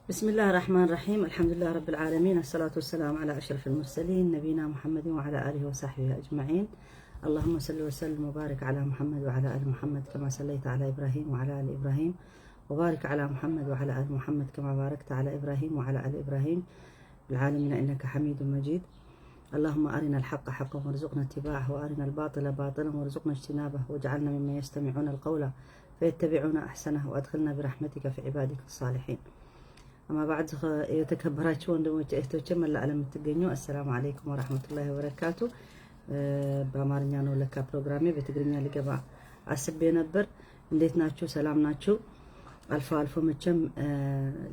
بسم الله الرحمن الرحيم، الحمد لله رب العالمين، الصلاة والسلام على أشرف المرسلين، نبينا محمد وعلى آله وصحبه أجمعين. اللهم صل وسلم وبارك على محمد وعلى آل محمد كما صليت على إبراهيم وعلى آل إبراهيم، وبارك على محمد وعلى آل محمد كما باركت على إبراهيم وعلى آل إبراهيم بالعالمين إنك حميد مجيد. اللهم أرنا الحق حقا وارزقنا اتباعه، وأرنا الباطل باطلا وارزقنا اجتنابه، واجعلنا ممن يستمعون القول فيتبعون أحسنه، وأدخلنا برحمتك في عبادك الصالحين. أما بعد، የተከበራችሁ ወንድሞች እህቶቼ፣ መላ ዓለም የምትገኙ السلام عليكم ورحمة الله وبركاته። በአማርኛ ነው ለካ ፕሮግራሜ፣ በትግርኛ ልገባ አስቤ ነበር። እንዴት ናችሁ? ሰላም ናችሁ? አልፎ አልፎ መቼም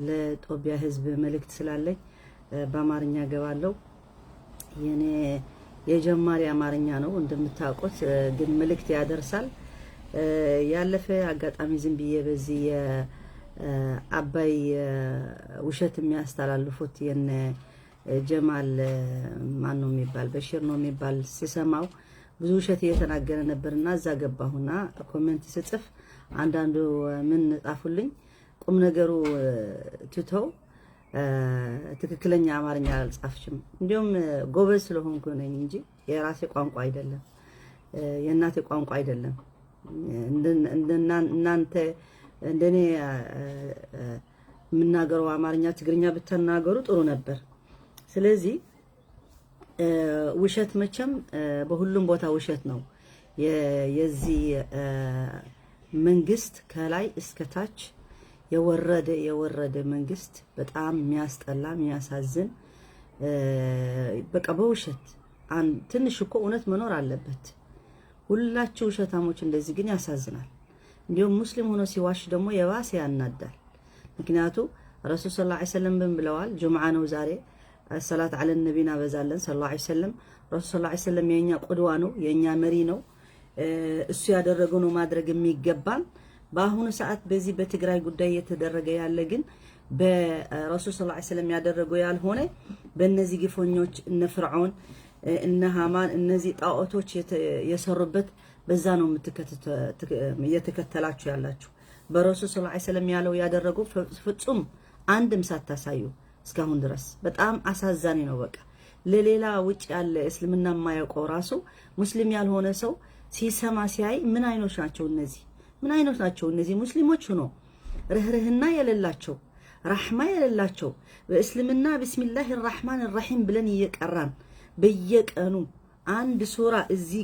ለጦቢያ ሕዝብ መልእክት ስላለኝ በአማርኛ ገባለሁ። የኔ የጀማሪ አማርኛ ነው እንደምታውቁት፣ ግን መልእክት ያደርሳል። ያለፈ አጋጣሚ ዝም ብዬ በዚህ አባይ ውሸት የሚያስተላልፉት የነ ጀማል ማን ነው የሚባል፣ በሽር ነው የሚባል ስሰማው ብዙ ውሸት እየተናገረ ነበርና እዛ ገባሁና comment ስጽፍ አንዳንዱ ምን ጻፉልኝ፣ ቁም ነገሩ ትተው ትክክለኛ አማርኛ አልጻፍሽም። እንዲሁም ጎበዝ ስለሆንኩ ነኝ እንጂ የራሴ ቋንቋ አይደለም፣ የእናቴ ቋንቋ አይደለም። እናንተ እንደኔ የምናገረው አማርኛ ትግርኛ ብትናገሩ ጥሩ ነበር። ስለዚህ ውሸት መቼም በሁሉም ቦታ ውሸት ነው። የዚህ መንግስት ከላይ እስከ ታች የወረደ የወረደ መንግስት፣ በጣም የሚያስጠላ፣ የሚያሳዝን፣ በቃ በውሸት። ትንሽ እኮ እውነት መኖር አለበት። ሁላችሁ ውሸታሞች እንደዚህ ግን ያሳዝናል። እንዲሁም ሙስሊም ሆኖ ሲዋሽ ደግሞ የባሰ ያናዳል። ምክንያቱ ረሱል صلى الله عليه وسلم ምን ብለዋል? ጁምዓ ነው ዛሬ፣ صلاة على النبي እናበዛለን صلى الله عليه وسلم። ረሱል صلى الله عليه وسلم የኛ قدوة ነው፣ የኛ መሪ ነው። እሱ ያደረገው ነው ማድረግ የሚገባን። በአሁኑ ሰዓት በዚህ በትግራይ ጉዳይ እየተደረገ ያለ ግን በረሱል صلى الله عليه وسلم ያደረገው ያልሆነ በእነዚህ ግፈኞች እነ ፍርዖን እነ ሃማን እነዚህ ጣዖቶች የሰሩበት በዛ ነው እየተከተላችሁ ያላችሁ። በረሱል صلى الله عليه وسلم ያለው ያደረገው ፍጹም አንድም ሳታሳዩ እስካሁን ድረስ በጣም አሳዛኝ ነው። በቃ ለሌላ ውጭ ያለ እስልምና የማያውቀው ራሱ ሙስሊም ያልሆነ ሰው ሲሰማ ሲያይ ምን አይኖች ናቸው እነዚህ? ምን አይኖች ናቸው እነዚህ ሙስሊሞች ሆኖ ርህርህና የሌላቸው፣ رحمة የሌላቸው? በእስልምና بسم الله الرحمن الرحيم ብለን እየቀራን በየቀኑ አንድ ሱራ፣ እዚህ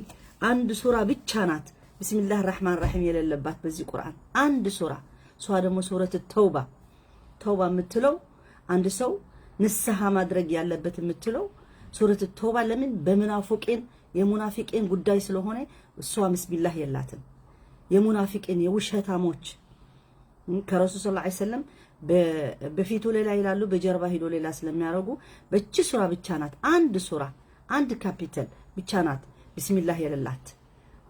አንድ ሱራ ብቻ ናት بسم الله الرحمن الرحيم የሌለባት በዚህ ቁርአን፣ አንድ ሱራ። እሷ ደግሞ ሱረት ተውባ፣ ተውባ የምትለው አንድ ሰው ንስሐ ማድረግ ያለበት የምትለው ሱረት ተውባ። ለምን? በሙናፊቂን የሙናፊቂን ጉዳይ ስለሆነ እሷ بسم الله የላትም። የሙናፊቂን፣ የውሸታሞች፣ ከረሱል صلى الله عليه وسلم በፊቱ ሌላ ይላሉ፣ በጀርባ ሂዶ ሌላ ስለሚያደርጉ በቺ ሱራ ብቻ ናት፣ አንድ ሱራ፣ አንድ ካፒተል ብቻ ናት بسم الله የሌላት።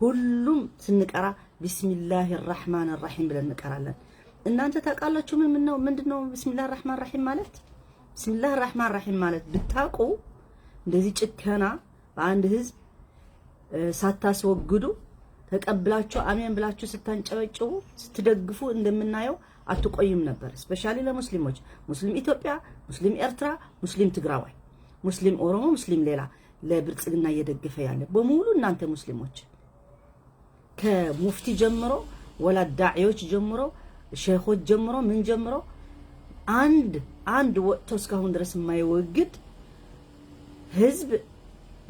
ሁሉም ስንቀራ بسم الله الرحمن الرحيم ብለን እንቀራለን። እናንተ ታውቃላችሁ ምን ነው፣ ምንድነው بسم الله الرحمن الرحيم ማለት? بسم الله الرحمن الرحيم ማለት ብታውቁ እንደዚህ ጭከና በአንድ ህዝብ ሳታስወግዱ ተቀብላችሁ አሜን ብላችሁ ስታንጨበጭቡ ስትደግፉ እንደምናየው አትቆይም ነበር። Specially ለሙስሊሞች፣ ሙስሊም ኢትዮጵያ፣ ሙስሊም ኤርትራ፣ ሙስሊም ትግራዋይ፣ ሙስሊም ኦሮሞ፣ ሙስሊም ሌላ ለብልጽግና እየደገፈ ያለ በሙሉ እናንተ ሙስሊሞች ከሙፍቲ ጀምሮ ወላ ዳዒዎች ጀምሮ ሼኾች ጀምሮ ምን ጀምሮ አንድ አንድ ወጥቶ እስካሁን ድረስ የማይወግድ ህዝብ፣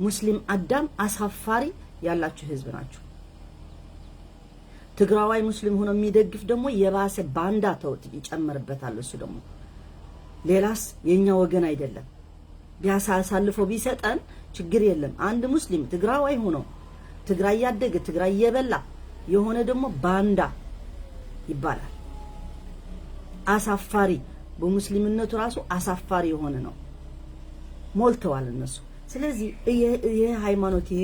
ሙስሊም አዳም አሳፋሪ ያላችሁ ህዝብ ናችሁ። ትግራዋይ ሙስሊም ሆኖ የሚደግፍ ደግሞ የባሰ ባንዳ ተውት ይጨመርበታል። እሱ ደግሞ ሌላስ የኛ ወገን አይደለም። ቢያሳ አሳልፎ ቢሰጠን ችግር የለም። አንድ ሙስሊም ትግራዋይ ሆኖ ትግራይ ያደገ፣ ትግራይ የበላ የሆነ ደግሞ ባንዳ ይባላል። አሳፋሪ፣ በሙስሊምነቱ ራሱ አሳፋሪ የሆነ ነው። ሞልተዋል እነሱ። ስለዚህ ይሄ ሃይማኖት ይሄ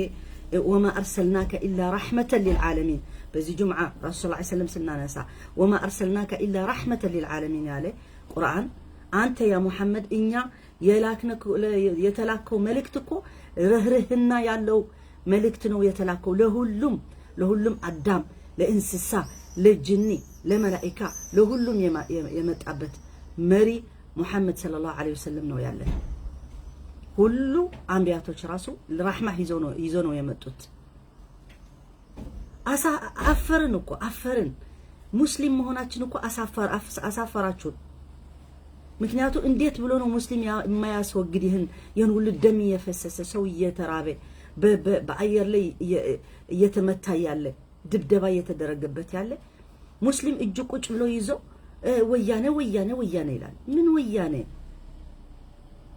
وما أرسلناك إلا رحمة للعالمين፣ በዚህ ጁምዓ ረሱል صلى الله عليه وسلم ስናነሳ وما أرسلناك إلا رحمة للعالمين ያለ ቁርአን፣ አንተ يا ሙሐመድ እኛ የተላከው መልእክት እኮ ርህርህና ያለው መልእክት ነው የተላከው ለሁሉም፣ ለሁሉም አዳም፣ ለእንስሳ፣ ለጅኒ፣ ለመላኢካ፣ ለሁሉም የመጣበት መሪ ሙሐመድ صلى الله عليه وسلم ነው ያለን። ሁሉ አንቢያቶች ራሱ رحمة ይዞ ነው የመጡት። አፈርን እኮ አፈርን። ሙስሊም መሆናችን እኮ አሳፈራችሁን። ምክንያቱ እንዴት ብሎ ነው ሙስሊም የማያስወግድ ይህን ሁሉ ደም እየፈሰሰ፣ ሰው እየተራበ፣ በአየር ላይ እየተመታ ያለ፣ ድብደባ እየተደረገበት ያለ ሙስሊም እጁ ቁጭ ብሎ ይዞ ወያኔ ወያኔ ወያኔ ይላል። ምን ወያኔ?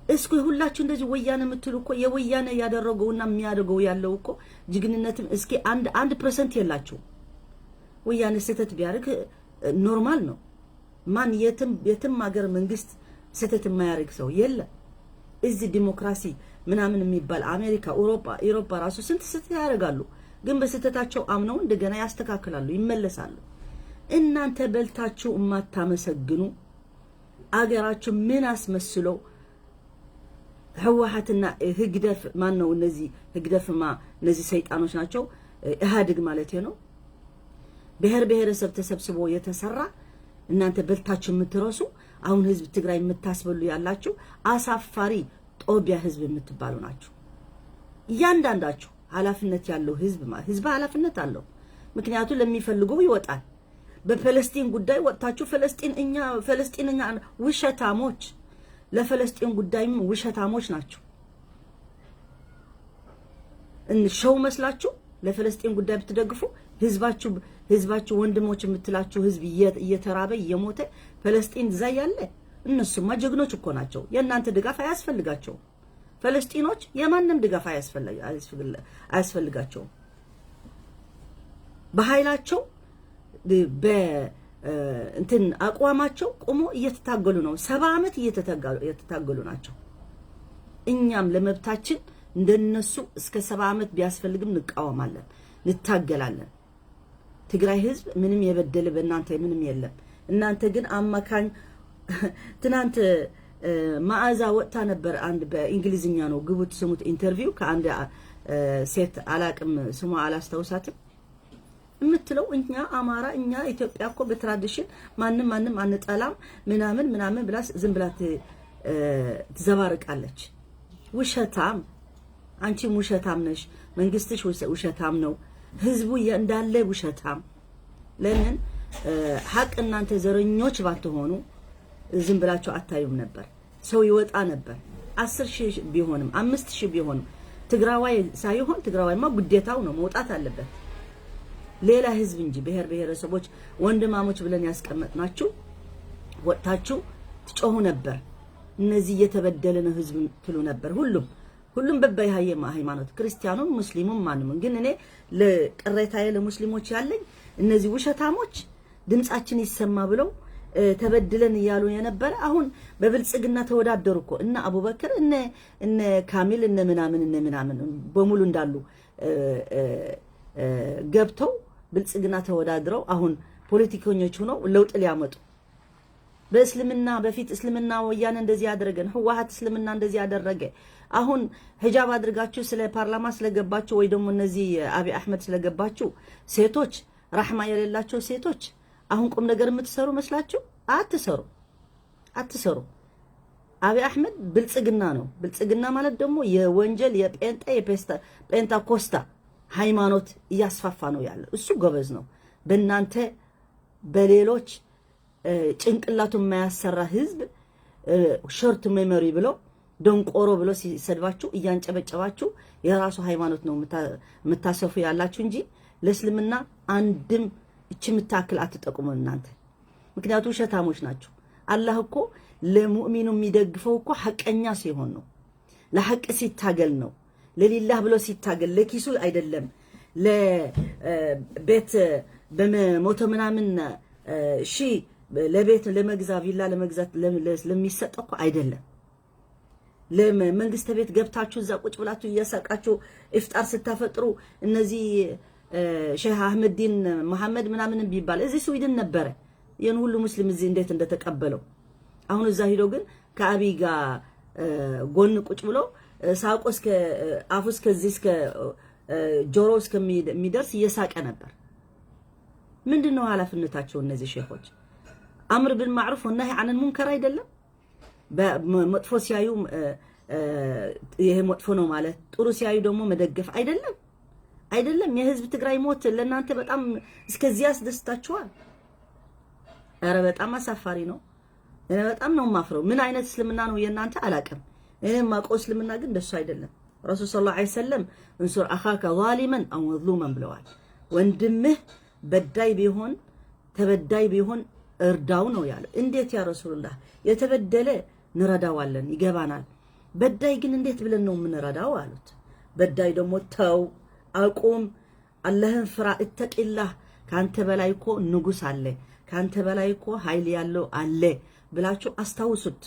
እስኪ ሁላችሁ እንደዚህ ወያኔ የምትሉ እኮ የወያኔ ያደረገውና የሚያደርገው ያለው እኮ ጅግንነትም እስኪ አንድ percent የላችሁ። ወያኔ ስህተት ቢያደርግ normal ነው። ማን የትም የትም ሀገር መንግስት ስህተት የማያደርግ ሰው የለም። እዚህ ዲሞክራሲ ምናምን የሚባል አሜሪካ፣ አውሮፓ ራሱ ስንት ስህተት ያደርጋሉ። ግን በስህተታቸው አምነው እንደገና ያስተካክላሉ፣ ይመለሳሉ። እናንተ በልታችሁ የማታመሰግኑ፣ አገራችሁ ምን አስመስለው ህወሓትና ህግደፍ ማን ነው? እነዚህ ህግደፍማ እነዚህ ሰይጣኖች ናቸው። ኢህአዴግ ማለት ነው። ብሔር ብሔረሰብ ተሰብስቦ የተሰራ እናንተ በልታችሁ የምትረሱ፣ አሁን ህዝብ ትግራይ የምታስበሉ ያላችሁ አሳፋሪ ጦቢያ ህዝብ የምትባሉ ናችሁ። እያንዳንዳችሁ ኃላፊነት ያለው ህዝብ፣ ህዝብ ኃላፊነት አለው። ምክንያቱ ለሚፈልገው ይወጣል። በፈለስጢን ጉዳይ ወጥታችሁ ፈለስጢን እኛ፣ ፈለስጢን እኛ፣ ውሸታሞች፣ ለፈለስጢን ጉዳይም ውሸታሞች ናቸው። ሸው መስላችሁ ለፈለስጢን ጉዳይ ብትደግፉ ህዝባችሁ ወንድሞች የምትላችሁ ህዝብ እየተራበ እየሞተ ፈለስጢን እዛ ያለ፣ እነሱማ ጀግኖች እኮ ናቸው። የእናንተ ድጋፍ አያስፈልጋቸውም። ፈለስጢኖች የማንም ድጋፍ አያስፈልጋቸውም። በኃይላቸው በእንትን አቋማቸው ቆሞ እየተታገሉ ነው። 70 ዓመት እየተታገሉ ናቸው። እኛም ለመብታችን እንደነሱ እስከ 70 ዓመት ቢያስፈልግም እንቃወማለን፣ እንታገላለን። ትግራይ ህዝብ ምንም የበደለ በእናንተ ምንም የለም። እናንተ ግን አማካኝ። ትናንት መዓዛ ወጥታ ነበር። አንድ በእንግሊዝኛ ነው፣ ግቡት ስሙት። Interview ከአንድ ሴት፣ አላቅም ስሟ አላስታውሳትም፣ የምትለው እኛ አማራ፣ እኛ ኢትዮጵያ እኮ በ tradition ማንም ማንም አንጠላም ምናምን ምናምን ብላ ዝም ብላ ትዘባርቃለች። ውሸታም፣ አንቺም ውሸታም ነሽ፣ መንግስትሽ ውሸታም ነው፣ ህዝቡ እንዳለ ውሸታም። ለምን ሀቅ እናንተ ዘረኞች ባትሆኑ ዝም ብላችሁ አታዩም ነበር። ሰው ይወጣ ነበር። 10,000 ቢሆንም 5,000 ቢሆንም ትግራዋይ ሳይሆን፣ ትግራዋይማ ግዴታው ነው መውጣት አለበት። ሌላ ህዝብ እንጂ ብሔር ብሔረሰቦች ወንድማሞች ብለን ያስቀመጥናችሁ ወጥታችሁ ትጮሁ ነበር። እነዚህ እየተበደለ ነው ህዝብ ትሉ ነበር። ሁሉም ሁሉም በበይ ሃይማኖት ክርስቲያኑም ሙስሊሙም ማንም። ግን እኔ ለቅሬታዬ ለሙስሊሞች ያለኝ እነዚህ ውሸታሞች ድምጻችን ይሰማ ብለው ተበድለን እያሉ የነበረ አሁን በብልጽግና ተወዳደሩ እኮ። እነ አቡበክር፣ እነ ካሚል፣ እነ ምናምን እነ ምናምን በሙሉ እንዳሉ ገብተው ብልጽግና ተወዳድረው አሁን ፖለቲከኞች ሆነው ለውጥ ሊያመጡ በእስልምና በፊት እስልምና ወያነ እንደዚህ ያደረገን፣ ህወሓት እስልምና እንደዚህ ያደረገ፣ አሁን ሂጃብ አድርጋችሁ ስለ ፓርላማ ስለገባችሁ ወይ ደግሞ እነዚህ አብይ አሕመድ ስለገባችሁ ሴቶች፣ رحمة የሌላቸው ሴቶች አሁን ቁም ነገር የምትሰሩ መስላችሁ? አትሰሩ፣ አትሰሩ። አብይ አሕመድ ብልጽግና ነው። ብልጽግና ማለት ደግሞ የወንጀል የጴንጤ የጴንታኮስታ ሃይማኖት እያስፋፋ ነው ያለው። እሱ ጎበዝ ነው። በእናንተ በሌሎች ጭንቅላቱ የማያሰራ ህዝብ short memory ብሎ፣ ደንቆሮ ብሎ ሲሰድባችሁ እያንጨበጨባችሁ የራሱ ሃይማኖት ነው የምታሰፉ ያላችሁ እንጂ ለእስልምና አንድም እቺ የምታክል አትጠቁሙ እናንተ። ምክንያቱ ውሸታሞች ናቸው። አላህ እኮ ለሙእሚኑ የሚደግፈው እኮ ሐቀኛ ሲሆን ነው። ለሐቅ ሲታገል ነው። ለሊላህ ብሎ ሲታገል፣ ለኪሱ አይደለም። ለቤት በመቶ ምናምን ሺህ ለቤት ለመግዛ ቪላ ለመግዛት ለሚሰጥ እኮ አይደለም። ለመንግስት ቤት ገብታችሁ እዛ ቁጭ ብላችሁ እያሳቃችሁ ኢፍጣር ስታፈጥሩ እነዚህ ሼህ አህመዲን መሐመድ ምናምን ቢባል እዚህ ስዊድን ነበረ። ይህን ሁሉ ሙስሊም እዚህ እንዴት እንደተቀበለው፣ አሁን እዛ ሂዶ ግን ከአብይ ጋር ጎን ቁጭ ብሎ ሳቆ እስከ አፉ እስከዚህ እስከ ጆሮ እስከሚደርስ እየሳቀ ነበር። ምንድን ነው ኃላፊነታቸው እነዚህ ሼኾች? أمر بالمعروف ونهي عن المنكر አይደለም? መጥፎ ሲያዩ ይሄ መጥፎ ነው ማለት፣ ጥሩ ሲያዩ ደግሞ መደገፍ አይደለም አይደለም። የህዝብ ትግራይ ሞት ለእናንተ በጣም እስከዚህ ያስደስታችኋል? ኧረ በጣም አሳፋሪ ነው። እኔ በጣም ነው የማፍረው። ምን አይነት እስልምና ነው የእናንተ አላቅም። እኔ የማውቀው እስልምና ግን እንደሱ አይደለም። ረሱል صلى الله عليه وسلم انصر أخاك ظالما أو مظلوما ብለዋል። ወንድምህ በዳይ ቢሆን ተበዳይ ቢሆን እርዳው ነው ያለው። እንዴት يا رسول الله? የተበደለ እንረዳዋለን፣ ይገባናል። በዳይ ግን እንዴት ብለን ነው የምንረዳው አሉት። በዳይ ደግሞ ተው፣ አቁም፣ አላህን ፍራ፣ اتق الله፣ ከአንተ በላይ እኮ ንጉስ አለ፣ ከአንተ በላይ እኮ ኃይል ያለው አለ ብላችሁ አስታውሱት፣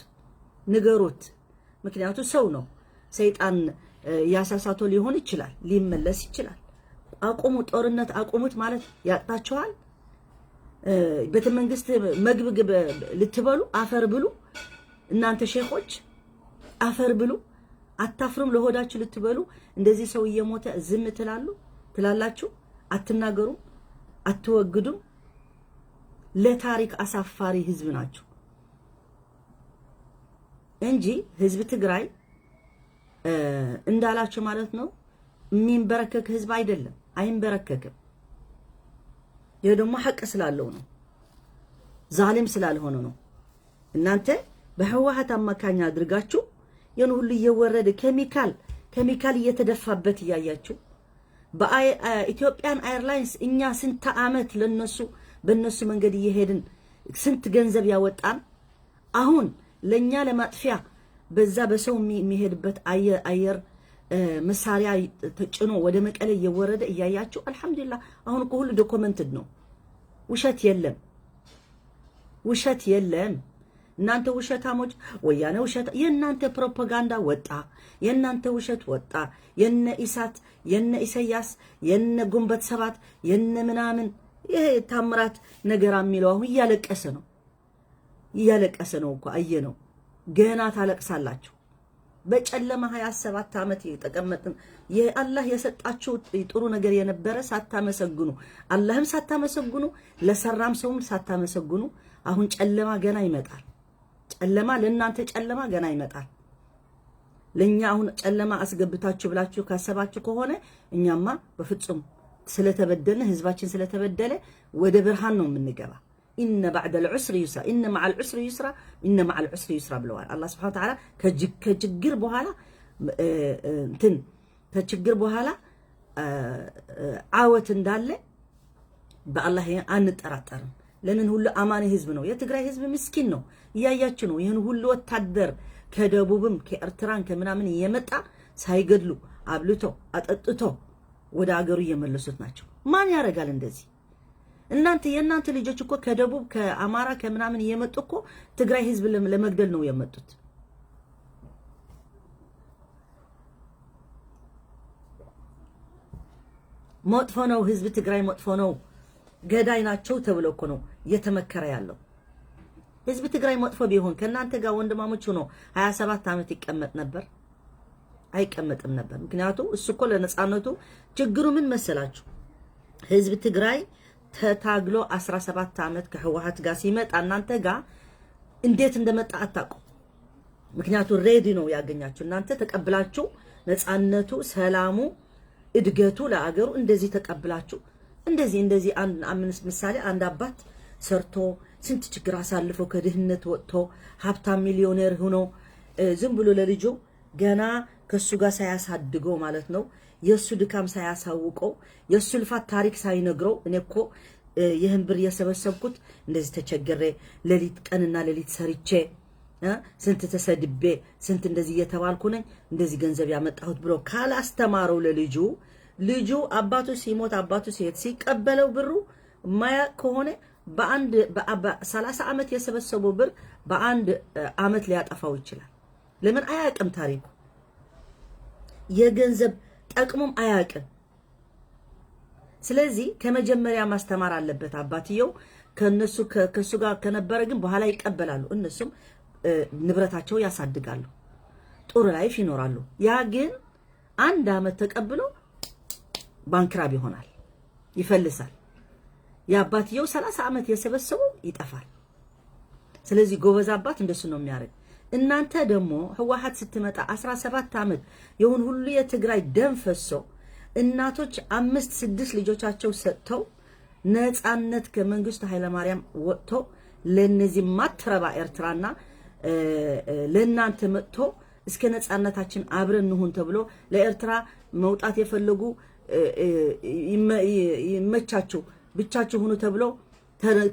ንገሩት። ምክንያቱ ሰው ነው፣ ሰይጣን ያሳሳቶ ሊሆን ይችላል፣ ሊመለስ ይችላል። አቁሙ፣ ጦርነት አቁሙት ማለት ያቅታችኋል? ቤተ መንግስት መግብ ልትበሉ አፈር ብሉ። እናንተ ሼኾች አፈር ብሉ። አታፍሩም? ለሆዳችሁ ልትበሉ እንደዚህ ሰው እየሞተ ዝም ትላሉ ትላላችሁ? አትናገሩም? አትወግዱም? ለታሪክ አሳፋሪ ህዝብ ናችሁ እንጂ ህዝብ ትግራይ እንዳላችሁ ማለት ነው የሚንበረከክ ህዝብ አይደለም። አይንበረከክም። ይህ ደግሞ ሐቅ ስላለው ነው፣ ዛሊም ስላልሆነ ነው። እናንተ በህወሓት አማካኝ አድርጋችሁ ይህን ሁሉ እየወረደ ኬሚካል ኬሚካል እየተደፋበት እያያችሁ በ Ethiopian Airlines እኛ ስንት ዓመት ለነሱ በነሱ መንገድ እየሄድን ስንት ገንዘብ ያወጣን፣ አሁን ለኛ ለማጥፊያ በዛ በሰው የሚሄድበት አየር መሳሪያ ተጭኖ ወደ መቀሌ እየወረደ እያያችሁ፣ አልሐምዱሊላህ። አሁን እኮ ሁሉ documented ነው። ውሸት የለም፣ ውሸት የለም። እናንተ ውሸታሞች፣ ወያኔ ውሸት፣ የእናንተ ፕሮፓጋንዳ ወጣ፣ የእናንተ ውሸት ወጣ። የነ ኢሳት፣ የነ ኢሳያስ፣ የነ ግንቦት ሰባት፣ የነ ምናምን ይሄ ታምራት ነገራ የሚለው አሁን እያለቀሰ ነው፣ እያለቀሰ ነው እኮ አየ ነው። ገና ታለቅሳላችሁ። በጨለማ 27 ዓመት የተቀመጥን የአላህ የሰጣችሁ ጥሩ ነገር የነበረ ሳታመሰግኑ፣ አላህም ሳታመሰግኑ፣ ለሰራም ሰውም ሳታመሰግኑ፣ አሁን ጨለማ ገና ይመጣል። ጨለማ ለእናንተ ጨለማ ገና ይመጣል። ለኛ አሁን ጨለማ አስገብታችሁ ብላችሁ ካሰባችሁ ከሆነ እኛማ በፍጹም ስለተበደልን፣ ህዝባችን ስለተበደለ ወደ ብርሃን ነው የምንገባ። إن بعد العسر يسرا، إن مع العسر يسرا، إن مع العسر يسرا ብለዋል አላህ سبحانه وتعالى። ከችግር በኋላ እንትን ከችግር በኋላ ዓወት እንዳለ በአላህ አንጠራጠርም። ለምን ሁሉ አማኒ ህዝብ ነው። የትግራይ ህዝብ ምስኪን ነው። እያያችሁ ነው። ይህን ሁሉ ወታደር ከደቡብም ከኤርትራን ከምናምን እየመጣ ሳይገድሉ አብልቶ አጠጥቶ ወደ አገሩ እየመለሱት ናቸው። ማን ያደርጋል እንደዚህ? እናንተ የእናንተ ልጆች እኮ ከደቡብ ከአማራ ከምናምን እየመጡ እኮ ትግራይ ህዝብ ለመግደል ነው የመጡት። መጥፎ ነው ህዝብ ትግራይ መጥፎ ነው፣ ገዳይ ናቸው ተብሎ እኮ ነው እየተመከረ ያለው። ህዝብ ትግራይ መጥፎ ቢሆን ከእናንተ ጋር ወንድማሞች ሆኖ 27 ዓመት ይቀመጥ ነበር? አይቀመጥም ነበር። ምክንያቱም እሱ እኮ ለነፃነቱ ችግሩ ምን መሰላችሁ? ህዝብ ትግራይ ተታግሎ 17 ዓመት ከህወሓት ጋር ሲመጣ እናንተ ጋር እንዴት እንደመጣ አታውቁም። ምክንያቱ ready ነው ያገኛችሁ። እናንተ ተቀብላችሁ ነፃነቱ፣ ሰላሙ፣ እድገቱ ለአገሩ እንደዚህ ተቀብላችሁ እንደዚህ እንደዚህ አንድ ምሳሌ አንድ አባት ሰርቶ ስንት ችግር አሳልፎ ከድህነት ወጥቶ ሀብታም ሚሊዮኔር ሆኖ ዝም ብሎ ለልጁ ገና ከሱ ጋር ሳያሳድገው ማለት ነው፣ የእሱ ድካም ሳያሳውቀው፣ የእሱ ልፋት ታሪክ ሳይነግረው፣ እኔ እኮ ይህን ብር የሰበሰብኩት እንደዚህ ተቸግሬ ሌሊት ቀንና ሌሊት ሰርቼ፣ ስንት ተሰድቤ፣ ስንት እንደዚህ እየተባልኩ ነኝ እንደዚህ ገንዘብ ያመጣሁት ብሎ ካላስተማረው ለልጁ፣ ልጁ አባቱ ሲሞት አባቱ ሲሄድ ሲቀበለው ብሩ ማያውቅ ከሆነ በአንድ 30 ዓመት የሰበሰበው ብር በአንድ ዓመት ሊያጠፋው ይችላል። ለምን? አያውቅም፣ ታሪኩ የገንዘብ ጠቅሙም አያውቅም። ስለዚህ ከመጀመሪያ ማስተማር አለበት አባትየው። ከነሱ ከሱ ጋር ከነበረ ግን በኋላ ይቀበላሉ። እነሱም ንብረታቸው ያሳድጋሉ፣ ጥሩ life ይኖራሉ። ያ ግን አንድ ዓመት ተቀብሎ bankrupt ይሆናል፣ ይፈልሳል። የአባትየው 30 ዓመት የሰበሰበው ይጠፋል። ስለዚህ ጎበዝ አባት እንደሱ ነው የሚያደርግ። እናንተ ደግሞ ህወሓት ስትመጣ 17 ዓመት የሆን ሁሉ የትግራይ ደም ፈሶ፣ እናቶች አምስት ስድስት ልጆቻቸው ሰጥተው፣ ነፃነት ከመንግስቱ ኃይለማርያም ወጥቶ ለነዚህ ማትረባ ኤርትራና ለእናንተ መጥቶ እስከ ነፃነታችን አብረን እንሁን ተብሎ፣ ለኤርትራ መውጣት የፈለጉ ይመቻችሁ፣ ብቻችሁ ሁኑ ተብሎ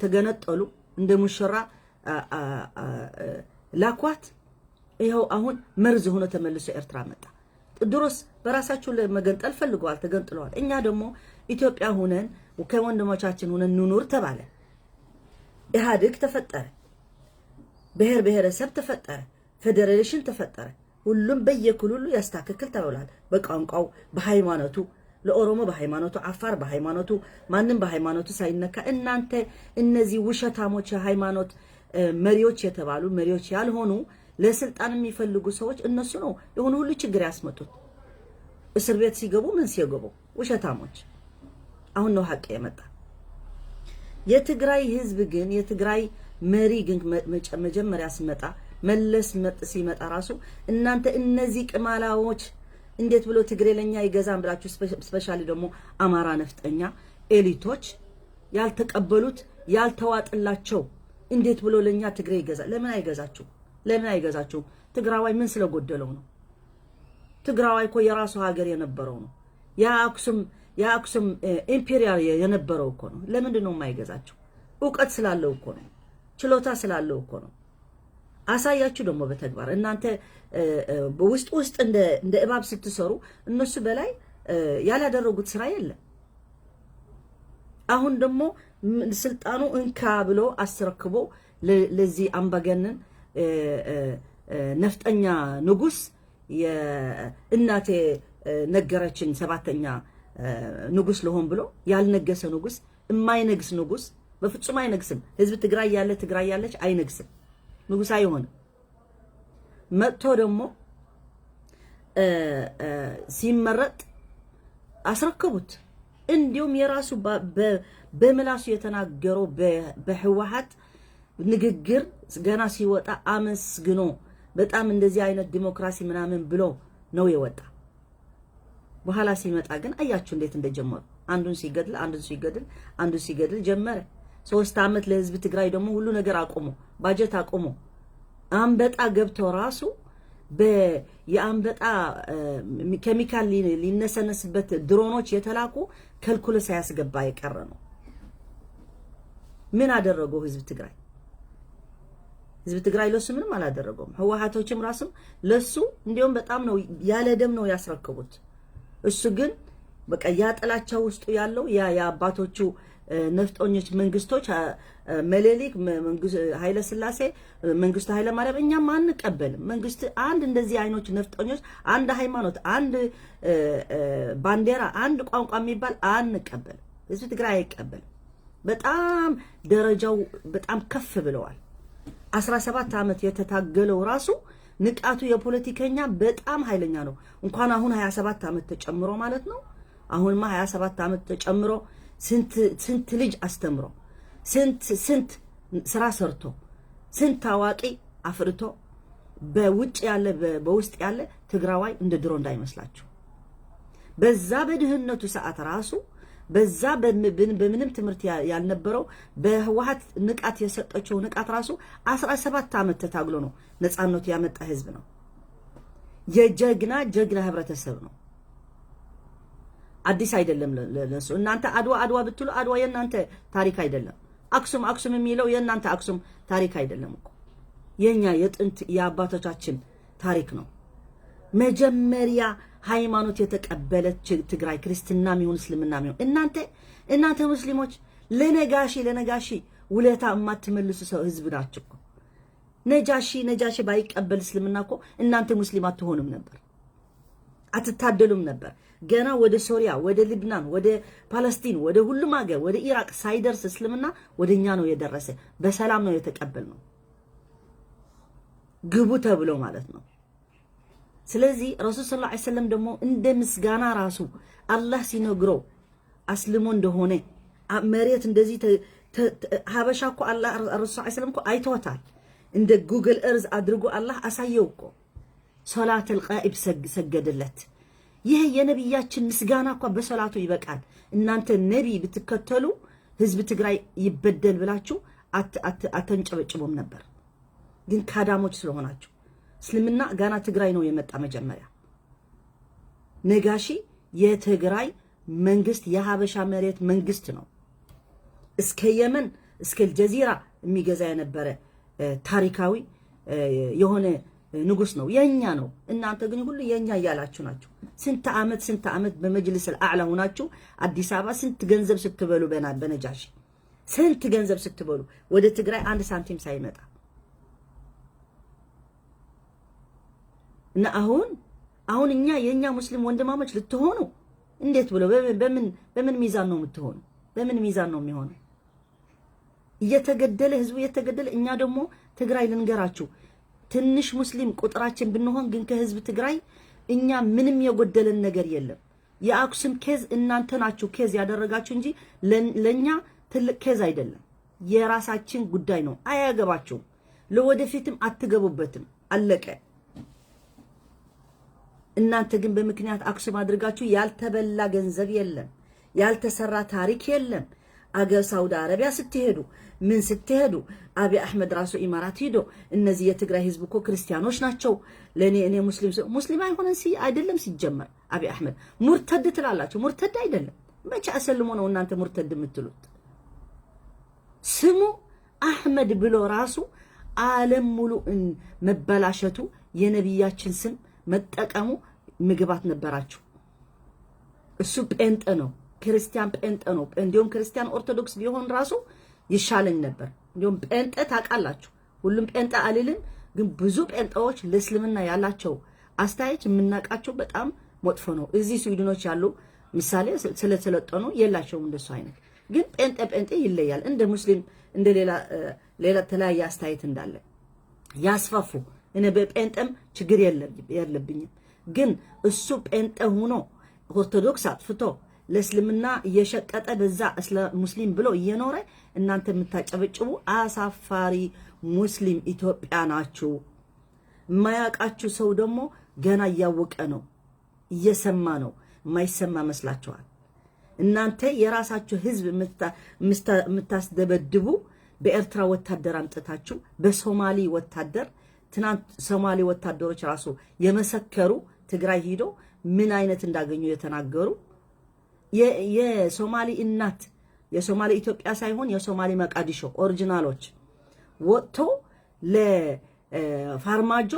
ተገነጠሉ። እንደ ሙሽራ ላኳት። ይኸው አሁን መርዝ ሆኖ ተመልሶ ኤርትራ መጣ። ድሮስ በራሳችሁ ለመገንጠል ፈልገዋል፣ ተገንጥለዋል። እኛ ደግሞ ኢትዮጵያ ሁነን ከወንድሞቻችን ሁነን እንኑር ተባለ። ኢህአዴግ ተፈጠረ፣ ብሔር ብሔረሰብ ተፈጠረ፣ ፌዴሬሽን ተፈጠረ። ሁሉም በየክልሉ ያስተካክል ተብሏል። በቋንቋው፣ በሃይማኖቱ፣ ለኦሮሞ በሃይማኖቱ፣ አፋር በሃይማኖቱ፣ ማንም በሃይማኖቱ ሳይነካ፣ እናንተ እነዚህ ውሸታሞች የሃይማኖት መሪዎች የተባሉ፣ መሪዎች ያልሆኑ፣ ለስልጣን የሚፈልጉ ሰዎች እነሱ ነው የሆኑ ሁሉ ችግር ያስመጡት። እስር ቤት ሲገቡ፣ ምን ሲገቡ፣ ውሸታሞች። አሁን ነው ሀቅ የመጣ። የትግራይ ህዝብ ግን፣ የትግራይ መሪ ግን መጀመሪያ ሲመጣ፣ መለስ መጥ ሲመጣ ራሱ እናንተ እነዚህ ቅማላዎች እንዴት ብሎ ትግሬ ለኛ ይገዛን ብላችሁ፣ specially ደግሞ አማራ ነፍጠኛ elite ኦች ያልተቀበሉት፣ ያልተዋጥላቸው፣ እንዴት ብሎ ለኛ ትግሬ ይገዛ? ለምን አይገዛችሁ? ለምን አይገዛችሁም? ትግራዋይ ምን ስለጎደለው ነው? ትግራዋይ እኮ የራሱ ሀገር የነበረው ነው። የአክሱም imperial የነበረው እኮ ነው። ለምንድን ነው የማይገዛችሁ? እውቀት ስላለው እኮ ነው። ችሎታ ስላለው እኮ ነው። አሳያችሁ ደግሞ በተግባር። እናንተ ውስጥ ውስጥ እንደ እባብ ስትሰሩ እነሱ በላይ ያላደረጉት ስራ የለም። አሁን ደግሞ ስልጣኑ እንካ ብሎ አስረክቦ ለዚህ አምባገነን ነፍጠኛ ንጉስ፣ እናቴ ነገረችን ሰባተኛ ንጉስ ልሆን ብሎ ያልነገሰ ንጉስ፣ የማይነግስ ንጉስ፣ በፍጹም አይነግስም። ህዝብ ትግራይ ያለ፣ ትግራይ ያለች አይነግስም፣ ንጉስ አይሆንም። መጥቶ ደግሞ ሲመረጥ አስረከቡት። እንዲሁም የራሱ በምላሱ የተናገረው በህወሓት ንግግር ገና ሲወጣ አመስግኖ፣ በጣም እንደዚህ አይነት ዲሞክራሲ ምናምን ብሎ ነው የወጣ። በኋላ ሲመጣ ግን አያችሁ እንዴት እንደጀመሩ። አንዱን ሲገድል፣ አንዱን ሲገድል፣ አንዱን ሲገድል ጀመረ። 3 ዓመት ለህዝብ ትግራይ ደግሞ ሁሉ ነገር አቆሞ፣ ባጀት አቆሞ፣ አንበጣ ገብቶ ራሱ የአንበጣ ኬሚካል ሊነሰነስበት ድሮኖች የተላኩ ከልኩሎ ሳያስገባ የቀረ ነው። ምን አደረገው ህዝብ ትግራይ? ህዝብ ትግራይ ለሱ ምንም አላደረገውም። ህወሓቶችም ራሱም ለሱ እንዲሁም በጣም ነው ያለ ደም ነው ያስረከቡት። እሱ ግን በቃ ያ ጥላቻ ውስጡ ያለው፣ ያ የአባቶቹ ነፍጠኞች መንግስቶች፣ መሌሊክ፣ ኃይለ ስላሴ፣ መንግስቱ ኃይለ ማርያም፣ እኛም አንቀበልም። መንግስት አንድ እንደዚህ አይኖች ነፍጠኞች፣ አንድ ሃይማኖት፣ አንድ ባንዲራ፣ አንድ ቋንቋ የሚባል አንቀበልም። ህዝብ ትግራይ አይቀበልም። በጣም ደረጃው በጣም ከፍ ብለዋል። 17 ዓመት የተታገለው ራሱ ንቃቱ የፖለቲከኛ በጣም ኃይለኛ ነው። እንኳን አሁን 27 ዓመት ተጨምሮ ማለት ነው። አሁንማ 27 ዓመት ተጨምሮ፣ ስንት ስንት ልጅ አስተምሮ፣ ስንት ስንት ስራ ሰርቶ፣ ስንት ታዋቂ አፍርቶ፣ በውጭ ያለ በውስጥ ያለ ትግራዋይ እንደ ድሮ እንዳይመስላችሁ። በዛ በድህነቱ ሰዓት ራሱ፣ በዛ በምንም ትምህርት ያልነበረው፣ በህወሓት ንቃት የሰጠችው ንቃት ራሱ 17 ዓመት ተታግሎ ነው ነፃነቱ ያመጣ ህዝብ ነው። የጀግና ጀግና ህብረተሰብ ነው። አዲስ አይደለም ለነሱ። እናንተ አድዋ አድዋ ብትሉ አድዋ የእናንተ ታሪክ አይደለም። አክሱም አክሱም የሚለው የእናንተ አክሱም ታሪክ አይደለም እኮ፣ የኛ የጥንት የአባቶቻችን ታሪክ ነው። መጀመሪያ ሃይማኖት የተቀበለች ትግራይ፣ ክርስትና ይሁን እስልምና ይሁን፣ እናንተ ሙስሊሞች ለነጋሺ ውለታ የማትመልሱ ሰው ህዝብ ናችሁ እኮ። ነጃሺ ባይቀበል እስልምና እኮ እናንተ ሙስሊም አትሆኑም ነበር፣ አትታደሉም ነበር። ገና ወደ ሶሪያ፣ ወደ ሊብናን፣ ወደ ፓለስቲን፣ ወደ ሁሉም ሀገር፣ ወደ ኢራቅ ሳይደርስ እስልምና ወደ እኛ ነው የደረሰ። በሰላም ነው የተቀበልነው፣ ግቡ ተብሎ ማለት ነው። ስለዚህ ረሱል ሰለላሁ ዐለይሂ ወሰለም ደግሞ እንደ ምስጋና ራሱ አላህ ሲነግረው አስልሞ እንደሆነ፣ መሬት እንደዚህ ሀበሻ እኮ አላህ ረሱል ሰለላሁ ዐለይሂ ወሰለም እኮ አይተዋታል። እንደ Google Earth አድርጎ አላህ አሳየው እኮ። ሶላተል ቃኢብ ሰገደለት። ይህ የነቢያችን ምስጋና እኳ በሶላቱ ይበቃል። እናንተ ነቢ ብትከተሉ ህዝብ ትግራይ ይበደል ብላችሁ አተንጨበጭቡም ነበር። ግን ካዳሞች ስለሆናችሁ እስልምና ጋና ትግራይ ነው የመጣ መጀመሪያ። ነጋሺ የትግራይ መንግስት የሀበሻ መሬት መንግስት ነው። እስከ የመን እስከ ጀዚራ የሚገዛ የነበረ ታሪካዊ የሆነ ንጉስ ነው፣ የኛ ነው። እናንተ ግን ሁሉ የኛ እያላችሁ ናችሁ። ስንት ዓመት ስንት ዓመት በመጅልስ አዕላ ሆናችሁ አዲስ አበባ ስንት ገንዘብ ስትበሉ፣ በነጃሺ ስንት ገንዘብ ስትበሉ ወደ ትግራይ አንድ ሳንቲም ሳይመጣ እና አሁን እኛ የኛ ሙስሊም ወንድማሞች ልትሆኑ እንዴት ብሎ በምን ሚዛን ነው የምትሆኑ? በምን ሚዛን ነው የሚሆነው? እየተገደለ ህዝቡ እየተገደለ፣ እኛ ደግሞ ትግራይ ልንገራችሁ፣ ትንሽ ሙስሊም ቁጥራችን ብንሆን ግን ከህዝብ ትግራይ እኛ ምንም የጎደለን ነገር የለም። የአክሱም case እናንተ ናችሁ case ያደረጋችሁ እንጂ ለኛ ትልቅ case አይደለም። የራሳችን ጉዳይ ነው። አያገባችሁም። ለወደፊትም አትገቡበትም። አለቀ። እናንተ ግን በምክንያት አክሱም አድርጋችሁ ያልተበላ ገንዘብ የለም፣ ያልተሰራ ታሪክ የለም። አገር ሳውዲ አረቢያ ስትሄዱ ምን ስትሄዱ አብይ አሕመድ ራሱ ኢማራት ሂዶ እነዚህ የትግራይ ህዝብ እኮ ክርስቲያኖች ናቸው፣ ለእኔ እኔ ሙስሊም ሙስሊም አይሆነን አይደለም። ሲጀመር አብይ አሕመድ ሙርተድ ትላላችሁ። ሙርተድ አይደለም። መቼ አሰልሞ ነው እናንተ ሙርተድ የምትሉት? ስሙ አሕመድ ብሎ ራሱ ዓለም ሙሉ መበላሸቱ የነቢያችን ስም መጠቀሙ ምግባት ነበራችሁ። እሱ ጴንጠ ነው፣ ክርስቲያን ጴንጠ ነው። እንዲሁም ክርስቲያን ኦርቶዶክስ ቢሆን ራሱ ይሻለኝ ነበር። እንዲሁም ጴንጠ ታውቃላችሁ፣ ሁሉም ጴንጠ አልልም፣ ግን ብዙ ጴንጠዎች ለእስልምና ያላቸው አስተያየት የምናውቃቸው በጣም መጥፎ ነው። እዚህ ስዊድኖች ያሉ ምሳሌ ስለሰለጠኑ የላቸውም እንደሱ አይነት። ግን ጴንጠ ጴንጤ ይለያል። እንደ ሙስሊም እንደ ሌላ ሌላ ተለያየ አስተያየት እንዳለ ያስፋፉ። እኔ በጴንጠም ችግር የለብኝም። ግን እሱ ጴንጠ ሆኖ ኦርቶዶክስ አጥፍቶ ለእስልምና እየሸቀጠ በዛ ሙስሊም ብሎ እየኖረ እናንተ የምታጨበጭቡ አሳፋሪ ሙስሊም ኢትዮጵያ ናችሁ። የማያውቃችሁ ሰው ደግሞ ገና እያወቀ ነው፣ እየሰማ ነው። የማይሰማ መስላችኋል። እናንተ የራሳችሁ ህዝብ የምታስደበድቡ በኤርትራ ወታደር አምጥታችሁ በሶማሊ ወታደር፣ ትናንት ሶማሌ ወታደሮች ራሱ የመሰከሩ ትግራይ ሂዶ ምን አይነት እንዳገኙ የተናገሩ፣ የሶማሌ እናት፣ የሶማሌ ኢትዮጵያ ሳይሆን የሶማሌ መቃዲሾ original ኦች ወጥቶ ለፋርማጆ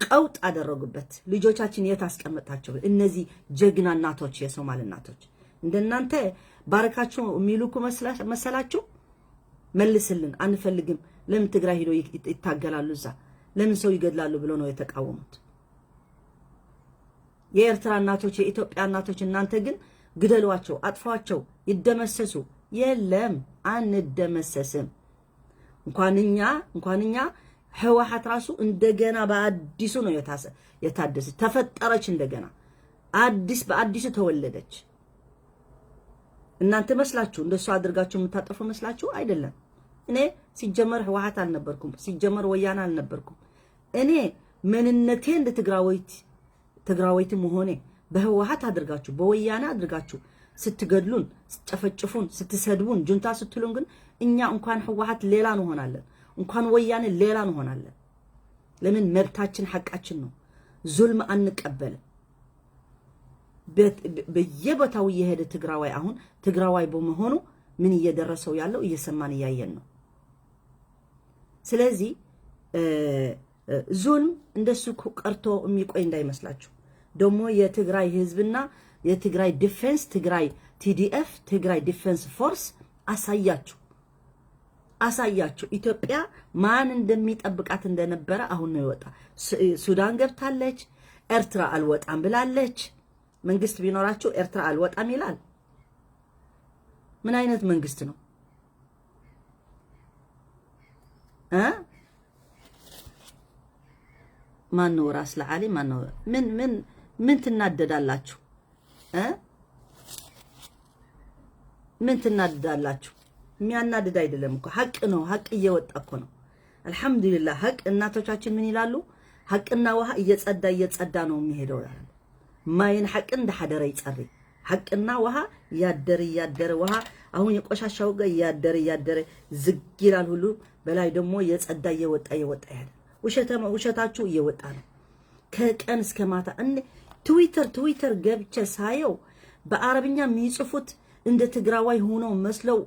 ቀውጥ አደረጉበት። ልጆቻችን የት አስቀመጣቸው? እነዚህ ጀግና እናቶች፣ የሶማሌ እናቶች እንደናንተ ባረካችሁ የሚልኩ መሰላችሁ? መልስልን፣ አንፈልግም። ለምን ትግራይ ሂዶ ይታገላሉ? እዛ ለምን ሰው ይገድላሉ ብሎ ነው የተቃወሙት። የኤርትራ እናቶች፣ የኢትዮጵያ እናቶች፣ እናንተ ግን ግደሏቸው፣ አጥፏቸው፣ ይደመሰሱ። የለም አንደመሰስም። እንኳን እኛ ህወሓት ራሱ እንደገና በአዲሱ ነው የታደሰች፣ ተፈጠረች። እንደገና አዲስ በአዲሱ ተወለደች። እናንተ መስላችሁ እንደሱ አድርጋችሁ የምታጠፉ መስላችሁ አይደለም። እኔ ሲጀመር ህወሓት አልነበርኩም፣ ሲጀመር ወያነ አልነበርኩም። እኔ ምንነቴ እንደ ትግራወይት ትግራወይቲ መሆኔ በህወሓት አድርጋችሁ በወያነ አድርጋችሁ ስትገድሉን፣ ስትጨፈጭፉን፣ ስትሰድቡን፣ ጁንታ ስትሉን ግን እኛ እንኳን ህወሓት ሌላ እንሆናለን፣ እንኳን ወያኔ ሌላ እንሆናለን። ለምን? መብታችን ሐቃችን ነው። ዙልም አንቀበልም። በየቦታው እየሄደ ትግራዋይ አሁን ትግራዋይ በመሆኑ ምን እየደረሰው ያለው እየሰማን እያየን ነው። ስለዚህ ዙልም እንደሱ ቀርቶ የሚቆይ እንዳይመስላችሁ። ደግሞ የትግራይ ህዝብና የትግራይ defense፣ ትግራይ TDF፣ ትግራይ Defense Force አሳያችሁ አሳያችሁ። ኢትዮጵያ ማን እንደሚጠብቃት እንደነበረ አሁን ነው የወጣ። ሱዳን ገብታለች። ኤርትራ አልወጣም ብላለች። መንግስት ቢኖራችሁ ኤርትራ አልወጣም ይላል። ምን አይነት መንግስት ነው እ? ማን ነው ራስ ለዓሊ? ማን ነው? ምን ትናደዳላችሁ እ? ምን ትናደዳላችሁ? የሚያናድድ አይደለም እኮ፣ ሀቅ ነው። ሀቅ እየወጣ እኮ ነው። አልሐምዱሊላህ ሀቅ እናቶቻችን ምን ይላሉ? ሀቅና ውሃ እየጸዳ እየጸዳ ነው የሚሄደው ይላሉ። ማይን ሐቅን እንዳሐደረ ይጸሪ። ሐቅና ውሃ እያደረ እያደረ ውሃ አሁን የቆሻሻው ጋር እያደረ እያደረ ዝግ ይላል። ሁሉ በላይ ደግሞ እየጸዳ እየወጣ እየወጣ ያለ ውሸታችሁ እየወጣ ነው። ከቀን እስከ ማታ ትዊተር ገብቼ ሳየው በአረብኛ የሚጽፉት እንደ ትግራዋይ ሆነው መስለው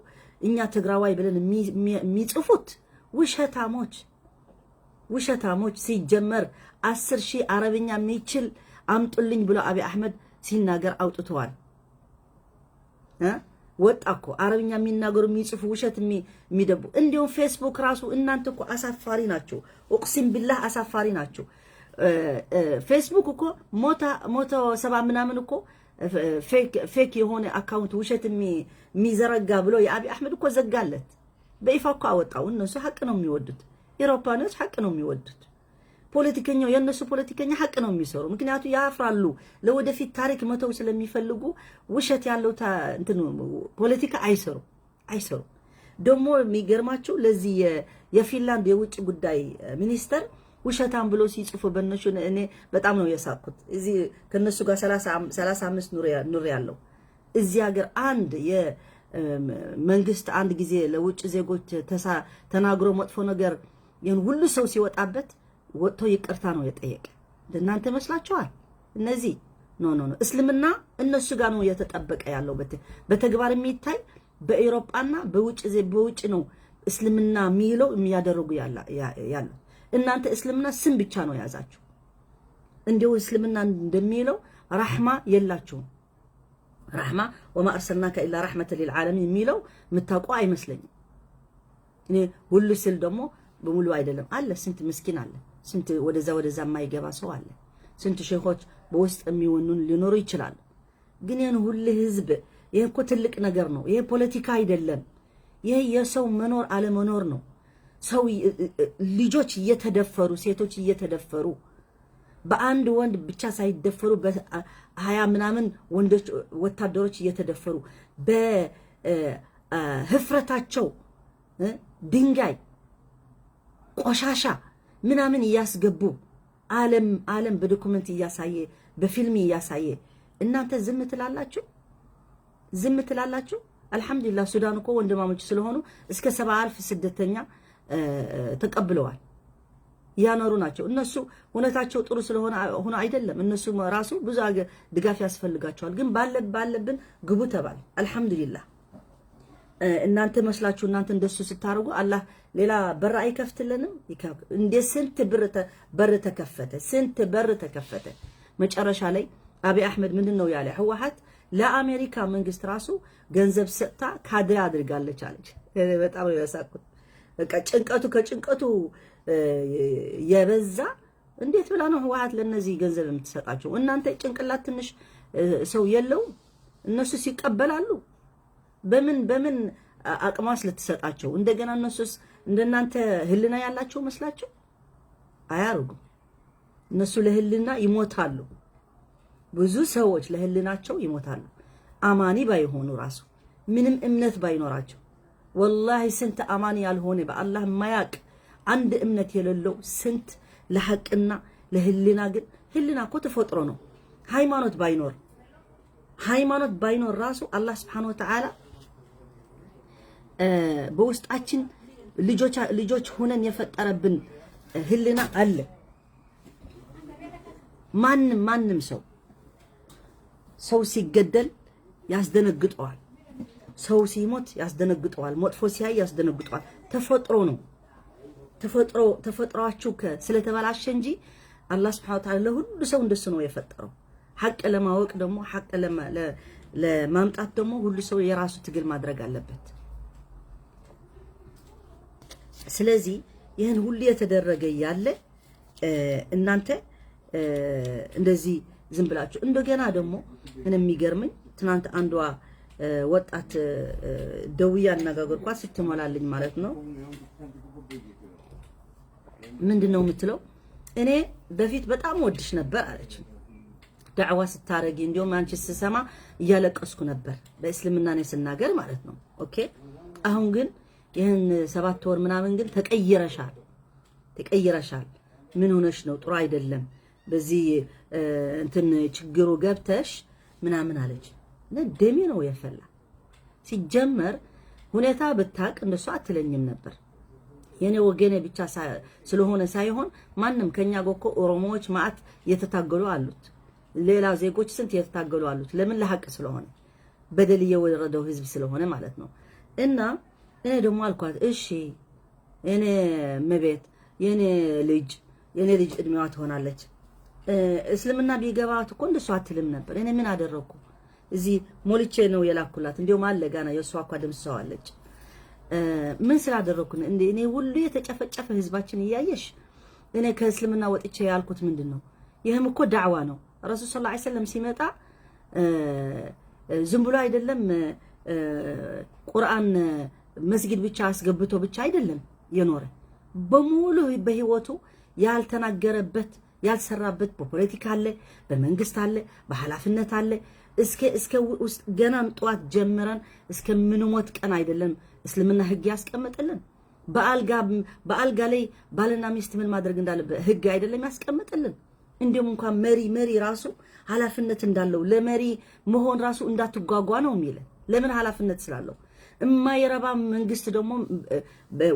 እኛ ትግራዋይ ብለን የሚጽፉት ውሸታሞች ውሸታሞች። ሲጀመር 10,000 አረብኛ የሚችል አምጡልኝ ብሎ አብይ አሕመድ ሲናገር አውጥተዋል። ወጣ እኮ አረብኛ የሚናገሩ የሚጽፉ ውሸት የሚደቡ። እንዲሁም ፌስቡክ ራሱ እናንተ እኮ አሳፋሪ ናቸው። أقسم بالله አሳፋሪ ናቸው። ፌስቡክ እኮ 170 ምናምን እኮ fake የሆነ account ውሸት የሚዘረጋ ብሎ የአብይ አሕመድ እኮ ዘጋለት። በይፋ እኮ አወጣው። እነሱ ሀቅ ነው የሚወዱት። ኤሮፓኖች ሀቅ ነው የሚወዱት። ፖለቲከኛው የእነሱ ፖለቲከኛ ሀቅ ነው የሚሰሩ። ምክንያቱ ያፍራሉ። ለወደፊት ታሪክ መተው ስለሚፈልጉ ውሸት ያለው እንትን ፖለቲካ አይሰሩ አይሰሩ። ደግሞ የሚገርማቸው ለዚህ የፊንላንድ የውጭ ጉዳይ ሚኒስተር ውሸታም ብሎ ሲጽፉ በእነሱ እኔ በጣም ነው የሳቅኩት። እዚህ ከነሱ ጋር 35 ኑር ያለው እዚህ ሀገር አንድ የመንግስት አንድ ጊዜ ለውጭ ዜጎች ተናግሮ መጥፎ ነገር ይህን ሁሉ ሰው ሲወጣበት ወጥቶ ይቅርታ ነው የጠየቀ። እናንተ መስላችኋል? እነዚህ no no no፣ እስልምና እነሱ ጋር ነው የተጠበቀ ያለው። በተግባር የሚታይ በኤሮጳና በውጭ ነው እስልምና የሚለው የሚያደርጉ ያለው። እናንተ እስልምና ስም ብቻ ነው የያዛችሁ። እንዲሁ እስልምና እንደሚለው ራሕማ የላችሁም። ራሕማ وما أرسلناك إلا رحمة للعالمين የሚለው የምታውቁ አይመስለኝም። እኔ ሁሉ ስል ደግሞ በሙሉ አይደለም አለ። ስንት ምስኪን አለ፣ ስንት ወደዛ ወደዛ የማይገባ ሰው አለ፣ ስንት ሼኾች በውስጥ የሚሆኑን ሊኖሩ ይችላሉ። ግን ይህን ሁሉ ህዝብ ይህ እኮ ትልቅ ነገር ነው። ይሄ ፖለቲካ አይደለም። ይሄ የሰው መኖር አለመኖር ነው። ሰው ልጆች እየተደፈሩ፣ ሴቶች እየተደፈሩ፣ በአንድ ወንድ ብቻ ሳይደፈሩ በ20 ምናምን ወንዶች ወታደሮች እየተደፈሩ፣ በህፍረታቸው ድንጋይ ቆሻሻ ምናምን እያስገቡ፣ ዓለም ዓለም በ document እያሳየ በፊልም እያሳየ እናንተ ዝም ትላላችሁ? ዝም ትላላችሁ? አልሐምዱሊላህ ሱዳን እኮ ወንድማሞች ስለሆኑ እስከ 70,000 ስደተኛ ተቀብለዋል። ያኖሩ ናቸው። እነሱ እውነታቸው ጥሩ ስለሆነ ሆኖ አይደለም። እነሱ ራሱ ብዙ ድጋፍ ያስፈልጋቸዋል። ግን ባለብን ግቡ ተባል። አልሐምዱሊላህ እናንተ መስላችሁ እናንተ እንደሱ ስታደርጉ አላህ ሌላ በር አይከፍትልንም? እንደ ስንት በር ተከፈተ፣ ስንት በር ተከፈተ። መጨረሻ ላይ አብይ አሕመድ ምንድን ነው ያለ? ህወሓት ለአሜሪካ መንግስት ራሱ ገንዘብ ሰጥታ ካድሬ አድርጋለች አለች። በጣም ነው ያሳቁት። በቃ ጭንቀቱ ከጭንቀቱ የበዛ እንዴት ብላ ነው ህወሓት ለነዚህ ገንዘብ የምትሰጣቸው? እናንተ ጭንቅላት ትንሽ ሰው የለውም። እነሱ ሲቀበላሉ በምን በምን አቅማስ ልትሰጣቸው? እንደገና እነሱስ እንደናንተ ህልና ያላቸው መስላቸው? አያርጉም። እነሱ ለህልና ይሞታሉ። ብዙ ሰዎች ለህልናቸው ይሞታሉ። አማኒ ባይሆኑ ራሱ ምንም እምነት ባይኖራቸው ወላሂ ስንት አማኒ ያልሆነ በአላህ የማያቅ አንድ እምነት የሌለው ስንት ለሐቅና ለህልና ግን ህልና እኮ ተፈጥሮ ነው። ሃይማኖት ባይኖር ራሱ አላህ ስብሐነሁ ወተዓላ በውስጣችን ልጆች ሆነን የፈጠረብን ህልና አለ። ማንም ማንም ሰው ሲገደል ያስደነግጠዋል። ሰው ሲሞት ያስደነግጠዋል። መጥፎ ሲያይ ያስደነግጠዋል። ተፈጥሮ ነው። ተፈጥሯችሁ ስለተበላሸ እንጂ አላህ ስብሐነ ወተዓላ ለሁሉ ሰው እንደሱ ነው የፈጠረው። ሐቅ ለማወቅ ደግሞ ሐቅ ለማምጣት ደግሞ ሁሉ ሰው የራሱ ትግል ማድረግ አለበት። ስለዚህ ይህን ሁሉ የተደረገ እያለ እናንተ እንደዚህ ዝም ብላችሁ እንደገና ደግሞ እኔ የሚገርመኝ ትናንት አንዷ ወጣት ደውዬ አነጋገርኳት ስትሞላልኝ ማለት ነው። ምንድን ነው የምትለው? እኔ በፊት በጣም ወድሽ ነበር አለች። ዳዕዋ ስታረጊ እንዲሁም አንቺ ስሰማ እያለቀስኩ ነበር፣ በእስልምና ነው ስናገር ማለት ነው። Okay፣ አሁን ግን ይህን 7 ወር ምናምን ግን ተቀይረሻል። ተቀይረሻል፣ ምን ሆነሽ ነው? ጥሩ አይደለም፣ በዚህ እንትን ችግሩ ገብተሽ ምናምን አለች። ደሜ ነው የፈላ። ሲጀመር ሁኔታ ብታቅ እንደሱ አትለኝም ነበር። የኔ ወገኔ ብቻ ስለሆነ ሳይሆን ማንም ከኛ ጎኮ ኦሮሞዎች ማአት የተታገሉ አሉት። ሌላ ዜጎች ስንት የተታገሉ አሉት። ለምን? ለሀቅ ስለሆነ፣ በደል እየወረደው ህዝብ ስለሆነ ማለት ነው። እና እኔ ደግሞ አልኳት፣ እሺ እኔ መቤት የኔ ልጅ እድሜዋ ትሆናለች። እስልምና ቢገባት እኮ እንደሱ አትልም ነበር። እኔ ምን አደረግኩ? እዚህ ሞልቼ ነው የላኩላት። እንዲሁም አለ ጋና የእሷ እኳ ደምስሰዋለች። ምን ስላደረግኩ እንደ እኔ ሁሉ የተጨፈጨፈ ህዝባችን እያየሽ እኔ ከእስልምና ወጥቼ ያልኩት ምንድን ነው? ይህም እኮ ዳዕዋ ነው። ረሱል صلى الله عليه وسلم ሲመጣ ዝም ብሎ አይደለም፣ ቁርአን መስጊድ ብቻ አስገብቶ ብቻ አይደለም የኖረ። በሙሉ በህይወቱ ያልተናገረበት ያልሰራበት በፖለቲካ አለ፣ በመንግስት አለ፣ በኃላፊነት አለ። እስከ ውስጥ ገናም ጠዋት ጀምረን እስከምንሞት ቀን አይደለም እስልምና ህግ ያስቀምጥልን። በአልጋ ላይ ባልና ሚስት ምን ማድረግ እንዳለበት ህግ አይደለም ያስቀምጥልን። እንዲሁም እንኳን መሪ ራሱ ኃላፊነት እንዳለው ለመሪ መሆን ራሱ እንዳትጓጓ ነው የሚለን። ለምን? ኃላፊነት ስላለው። የማይረባ መንግስት ደግሞ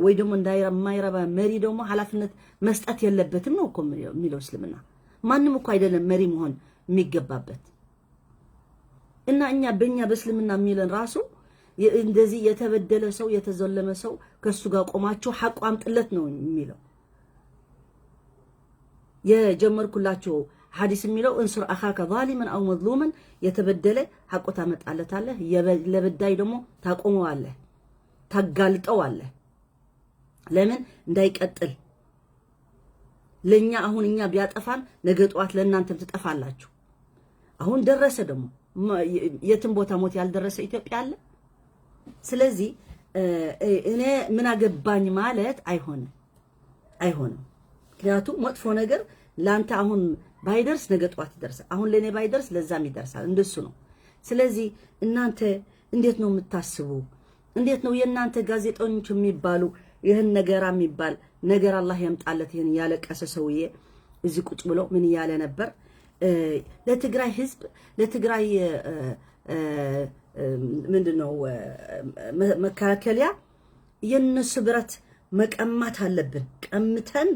ወይ ደግሞ የማይረባ መሪ ደግሞ ኃላፊነት መስጠት የለበትም ነው እኮ የሚለው እስልምና። ማንም እኮ አይደለም መሪ መሆን የሚገባበት። እና እኛ በእኛ በእስልምና የሚለን ራሱ እንደዚህ የተበደለ ሰው፣ የተዘለመ ሰው ከሱ ጋር ቆማችሁ ሐቁ አምጥለት ነው የሚለው። የጀመርኩላችሁ ሐዲስ የሚለው انصر أخاك ظالما أو مظلوما፣ የተበደለ ሐቁ ታመጣለታለህ፣ ለበዳይ ደግሞ ታቆመዋለህ፣ ታጋልጠዋለህ። ለምን? እንዳይቀጥል። ለኛ አሁን እኛ ቢያጠፋን ነገ ጠዋት ለእናንተም ትጠፋላችሁ። አሁን ደረሰ ደግሞ፣ የትም ቦታ ሞት ያልደረሰ ኢትዮጵያ አለ። ስለዚህ እኔ ምን አገባኝ ማለት አይሆንም፣ አይሆንም። ምክንያቱም መጥፎ ነገር ለአንተ አሁን ባይደርስ ነገ ጠዋት ይደርሳል። አሁን ለእኔ ባይደርስ ለዛም ይደርሳል። እንደሱ ነው። ስለዚህ እናንተ እንዴት ነው የምታስቡ? እንዴት ነው የእናንተ ጋዜጠኞች የሚባሉ ይህን ነገራ የሚባል ነገር አላህ ያምጣለት። ይህን ያለቀሰ ሰውዬ እዚህ ቁጭ ብሎ ምን እያለ ነበር? ለትግራይ ህዝብ፣ ለትግራይ ምንድን ነው መከላከያ የነሱ ብረት መቀማት አለብን። ቀምተን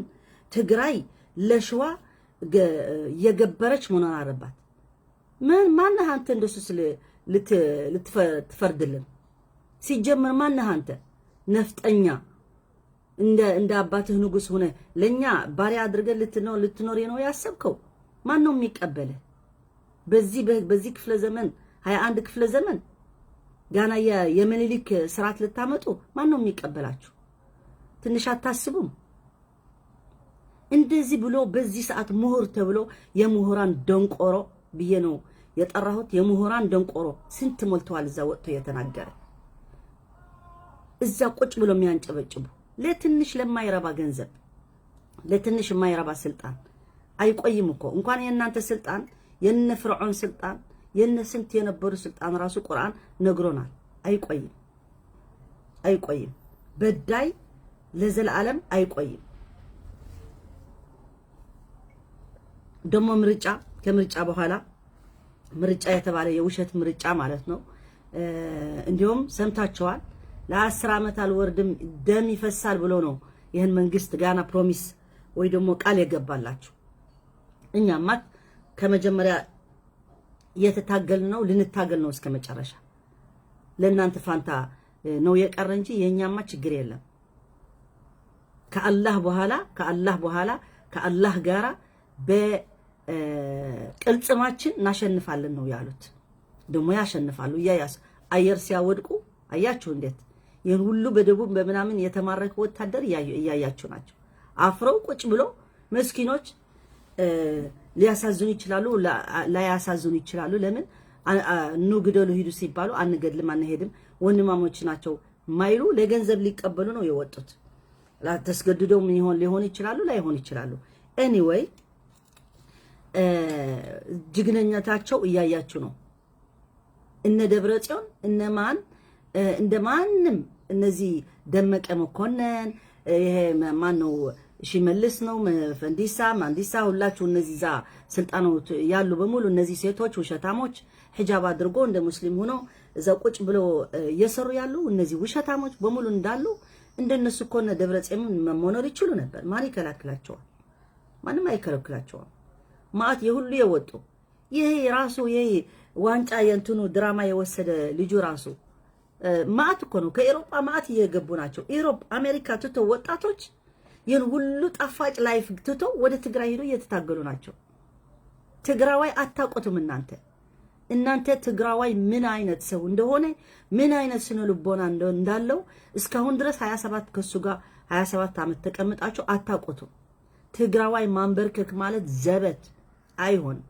ትግራይ ለሸዋ የገበረች መሆን አለባት። ምን ማነህ አንተ እንደሱ ልትፈርድልን? ሲጀመር ማነህ አንተ? ነፍጠኛ፣ እንደ አባትህ ንጉስ ሆነ ለኛ ባሪያ አድርገን ልትኖር ነው ያሰብከው? ማን ነው የሚቀበልህ? በዚህ ክፍለ ዘመን፣ 21 ክፍለ ዘመን ጋና የምኒልክ ስርዓት ልታመጡ ማን ነው የሚቀበላችሁ? ትንሽ አታስቡም? እንደዚህ ብሎ በዚህ ሰዓት ምሁር ተብሎ፣ የምሁራን ደንቆሮ ብዬ ነው የጠራሁት። የምሁራን ደንቆሮ ስንት ሞልተዋል። እዛ ወጥቶ የተናገረ፣ እዛ ቁጭ ብሎ የሚያንጨበጭቡ ለትንሽ ለማይረባ ገንዘብ፣ ለትንሽ የማይረባ ስልጣን። አይቆይም እኮ። እንኳን የእናንተ ስልጣን፣ የነ ፍርዖን ስልጣን፣ የነ ስንት የነበሩ ስልጣን ራሱ ቁርአን ነግሮናል። አይቆይም፣ አይቆይም። በዳይ ለዘላለም አይቆይም። ደግሞ ምርጫ፣ ከምርጫ በኋላ ምርጫ የተባለ የውሸት ምርጫ ማለት ነው። እንዲሁም ሰምታችኋል። ለ10 ዓመት አልወርድም፣ ደም ይፈሳል ብሎ ነው ይህን መንግስት ጋና promise ወይ ደግሞ ቃል የገባላችሁ። እኛማ ከመጀመሪያ እየተታገልን ነው፣ ልንታገል ነው እስከ መጨረሻ። ለእናንተ ፋንታ ነው የቀረ እንጂ የእኛማ ችግር የለም። ከአላህ በኋላ፣ ከአላህ በኋላ፣ ከአላህ ጋራ በቅልጽማችን እናሸንፋለን ነው ያሉት። ደግሞ ያሸንፋሉ። እያያስ አየር ሲያወድቁ አያችሁ እንዴት? ይህን ሁሉ በደቡብ በምናምን የተማረከ ወታደር እያያችሁ ናቸው። አፍረው ቁጭ ብሎ መስኪኖች ሊያሳዝኑ ይችላሉ፣ ላያሳዝኑ ይችላሉ። ለምን ኑ ግደሉ ሂዱ ሲባሉ አንገድልም፣ አንሄድም፣ ወንድማሞች ናቸው ማይሉ ለገንዘብ ሊቀበሉ ነው የወጡት። ተስገድደው ምን ይሆን ሊሆን ይችላሉ፣ ላይሆን ይችላሉ። Anyway ጀግንነታቸው እያያችሁ ነው። እነ ደብረ ጽዮን እነ ማን እንደ ማንም እነዚህ ደመቀ መኮንን፣ ይሄ ማን ነው? ሽመልስ ነው ፈንዲሳ ማንዲሳ ሁላችሁ እነዚህ ዛ ስልጣኑ ያሉ በሙሉ እነዚህ ሴቶች ውሸታሞች ሒጃብ አድርጎ እንደ ሙስሊም ሆኖ እዛ ቁጭ ብሎ እየሰሩ ያሉ እነዚህ ውሸታሞች በሙሉ እንዳሉ እንደነሱ እኮ እነ ደብረጽዮን መኖር ይችሉ ነበር። ማን ይከላክላቸዋል? ማንም አይከለክላቸዋል። ማአት የሁሉ የወጡ ይሄ ራሱ ይሄ ዋንጫ የእንትኑ ድራማ የወሰደ ልጁ ራሱ ማአት እኮ ነው። ከኤሮጳ ማአት እየገቡ ናቸው። Europe አሜሪካ ትቶ ወጣቶች ይህን ሁሉ ጣፋጭ life ትቶ ወደ ትግራይ ሄዶ እየተታገሉ ናቸው። ትግራዋይ አታውቁትም እናንተ። እናንተ ትግራዋይ ምን አይነት ሰው እንደሆነ፣ ምን አይነት ስነ ልቦና እንዳለው እስካሁን ድረስ 27 ከሱ ጋር 27 ዓመት ተቀምጣችሁ አታውቁትም። ትግራዋይ ማንበርከክ ማለት ዘበት አይሆንም፣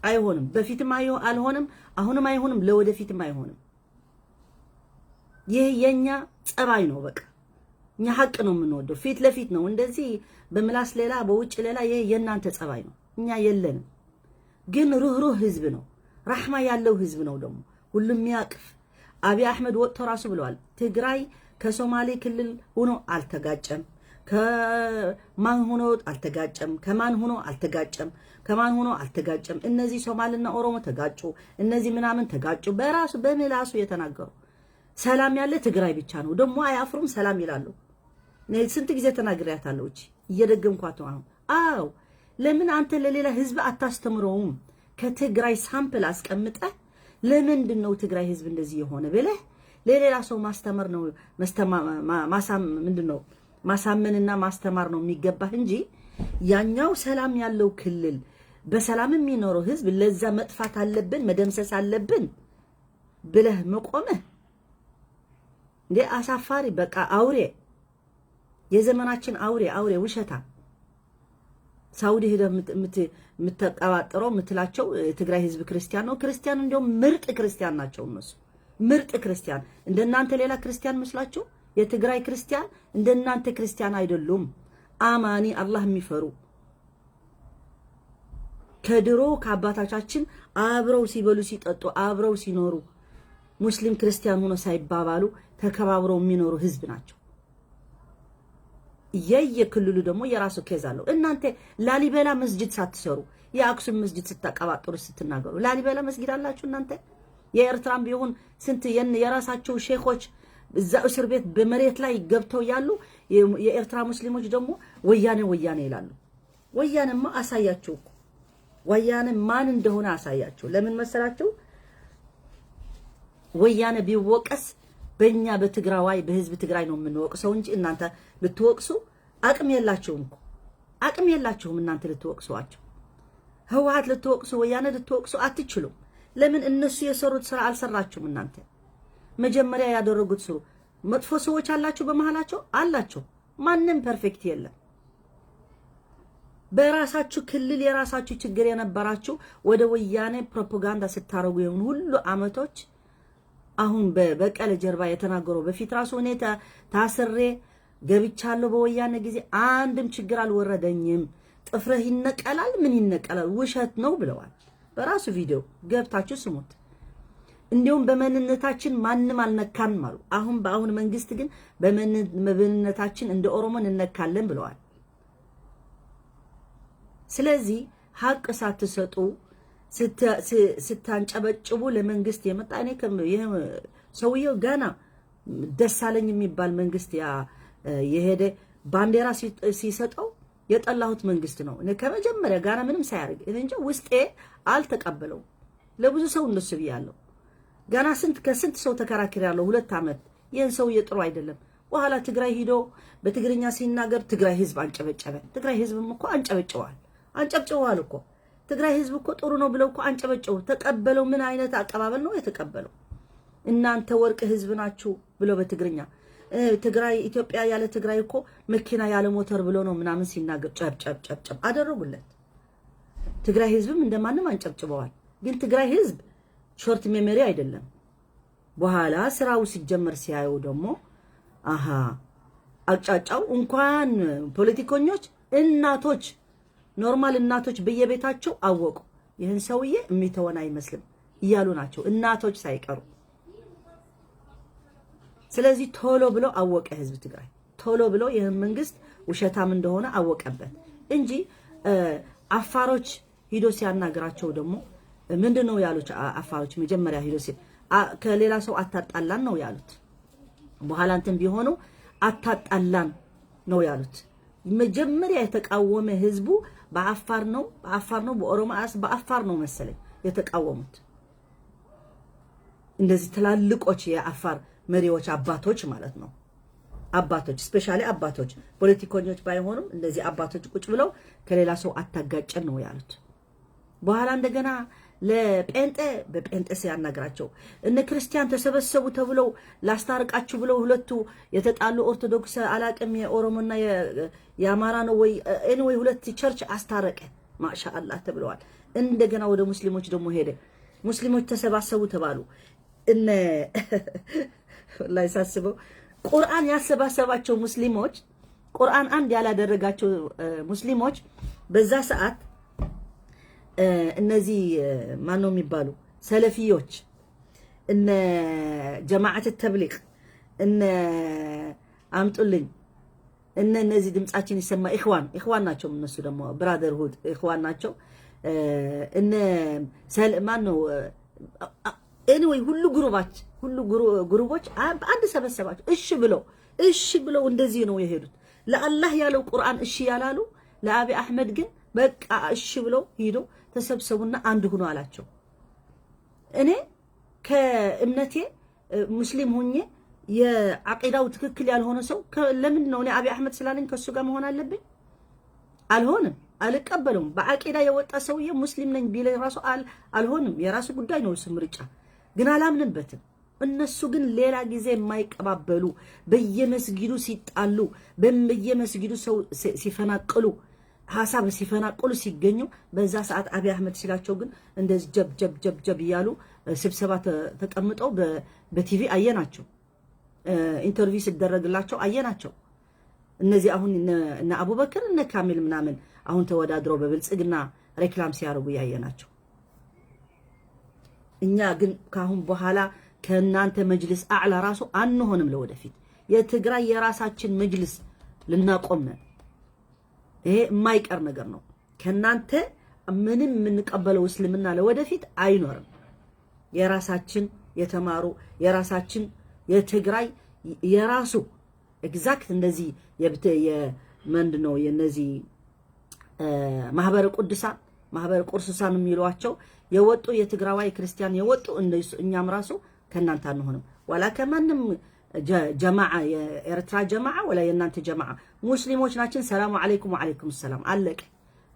አይሆንም። በፊትም አልሆንም፣ አሁንም አይሆንም፣ ለወደፊትም አይሆንም። ይህ የኛ ጸባይ ነው። በቃ እኛ ሀቅ ነው የምንወደው፣ ፊት ለፊት ነው። እንደዚህ በምላስ ሌላ በውጭ ሌላ፣ ይህ የእናንተ ጸባይ ነው። እኛ የለንም። ግን ሩህሩህ ህዝብ ነው፣ ራሕማ ያለው ህዝብ ነው። ደግሞ ሁሉም የሚያቅፍ አብይ አሕመድ ወጥቶ ራሱ ብለዋል። ትግራይ ከሶማሌ ክልል ሆኖ አልተጋጨም፣ ከማን ሆኖ አልተጋጨም፣ ከማን ሆኖ አልተጋጨም፣ ከማን ሆኖ አልተጋጨም። እነዚህ ሶማልና ኦሮሞ ተጋጩ፣ እነዚህ ምናምን ተጋጩ። በራሱ በምላሱ የተናገሩ ሰላም ያለ ትግራይ ብቻ ነው። ደግሞ አያፍሩም፣ ሰላም ይላሉ። ስንት ጊዜ ተናግሬያታለሁ። እቺ እየደገምኳት ነው አሁን። አዎ ለምን አንተ ለሌላ ህዝብ አታስተምረውም? ከትግራይ sample አስቀምጠህ ለምንድን ነው ትግራይ ህዝብ እንደዚህ የሆነ ብለህ ለሌላ ሰው ማስተማር ነው፣ ምንድን ነው ማሳመንና ማስተማር ነው የሚገባህ እንጂ ያኛው ሰላም ያለው ክልል በሰላም የሚኖረው ህዝብ ለዛ መጥፋት አለብን መደምሰስ አለብን ብለህ መቆምህ እንዴ አሳፋሪ። በቃ አውሬ፣ የዘመናችን አውሬ፣ አውሬ ውሸታ። ሳውዲ ሄደህ የምትቀባጥረው የምትላቸው ትግራይ ህዝብ ክርስቲያን ነው። ክርስቲያን እንዲያውም ምርጥ ክርስቲያን ናቸው እነሱ፣ ምርጥ ክርስቲያን። እንደናንተ ሌላ ክርስቲያን መስሏችሁ? የትግራይ ክርስቲያን እንደናንተ ክርስቲያን አይደሉም። አማኒ፣ አላህ የሚፈሩ፣ ከድሮ ከአባቶቻችን አብረው ሲበሉ ሲጠጡ አብረው ሲኖሩ ሙስሊም ክርስቲያን ሆኖ ሳይባባሉ ተከባብረው የሚኖሩ ህዝብ ናቸው። የየክልሉ ደግሞ የራሱ case አለው። እናንተ ላሊበላ መስጂድ ሳትሰሩ የአክሱም መስጂድ ስታቀባጥሩ ስትናገሩ ላሊበላ መስጊድ አላችሁ እናንተ። የኤርትራም ቢሆን ስንት የራሳቸው ሼኾች እዛ እስር ቤት በመሬት ላይ ገብተው ያሉ የኤርትራ ሙስሊሞች ደግሞ ወያኔ ወያኔ ይላሉ። ወያኔማ አሳያችሁ እኮ፣ ወያኔ ማን እንደሆነ አሳያችሁ። ለምን መሰላችሁ? ወያኔ ቢወቀስ በእኛ በትግራዋይ በህዝብ ትግራይ ነው የምንወቅሰው እንጂ እናንተ ልትወቅሱ አቅም የላችሁም እኮ፣ አቅም የላችሁም። እናንተ ልትወቅሷቸው ህወሓት ልትወቅሱ ወያኔ ልትወቅሱ አትችሉም። ለምን? እነሱ የሰሩት ስራ አልሰራችሁም እናንተ። መጀመሪያ ያደረጉት ስሩ። መጥፎ ሰዎች አላቸው፣ በመሃላቸው አላቸው። ማንም perfect የለም። በራሳችሁ ክልል የራሳችሁ ችግር የነበራችሁ ወደ ወያኔ ፕሮፓጋንዳ ስታረጉ የሆኑ ሁሉ አመቶች አሁን በበቀለ ጀርባ የተናገረው በፊት ራሱ እኔ ታስሬ ገብቻለሁ በወያኔ ጊዜ አንድም ችግር አልወረደኝም። ጥፍርህ ይነቀላል፣ ምን ይነቀላል፣ ውሸት ነው ብለዋል። በራሱ ቪዲዮ ገብታችሁ ስሙት። እንዲሁም በማንነታችን ማንም አልነካንም አሉ። አሁን በአሁን መንግስት ግን በማንነታችን እንደ ኦሮሞ እንነካለን ብለዋል። ስለዚህ ሀቅ ሳትሰጡ ስታንጨበጭቡ ለመንግስት የመጣ እኔ ይሄ ሰውየው ገና ደሳለኝ የሚባል መንግስት ያ የሄደ ባንዲራ ሲሰጠው የጠላሁት መንግስት ነው። እኔ ከመጀመሪያ ጋና ምንም ሳያደርግ እኔ እንጃ ውስጤ አልተቀበለውም። ለብዙ ሰው እንደሱ ብያለሁ። ገና ስንት ከስንት ሰው ተከራክሬያለሁ። 2 ዓመት ይህን ሰውዬ ጥሩ አይደለም። በኋላ ትግራይ ሂዶ በትግርኛ ሲናገር ትግራይ ህዝብ አንጨበጨበ። ትግራይ ህዝብም እኮ አንጨበጭበዋል፣ አንጨብጭበዋል እኮ። ትግራይ ህዝብ እኮ ጥሩ ነው ብለው እኮ አንጨበጨቡ፣ ተቀበለው። ምን አይነት አቀባበል ነው የተቀበለው? እናንተ ወርቅ ህዝብ ናችሁ ብሎ በትግርኛ ትግራይ ኢትዮጵያ ያለ ትግራይ እኮ መኪና ያለ ሞተር ብሎ ነው ምናምን ሲናገር ጨብጨብ ጨብጨብ አደረጉለት። ትግራይ ህዝብም እንደማንም አንጨብጭበዋል። ግን ትግራይ ህዝብ short memory አይደለም። በኋላ ስራው ሲጀመር ሲያየው ደግሞ አሃ አቅጫጫው እንኳን ፖለቲከኞች እናቶች፣ normal እናቶች በየቤታቸው አወቁ። ይህን ሰውዬ የሚተወን አይመስልም እያሉ ናቸው እናቶች ሳይቀሩ። ስለዚህ ቶሎ ብሎ አወቀ ህዝብ ትግራይ። ቶሎ ብሎ ይህን መንግስት ውሸታም እንደሆነ አወቀበት እንጂ አፋሮች ሂዶ ሲያናግራቸው ደግሞ ምንድን ነው ያሉት? አፋሮች መጀመሪያ ሂዶ ከሌላ ሰው አታጣላን ነው ያሉት። በኋላ እንትን ቢሆኑ አታጣላን ነው ያሉት። መጀመሪያ የተቃወመ ህዝቡ በአፋር ነው፣ በአፋር ነው፣ በኦሮሞ በአፋር ነው መሰለኝ የተቃወሙት። እንደዚህ ትላልቆች የአፋር መሪዎች አባቶች ማለት ነው። አባቶች፣ specially አባቶች፣ ፖለቲከኞች ባይሆኑም እንደዚህ አባቶች ቁጭ ብለው ከሌላ ሰው አታጋጨን ነው ያሉት። በኋላ እንደገና ለጴንጤ በጴንጤ ሲያናግራቸው እነ ክርስቲያን ተሰበሰቡ ተብለው ላስታርቃችሁ ብለው ሁለቱ የተጣሉ ኦርቶዶክስ አላቅም የኦሮሞና የአማራ ነው ወይ anyway ሁለት church አስታረቀ፣ ማሻአላህ ተብለዋል። እንደገና ወደ ሙስሊሞች ደግሞ ሄደ። ሙስሊሞች ተሰባሰቡ ተባሉ። እነ ላይ ሳስበው ቁርአን ያሰባሰባቸው ሙስሊሞች፣ ቁርአን አንድ ያላደረጋቸው ሙስሊሞች በዛ ሰዓት እነዚህ ማን ነው የሚባሉ ሰለፊዮች፣ እነ ጀማዓት ተብሊቅ፣ እነ አምጡልኝ እነ እነዚህ ድምጻችን ይሰማ ኢኽዋን፣ ኢኽዋን ናቸው። እነሱ ደግሞ brotherhood ኢኽዋን ናቸው። እነ ማን ነው anyway ሁሉ ግሩባች ሁሉ ግሩቦች አንድ ሰበሰባቸው። እሺ ብለው፣ እሺ ብለው እንደዚህ ነው የሄዱት። ለአላህ ያለው ቁርአን እሺ ያላሉ ለአቢ አሕመድ ግን በቃ እሺ ብለው ሂዶ ተሰብሰቡና አንድ ሁኑ አላቸው። እኔ ከእምነቴ ሙስሊም ሆኜ የዓቂዳው ትክክል ያልሆነ ሰው ለምንድን ነው እኔ አቢ አሕመድ ስላለኝ ከእሱ ጋር መሆን አለብኝ? አልሆንም፣ አልቀበለውም። በዓቂዳ የወጣ ሰውዬ ሙስሊም ነኝ ቢለኝ ራሱ አልሆንም። የራሱ ጉዳይ ነው እሱ ምርጫ፣ ግን አላምንበትም። እነሱ ግን ሌላ ጊዜ የማይቀባበሉ በየመስጊዱ ሲጣሉ፣ በየመስጊዱ ሰው ሲፈናቅሉ፣ ሀሳብ ሲፈናቅሉ ሲገኙ በዛ ሰዓት አብይ አህመድ ሲላቸው ግን እንደዚህ ጀብ ጀብ ጀብ ጀብ እያሉ ስብሰባ ተቀምጠው በቲቪ አየናቸው። Interview ሲደረግላቸው አየናቸው። እነዚህ አሁን እነ አቡበክር እነ ካሚል ምናምን አሁን ተወዳድረው በብልጽግና ሬክላም ሲያደርጉ ያየናቸው። እኛ ግን ከአሁን በኋላ ከእናንተ መጅልስ አዕላ ራሱ አንሆንም። ለወደፊት የትግራይ የራሳችን መጅልስ ልናቆም ነን። ይሄ የማይቀር ነገር ነው። ከእናንተ ምንም የምንቀበለው እስልምና ለወደፊት አይኖርም። የራሳችን የተማሩ የራሳችን የትግራይ የራሱ exact እንደዚህ ምንድን ነው የነዚህ ማህበረ ቅዱሳን፣ ማህበረ ቁርሱሳን የሚሏቸው የወጡ የትግራዋይ ክርስቲያን የወጡ እኛም ራሱ ከእናንተ አንሆንም። ወላ ከማንም ጀማዓ፣ የኤርትራ ጀማዓ ወላ የእናንተ ጀማዓ፣ ሙስሊሞች ናችን። ሰላሙ አለይኩም ወአለይኩም ሰላም አለቀ።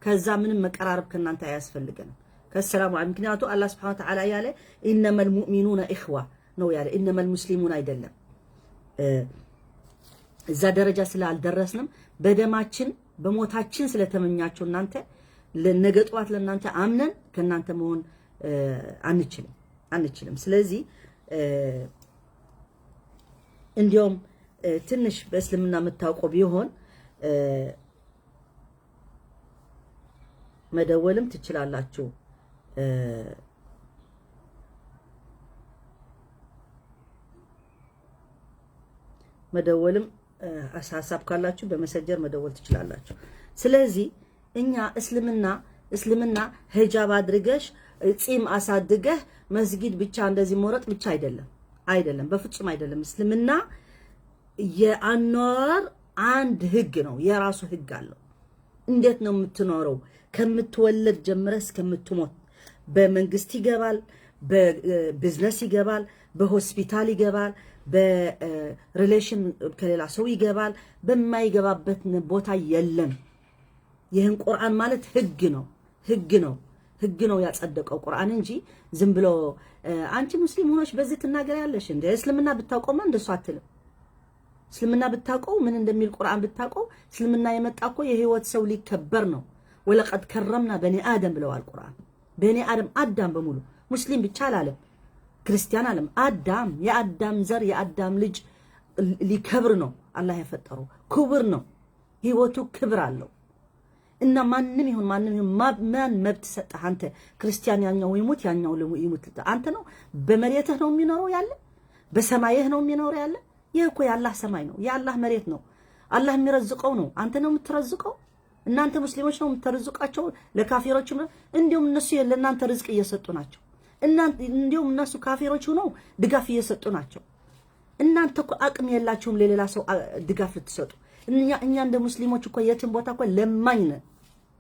ከዛ ምንም መቀራረብ ከእናንተ አያስፈልገንም። ከሰላሙ ምክንያቱ አላህ سبحانه وتعالى ያለ إنما المؤمنون إخوة ነው ያለ፣ إنما المسلمون አይደለም። እዛ ደረጃ ስላልደረስንም በደማችን በሞታችን ስለተመኛችሁ እናንተ ነገ ጠዋት ለእናንተ አምነን ከእናንተ መሆን አንችልም አንችልም። ስለዚህ እንዲያውም ትንሽ በእስልምና የምታውቀው ቢሆን መደወልም ትችላላችሁ። መደወልም ሀሳብ ካላችሁ በመሰጀር መደወል ትችላላችሁ። ስለዚህ እኛ እስልምና ሂጃብ አድርገሽ ጺም አሳድገህ መስጊድ ብቻ እንደዚህ መውረጥ ብቻ አይደለም፣ አይደለም፣ በፍጹም አይደለም። እስልምና የአኗኗር አንድ ህግ ነው፣ የራሱ ህግ አለው። እንዴት ነው የምትኖረው? ከምትወለድ ጀምረህ እስከምትሞት በመንግስት ይገባል፣ በቢዝነስ ይገባል፣ በሆስፒታል ይገባል፣ በ relation ከሌላ ሰው ይገባል። በማይገባበት ቦታ የለም። ይህን ቁርአን ማለት ህግ ነው፣ ህግ ነው፣ ህግ ነው ያጸደቀው ቁርአን እንጂ ዝም ብሎ አንቺ ሙስሊም ሆነሽ በዚህ ትናገሪያለሽ እንደ እስልምና ብታውቀውማ እንደሱ አትልም። እስልምና ብታውቀው ምን እንደሚል ቁርአን ብታውቀው እስልምና የመጣ እኮ የህይወት ሰው ሊከበር ነው። ولقد كرمنا بني آدم ብለዋል ቁርአን። بني آدم አዳም በሙሉ ሙስሊም ብቻ አላለም፣ ክርስቲያን አለም። አዳም የአዳም ዘር የአዳም ልጅ ሊከብር ነው አላህ የፈጠረው ክቡር ነው። ህይወቱ ክብር አለው። እና ማንም ይሁን ማንም ይሁን ማን መብት ሰጠህ አንተ ክርስቲያን ያኛው ይሙት ያኛው ይሙት አንተ ነው በመሬትህ ነው የሚኖረው ያለ በሰማይህ ነው የሚኖረው ያለ። ይህ እኮ የአላህ ሰማይ ነው፣ የአላህ መሬት ነው። አላህ የሚረዝቀው ነው። አንተ ነው የምትረዝቀው? እናንተ ሙስሊሞች ነው የምትረዝቃቸው ለካፊሮች። እንዲሁም እነሱ ለእናንተ ርዝቅ እየሰጡ ናቸው። እንዲሁም እነሱ ካፊሮች ሆነው ድጋፍ እየሰጡ ናቸው። እናንተ እኮ አቅም የላችሁም ለሌላ ሰው ድጋፍ ልትሰጡ። እኛ እንደ ሙስሊሞች እኮ የትም ቦታ እኮ ለማኝ ነን፣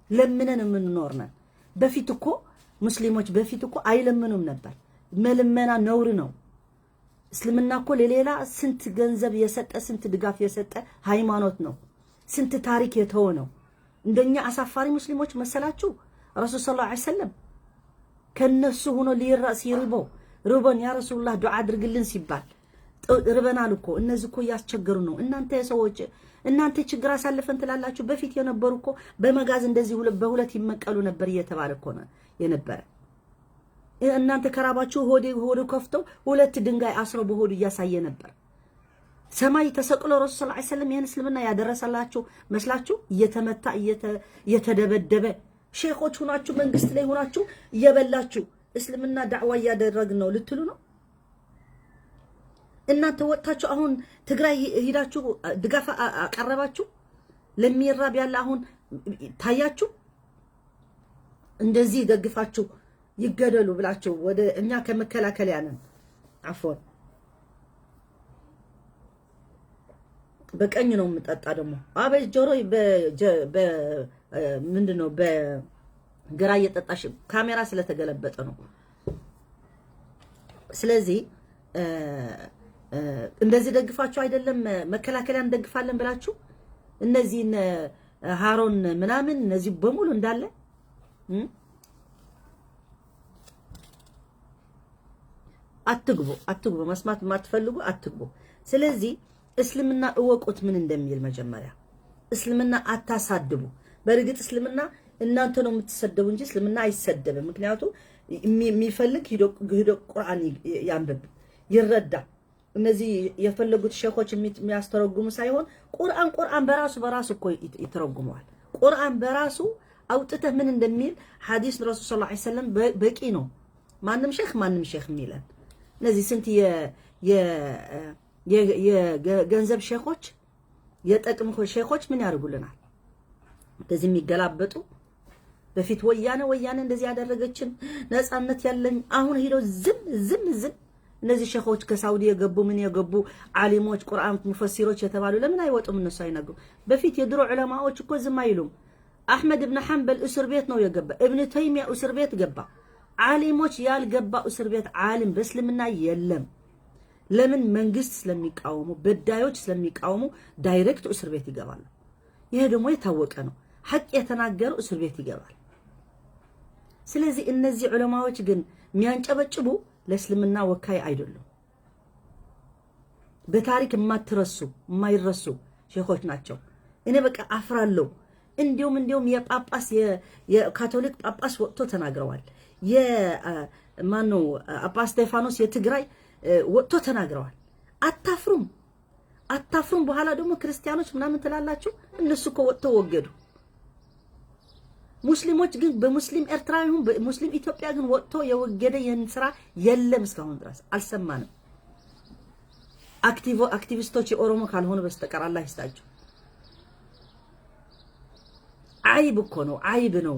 ለምነን የምንኖር ነን። በፊት እኮ ሙስሊሞች በፊት እኮ አይለምኑም ነበር። መልመና ነውር ነው። እስልምና እኮ ለሌላ ስንት ገንዘብ የሰጠ፣ ስንት ድጋፍ የሰጠ ሃይማኖት ነው። ስንት ታሪክ የተወ ነው። እንደኛ አሳፋሪ ሙስሊሞች መሰላችሁ? ረሱል صلى الله عليه وسلم ከነሱ ሆኖ ሲርቦ ርቦን يا رسول الله ዱዓ አድርግልን ሲባል ርበናል እኮ፣ እነዚህ እኮ እያስቸገሩ ነው። እናንተ ሰዎች እናንተ ችግር አሳልፈን ትላላችሁ። በፊት የነበሩ እኮ በመጋዝ እንደዚህ በሁለት ይመቀሉ ነበር እየተባለ እኮ ነው የነበረ። እናንተ ከራባችሁ ሆዱ ከፍተው ሁለት ድንጋይ አስረው በሆዱ እያሳየ ነበር። ሰማይ ተሰቅሎ ረሱል صلى الله عليه وسلم ይህን እስልምና ያደረሰላችሁ መስላችሁ? እየተመታ እየተደበደበ ሼኾች ሁናችሁ መንግስት ላይ ሁናችሁ እየበላችሁ እስልምና ዳዕዋ እያደረግን ነው ልትሉ ነው? እናንተ ወጥታችሁ አሁን ትግራይ ሂዳችሁ ድጋፍ አቀረባችሁ? ለሚራብ ያለ አሁን ታያችሁ? እንደዚህ ደግፋችሁ ይገደሉ ብላችሁ ወደ እኛ ከመከላከያ ነን። عفوا በቀኝ ነው የምጠጣ ደግሞ አበጅ ጆሮ ምንድን ነው በግራ እየጠጣሽ ካሜራ ስለተገለበጠ ነው። ስለዚህ እንደዚህ ደግፋችሁ አይደለም መከላከያ እንደግፋለን ብላችሁ እነዚህን ሃሮን ምናምን እነዚህ በሙሉ እንዳለ አትግቡ፣ አትግቡ። መስማት የማትፈልጉ አትግቡ። ስለዚህ እስልምና እወቁት ምን እንደሚል መጀመሪያ። እስልምና አታሳድቡ። በእርግጥ እስልምና እናንተ ነው የምትሰደቡ እንጂ እስልምና አይሰደብም። ምክንያቱ የሚፈልግ ሂዶ ቁርአን ያንብብ ይረዳ። እነዚህ የፈለጉት ሼኾች የሚያስተረጉሙ ሳይሆን ቁርአን ቁርአን በራሱ በራሱ እኮ ይተረጉመዋል። ቁርአን በራሱ አውጥተህ ምን እንደሚል ሐዲስ ረሱል صلى الله عليه وسلم በቂ ነው። ማንም ሼኽ ማንም ሼኽ የሚለን እነዚህ ስንት የገንዘብ ሼኾች የጠቅም ሼኾች ምን ያደርጉልናል? እንደዚህ የሚገላበጡ በፊት ወያኔ ወያኔ እንደዚህ ያደረገችን ነፃነት ያለኝ አሁን ሂደው ዝም ዝም ዝም። እነዚህ ሼኾች ከሳውዲ የገቡ ምን የገቡ ዓሊሞች ቁርአን ሙፈሲሮች የተባሉ ለምን አይወጡም? እነሱ አይነግሩም። በፊት የድሮ ዑለማዎች እኮ ዝም አይሉም። አሕመድ እብን ሐንበል እስር ቤት ነው የገባ። እብን ተይሚያ እስር ቤት ገባ። ዓሊሞች ያልገባ እስር ቤት ዓሊም በእስልምና የለም። ለምን? መንግስት ስለሚቃወሙ፣ በዳዮች ስለሚቃወሙ direct እስር ቤት ይገባሉ። ይሄ ደግሞ የታወቀ ነው። ሐቅ የተናገረው እስር ቤት ይገባል። ስለዚህ እነዚህ ዑለማዎች ግን የሚያንጨበጭቡ ለእስልምና ወካይ አይደሉም። በታሪክ የማትረሱ የማይረሱ ሼኾች ናቸው። እኔ በቃ አፍራለሁ። እንዲሁም የጳጳስ የካቶሊክ ጳጳስ ወጥቶ ተናግረዋል። የማነው አባ ስቴፋኖስ የትግራይ ወጥቶ ተናግረዋል። አታፍሩም? አታፍሩም? በኋላ ደግሞ ክርስቲያኖች ምናምን ትላላችሁ። እነሱ እኮ ወጥተው ወገዱ። ሙስሊሞች ግን በሙስሊም ኤርትራ ይሁን በሙስሊም ኢትዮጵያ ግን ወጥቶ የወገደ ይህን ስራ የለም፣ እስካሁን ድረስ አልሰማንም። አክቲቪስቶች የኦሮሞ ካልሆኑ በስተቀር አላህ ይስጣቸው። አይብ እኮ ነው፣ አይብ ነው፣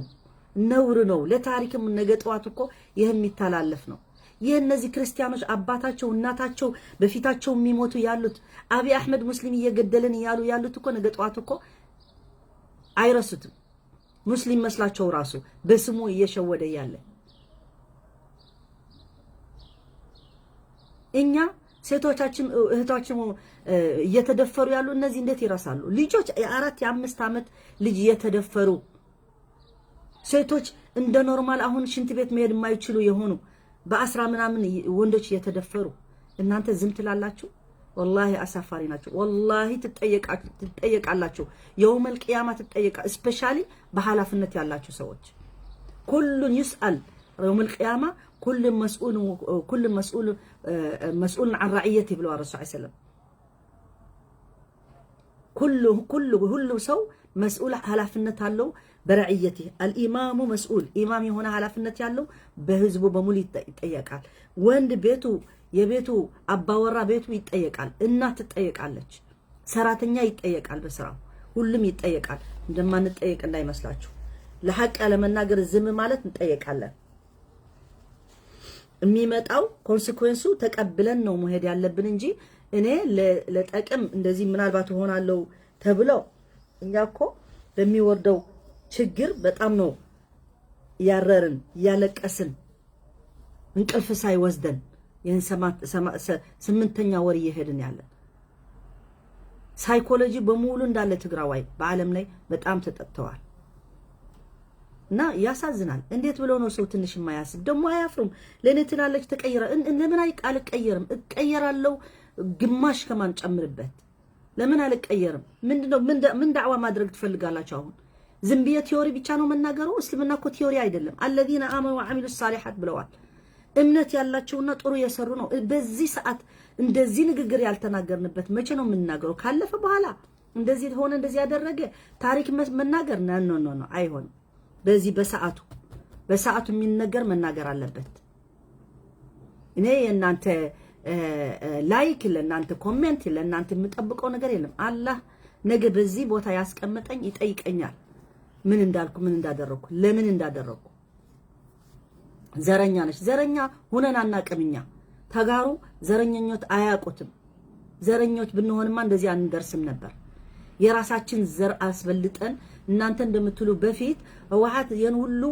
ነውር ነው። ለታሪክም ነገ ጠዋት እኮ ይህ የሚተላለፍ ነው። ይህ እነዚህ ክርስቲያኖች አባታቸው እናታቸው በፊታቸው የሚሞቱ ያሉት አብይ አሕመድ ሙስሊም እየገደልን እያሉ ያሉት እኮ ነገ ጠዋት እኮ አይረሱትም። ሙስሊም መስላቸው ራሱ በስሙ እየሸወደ ያለ እኛ ሴቶቻችን እህታችን እየተደፈሩ ያሉ እነዚህ እንዴት ይረሳሉ? ልጆች የ4 የ5 ዓመት ልጅ እየተደፈሩ፣ ሴቶች እንደ normal አሁን ሽንት ቤት መሄድ የማይችሉ የሆኑ በአስራ ምናምን ወንዶች እየተደፈሩ እናንተ ዝም ትላላችሁ? ወላሂ አሳፋሪ ናቸው። ወላሂ ትጠየቃላችሁ። يوم القيامة ትጠየቃ። Especially በኃላፊነት ያላችሁ ሰዎች كل يسأل يوم القيامة كل مسؤول مسؤول عن رعيته ብለዋል ረሱል ሰለም። ሁሉ ሰው مسؤول ኃላፊነት አለው በ رعيته። الإمام مسؤول ኢማም የሆነ ኃላፊነት ያለው በህዝቡ በሙሉ ይጠየቃል። ወንድ ቤቱ የቤቱ አባወራ ቤቱ ይጠየቃል። እናት ትጠየቃለች። ሰራተኛ ይጠየቃል በስራው፣ ሁሉም ይጠየቃል። እንደማንጠየቅ እንዳይመስላችሁ። ለሐቅ ያለመናገር ዝም ማለት እንጠየቃለን። የሚመጣው consequence ኡ ተቀብለን ነው መሄድ ያለብን እንጂ እኔ ለጠቅም እንደዚህ ምናልባት እሆናለሁ ተብለው እኛ እኮ በሚወርደው ችግር በጣም ነው ያረርን፣ እያለቀስን፣ እንቅልፍ ሳይወስደን ይህን 8ኛ ወር እየሄድን ያለን። Psychology በሙሉ እንዳለ ትግራዋይ በዓለም ላይ በጣም ተጠቅተዋል። እና ያሳዝናል። እንዴት ብሎ ነው ሰው ትንሽ የማያስብ? ደግሞ አያፍሩም። ለእኔ ትላለች ተቀይረ፣ ለምን አልቀየርም? እቀየራለሁ። ግማሽ ከማን ጨምርበት። ለምን አልቀየርም? ምንድነው? ምን ዳዕዋ ማድረግ ትፈልጋላችሁ? አሁን ዝም ብዬ theory ብቻ ነው መናገሩ? እስልምና እኮ theory አይደለም። الذين آمنوا وعملوا الصالحات ብለዋል። እምነት ያላቸውና ጥሩ የሰሩ ነው። በዚህ ሰዓት እንደዚህ ንግግር ያልተናገርንበት መቼ ነው የምንናገረው? ካለፈ በኋላ እንደዚህ ሆነ፣ እንደዚህ ያደረገ ታሪክ መናገር no, no, no፣ አይሆንም። በዚህ በሰዓቱ የሚነገር መናገር አለበት። እኔ የእናንተ like፣ ለእናንተ comment፣ ለእናንተ የምጠብቀው ነገር የለም። አላህ ነገ በዚህ ቦታ ያስቀመጠኝ ይጠይቀኛል። ምን እንዳልኩ፣ ምን እንዳደረግኩ፣ ለምን እንዳደረግኩ። ዘረኛ ነች። ዘረኛ ሁነን አናቅም። እኛ ተጋሩ ዘረኞች አያውቁትም። ዘረኞች ብንሆንማ እንደዚህ አንደርስም ነበር። የራሳችን ዘር አስበልጠን እናንተ እንደምትሉ በፊት ህወሓት ይህን ሁሉ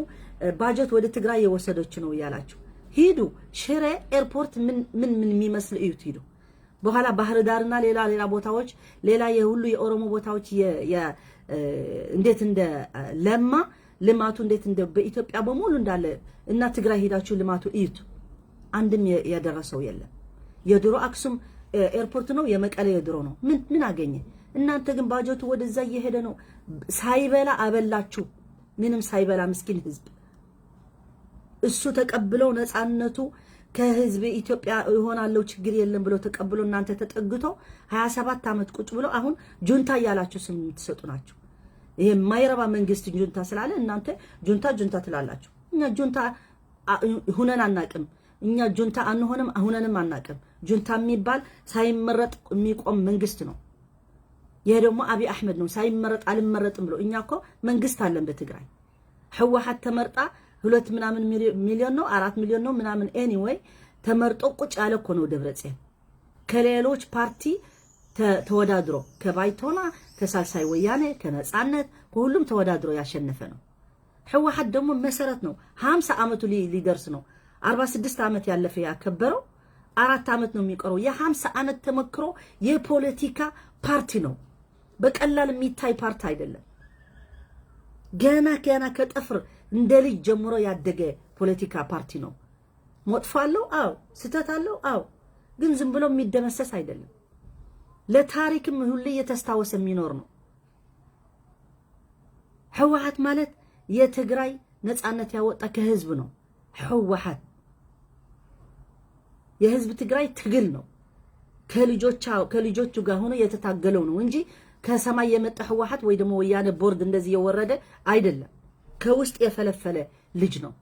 ባጀት ወደ ትግራይ የወሰደች ነው እያላችሁ ሂዱ። ሽሬ airport ምን ምን ምን የሚመስል እዩት፣ ሂዱ። በኋላ ባህር ዳርና ሌላ ሌላ ቦታዎች፣ ሌላ የሁሉ የኦሮሞ ቦታዎች እንዴት እንደ ለማ፣ ልማቱ እንዴት እንደ በኢትዮጵያ በሙሉ እንዳለ እና ትግራይ ሄዳችሁ ልማቱ እዩት። አንድም የደረሰው የለም። የድሮ አክሱም airport ነው፣ የመቀሌ የድሮ ነው። ምን ምን አገኘ? እናንተ ግን ባጀቱ ወደዛ እየሄደ ነው። ሳይበላ አበላችሁ። ምንም ሳይበላ ምስኪን ህዝብ እሱ ተቀብለው ነፃነቱ ከህዝብ ኢትዮጵያ ይሆናለው ችግር የለም ብሎ ተቀብሎ እናንተ ተጠግቶ 27 ዓመት ቁጭ ብሎ አሁን ጁንታ እያላችሁ ስም የምትሰጡ ናቸው። ይሄ የማይረባ መንግስት ጁንታ ስላለ እናንተ ጁንታ ጁንታ ትላላችሁ። እኛ ጁንታ ሁነን አናቅም። እኛ ጁንታ አንሆንም፣ ሁነንም አናቅም። ጁንታ የሚባል ሳይመረጥ የሚቆም መንግስት ነው። ይሄ ደግሞ አብይ አሕመድ ነው። ሳይመረጥ አልመረጥም ብሎ፣ እኛ እኮ መንግስት አለን በትግራይ። ህወሓት ተመርጣ 2 ምናምን ሚሊዮን ነው፣ 4 ሚሊዮን ነው ምናምን፣ anyway ተመርጦ ቁጭ ያለ እኮ ነው ደብረጽዮን። ከሌሎች ፓርቲ ተወዳድሮ፣ ከባይቶና፣ ከሳልሳይ ወያኔ፣ ከነፃነት፣ ከሁሉም ተወዳድሮ ያሸነፈ ነው። ህወሓት ደግሞ መሰረት ነው። 50 ዓመቱ ሊደርስ ነው። 46 ዓመት ያለፈ ያከበረው 4 ዓመት ነው የሚቀረው። የ50 ዓመት ተመክሮ የፖለቲካ ፓርቲ ነው። በቀላል የሚታይ ፓርቲ አይደለም። ገና ገና ከጥፍር እንደ ልጅ ጀምሮ ያደገ ፖለቲካ ፓርቲ ነው። መጥፎ አለው? አዎ። ስህተት አለው? አዎ። ግን ዝም ብሎ የሚደመሰስ አይደለም። ለታሪክም ሁሌ እየተስታወሰ የሚኖር ነው። ህወሓት ማለት የትግራይ ነፃነት ያወጣ ከህዝብ ነው። ህወሓት የህዝብ ትግራይ ትግል ነው። ከልጆቹ ጋር ሆኖ የተታገለው ነው እንጂ ከሰማይ የመጣ ህወሓት ወይ ደግሞ ወያነ ቦርድ እንደዚህ የወረደ አይደለም። ከውስጥ የፈለፈለ ልጅ ነው።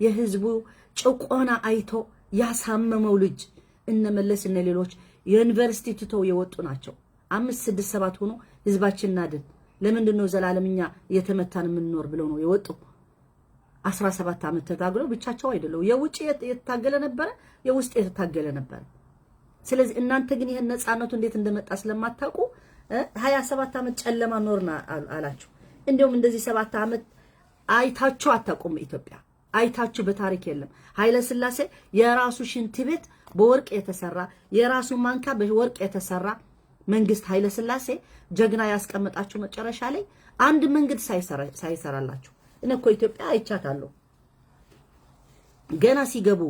የህዝቡ ጭቆና አይቶ ያሳመመው ልጅ። እነ መለስ እነ ሌሎች ዩኒቨርሲቲ ትተው የወጡ ናቸው። አምስት፣ ስድስት፣ ሰባት ሆኖ ህዝባችን እናድን፣ ለምንድን ነው ዘላለም እኛ እየተመታን የምንኖር ብለው ነው የወጡ። 17 ዓመት ተታግለው ብቻቸው አይደለው። የውጭ የታገለ ነበረ፣ የውስጥ የተታገለ ነበረ። ስለዚህ እናንተ ግን ይህን ነፃነቱ እንዴት እንደመጣ ስለማታውቁ 27 ዓመት ጨለማ ኖርና አላችሁ። እንዲሁም እንደዚህ 7 ዓመት አይታችሁ አታውቁም። ኢትዮጵያ አይታችሁ በታሪክ የለም። ኃይለ ሥላሴ የራሱ ሽንት ቤት በወርቅ የተሰራ፣ የራሱ ማንካ በወርቅ የተሰራ መንግስት ኃይለ ሥላሴ ጀግና ያስቀመጣችሁ መጨረሻ ላይ አንድ መንገድ ሳይሰራላችሁ። እኔ እኮ ኢትዮጵያ አይቻታለሁ። ገና ሲገቡ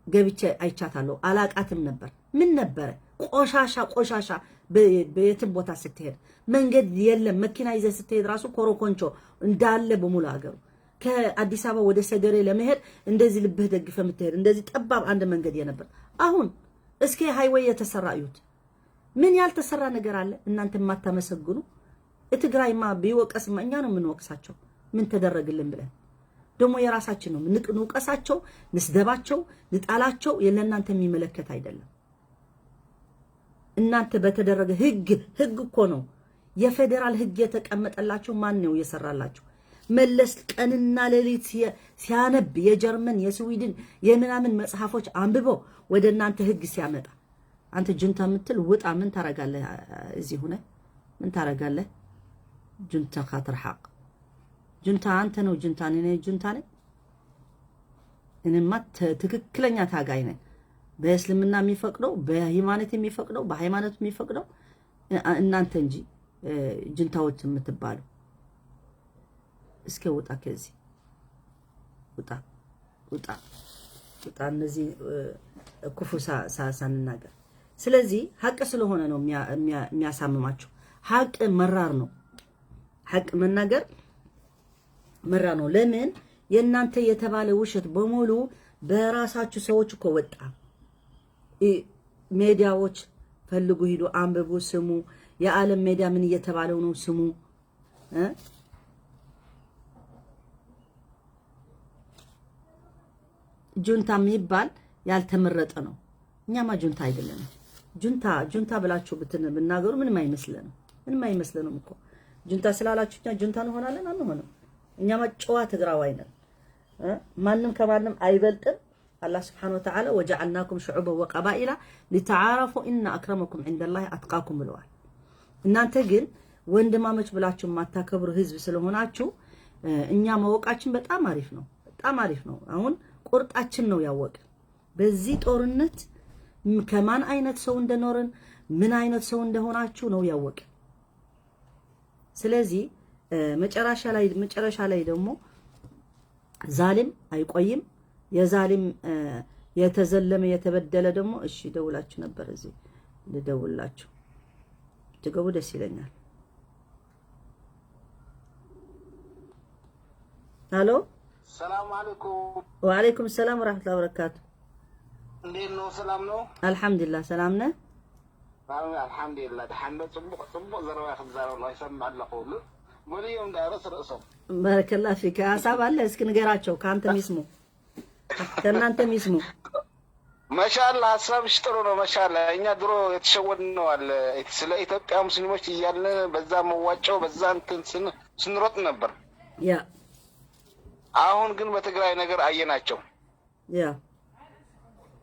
ገብቼ አይቻታለሁ። አላቃትም ነበር። ምን ነበረ? ቆሻሻ ቆሻሻ። በየትም ቦታ ስትሄድ መንገድ የለም። መኪና ይዘህ ስትሄድ ራሱ ኮሮኮንቾ እንዳለ በሙሉ ሀገሩ። ከአዲስ አበባ ወደ ሰገሬ ለመሄድ እንደዚህ ልብህ ደግፈ የምትሄድ እንደዚህ ጠባብ አንድ መንገድ የነበር። አሁን እስኪ highway የተሰራ እዩት። ምን ያልተሰራ ነገር አለ? እናንተ የማታመሰግኑ። ትግራይማ ቢወቀስማ እኛ ነው የምንወቅሳቸው። ምን ተደረግልን ብለን ደግሞ የራሳችን ነው ንውቀሳቸው፣ ንስደባቸው፣ ንጣላቸው። ለእናንተ የሚመለከት አይደለም። እናንተ በተደረገ ህግ፣ ህግ እኮ ነው፣ የፌዴራል ህግ የተቀመጠላችሁ ማን ነው የሰራላችሁ? መለስ ቀንና ሌሊት ሲያነብ፣ የጀርመን፣ የስዊድን፣ የምናምን መጽሐፎች አንብቦ ወደ እናንተ ህግ ሲያመጣ፣ አንተ ጁንታ የምትል ውጣ። ምን ታረጋለህ? እዚህ ሆነ ምን ታረጋለህ? ጁንታ ካትርሓቅ ጁንታ አንተ ነው ጁንታ። እኔ ጁንታ ነኝ? እኔማ ትክክለኛ ታጋይ ነኝ። በእስልምና የሚፈቅደው፣ በ humanity የሚፈቅደው፣ በሃይማኖት የሚፈቅደው እናንተ እንጂ ጁንታዎች የምትባሉ። እስከ ውጣ ከዚህ፣ ውጣ፣ ውጣ፣ ውጣ። እነዚህ ክፉ ሳንናገር፣ ስለዚህ ሀቅ ስለሆነ ነው የሚያሳምማችሁ። ሀቅ መራር ነው። ሀቅ መናገር መራር ነው። ለምን የእናንተ የተባለ ውሸት በሙሉ በራሳችሁ ሰዎች እኮ ወጣ። ሜዲያዎች ፈልጉ፣ ሂዱ፣ አንብቡ፣ ስሙ። የዓለም ሜዲያ ምን እየተባለው ነው? ስሙ። ጁንታ የሚባል ያልተመረጠ ነው። እኛማ ጁንታ አይደለንም። ጁንታ ጁንታ ብላችሁ ብትናገሩ ምንም አይመስለንም። ምንም አይመስለንም እኮ። ጁንታ ስላላችሁ እኛ ጁንታ እንሆናለን? አንሆንም። እኛማ ጨዋ ትግራዋይ ነን። ማንም ከማንም አይበልጥም። አላህ سبحانه وتعالى وجعلناكم شعوبا وقبائل لتعارفوا إن أكرمكم عند الله أتقاكم ብለዋል። እናንተ ግን ወንድማመች ብላችሁ የማታከብሩ ህዝብ ስለሆናችሁ እኛ ማወቃችን በጣም አሪፍ ነው። በጣም አሪፍ ነው። አሁን ቁርጣችን ነው ያወቅን። በዚህ ጦርነት ከማን አይነት ሰው እንደኖርን፣ ምን አይነት ሰው እንደሆናችሁ ነው ያወቅን። ስለዚህ መጨረሻ ላይ ደግሞ ዛሊም አይቆይም። የዛሊም የተዘለመ የተበደለ ደግሞ፣ እሺ ደውላችሁ ነበር፣ እዚህ ልደውላችሁ ትገቡ ደስ ይለኛል። አሎ። ሰላም አለይኩም። ወአለይኩም ሰላም ወራህመቱላሂ ወበረካቱ። እንዴት ነው? ሰላም ነው? አልሐምዱሊላህ፣ ሰላም ነህ? አልሐምዱሊላህ። ድሓን ዶ? ፅቡቅ ፅቡቅ ዘረባ ክትዛረብ ይሰምዕ ኣለኹ። በልዮም ዳ ርእሲ ርእሶም። بارك الله فيك። ሀሳብ አለ? እስኪ ንገራቸው፣ ከአንተም ይስሙ ከእናንተም ይስሙ። መሻላ፣ ሀሳብሽ ጥሩ ነው። መሻላ፣ እኛ ድሮ የተሸወድነው አለ። ስለ ኢትዮጵያ ሙስሊሞች እያልን በዛ መዋጮ በዛ እንትን ስንሮጥ ነበር። አሁን ግን በትግራይ ነገር አየናቸው።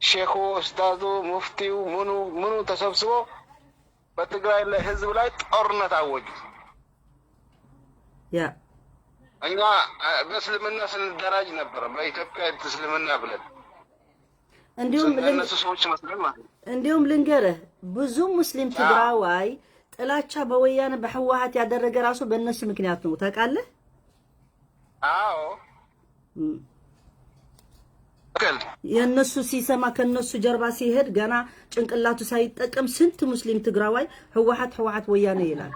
ሼኹ፣ ኡስታዙ፣ ሙፍቲው፣ ምኑ ምኑ ተሰብስቦ በትግራይ ህዝብ ላይ ጦርነት አወጁ። እኛ በእስልምና ስንደራጅ ነበረ፣ በኢትዮጵያ እስልምና ብለን እነሱ ሰዎች መስለን ማለት ነው። እንዲሁም ልንገርህ፣ ብዙ ሙስሊም ትግራዋይ ጥላቻ በወያነ በህወሓት ያደረገ ራሱ በእነሱ ምክንያት ነው። ታውቃለህ? አዎ። የእነሱ ሲሰማ፣ ከነሱ ጀርባ ሲሄድ፣ ገና ጭንቅላቱ ሳይጠቀም ስንት ሙስሊም ትግራዋይ ህወሓት ህወሓት ወያነ ይላል።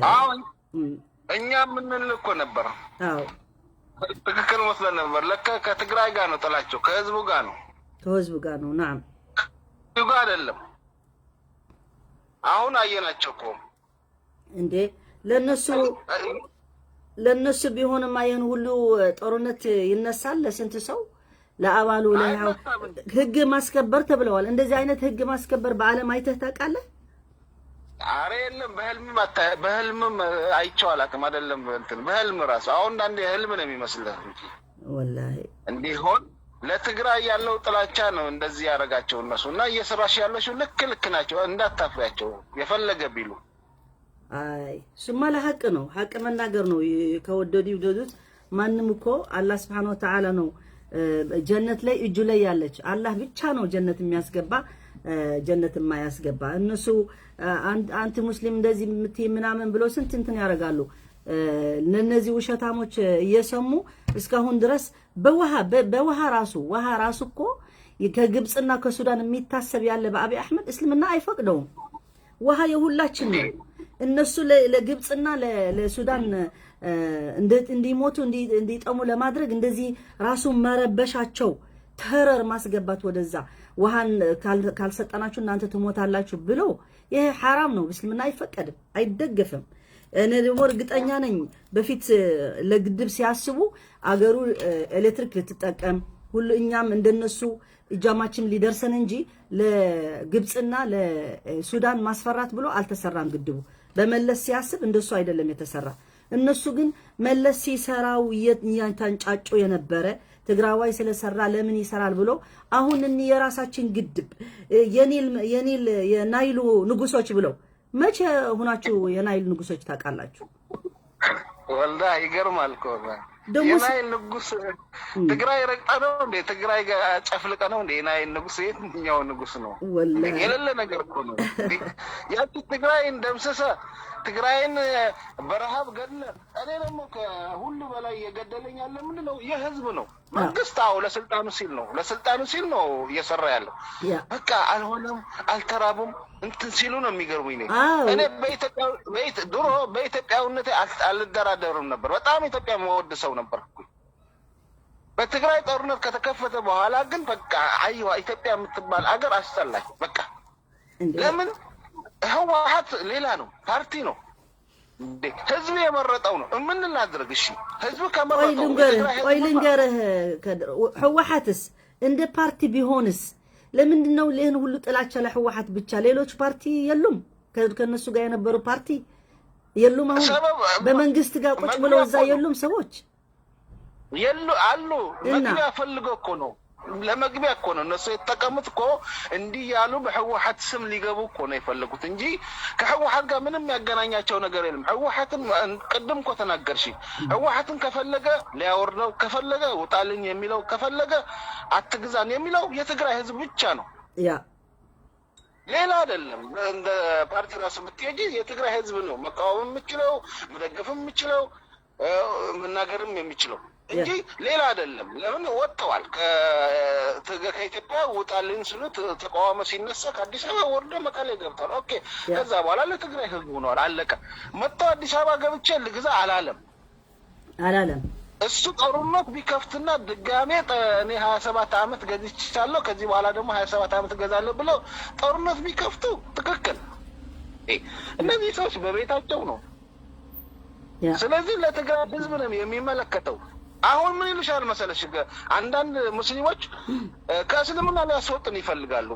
አዎ፣ እኛ የምንል እኮ ነበር። ትክክል መስለን ነበር። ለካ ከትግራይ ጋር ነው ጥላቸው፣ ከህዝቡ ጋር ነው። ከህዝቡ ጋር ነው። نعم። ጋር አይደለም። አሁን አየናቸው እኮ። እንዴ፣ ለነሱ ቢሆንማ ይህን ሁሉ ጦርነት ይነሳል? ለስንት ሰው ለአባሉ ህግ ማስከበር ተብለዋል። እንደዚህ አይነት ህግ ማስከበር በዓለም አይተህ ታውቃለህ? አረ የለም፣ በህልምም በህልምም አይቼው አላውቅም። አይደለም እንትን፣ በህልም ራሱ አሁን አንዳንዴ ህልም ነው የሚመስልህ እንጂ ወላሂ። እንዲሆን ለትግራይ ያለው ጥላቻ ነው እንደዚህ ያደረጋቸው እነሱ። እና እየሰራሽ ያለሽው ልክ ልክ ናቸው። እንዳታፍሪያቸው የፈለገ ቢሉ። አይ፣ እሱማ ለሀቅ ነው፣ ሀቅ መናገር ነው። ከወደዱ ይውደዱት። ማንም እኮ አላህ سبحانه وتعالى ነው፣ ጀነት ላይ እጁ ላይ ያለች፣ አላህ ብቻ ነው ጀነት የሚያስገባ ጀነት የማያስገባ። እነሱ አንተ ሙስሊም እንደዚህ የምትይ ምናምን ብሎ ስንት እንትን ያደርጋሉ። እነዚህ ውሸታሞች እየሰሙ እስካሁን ድረስ በውሃ ራሱ፣ ውሃ ራሱ እኮ ከግብፅና ከሱዳን የሚታሰብ ያለ በአብይ አሕመድ እስልምና አይፈቅደውም። ውሃ የሁላችን ነው። እነሱ ለግብፅና ለሱዳን እንዲሞቱ እንዲጠሙ ለማድረግ እንደዚህ ራሱ መረበሻቸው፣ terror ማስገባት ወደዛ፣ ውሃን ካልሰጠናችሁ እናንተ ትሞታላችሁ ብሎ፣ ይሄ ሐራም ነው። እስልምና አይፈቀድም፣ አይደገፍም። እኔ ደግሞ እርግጠኛ ነኝ፣ በፊት ለግድብ ሲያስቡ አገሩ ኤሌክትሪክ ልትጠቀም ሁሉ እኛም እንደነሱ እጃማችን ሊደርሰን እንጂ ለግብፅና ለሱዳን ማስፈራት ብሎ አልተሰራም ግድቡ። በመለስ ሲያስብ እንደሱ አይደለም የተሰራ። እነሱ ግን መለስ ሲሰራው እየተንጫጩ የነበረ ትግራዋይ ስለሰራ ለምን ይሰራል ብሎ አሁን እኒ የራሳችን ግድብ የኒል የናይሉ ንጉሶች ብለው፣ መቼ ሆናችሁ የናይል ንጉሶች ታውቃላችሁ? ወላሂ ይገርማል እኮ። የናይል ንጉስ ትግራይ ረግጣ ነው እንዴ? ትግራይ ጨፍልቀ ነው እንዴ? የናይል ንጉስ የትኛው ንጉስ ነው? የሌለ ነገር እኮ ነው። ያቺ ትግራይን ደምስሰ፣ ትግራይን በረሃብ ገድለ። እኔ ደግሞ ከሁሉ በላይ የገደለኝ ያለ ምንድን ነው? የህዝብ ነው መንግስት። አዎ ለስልጣኑ ሲል ነው፣ ለስልጣኑ ሲል ነው እየሰራ ያለው። በቃ አልሆነም፣ አልተራቡም እንትን ሲሉ ነው የሚገርሙኝ። እኔ ድሮ በኢትዮጵያዊነቴ አልደራደርም ነበር። በጣም ኢትዮጵያ መወድ ሰው ነበር። በትግራይ ጦርነት ከተከፈተ በኋላ ግን በቃ አይዋ ኢትዮጵያ የምትባል አገር አስጠላኝ። በቃ ለምን፣ ህወሓት ሌላ ነው፣ ፓርቲ ነው፣ ህዝብ የመረጠው ነው። ምን እናድርግ? እሺ ህዝብ ከመረጠው ቆይ ልንገርህ፣ ህወሓትስ እንደ ፓርቲ ቢሆንስ ለምንድን ነው ይህን ሁሉ ጥላቻ ለህወሓት ብቻ? ሌሎች ፓርቲ የሉም? ከነሱ ጋር የነበሩ ፓርቲ የሉም? አሁን በመንግስት ጋር ቁጭ ብለው እዛ የሉም ሰዎች? የሉ፣ አሉ። መግቢያ ፈልገው እኮ ነው፣ ለመግቢያ እኮ ነው እነሱ የተጠቀሙት እኮ። እንዲህ ያሉ በህወሓት ስም ሊገቡ እኮ ነው የፈለጉት እንጂ ከህወሓት ጋር ምንም ያገናኛቸው ነገር የለም። ህወሓትን ቅድም እኮ ተናገርሽ። ህወሓትን ከፈለገ ሊያወርደው፣ ከፈለገ ውጣልኝ የሚለው፣ ከፈለገ አትግዛን የሚለው የትግራይ ህዝብ ብቻ ነው፣ ሌላ አይደለም። እንደ ፓርቲ ራሱ ብትሄጂ የትግራይ ህዝብ ነው መቃወም የሚችለው፣ መደገፍም የሚችለው፣ መናገርም የሚችለው እንጂ ሌላ አይደለም። ለምን ወጥተዋል ከኢትዮጵያ፣ ውጣልን ስሉት ተቃውሞ ሲነሳ ከአዲስ አበባ ወርዶ መቀሌ ገብተዋል። Okay፣ ከዛ በኋላ ለትግራይ ህዝብ ሆነዋል። አለቀ። መጥተው አዲስ አበባ ገብቼ ልግዛ አላለም። አላለም። እሱ ጦርነት ቢከፍትና ድጋሜ እኔ 27 ዓመት ገዝቻለሁ፣ ከዚህ በኋላ ደግሞ 27 ዓመት እገዛለሁ ብለው ጦርነት ቢከፍቱ ትክክል። እነዚህ ሰዎች በቤታቸው ነው። ስለዚህ ለትግራይ ህዝብ ነው የሚመለከተው። አሁን ምን ይሉሻል መሰለሽ፣ አንዳንድ ሙስሊሞች ከእስልምና ሊያስወጥን ይፈልጋሉ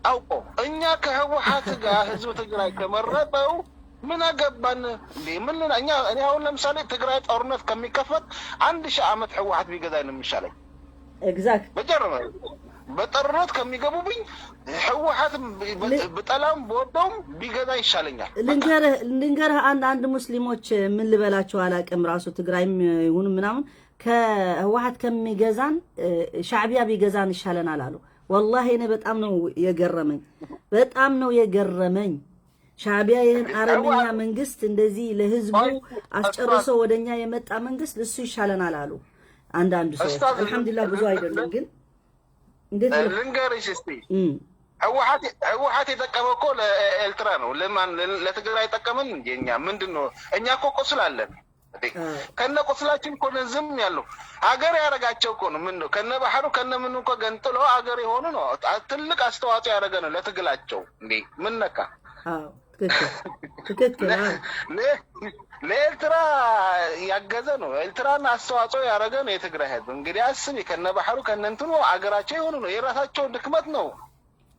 አውቆ። እኛ ከህወሓት ጋር ህዝብ ትግራይ ከመረጠው ምን አገባን እንዴ? ምን እኛ፣ እኔ አሁን ለምሳሌ ትግራይ ጦርነት ከሚከፈት 1000 ዓመት ህወሓት ቢገዛኝ ነው የሚሻለኝ። በጦርነት ከሚገቡብኝ ህወሓት ብጠላም ብወደውም ቢገዛ ይሻለኛል። ልንገርህ፣ አንድ አንድ ሙስሊሞች ምን ልበላቸው አላውቅም፣ ራሱ ትግራይም ይሁን ምናምን ከህወሓት ከሚገዛን ሻዕቢያ ቢገዛን ይሻለናል አሉ። ወላሂ እኔ በጣም ነው የገረመኝ፣ በጣም ነው የገረመኝ። ሻዕቢያ ይህን አረመኛ መንግስት እንደዚህ ለህዝቡ አስጨርሶ ወደኛ የመጣ መንግስት እሱ ይሻለናል አሉ አንዳንዱ ሰዎች። አልሐምዱሊላህ ብዙ አይደሉም፣ ግን እንዴት ልንገርሽ እስቲ፣ ህወሓት የጠቀመው እኮ ለኤርትራ ነው። ለማን፣ ለትግራይ ጠቀምን? እኛ ምንድን ነው፣ እኛ እኮ ቁስል አለን። ከነ ቁስላችን እኮ ነን ዝም ያለው። ሀገር ያደረጋቸው እኮ ነው። ምን ነው ከነ ባህሩ ከነ ምኑ እኮ ገንጥሎ ሀገር የሆኑ ነው። ትልቅ አስተዋጽኦ ያደረገ ነው ለትግላቸው። እንዴ ምን ነካ? ትክክል። ለኤርትራ ያገዘ ነው። ኤርትራን አስተዋጽኦ ያደረገ ነው የትግራይ ህዝብ። እንግዲህ አስቢ፣ ከነ ባህሩ ከነ እንትኑ አገራቸው የሆኑ ነው። የራሳቸው ድክመት ነው።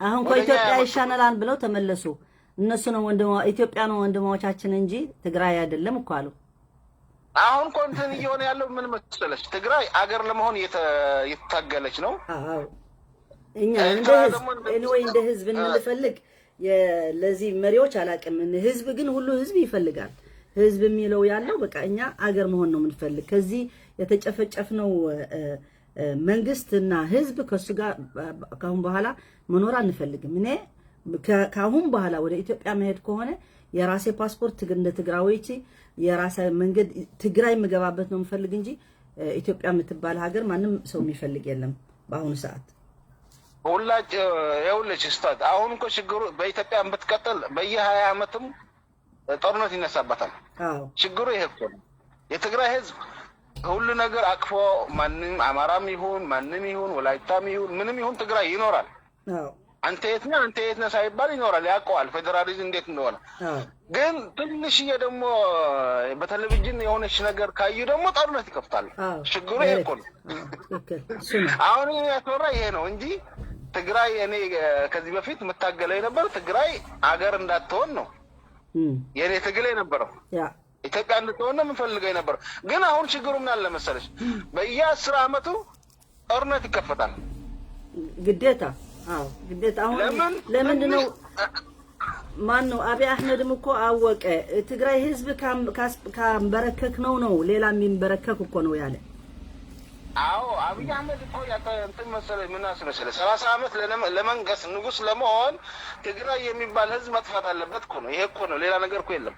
አሁን ከኢትዮጵያ ይሻነላል ብለው ተመለሱ። እነሱ ነው ወንድማ፣ ኢትዮጵያ ነው ወንድማዎቻችን እንጂ ትግራይ አይደለም እኮ አሉ። አሁን እኮ እንትን እየሆነ ያለው ምን መሰለሽ፣ ትግራይ አገር ለመሆን እየታገለች ነው። እኛ እንደ ህዝብ anyway እንደ ህዝብ እንፈልግ ለዚህ መሪዎች አላውቅም። ህዝብ ግን ሁሉ ህዝብ ይፈልጋል። ህዝብ የሚለው ያለው በቃ እኛ አገር መሆን ነው የምንፈልግ። ከዚህ የተጨፈጨፍነው መንግስትና ህዝብ ከሱ ጋር ከአሁን በኋላ መኖር አንፈልግም። እኔ ከአሁን በኋላ ወደ ኢትዮጵያ መሄድ ከሆነ የራሴ ፓስፖርት እንደ ትግራዊቲ የራሴ መንገድ ትግራይ የምገባበት ነው የምፈልግ እንጂ ኢትዮጵያ የምትባል ሀገር ማንም ሰው የሚፈልግ የለም በአሁኑ ሰዓት። ሁላጭ ይኸውልሽ ስታት አሁን እኮ ችግሩ በኢትዮጵያ ብትቀጥል በየ20 ዓመትም ጦርነት ይነሳበታል። ችግሩ ይሄ እኮ ነው። የትግራይ ህዝብ ሁሉ ነገር አቅፎ ማንም አማራም ይሁን ማንም ይሁን ወላይታም ይሁን ምንም ይሁን ትግራይ ይኖራል። አንተ የት ነህ አንተ የት ነህ ሳይባል ይኖራል። ያውቀዋል ፌዴራሊዝም እንዴት እንደሆነ። ግን ትንሽዬ ደግሞ በቴሌቪዥን የሆነች ነገር ካዩ ደግሞ ጦርነት ይከፍታሉ። ችግሩ ይሄ እኮ ነው። አሁን ያስወራ ይሄ ነው እንጂ ትግራይ እኔ ከዚህ በፊት የምታገለው የነበረው ትግራይ አገር እንዳትሆን ነው የእኔ ትግል የነበረው። ኢትዮጵያ እንድትሆን ነው የምንፈልገው የነበረው። ግን አሁን ችግሩ ምን አለ መሰለሽ፣ በየ10 ዓመቱ ጦርነት ይከፈታል ግዴታ። አዎ ግዴታ። አሁን ለምንድን ነው ማን ነው አብይ አህመድም እኮ አወቀ። ትግራይ ህዝብ ካንበረከክ ነው ነው ሌላ የሚንበረከክ እኮ ነው ያለ። አዎ አብይ አህመድ እኮ እንትን መሰለህ ምን አስመሰለህ 30 ዓመት ለመንገስ ንጉስ ለመሆን ትግራይ የሚባል ህዝብ መጥፋት አለበት እኮ ነው። ይሄ እኮ ነው፣ ሌላ ነገር እኮ የለም።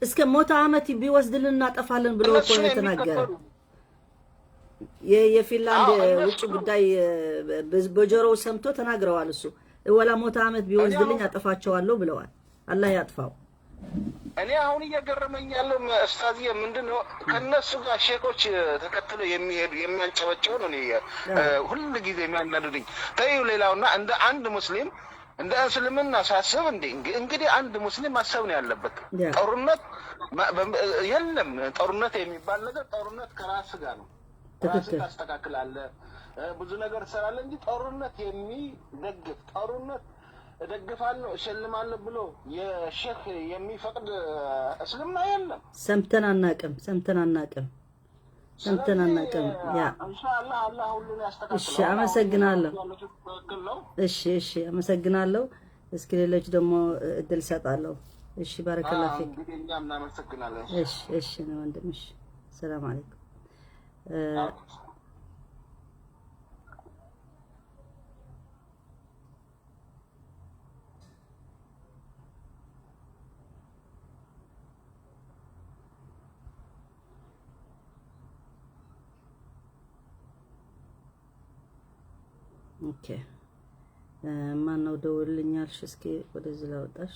እስከ 100 ዓመት ቢወስድልን እናጠፋለን ብሎ እኮ ነው የተናገረ። የፊንላንድ ውጭ ጉዳይ በጆሮው ሰምቶ ተናግረዋል። እሱ ወላ 100 ዓመት ቢወስድልኝ አጠፋቸዋለሁ ብለዋል። አላህ ያጥፋው። እኔ አሁን እየገረመኝ ያለው ኡስታዝዬ ምንድን ነው ከእነሱ ጋር ሼኮች ተከትለው የሚሄዱ የሚያንጨበጭቡ ነው ሁል ጊዜ የሚያናድዱኝ። ተይው ሌላውና እንደ አንድ ሙስሊም እንደ እስልምና ሳስብ እንደ እንግዲህ አንድ ሙስሊም ማሰብ ነው ያለበት። ጦርነት የለም፣ ጦርነት የሚባል ነገር ጦርነት ከራስ ጋር ነው። ራስን ታስተካክላለህ፣ ብዙ ነገር ትሰራለህ እንጂ ጦርነት የሚደግፍ ጦርነት እደግፋለሁ እሸልማለሁ ብሎ የሼክ የሚፈቅድ እስልምና የለም። ሰምተን አናውቅም፣ ሰምተን አናውቅም፣ ሰምተን አናውቅም። ያ ኢንሻአላህ አላህ ሁሉን ያስተካክላል። እሺ፣ አመሰግናለሁ። እሺ፣ እሺ፣ አመሰግናለሁ። እስኪ ሌሎች ደግሞ እድል እሰጣለሁ። እሺ፣ بارك الله فيك። እኛም እናመሰግናለን። እሺ፣ እሺ ነው ወንድም። እሺ፣ سلام عليكم። Okay፣ ማነው ደውልልኛልሽ? እስኪ ወደዚህ ላወጣሽ።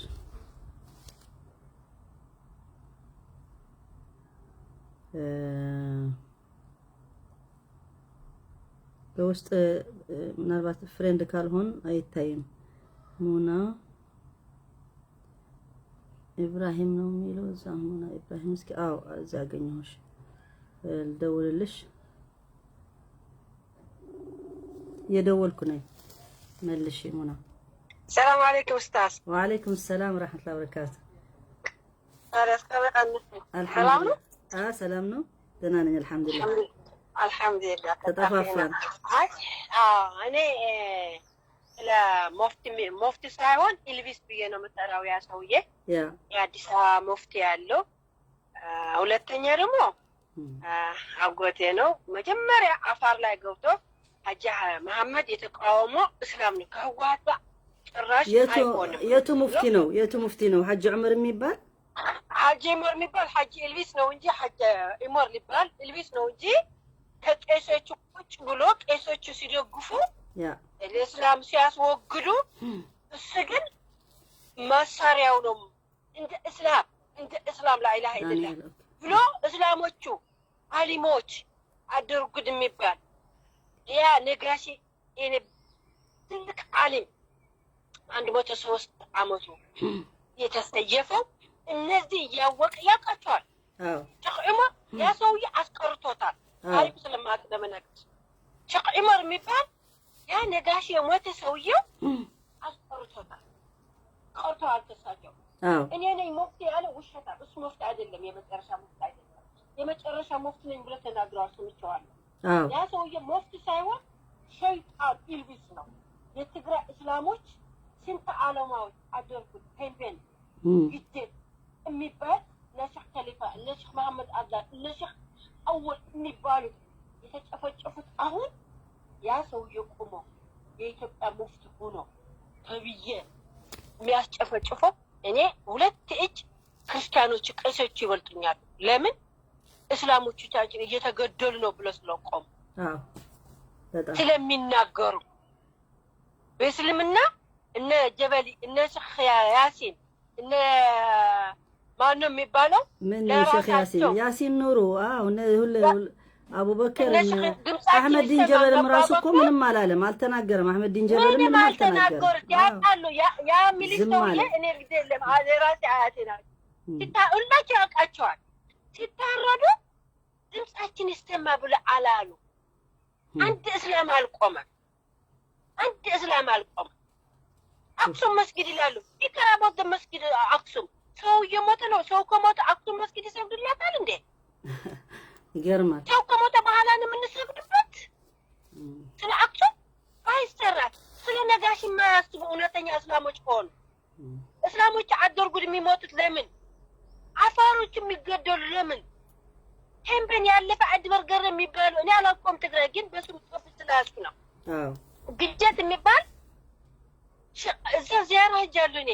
በውስጥ ምናልባት friend ካልሆን አይታይም። ሙና ኢብራሂም ነው የሚለው እዛ። ሙና ኢብራሂም እስኪ አዎ፣ እዛ አገኘሁሽ። ልደውልልሽ የደወልኩ ነኝ። መልሽ ሙና። سلام عليكم ኡስታዝ። وعليكم السلام ورحمة الله وبركاته። ሰላም ነው? ሰላም ነው፣ ደህና ነኝ አልሐምዱሊላህ። አልሐምዱሊላህ። ተጠፋፋን። እኔ ስለ ሙፍቲ ሳይሆን ኢልቢስ ብዬ ነው የምጠራው። ያ ሰውዬ የአዲስ አበባ ሙፍቲ ያለው። ሁለተኛ ደግሞ አጎቴ ነው። መጀመሪያ አፋር ላይ ገብቶ ሀጂ መሐመድ የተቃወሞ እስላም ነው። ከህወሓት ጋር ጭራሽ አይሆንም። የቱ ሙፍቲ ነው? የቱ ሙፍቲ ነው? ሀጂ ዑመር የሚባል ሀጂ ዑመር የሚባል ሀጂ ኢልቢስ ነው እንጂ ሀጂ ዑመር ሊባል ኢልቢስ ነው እንጂ ከቄሶቹ ቁጭ ብሎ ቄሶቹ ሲደግፉ ለእስላም ሲያስወግዱ፣ እሱ ግን መሳሪያው ነው እንደ እስላም እንደ እስላም لا إله إلا الله ብሎ እስላሞቹ አሊሞች አደርጉድ የሚባል ያ ነጋሺ ትልቅ አሊም 103 ዓመቱ የተሰየፈው እነዚህ እያወቀ ያውቃቸዋል። ሼክ ዑመር ያ ሰውዬ አስቀርቶታል። ታሪኩ ስለማውቅ ለመናገር ሼክ ዑመር የሚባል ያ ነጋሽ የሞተ ሰውዬው አስቀርቶታል። ቀርተዋል። ተሳቸው እኔ ነኝ ሙፍቲ ያለ ውሸታም። እሱ ሙፍቲ አይደለም፣ የመጨረሻ ሙፍቲ አይደለም። የመጨረሻ ሙፍቲ ነኝ ብሎ ተናግረዋል፣ ሰምቼዋለሁ። ያ ሰውዬ ሙፍቲ ሳይሆን ሸይጣን ኢልቢስ ነው። የትግራይ እስላሞች ስንት ዓለማዎች አደርጉት ቴምቤን ግዴት የሚባል እነ ሼክ ከሊፋ እነ ሼክ መሐመድ አብዳል እነ ሼክ አወል የሚባሉት የተጨፈጨፉት አሁን ያ ሰውዬ ቆሞ የኢትዮጵያ ሙፍቲ ሆኖ ተብዬ የሚያስጨፈጭፈው እኔ ሁለት እጅ ክርስቲያኖቹ ቄሶቹ ይበልጡኛል። ለምን እስላሞቻችን እየተገደሉ ነው ብሎ ስለቆሙ ስለሚናገሩ በእስልምና እነ ጀበሊ እነ ሼክ ያሲን እነ ማነው የሚባለው? ምን ሼክ ያሲን ያሲን ኑሩ? አዎ አቡበከር አህመድ ዲን ጀበልም ራሱ እኮ ምንም አላለም፣ አልተናገረም። አህመድ ዲን ጀበልም ምንም አልተናገሩት። ያውቃሉ። ያ ሚሊስ ሰውዬ እኔ ግድ የለም ራሴ አያቴ ናቸው፣ ሁላቸው ያውቃቸዋል። ሲታረዱ ድምጻችን ይሰማ ብሎ አላሉ። አንድ እስላም አልቆመም። አንድ እስላም አልቆመም። አክሱም መስጊድ ይላሉ። ይከራቦት መስጊድ አክሱም ሰው እየሞተ ነው። ሰው ከሞተ አክሱም መስጊድ ይሰግዱላታል እንዴ? ይገርማል። ሰው ከሞተ በኋላ ነው የምንሰግድበት። ስለ አክሱም አይሰራት። ስለ ነጋሽ የማያስቡ እውነተኛ እስላሞች ከሆኑ እስላሞች አደርጉድ የሚሞቱት ለምን? አፋሮች የሚገደሉ ለምን? ቴምቤን ያለፈ ዓዲ በርገር የሚባሉ እኔ አላውቀውም። ትግራይ ግን በስም ጽሑፍ ስለያዝኩ ነው። ግጀት የሚባል እዛ ዚያራ ሄጃለሁ እኔ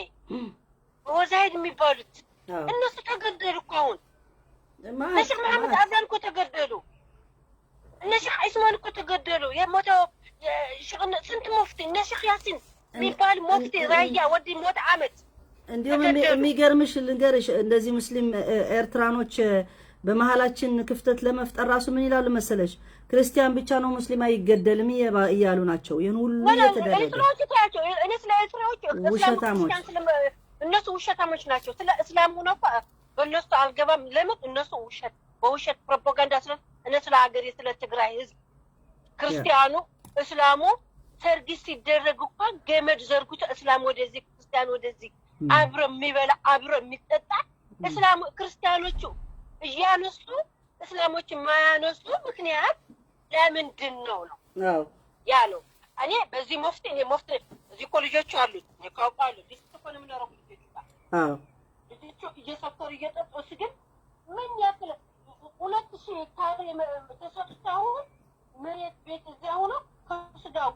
ወዛሂድ የሚባሉት እነሱ ተገደሉ እኮ አሁን እነ ሼክ መሐመድ አብዳን እኮ ተገደሉ። እነ ሼክ ዒስማን እኮ ተገደሉ። የሞተው ስንት ሙፍቲ እነ ሼክ ያሲን የሚባል ሙፍቲ ራያ ወዲ ሞት አመት። እንዲሁም የሚገርምሽ ልንገርሽ፣ እንደዚህ ሙስሊም ኤርትራኖች በመሀላችን ክፍተት ለመፍጠር ራሱ ምን ይላሉ መሰለሽ? ክርስቲያን ብቻ ነው ሙስሊም አይገደልም እያሉ ናቸው። ይህን ሁሉ እየተደረገ ውሸታሞች፣ እነሱ ውሸታሞች ናቸው። ስለ እስላም ሆኖ እኮ በእነሱ አልገባም። ለምን እነሱ ውሸት በውሸት ፕሮፓጋንዳ ስለ እነ ስለ ሀገሬ ስለ ትግራይ ህዝብ ክርስቲያኑ እስላሙ ሰርግ ሲደረግ እንኳን ገመድ ዘርግቶ እስላም ወደዚህ ክርስቲያን ወደዚህ አብሮ የሚበላ አብሮ የሚጠጣ እስላሙ ክርስቲያኖቹ እያነሱ እስላሞች የማያነሱ ምክንያት ለምንድን ነው ነው ያለው። እኔ በዚህ ሙፍቲ እኔ ሙፍቲ እዚህ እኮ ልጆቹ አሉት እኔ እኮ አውቃለሁ። ልጅ እኮ ነው የምኖረው ልጆቹ ጋር ልጆቹ እየሰፈሩ እየጠጡ እሱ ግን ምን ያክል 2000 ካሬ ተሰጥቶ አሁን መሬት ቤት እዚያ ሆኖ ከእሱ ጋር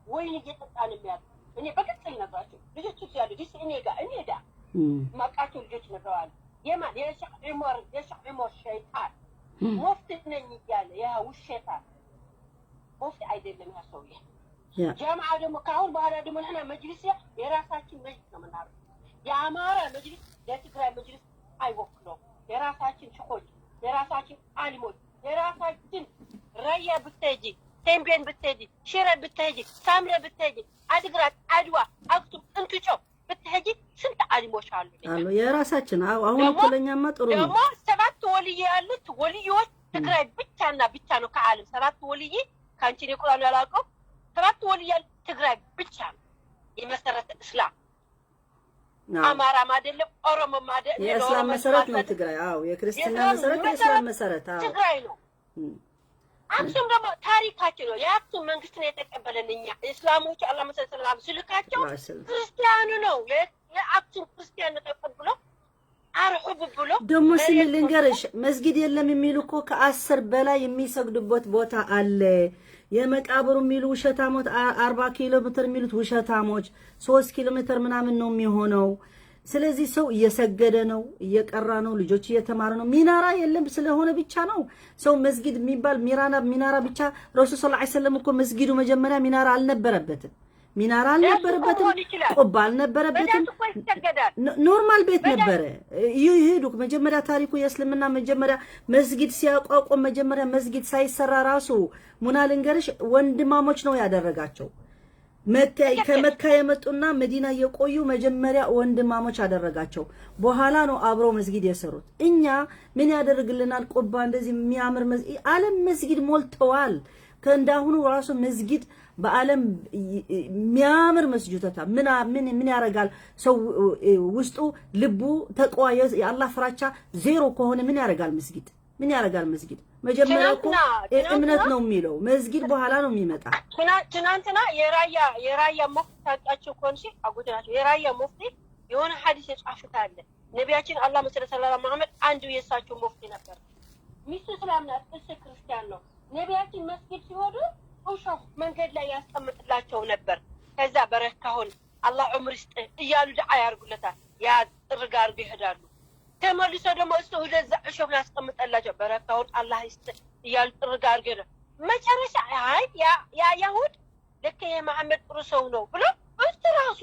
ወይን እየጠጣ ነው የሚያውቅ። እኔ በግልጽ ልነግራቸው ልጆቹ እዚህ ያሉ እኔ ጋር እኔ ጋር የማውቃቸው ልጆች ነግረዋል። የማን የሼክ ዑመር የሼክ ዑመር ሸይጣን ሙፍቲ ነኝ እያለ ያ ውሸታ ሙፍቲ አይደለም ያ ሰውዬ። ጀማዓ ደግሞ ከአሁን በኋላ ደግሞ ንሕና መጅሊስ የራሳችን መጅሊስ ነው የምናደርገው። የአማራ መጅሊስ የትግራይ መጅሊስ አይወክለውም። የራሳችን ሽኾች፣ የራሳችን አሊሞች፣ የራሳችን ራያ ብትሄጂ፣ ቴምቤን ብትሄጂ፣ ሽረ ብትሄጂ፣ ሳምረ ብትሄጂ፣ አድግራት፣ አድዋ፣ አክሱም፣ እንትጮ ብትሄጂ ስንት አሊሞች አሉ አሉ የራሳችን። አሁን እኮ ለእኛማ ጥሩ ነው። ደግሞ 7 ወልይ ያሉት ወልዮች ትግራይ ብቻና ብቻ ነው ከዓለም 7 ወልይ ከአንቺ እኔ ቁርአን ያላውቀው 7 ወልይ ያሉት ትግራይ ብቻ ነው የመሰረተ እስላም። አማራም አይደለም ኦሮሞም አይደለም። የእስላም መሰረት ነው ትግራይ። አዎ የክርስትና መሰረት የእስላም መሰረት አዎ ትግራይ ነው። አክሱም ደግሞ ታሪካችን ነው። የአክሱም መንግስት ነው የተቀበለን እኛ እስላሞች። አላህ መሰለ ሰላም ስልካቸው ክርስቲያኑ ነው የአክሱም ክርስቲያን ተቀብሎ አርሁብ ብሎ ደግሞ ስሚ ልንገርሽ፣ መስጊድ የለም የሚሉ እኮ ከ10 በላይ የሚሰግዱበት ቦታ አለ። የመቃብሩ የሚሉ ውሸታሞች 40 ኪሎ ሜትር የሚሉት ውሸታሞች 3 ኪሎ ሜትር ምናምን ነው የሚሆነው። ስለዚህ ሰው እየሰገደ ነው፣ እየቀራ ነው፣ ልጆች እየተማሩ ነው። ሚናራ የለም ስለሆነ ብቻ ነው ሰው መስጊድ የሚባል ሚናራ ብቻ። ረሱል ሰለላሁ ዐለይሂ ወሰለም እኮ መስጊዱ መጀመሪያ ሚናራ አልነበረበትም። ሚናራ አልነበረበትም፣ ቁባ አልነበረበትም። normal ቤት ነበረ። ይሄዱ መጀመሪያ ታሪኩ የእስልምና መጀመሪያ መስጊድ ሲያቋቁም መጀመሪያ መስጊድ ሳይሰራ ራሱ ሙና ልንገርሽ ወንድማሞች ነው ያደረጋቸው። ከመካ የመጡና መዲና የቆዩ መጀመሪያ ወንድማሞች አደረጋቸው። በኋላ ነው አብረው መስጊድ የሰሩት። እኛ ምን ያደርግልናል? ቁባ እንደዚህ የሚያምር ዓለም መስጊድ ሞልተዋል። ከእንዳሁኑ ራሱ መስጊድ በዓለም የሚያምር መስጂዶታ ምን ምን ምን ያደርጋል? ሰው ውስጡ ልቡ ተቅዋ የአላህ ፍራቻ ዜሮ ከሆነ ምን ያደርጋል መስጊድ? ምን ያደርጋል መስጊድ? መጀመሪያ እኮ እምነት ነው የሚለው መስጊድ በኋላ ነው የሚመጣ። ትናንትና የራያ ሙፍቲ ታውቂያቸው ከሆንሽ አጎቴ ናቸው። የራያ ሙፍቲ የሆነ ሐዲስ የጻፉት አለ። ነቢያችን አላህ መሰለ ሰለላሁ መሐመድ አንዱ የእሳቸው ሙፍቲ ነበር። ሚስቱ እስላም ናት፣ እሱ ክርስቲያን ነው። ነቢያችን መስጊድ ሲሆኑ እሾህ መንገድ ላይ ያስቀምጥላቸው ነበር። ከዛ በረካሁን አላህ ዑምር ይስጥ እያሉ ዱዓ ያርጉለታል። ያ ጥርግ አድርገው ይሄዳሉ። ተመልሶ ደግሞ እሱ ወደዛ እሾህ ያስቀምጠላቸው በረካሁን አላህ ይስጥ እያሉ ጥርግ አድርገው ይሄዳሉ። መጨረሻ አይ ያ ያሁድ ልክ ይሄ መሐመድ ጥሩ ሰው ነው ብሎ እሱ ራሱ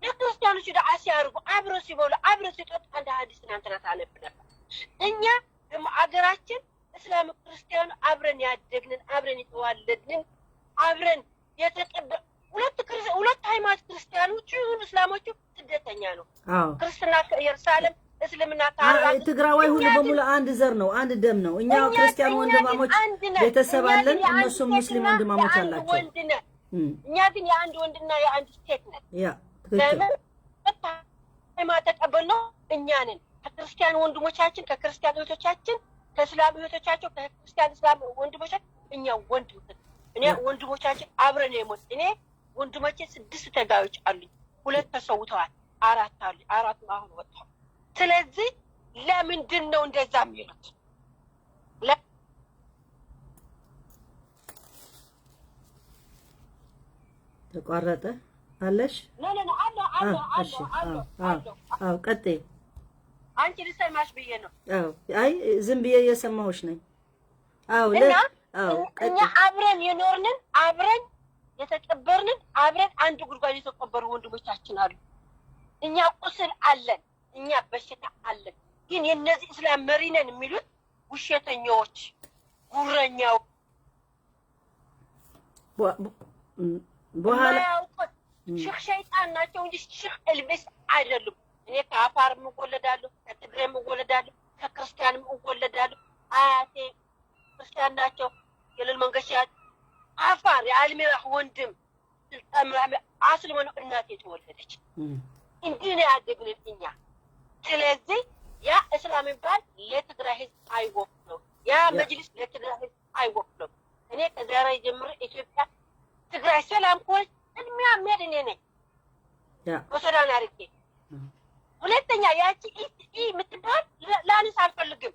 ለክርስቲያኖች ዱዓ ሲያደርጉ አብረው ሲበሉ አብረው ሲጠጡ አንድ ሐዲስ ትናንትና ታነብ ነበር። እኛ ደግሞ አገራችን እስላም ክርስቲያኑ አብረን ያደግንን፣ አብረን የተዋለድንን፣ አብረን የተቀበ ሁለት ሃይማኖት ክርስቲያኖቹ ይሁን እስላሞቹ ስደተኛ ነው። ክርስትና ከኢየሩሳሌም፣ እስልምና ትግራዋይ ሁሉ በሙሉ አንድ ዘር ነው፣ አንድ ደም ነው። እኛ ክርስቲያን ወንድማሞች ቤተሰብ አለን፣ እነሱም ሙስሊም ወንድማሞች አላቸው። እኛ ግን የአንድ ወንድና የአንድ ሴት ነን። ያ ትክክል። ሃይማኖት ተቀበልነው እኛ ነን። ከክርስቲያን ወንድሞቻችን፣ ከክርስቲያን እህቶቻችን፣ ከእስላም እህቶቻቸው፣ ከክርስቲያን እስላም ወንድሞቻችን እኛ ወንድ እኔ ወንድሞቻችን አብረን የሞት እኔ ወንድሞቼ 6 ተጋዮች አሉኝ። 2 ተሰውተዋል፣ 4 አሉ፣ 4 አሁን ወጥተዋል። ስለዚህ ለምንድን ነው እንደዛ የሚሉት? ተቋረጠ አለሽ? አዎ ቀጥይ። አንቺ ልሰማሽ ብዬ ነው። አዎ አይ ዝም ብዬ እየሰማሁሽ ነኝ። አዎ አዎ እኛ አብረን የኖርንን፣ አብረን የተቀበርንን፣ አብረን አንድ ጉድጓድ የተቀበሩ ወንድሞቻችን አሉ። እኛ ቁስል አለን፣ እኛ በሽታ አለን። ግን የነዚህ እስላም መሪ ነን የሚሉት ውሸተኛዎች፣ ጉረኛው በኋላ ሽክ ሸይጣን ናቸው እንጂ ሽክ እልብስ አይደሉም። እኔ ከአፋርም እወለዳለሁ፣ ከትግሬም እወለዳለሁ፣ ከክርስቲያንም እወለዳለሁ። አያቴ ክርስቲያን ናቸው። የልል መንገሻ አፋር የአልሚራህ ወንድም ስልጣን አስልሞ ነው እናቴ የተወለደች። እንዲህ ነው ያደግንን እኛ። ስለዚህ ያ እስላም የሚባል ለትግራይ ህዝብ አይወክሎም። ያ መጅሊስ ለትግራይ ህዝብ አይወክሎም። እኔ ከዛሬ ጀምሮ ኢትዮጵያ ትግራይ ሰላም ከሆነች ቅድሚያ የሚሄድ እኔ ነኝ፣ በሰላም አድርጌ። ሁለተኛ ያቺ ኢ የምትባል ላንስ አልፈልግም።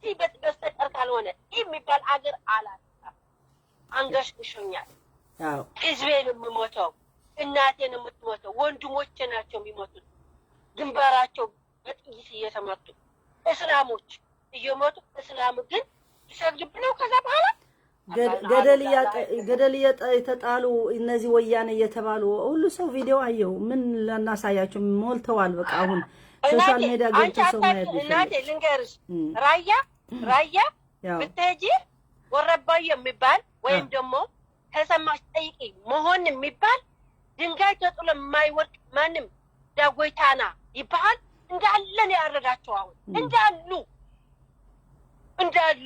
ቲ በስተቀር ካልሆነ ኢ የሚባል አገር አላነሳም። አንገሽግሾኛል። ህዝቤን የምሞተው፣ እናቴን የምትሞተው፣ ወንድሞቼ ናቸው የሚሞቱት። ግንባራቸው በጥይት እየተመቱ እስላሞች እየሞቱ፣ እስላም ግን ይሰግድብነው ነው። ከዛ በኋላ ገደል የተጣሉ እነዚህ ወያኔ እየተባሉ ሁሉ ሰው ቪዲዮ አየሁ። ምን ላናሳያቸው ሞልተዋል። በቃ አሁን social media ገብቶ ሰው ማየት እናቴ ልንገርሽ፣ ራያ ራያ ብትሄጂ ወረባዩ የሚባል ወይም ደግሞ ከሰማሽ ጠይቂ መሆን የሚባል ድንጋይ ተጥሎ የማይወድቅ ማንም ዳጎይታና ይባሃል። እንዳለ ነው ያረዳቸው። አሁን እንዳሉ እንዳሉ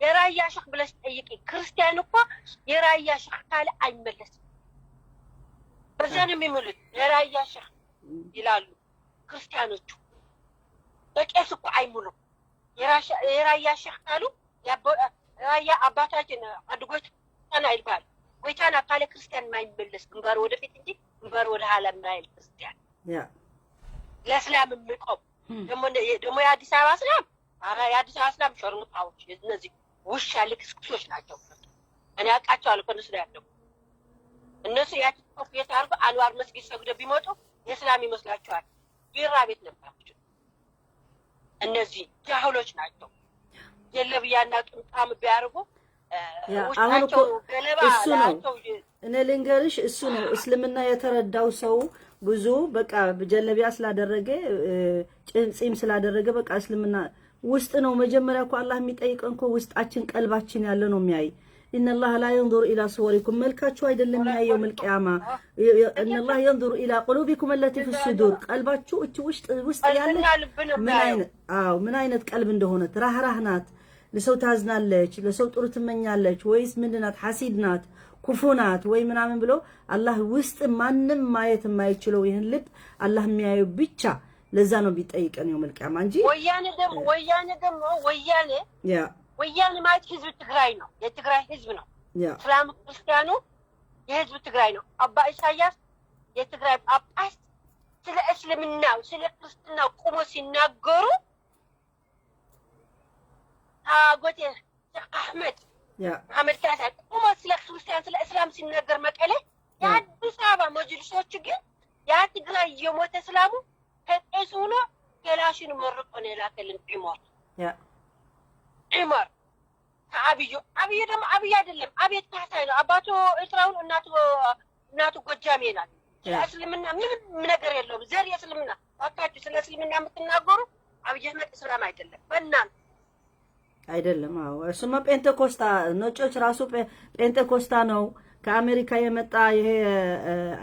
የራያ ሽክ ብለሽ ጠይቂ። ክርስቲያን እኮ የራያ ሽክ ካለ አይመለስም። በዛ ነው የሚምሉት። የራያ ሽክ ይላሉ ክርስቲያኖቹ። በቄስ እኮ አይምሉም። የራያ ሽክ ካሉ ራያ አባታችን አድ ጎይታና ይባል። ጎይታና ካለ ክርስቲያን የማይመለስ ግንባር ወደፊት እንጂ ግንባር ወደ ኋላ የማይል ክርስቲያን፣ ለእስላም የሚቆም ደግሞ የአዲስ አበባ እስላም፣ የአዲስ አበባ እስላም ሸርሙጣዎች፣ እነዚህ ውሻ ልክስክሶች ናቸው። እኔ አውቃቸዋለሁ። ከእነሱ ላይ ያለው እነሱ ያቺ ኮፍየት አድርገው አንዋር መስጊድ ሰግደው ቢመጡ የእስላም ይመስላቸዋል። ቢራ ቤት ነበራቸው። እነዚህ ጃህሎች ናቸው። ጀለብያና ጥምጣም ቢያደርጉ አሁን እኮ እሱ ነው፣ እኔ ልንገርሽ፣ እሱ ነው እስልምና የተረዳው ሰው ብዙ በቃ ጀለቢያ ስላደረገ ጺም ስላደረገ በቃ እስልምና ውስጥ ነው። መጀመሪያ እኮ አላህ የሚጠይቀን እኮ ውስጣችን ቀልባችን ያለ ነው የሚያይ። إن الله لا ينظر إلى صوركم መልካችሁ አይደለም የሚያየው መልቅያማ። إن الله ينظر إلى قلوبكم التي في الصدور ቀልባችሁ እቺ ውስጥ ውስጥ ያለ ምን አይነት አዎ ምን አይነት ቀልብ እንደሆነ፣ ራህራህ ናት፣ ለሰው ታዝናለች፣ ለሰው ጥሩ ትመኛለች ወይስ ምንድናት? ሐሲድ ናት፣ ክፉ ናት ወይ ምናምን ብሎ አላህ ውስጥ ማንም ማየት የማይችለው ይህን ልብ አላህ የሚያየው ብቻ። ለዛ ነው ቢጠይቀን يوم القيامة እንጂ ወያኔ ደግሞ ወያኔ ደግሞ ወያኔ ወያኔ ማለት ህዝብ ትግራይ ነው፣ የትግራይ ህዝብ ነው። እስላም ክርስቲያኑ የህዝብ ትግራይ ነው። አባ ኢሳያስ የትግራይ ጳጳስ ስለ እስልምናው ስለ ክርስትናው ቁሞ ሲናገሩ አጎቴ ሼክ አሕመድ መሐመድ ካሳ ቁሞ ስለ ክርስቲያን ስለ እስላም ሲናገር መቀሌ፣ የአዲስ አበባ መጅልሶች ግን ያ ትግራይ እየሞተ እስላሙ ከቄስ ሆኖ ገላሽን መርቆ ነው የላከልን ዑመር። ዑመር ከአብዩ አብዩ ደግሞ አብይ አይደለም፣ አቤት ካሳይ ነው። አባቱ ኤርትራውን እናቱ ጎጃሜ ናት። ስለ እስልምና ምንም ነገር የለውም። ዘር የእስልምና ባካችሁ፣ ስለ እስልምና የምትናገሩ አብይ አህመድ እስላም አይደለም። በእናንተ አይደለም። አዎ እሱማ ጴንጤኮስታ ነጮች ራሱ ጴንጤኮስታ ነው። ከአሜሪካ የመጣ ይሄ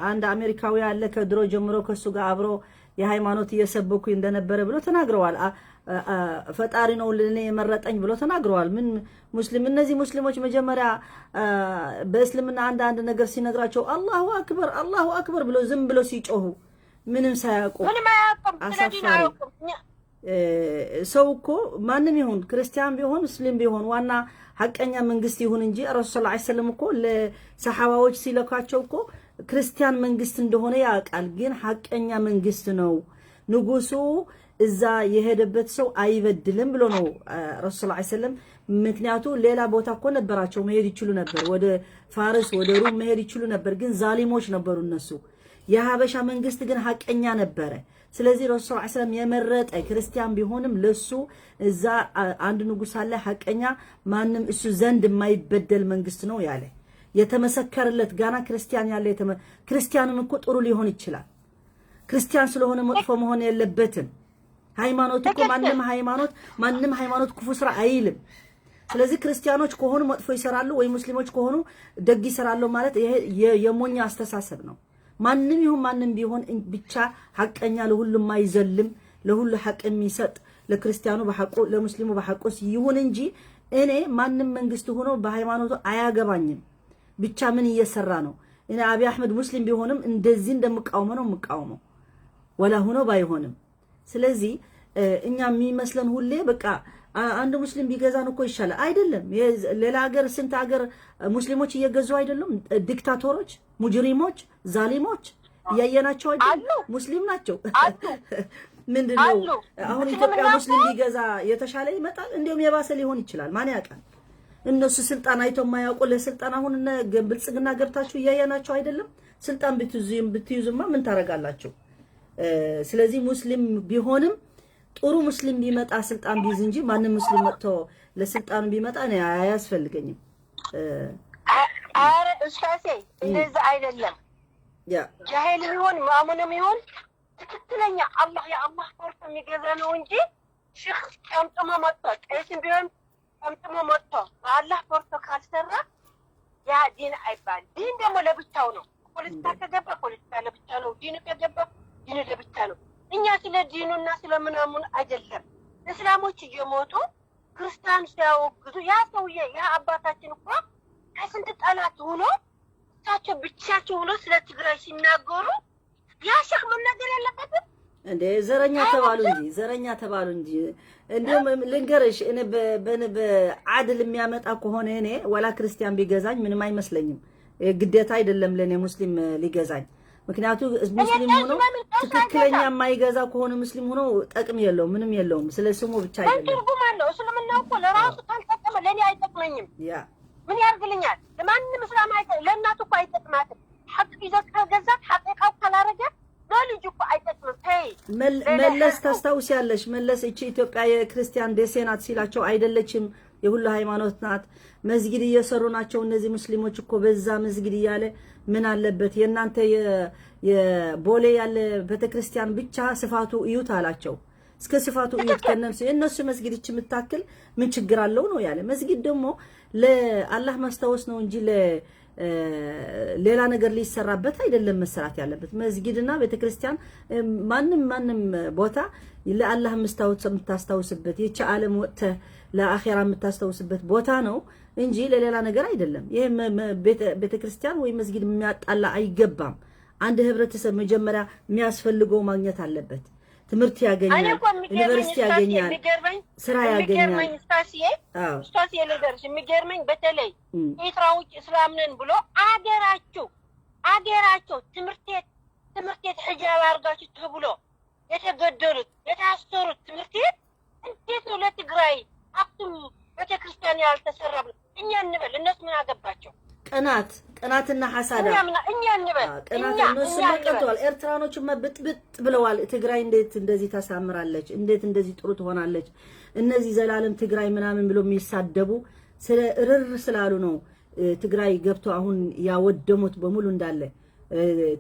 አንድ አሜሪካዊ አለ ከድሮ ጀምሮ ከሱ ጋር አብሮ የሃይማኖት እየሰበኩ እንደነበረ ብሎ ተናግረዋል። ፈጣሪ ነው ለኔ የመረጠኝ ብሎ ተናግረዋል። ምን ሙስሊም እነዚህ ሙስሊሞች መጀመሪያ በእስልምና አንድ አንድ ነገር ሲነግራቸው الله أكبر الله أكبر ብሎ ዝም ብሎ ሲጮሁ ምንም ሳያውቁ አሳፋሪ ሰው እኮ ማንም ይሁን ክርስቲያን ቢሆን ሙስሊም ቢሆን ዋና ሐቀኛ መንግስት ይሁን እንጂ ረሱል صلى الله عليه وسلم እኮ ለሰሐባዎች ሲለካቸው እኮ ክርስቲያን መንግስት እንደሆነ ያውቃል። ግን ሐቀኛ መንግስት ነው ንጉሱ እዛ የሄደበት ሰው አይበድልም ብሎ ነው ረሱል صلى الله عليه وسلم። ምክንያቱ ሌላ ቦታ እኮ ነበራቸው መሄድ ይችሉ ነበር፣ ወደ ፋርስ ወደ ሩም መሄድ ይችሉ ነበር። ግን ዛሊሞች ነበሩ እነሱ። የሀበሻ መንግስት ግን ሐቀኛ ነበረ። ስለዚህ ረሱል صلى الله عليه وسلم የመረጠ ክርስቲያን ቢሆንም ለሱ እዛ አንድ ንጉስ አለ ሐቀኛ፣ ማንም እሱ ዘንድ የማይበደል መንግስት ነው ያለ የተመሰከረለት። ጋና ክርስቲያን ያለ ክርስቲያንም እኮ ጥሩ ሊሆን ይችላል። ክርስቲያን ስለሆነ መጥፎ መሆን የለበትም። ሃይማኖት እኮ ማንም ሃይማኖት ክፉ ስራ አይልም። ስለዚህ ክርስቲያኖች ከሆኑ መጥፎ ይሰራሉ ወይ ሙስሊሞች ከሆኑ ደግ ይሰራሉ ማለት ይሄ የሞኝ አስተሳሰብ ነው። ማንም ይሁን ማንም ቢሆን ብቻ ሐቀኛ፣ ለሁሉም ማይዘልም፣ ለሁሉ ሐቅ የሚሰጥ፣ ለክርስቲያኑ በሐቁ ለሙስሊሙ በሐቁ ይሁን እንጂ እኔ ማንም መንግስት ሆኖ በሃይማኖቱ አያገባኝም። ብቻ ምን እየሰራ ነው? እኔ አብይ አህመድ ሙስሊም ቢሆንም እንደዚህ እንደምቃወመው ነው የምቃወመው፣ ወላ ሆኖ ባይሆንም። ስለዚህ እኛ የሚመስለን ሁሌ በቃ አንድ ሙስሊም ቢገዛን እኮ ይሻላል። አይደለም። ሌላ ሀገር ስንት ሀገር ሙስሊሞች እየገዙ አይደሉም? ዲክታቶሮች፣ ሙጅሪሞች፣ ዛሊሞች እያየናቸው አይደለም? ሙስሊም ናቸው። ምንድነው አሁን ኢትዮጵያ ሙስሊም ቢገዛ የተሻለ ይመጣል? እንዲሁም የባሰ ሊሆን ይችላል። ማን ያውቃል? እነሱ ስልጣን አይተው የማያውቁ ለስልጣን አሁን እነ ብልጽግና ገብታችሁ እያየናቸው አይደለም? ስልጣን ብትይዙማ ምን ታደርጋላችሁ? ስለዚህ ሙስሊም ቢሆንም ጥሩ ሙስሊም ቢመጣ ስልጣን ቢይዝ እንጂ ማንም ሙስሊም መጥቶ ለስልጣኑ ቢመጣ እኔ አያስፈልገኝም። አረ ኡስታዜ እንደዛ አይደለም። ጃሂል ይሁን ማሙንም ይሁን ትክክለኛ አላህ የአላህ ፈርቶ የሚገዛ ነው እንጂ ሽክ ጠምጥሞ መጥቶ ቄስም ቢሆን ጠምጥሞ መጥቶ በአላህ ፈርቶ ካልሰራ ያ ዲን አይባል። ዲን ደግሞ ለብቻው ነው። ፖለቲካ ከገባ ፖለቲካ ለብቻ ነው። ዲኑ ከገባ ዲኑ ለብቻ ነው። እኛ ስለ ዲኑና ስለ ምናምኑ አይደለም። እስላሞች እየሞቱ ክርስቲያን ሲያወግዙ ያ ሰውዬ ያ አባታችን እኮ ከስንት ጠላት ሆኖ እሳቸው ብቻቸው ሆኖ ስለ ትግራይ ሲናገሩ ያ ሸክ መናገር ያለበትም እንዴ ዘረኛ ተባሉ እንጂ ዘረኛ ተባሉ እንጂ። እንዲሁም ልንገርሽ፣ እኔ በዓድል የሚያመጣ ከሆነ እኔ ወላ ክርስቲያን ቢገዛኝ ምንም አይመስለኝም። ግዴታ አይደለም ለእኔ ሙስሊም ሊገዛኝ። ምክንያቱ ሙስሊም ሆኖ ትክክለኛ የማይገዛ ከሆነ ሙስሊም ሆኖ ጠቅም የለውም፣ ምንም የለውም። ስለ ስሙ ብቻ አይደለም። ትርጉም አለው። እስልምና እኮ ለራሱ ካልጠቀመ ለእኔ አይጠቅመኝም። ምን ያርግልኛል? ለማንም እስላም ለእናቱ እኮ አይጠቅማትም። ሐቅ ይዞ ከገዛት ሐቂቃው ካላረገ ለልጁ እኮ አይጠቅምም። ተይ መለስ ታስታውሲያለሽ? መለስ እቺ ኢትዮጵያ የክርስቲያን ደሴ ናት ሲላቸው አይደለችም፣ የሁሉ ሃይማኖት ናት። መስጊድ እየሰሩ ናቸው እነዚህ ሙስሊሞች እኮ በዛ መስጊድ እያለ ምን አለበት የእናንተ የቦሌ ያለ ቤተክርስቲያን ብቻ ስፋቱ እዩት አላቸው። እስከ ስፋቱ እዩት ከነሱ የእነሱ መስጊድ እቺ የምታክል ምን ችግር አለው ነው ያለ። መስጊድ ደግሞ ለአላህ ማስታወስ ነው እንጂ ሌላ ነገር ሊሰራበት አይደለም መሰራት ያለበት። መስጊድና ቤተክርስቲያን ማንም ማንም ቦታ ለአላህ የምታስታውስበት ይቺ ዓለም ወጥተህ ለአኼራ የምታስታውስበት ቦታ ነው እንጂ ለሌላ ነገር አይደለም። ይሄ ቤተክርስቲያን ወይ መስጊድ የሚያጣላ አይገባም። አንድ ህብረተሰብ መጀመሪያ የሚያስፈልገው ማግኘት አለበት። ትምህርት ያገኛል፣ ዩኒቨርሲቲ ያገኛል፣ ስራ ያገኛል። ስታስዬ ልደርስ የሚገርመኝ በተለይ ኤርትራዎች እስላም ነን ብሎ አገራቸው አገራቸው ትምህርት ቤት ሒጃብ አድርጋችሁ ተብሎ የተገደሉት የታሰሩት ትምህርት ቤት እንዴት ነው ለትግራይ አክሱም ቤተክርስቲያን ያልተሰራ ብሎ እኛ እንበል፣ እነሱ ምን አገባቸው? ቅናት ቅናትና ሐሳዳ እኛ እንበል ቅናት። እነሱማ ቀንተዋል። ኤርትራኖችማ ብጥብጥ ብለዋል። ትግራይ እንዴት እንደዚህ ታሳምራለች? እንዴት እንደዚህ ጥሩ ትሆናለች? እነዚህ ዘላለም ትግራይ ምናምን ብሎ የሚሳደቡ ስለ እርር ስላሉ ነው ትግራይ ገብቶ አሁን ያወደሙት በሙሉ እንዳለ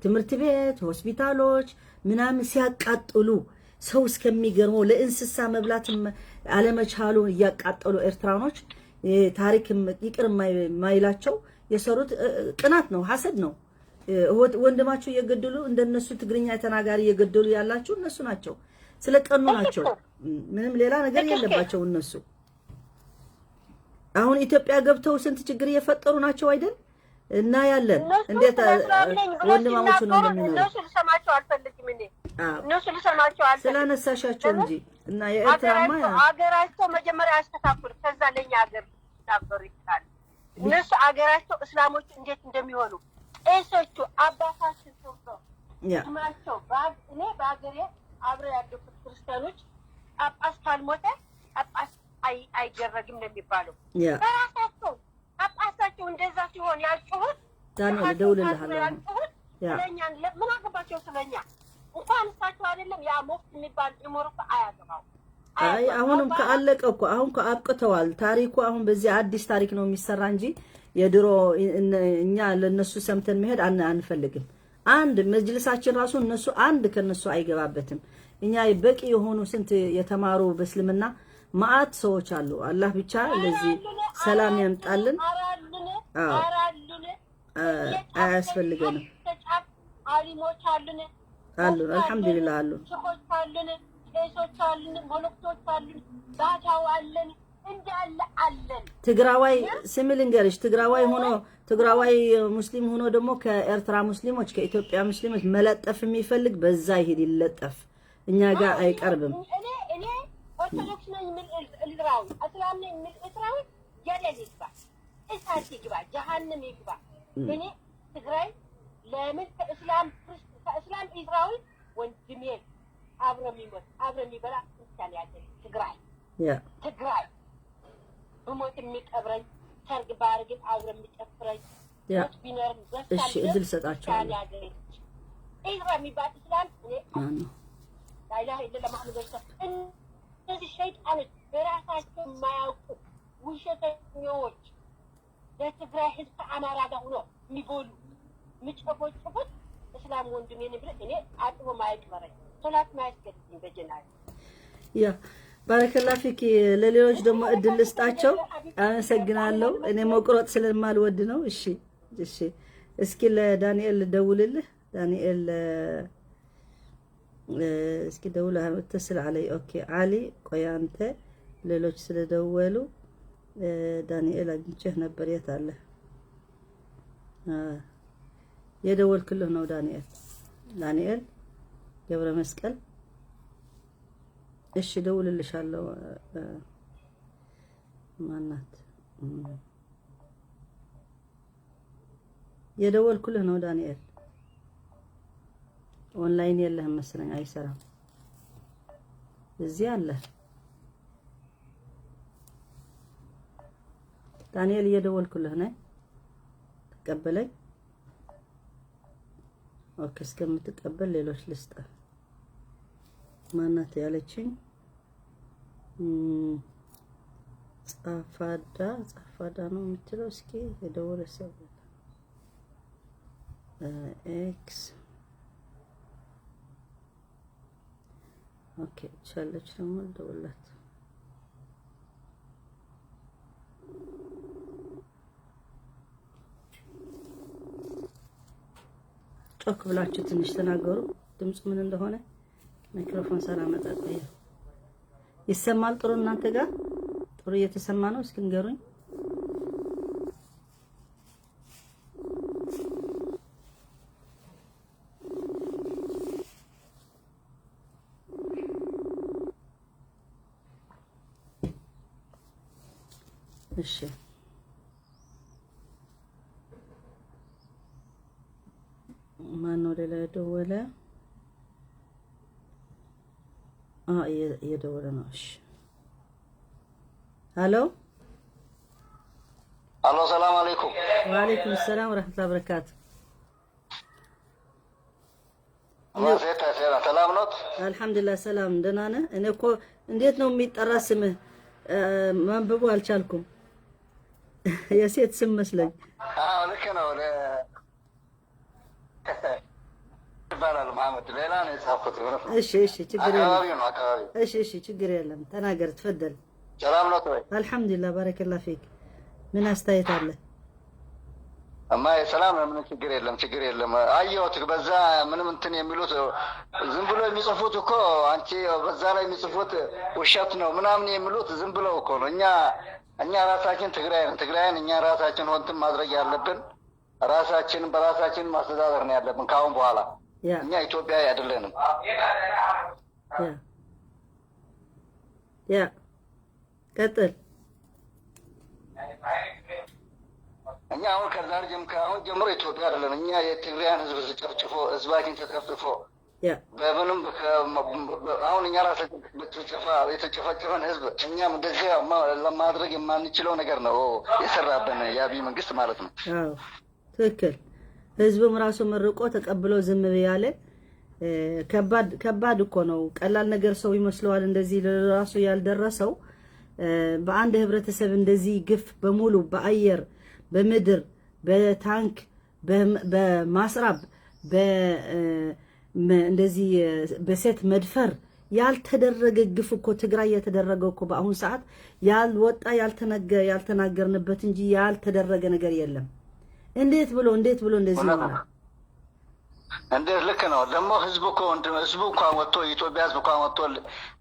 ትምህርት ቤት፣ ሆስፒታሎች ምናምን ሲያቃጥሉ ሰው እስከሚገርመው ለእንስሳ መብላት አለመቻሉ እያቃጠሉ ኤርትራኖች ታሪክ ይቅር የማይላቸው የሰሩት ቅናት ነው፣ ሐሰድ ነው። ወንድማቸው እየገደሉ እንደነሱ ትግርኛ ተናጋሪ እየገደሉ ያላችሁ እነሱ ናቸው። ስለቀኑ ናቸው። ምንም ሌላ ነገር የለባቸው እነሱ። አሁን ኢትዮጵያ ገብተው ስንት ችግር እየፈጠሩ ናቸው አይደል? እና ያለን እንዴት ወንድማሞቹ ነው እንደሚኖሩ እነሱ ልሰማቸው አልፈልግም። እኔ እነሱ ልሰማቸው አልፈልግም ስላነሳሻቸው እንጂ እና የኤርትራማ አገራቸው መጀመሪያ ያስተካክሉ፣ ከዛ ለኛ ሀገር ሊናገሩ ይችላሉ። እነሱ አገራቸው እስላሞች እንዴት እንደሚሆኑ ቄሶቹ አባታችን ሰው ስማቸው እኔ በሀገሬ አብረው ያደኩት ክርስቲያኖች ጳጳስ ካልሞተ ጳጳስ አይደረግም ነው የሚባለው። በራሳቸው ጳጳሳቸው እንደዛ ሲሆን ያልጩሁት ያልጩሁት ስለኛ ምን አገባቸው? ስለኛ እንኳን እሳቸው አይደለም ያ ሙፍቲ የሚባል ዑመር እኮ አያገባው። አይ አሁንም ከአለቀ እኮ አሁን አብቅተዋል። ታሪኩ አሁን በዚህ አዲስ ታሪክ ነው የሚሰራ እንጂ የድሮ እኛ ለነሱ ሰምተን መሄድ አንፈልግም። አንድ መጅልሳችን ራሱ እነሱ አንድ ከነሱ አይገባበትም። እኛ በቂ የሆኑ ስንት የተማሩ በእስልምና ማአት ሰዎች አሉ። አላህ ብቻ ለዚህ ሰላም ያምጣልን። አያስፈልገንም። አሊሞች አሉን አሉን፣ አልሐምዱሊላህ አሉን፣ ሼኾች አሉን፣ ቄሶች አሉን፣ መነኩሴዎች አሉን፣ ባታው አለን፣ እንዳለ አለን። ትግራዋይ ስሚ ልንገርሽ፣ ትግራዋይ ሆኖ ትግራዋይ ሙስሊም ሆኖ ደግሞ ከኤርትራ ሙስሊሞች ከኢትዮጵያ ሙስሊሞች መለጠፍ የሚፈልግ በዛ ይሄድ ይለጠፍ፣ እኛ ጋር አይቀርብም። እኔ ኦርቶዶክስ ነኝ የሚል ኤርትራዊ፣ እስላም ነኝ የሚል ኤርትራዊ ገደል ይግባ፣ እሳት ይግባ፣ ጀሃንም ይግባ። እኔ ትግራይ ለምን ከእስላም ኤርትራዊ ወንድሜ አብሮ የሚሞት አብሮ የሚበላ ክርስቲያን ያለን ትግራይ ትግራይ ብሞት የሚቀብረኝ ሰርግ ባርግን አብሮ የሚጨፍረኝ ሞት ቢኖርም እሺ፣ እድል ሰጣቸዋለሁ። ኤርትራ የሚባል እስላም እኔ ላኢላሀ ኢለላህ መሐመድ ረሱል። እነዚህ ሸይጣኖች በራሳቸው የማያውቁ ውሸተኞች ለትግራይ ህዝብ ከአማራ ጋር ሆኖ የሚበሉ የሚጨፈጭፉት እስላም ወንድሜ ነኝ ብለህ እኔ አጥቦ ማይቅበረኝ ሶላት ማያስገድኝ በጀናል። ያ ባረከላ ፊክ። ለሌሎች ደግሞ እድል ልስጣቸው። አመሰግናለሁ። እኔ መቁረጥ ስለማልወድ ነው። እሺ እሺ። እስኪ ለዳንኤል ልደውልልህ። ዳንኤል እስኪ ደውል፣ اتصل علي። okay አሊ፣ ቆይ አንተ ሌሎች ስለደወሉ ዳንኤል አግኝቼህ ነበር። የት አለ? የደወልክልህ ነው ዳንኤል። ዳንኤል ገብረ መስቀል። እሺ ደውልልሻለሁ። ማናት የደወልኩልህ ነው ዳንኤል። ኦንላይን የለህም መሰለኝ፣ አይሰራም። እዚህ አለ ዳንኤል፣ እየደወልኩልህ ነኝ፣ ተቀበለኝ። okay፣ እስከምትቀበል ሌሎች ልስጥ። ማናት ያለችኝ? ጻፋዳ ጻፋዳ ነው የምትለው። እስኪ የደወለ ሰው ኤክስ okay፣ ቻለች ደግሞ ደውላት። ጮክ ብላችሁ ትንሽ ተናገሩ። ድምፁ ምን እንደሆነ ማይክሮፎን ሳላመጣ ቆየ። ይሰማል? ጥሩ እናንተ ጋር ጥሩ እየተሰማ ነው? እስኪ ንገሩኝ። እሺ ማነው ሌላ የደወለ? እየደወለ ነው። እሺ ሀሎ አሎ፣ ሰላም አለይኩም። ወአለይኩም ሰላም ወረህመቱላሂ ወበረካቱ። ሰላም ኖት? አልሐምዱሊላህ ሰላም፣ ደህና ነህ? እኔ እኮ እንዴት ነው የሚጠራ ስምህ ማንበቡ አልቻልኩም። የሴት ስም መስለኝ። አዎ ልክ ነው። ይባላል። መሐመድ ሌላ ነው የጻፍኩት። እሺ እሺ፣ ችግር የለም። እሺ እሺ፣ ችግር የለም። ተናገር፣ تفضل። ሰላም ነው ወይ? አልሐምዱሊላህ بارك الله فيك። ምን አስተያየት አለ? እማ ሰላም ነው። ምንም ችግር የለም፣ ችግር የለም። አየሁት በዛ ምንም እንትን የሚሉት ዝም ብሎ የሚጽፉት እኮ አንቺ በዛ ላይ የሚጽፉት ውሸት ነው ምናምን የሚሉት ዝም ብለው እኮ ነው። እኛ ራሳችን ትግራይ ነን። ትግራይን እኛ ራሳችን ሆንትን ማድረግ ያለብን ራሳችንን በራሳችን ማስተዳደር ነው ያለብን ከአሁን በኋላ። እኛ ኢትዮጵያዊ አይደለንም። Yeah፣ ቀጥል። እኛ አሁን ከዛሬ ከአሁን ጀምሮ ኢትዮጵያ አይደለም። እኛ የትግራያን ህዝብ ተጨፍጭፎ ህዝባችን ተጨፍጭፎ በምንም አሁን እኛ ራሳችን የተጨፈጨፈን ህዝብ እኛም እንደዚህ ለማድረግ የማንችለው ነገር ነው የሰራብን የአብይ መንግስት ማለት ነው። አዎ ትክክል። ህዝቡም ራሱ መርቆ ተቀብሎ ዝም ያለ ከባድ ከባድ እኮ ነው። ቀላል ነገር ሰው ይመስለዋል። እንደዚህ ለራሱ ያልደረሰው በአንድ ህብረተሰብ እንደዚህ ግፍ በሙሉ በአየር፣ በምድር፣ በታንክ፣ በማስራብ፣ እንደዚህ በሴት መድፈር ያልተደረገ ግፍ እኮ ትግራይ የተደረገው እኮ በአሁን ሰዓት ያልወጣ ያልተናገርንበት እንጂ ያልተደረገ ነገር የለም። እንዴት ብሎ እንደዚህ ይሆናል? እንዴት ልክ ነው። ደግሞ ህዝቡ እኮ ህዝቡ እንኳን ወጥቶ የኢትዮጵያ ህዝብ እንኳን ወጥቶ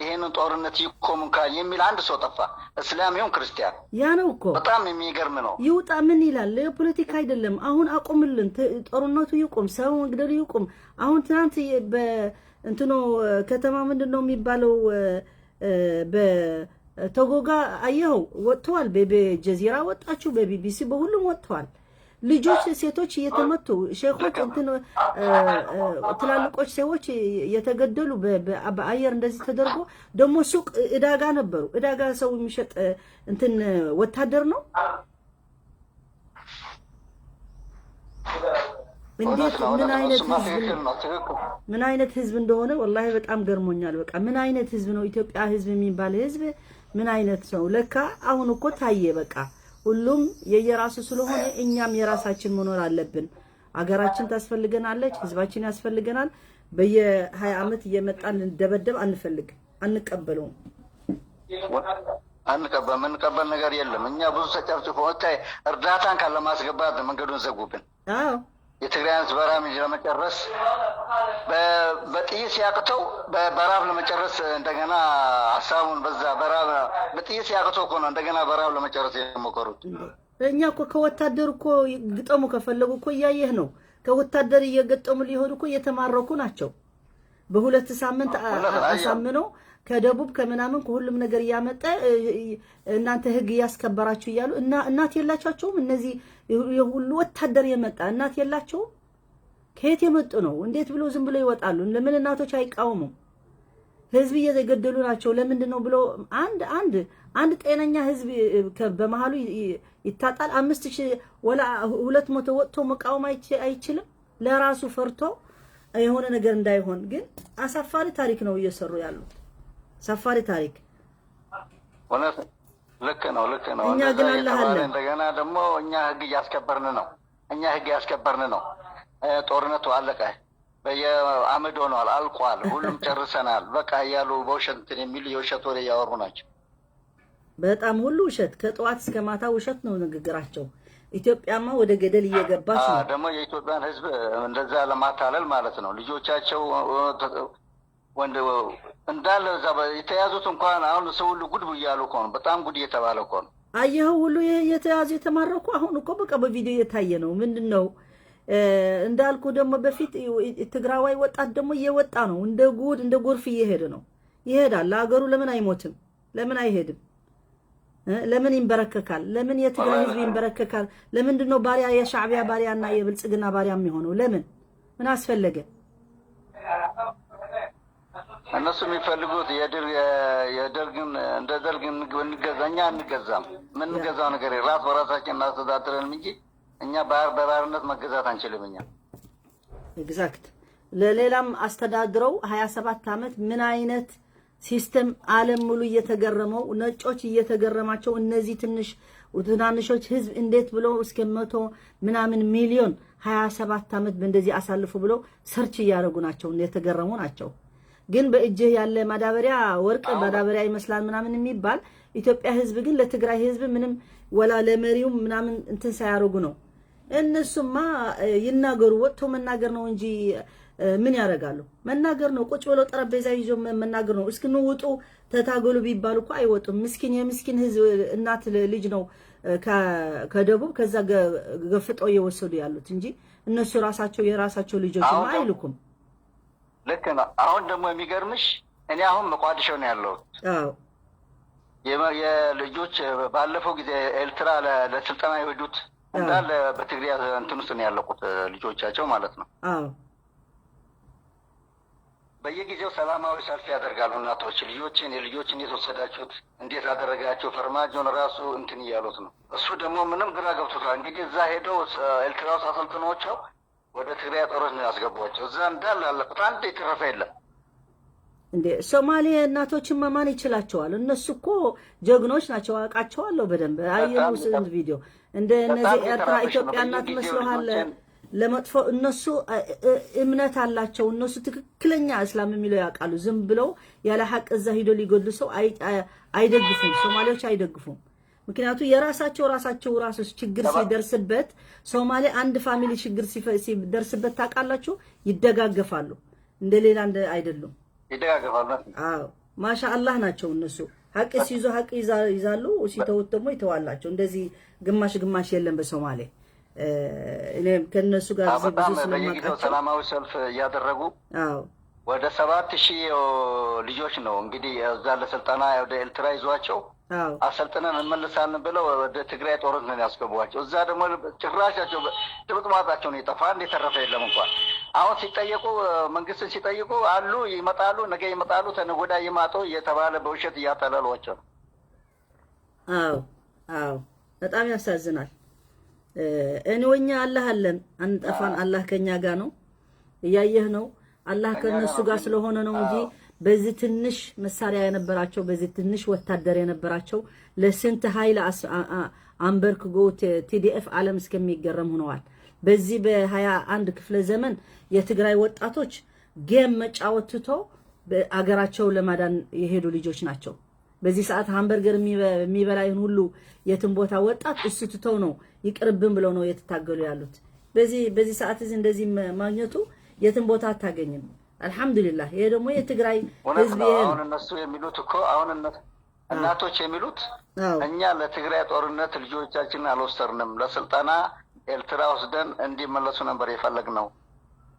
ይሄንን ጦርነት ይቆም እንኳን የሚል አንድ ሰው ጠፋ። እስላም ይሁን ክርስቲያን። ያ ነው እኮ። በጣም የሚገርም ነው። ይውጣ ምን ይላል? የፖለቲካ አይደለም። አሁን አቁምልን፣ ጦርነቱ ይቁም፣ ሰው መግደሉ ይቁም። አሁን ትናንት በእንትኖ ከተማ ምንድን ነው የሚባለው በቶጎጋ አየኸው ወጥተዋል። በጀዚራ ወጣችሁ፣ በቢቢሲ በሁሉም ወጥተዋል። ልጆች፣ ሴቶች እየተመቱ፣ ሼኾች እንትን ትላልቆች ሰዎች የተገደሉ በአየር እንደዚህ ተደርጎ ደግሞ ሱቅ እዳጋ ነበሩ። እዳጋ ሰው የሚሸጥ እንትን ወታደር ነው። እንዴት ምን አይነት ህዝብ እንደሆነ ወላሂ በጣም ገርሞኛል። በቃ ምን አይነት ህዝብ ነው ኢትዮጵያ ህዝብ የሚባል ህዝብ ምን አይነት ሰው? ለካ አሁን እኮ ታየ። በቃ ሁሉም የየራሱ ስለሆነ እኛም የራሳችን መኖር አለብን። አገራችን ታስፈልገናለች፣ ህዝባችን ያስፈልገናል። በየ20 ዓመት እየመጣን ልንደበደብ አንፈልግ፣ አንቀበለውም። አንቀበል የምንቀበል ነገር የለም። እኛ ብዙ ተጨፍጭፎ እርዳታን ካለማስገባት መንገዱን ዘጉብን። የትግራይን ህዝብ በረሃብ ለመጨረስ በጥይት ሲያቅተው በረሃብ ለመጨረስ እንደገና ሀሳቡን በዛ በረሃብ በጥይት ሲያቅተው እኮ ነው እንደገና በረሃብ ለመጨረስ የሞከሩት። እኛ እኮ ከወታደር እኮ ግጠሙ ከፈለጉ እኮ እያየህ ነው። ከወታደር እየገጠሙ ሊሆኑ እኮ እየተማረኩ ናቸው። በ2 ሳምንት አሳምነው ከደቡብ ከምናምን ከሁሉም ነገር እያመጠ እናንተ ህግ እያስከበራችሁ እያሉ እና እናት የላቸውም። እነዚህ የሁሉ ወታደር የመጣ እናት የላቸውም። ከየት የመጡ ነው? እንዴት ብሎ ዝም ብሎ ይወጣሉ? ለምን እናቶች አይቃወሙም? ህዝብ እየተገደሉ ናቸው። ለምንድን ነው ብሎ አንድ ጤነኛ ህዝብ በመሀሉ ይታጣል። 5000 ወላ 200 ወጥቶ መቃወም አይችልም። ለራሱ ፈርቶ የሆነ ነገር እንዳይሆን። ግን አሳፋሪ ታሪክ ነው እየሰሩ ያሉት፣ አሳፋሪ ታሪክ። እውነት ልክ ነው፣ ልክ ነው። እኛ ግን አላህ አለ። እንደገና ደግሞ እኛ ህግ እያስከበርን ነው። እኛ ህግ እያስከበርን ነው። ጦርነቱ አለቀ፣ በየአመድ ሆኗል፣ አልቋል፣ ሁሉም ጨርሰናል፣ በቃ እያሉ በውሸት እንትን የሚሉ የውሸት ወሬ እያወሩ ናቸው። በጣም ሁሉ ውሸት፣ ከጠዋት እስከ ማታ ውሸት ነው ንግግራቸው። ኢትዮጵያማ ወደ ገደል እየገባች ነው። ደግሞ የኢትዮጵያን ህዝብ እንደዛ ለማታለል ማለት ነው። ልጆቻቸው ወንድ እንዳለ እዛ የተያዙት እንኳን አሁን ሰው ሁሉ ጉድ እያሉ እኮ ነው። በጣም ጉድ እየተባለ እኮ ነው። አየኸው ሁሉ የተያዙ የተማረኩ አሁን እኮ በቃ በቪዲዮ እየታየ ነው። ምንድን ነው እንዳልኩ ደግሞ በፊት ትግራዋይ ወጣት ደግሞ እየወጣ ነው። እንደ ጉድ እንደ ጎርፍ እየሄደ ነው። ይሄዳል። ለሀገሩ ለምን አይሞትም? ለምን አይሄድም? ለምን ይንበረከካል? ለምን የትግራይ ህዝብ ይንበረከካል? ለምንድን ነው ባሪያ የሻዕቢያ ባሪያና የብልጽግና ባሪያ የሚሆነው? ለምን ምን አስፈለገ? እነሱ የሚፈልጉት የደርግን እንደ ደርግ እንገዛ። እኛ አንገዛም። የምንገዛው ነገር ራስ በራሳችን እናስተዳድረን እንጂ እኛ በባርነት መገዛት አንችልም። እኛ Exact ለሌላም አስተዳድረው 27 ዓመት ምን አይነት system ዓለም ሙሉ እየተገረመው ነጮች እየተገረማቸው እነዚህ ትንሽ ትናንሾች ህዝብ እንዴት ብሎ እስከ 100 ምናምን ሚሊዮን 27 ዓመት በእንደዚህ አሳልፉ ብለው search እያደረጉ ናቸው፣ የተገረሙ ናቸው። ግን በእጅህ ያለ ማዳበሪያ ወርቅ ማዳበሪያ ይመስላል ምናምን የሚባል ኢትዮጵያ ህዝብ ግን ለትግራይ ህዝብ ምንም ወላ ለመሪውም ምናምን እንትን ሳያደርጉ ነው። እነሱማ ይናገሩ፣ ወጥቶ መናገር ነው እንጂ ምን ያደርጋሉ? መናገር ነው። ቁጭ ብለው ጠረጴዛ ይዞ መናገር ነው። እስኪ ውጡ ተታገሉ ቢባሉ እኮ አይወጡም። ምስኪን የምስኪን ህዝብ እናት ልጅ ነው ከደቡብ ከዛ ገፍጠው እየወሰዱ ያሉት እንጂ እነሱ ራሳቸው የራሳቸው ልጆች አይልኩም። ልክ ነው። አሁን ደግሞ የሚገርምሽ እኔ አሁን መቋዲሾ ነው ያለሁት። አዎ የልጆች ባለፈው ጊዜ ኤርትራ ለስልጠና የሄዱት እንዳለ በትግሪያ እንትን ውስጥ ነው ያለቁት ልጆቻቸው ማለት ነው። አዎ በየጊዜው ሰላማዊ ሰልፍ ያደርጋሉ እናቶች። ልጆችን የልጆች እንዴት ወሰዳችሁት? እንዴት አደረጋቸው? ፈርማጆን ራሱ እንትን እያሉት ነው። እሱ ደግሞ ምንም ግራ ገብቶታል። እንግዲህ እዛ ሄደው ኤርትራ ውስጥ አሰልጥኗቸው ወደ ትግራይ ጦሮች ነው ያስገቧቸው። እዛ እንዳለ አለቁት። አንድ የተረፈ የለም። እንዴ ሶማሌ እናቶችን ማን ይችላቸዋል? እነሱ እኮ ጀግኖች ናቸው። አውቃቸዋለሁ በደንብ አየነው ስንት ቪዲዮ። እንደ እነዚህ ኤርትራ ኢትዮጵያ እናት መስለሃል ለመጥፎ እነሱ እምነት አላቸው። እነሱ ትክክለኛ እስላም የሚለው ያውቃሉ። ዝም ብለው ያለ ሀቅ እዛ ሂዶ ሊገድሉ ሰው አይደግፉም። ሶማሌዎች አይደግፉም። ምክንያቱ የራሳቸው ራሳቸው ራሱ ችግር ሲደርስበት ሶማሌ አንድ family ችግር ሲደርስበት ታውቃላችሁ፣ ይደጋገፋሉ። እንደ ሌላ እንደ አይደሉም። ይደጋገፋሉ። አዎ ማሻአላህ ናቸው እነሱ። ሀቅ ሲይዙ ሀቅ ይዛሉ፣ ሲተውት ደግሞ ይተዋላቸው። እንደዚህ ግማሽ ግማሽ የለም በሶማሌ። እኔም ከነሱ ጋር ብዙ ስለማውቃቸው ሰላማዊ ሰልፍ እያደረጉ አዎ ወደ 7,000 ልጆች ነው እንግዲህ እዛ ለስልጠና ወደ ኤርትራ ይዟቸው አሰልጥነን እንመልሳለን ብለው ወደ ትግራይ ጦርነት ነው ያስገቧቸው። እዛ ደግሞ ጭራሻቸው ድምጥማጣቸው ነው የጠፋ፣ አንድ የተረፈ የለም እንኳን። አሁን ሲጠየቁ መንግስትን ሲጠይቁ አሉ ይመጣሉ፣ ነገ ይመጣሉ፣ ተነገ ወዲያ ይማጡ እየተባለ በውሸት እያታለሏቸው ነው። አዎ አዎ፣ በጣም ያሳዝናል። እኔ ወኛ አላህ አለን አንጠፋን። አላህ ከኛ ጋር ነው፣ እያየህ ነው። አላህ ከነሱ ጋር ስለሆነ ነው እንጂ በዚህ ትንሽ መሳሪያ የነበራቸው በዚህ ትንሽ ወታደር የነበራቸው ለስንት ኃይል አንበርክጎ TDF ዓለም እስከሚገረም ሆነዋል። በዚህ በ21 ክፍለ ዘመን የትግራይ ወጣቶች game መጫወት ትቶ አገራቸው ለማዳን የሄዱ ልጆች ናቸው። በዚህ ሰዓት ሃምበርገር የሚበላይን ሁሉ የትም ቦታ ወጣት እሱ ትተው ነው ይቅርብን ብለው ነው የተታገሉ ያሉት። በዚህ ሰዓት እዚህ እንደዚህ ማግኘቱ የትም ቦታ አታገኝም። አልሐምዱሊላህ። ይሄ ደግሞ የትግራይ ህዝብ ይሄ አሁን እነሱ የሚሉት እኮ አሁን እናቶች የሚሉት እኛ ለትግራይ ጦርነት ልጆቻችንን አልወሰድንም፣ ለስልጠና ኤርትራ ወስደን እንዲመለሱ ነበር የፈለግነው።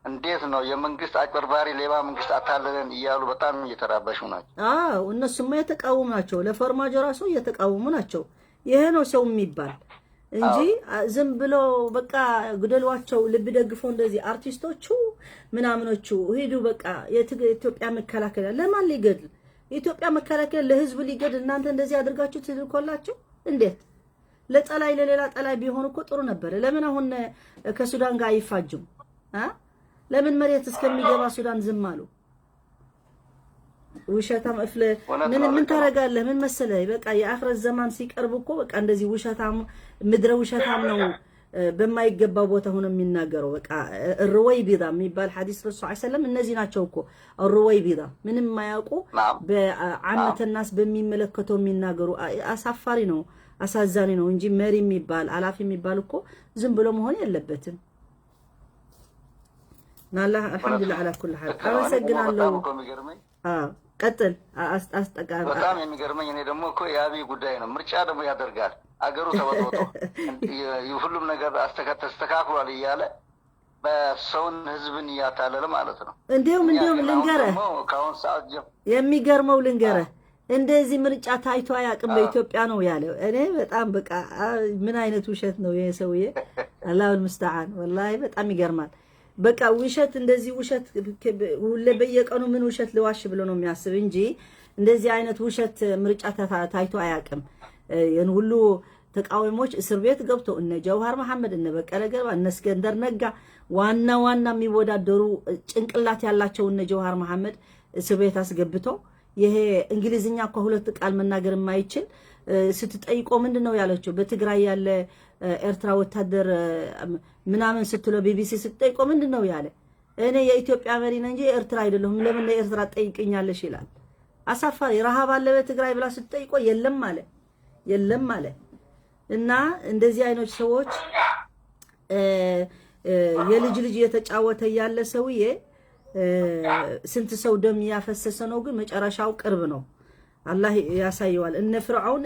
እንዴት ነው የመንግስት አጭበርባሪ ሌባ መንግስት አታለለን እያሉ በጣም እየተራበሹ ናቸው። አዎ እነሱማ የተቃወሙ ናቸው። ለፈርማጆ ራሱ እየተቃወሙ ናቸው። ይሄ ነው ሰው የሚባል እንጂ ዝም ብሎ በቃ ግደሏቸው፣ ልብ ደግፎ እንደዚህ አርቲስቶቹ ምናምኖቹ ሂዱ በቃ የኢትዮጵያ መከላከያ ለማን ሊገድል? የኢትዮጵያ መከላከያ ለህዝቡ ሊገድል እናንተ እንደዚህ አድርጋችሁ ትልኮላችሁ እንዴት? ለጠላይ ለሌላ ጠላይ ቢሆን እኮ ጥሩ ነበር። ለምን አሁን ከሱዳን ጋር አይፋጁም? ለምን መሬት እስከሚገባ ሱዳን ዝም አሉ? ውሸታም እፍለ ምን ምን ታረጋለህ? ምን መሰለህ፣ በቃ የአኽረት ዘማን ሲቀርብ እኮ በቃ እንደዚህ ውሸታም ምድረ ውሸታም ነው በማይገባው ቦታ ሆኖ የሚናገረው። በቃ ሩወይቢዳ የሚባል ሐዲስ ረሱል ሰለላሁ ዐለይሂ ወሰለም እነዚህ ናቸው እኮ ሩወይቢዳ፣ ምንም የማያውቁ በዓመተ ናስ በሚመለከተው የሚናገሩ አሳፋሪ ነው፣ አሳዛኒ ነው እንጂ መሪ የሚባል አላፊ የሚባል እኮ ዝም ብሎ መሆን የለበትም። ናላህ አልሐምዱሊላህ ዐላ ኩል ሐል። አመሰግናለሁ። ቀጥል። በጣም የሚገርመኝ እኔ ደግሞ እኮ የአብይ ጉዳይ ነው። ምርጫ ደግሞ ያደርጋል አገሩ ተበጥብጦ ሁሉም ነገር ተስተካክሏል እያለ በሰውን ህዝብን እያታለለ ማለት ነው። እንዲሁም ልንገረህ፣ የሚገርመው ልንገረህ፣ እንደዚህ ምርጫ ታይቶ አያውቅም በኢትዮጵያ ነው ያለው። እኔ በጣም በቃ ምን አይነት ውሸት ነው ይሄ ሰውዬ! አላሁል ሙስተዓን። ወላሂ በጣም ይገርማል። በቃ ውሸት እንደዚህ ውሸት ሁሌ በየቀኑ ምን ውሸት ልዋሽ ብሎ ነው የሚያስብ እንጂ እንደዚህ አይነት ውሸት ምርጫ ታይቶ አያውቅም። ይህን ሁሉ ተቃዋሚዎች እስር ቤት ገብተው እነ ጀውሃር መሐመድ፣ እነ በቀለ ገርባ፣ እነ እስከንደር ነጋ ዋና ዋና የሚወዳደሩ ጭንቅላት ያላቸው እነ ጀውሃር መሐመድ እስር ቤት አስገብተው ይሄ እንግሊዝኛ እኮ ሁለት ቃል መናገር የማይችል ስትጠይቆ ምንድን ነው ያለችው? በትግራይ ያለ ኤርትራ ወታደር ምናምን ስትለው ቢቢሲ ስትጠይቆ ምንድን ነው ያለ? እኔ የኢትዮጵያ መሪ ነኝ እንጂ የኤርትራ አይደለሁም፣ ለምን ለኤርትራ ትጠይቅኛለሽ ይላል። አሳፋሪ። ረሃብ አለ በትግራይ ብላ ስትጠይቆ የለም አለ፣ የለም አለ። እና እንደዚህ አይነት ሰዎች የልጅ ልጅ እየተጫወተ ያለ ሰውዬ ስንት ሰው ደም እያፈሰሰ ነው። ግን መጨረሻው ቅርብ ነው። አላህ ያሳየዋል። እነ ፍርዓውን፣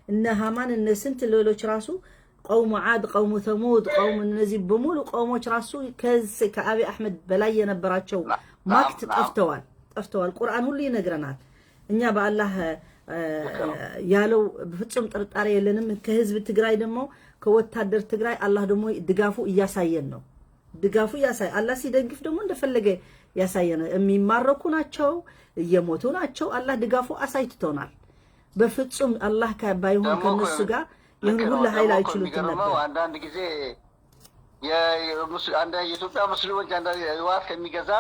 እነ ሃማን፣ እነ ስንት ሌሎች ራሱ قوم عاد፣ قوم ثمود፣ قوم እነዚህ በሙሉ ቀውሞች ራሱ ከአብይ አሕመድ በላይ የነበራቸው ማክት ጠፍተዋል፣ ጠፍተዋል። ቁርአን ሁሉ ይነግረናል። እኛ በአላህ ያለው በፍጹም ጥርጣሬ የለንም። ከህዝብ ትግራይ ደግሞ ከወታደር ትግራይ አላህ ደግሞ ድጋፉ እያሳየን ነው። ድጋፉ ያሳይ አላህ ሲደግፍ ደግሞ እንደፈለገ ያሳየን። የሚማረኩ ናቸው፣ እየሞቱ ናቸው። አላህ ድጋፉ አሳይቶናል። በፍጹም አላህ ባይሆን ከነሱ ጋር ይህን ሁሉ ኃይል አይችሉትም ነበር። አንዳንድ ጊዜ የኢትዮጵያ ሙስሊሞች ህወሓት ከሚገዛ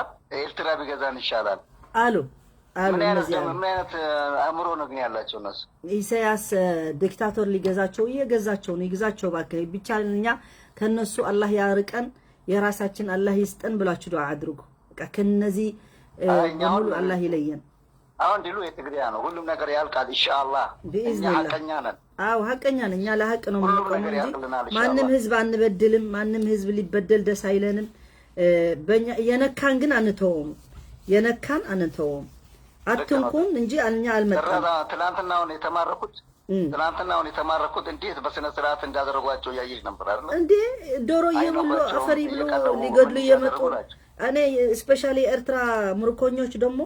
ኤርትራ ቢገዛን ይሻላል አሉ አሉ። ምን አይነት አእምሮ ነው ግን ያላቸው እነሱ? ኢሳያስ ዲክታቶር ሊገዛቸው እየገዛቸው ነው። ይግዛቸው እባክህ። ብቻ እኛ ከነሱ አላህ ያርቀን፣ የራሳችን አላህ ይስጠን ብላችሁ ዱዓ አድርጉ። በቃ ከነዚህ በሙሉ አላህ ይለየን። አሁን ድሉ የትግሪያ ነው። ሁሉም ነገር ያልቃል ኢንሻአላህ። بإذن الله ሀቀኛ ነን። አዎ ሀቀኛ ነን። እኛ ለሀቅ ነው የምንቆመው እንጂ ማንም ህዝብ አንበድልም። ማንም ህዝብ ሊበደል ደስ አይለንም። በእኛ የነካን ግን አንተወውም። የነካን አንተወውም። አትንኩን እንጂ እኛ አልመጣም። ትናንትናውን የተማረኩት እንዴት በስነ ስርዓት እንዳደረጓቸው እያየሽ ነበር አይደል? እንዴ ዶሮ እየበሉ አፈር ይብሉ ሊገድሉ እየመጡ። እኔ especially የኤርትራ ምርኮኞች ደግሞ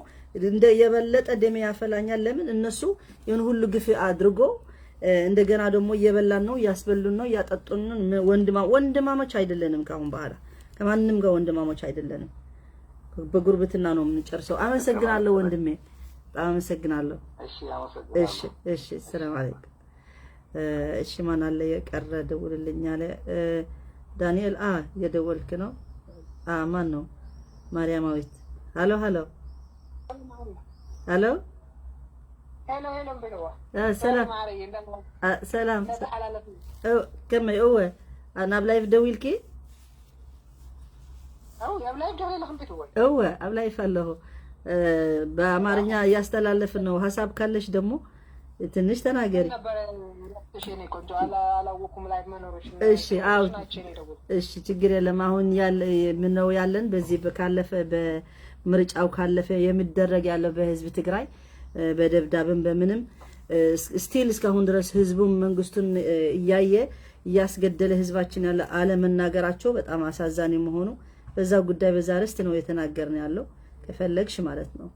እንደ የበለጠ ደሜ ያፈላኛል። ለምን እነሱ ይህን ሁሉ ግፍ አድርጎ እንደገና ደግሞ እየበላን ነው፣ እያስበሉን ነው፣ እያጠጡን ነው። ወንድማሞች አይደለንም። ከአሁን በኋላ ከማንም ጋር ወንድማሞች አይደለንም። በጉርብትና ነው የምንጨርሰው። አመሰግናለሁ ወንድሜ፣ በጣም አመሰግናለሁ። እሺ፣ ሰላም አለይኩም። እሺ፣ ማን አለ የቀረ? ደውልልኝ አለ ዳንኤል። የደወልክ ነው? ማን ነው? ማርያማዊት። ሃሎ ሃሎ ሃሎ፣ ሰላም ሰላም፣ ከመይ? እወ፣ ናብ live ደዊልኪ? እወ፣ ኣብ live ኣለኹ። በአማርኛ እያስተላለፍን ነው። ሀሳብ ካለሽ ደግሞ ትንሽ ተናገሪ። እሺ፣ አዎ፣ እሺ፣ ችግር የለም። አሁን ያለ ምነው ያለን በዚህ ካለፈ በምርጫው ካለፈ የሚደረግ ያለው በህዝብ ትግራይ በደብዳቤም በምንም still እስካሁን ድረስ ህዝቡን መንግስቱን እያየ እያስገደለ ህዝባችን ያለ አለመናገራቸው በጣም አሳዛኝ መሆኑ በዛ ጉዳይ በዛ ርዕስ ነው የተናገርን ያለው፣ ከፈለግሽ ማለት ነው።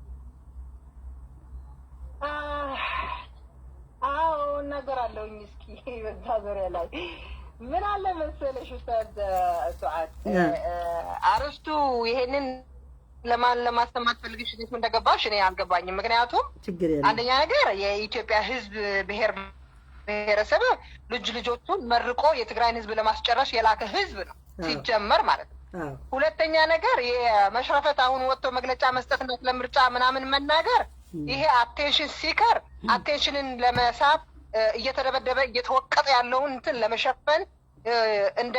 አዎ፣ እናገራለሁኝ። እስኪ በዛ ዙሪያ ላይ ምን አለ መሰለሽ ኡስታዝ ሱዓድ፣ አርስቱ ይሄንን ለማን ለማሰማት ፈልግሽ እንዴት እንደገባሽ እኔ አልገባኝም። ምክንያቱም አንደኛ ነገር የኢትዮጵያ ህዝብ ብሔር ብሔረሰብ ልጅ ልጆቹን መርቆ የትግራይን ህዝብ ለማስጨረስ የላከ ህዝብ ነው ሲጀመር ማለት ነው። ሁለተኛ ነገር የመሽረፈት አሁን ወጥቶ መግለጫ መስጠትና ስለምርጫ ምናምን መናገር ይሄ attention seeker attention ን ለመሳብ እየተደበደበ እየተወቀጠ ያለውን እንትን ለመሸፈን እንደ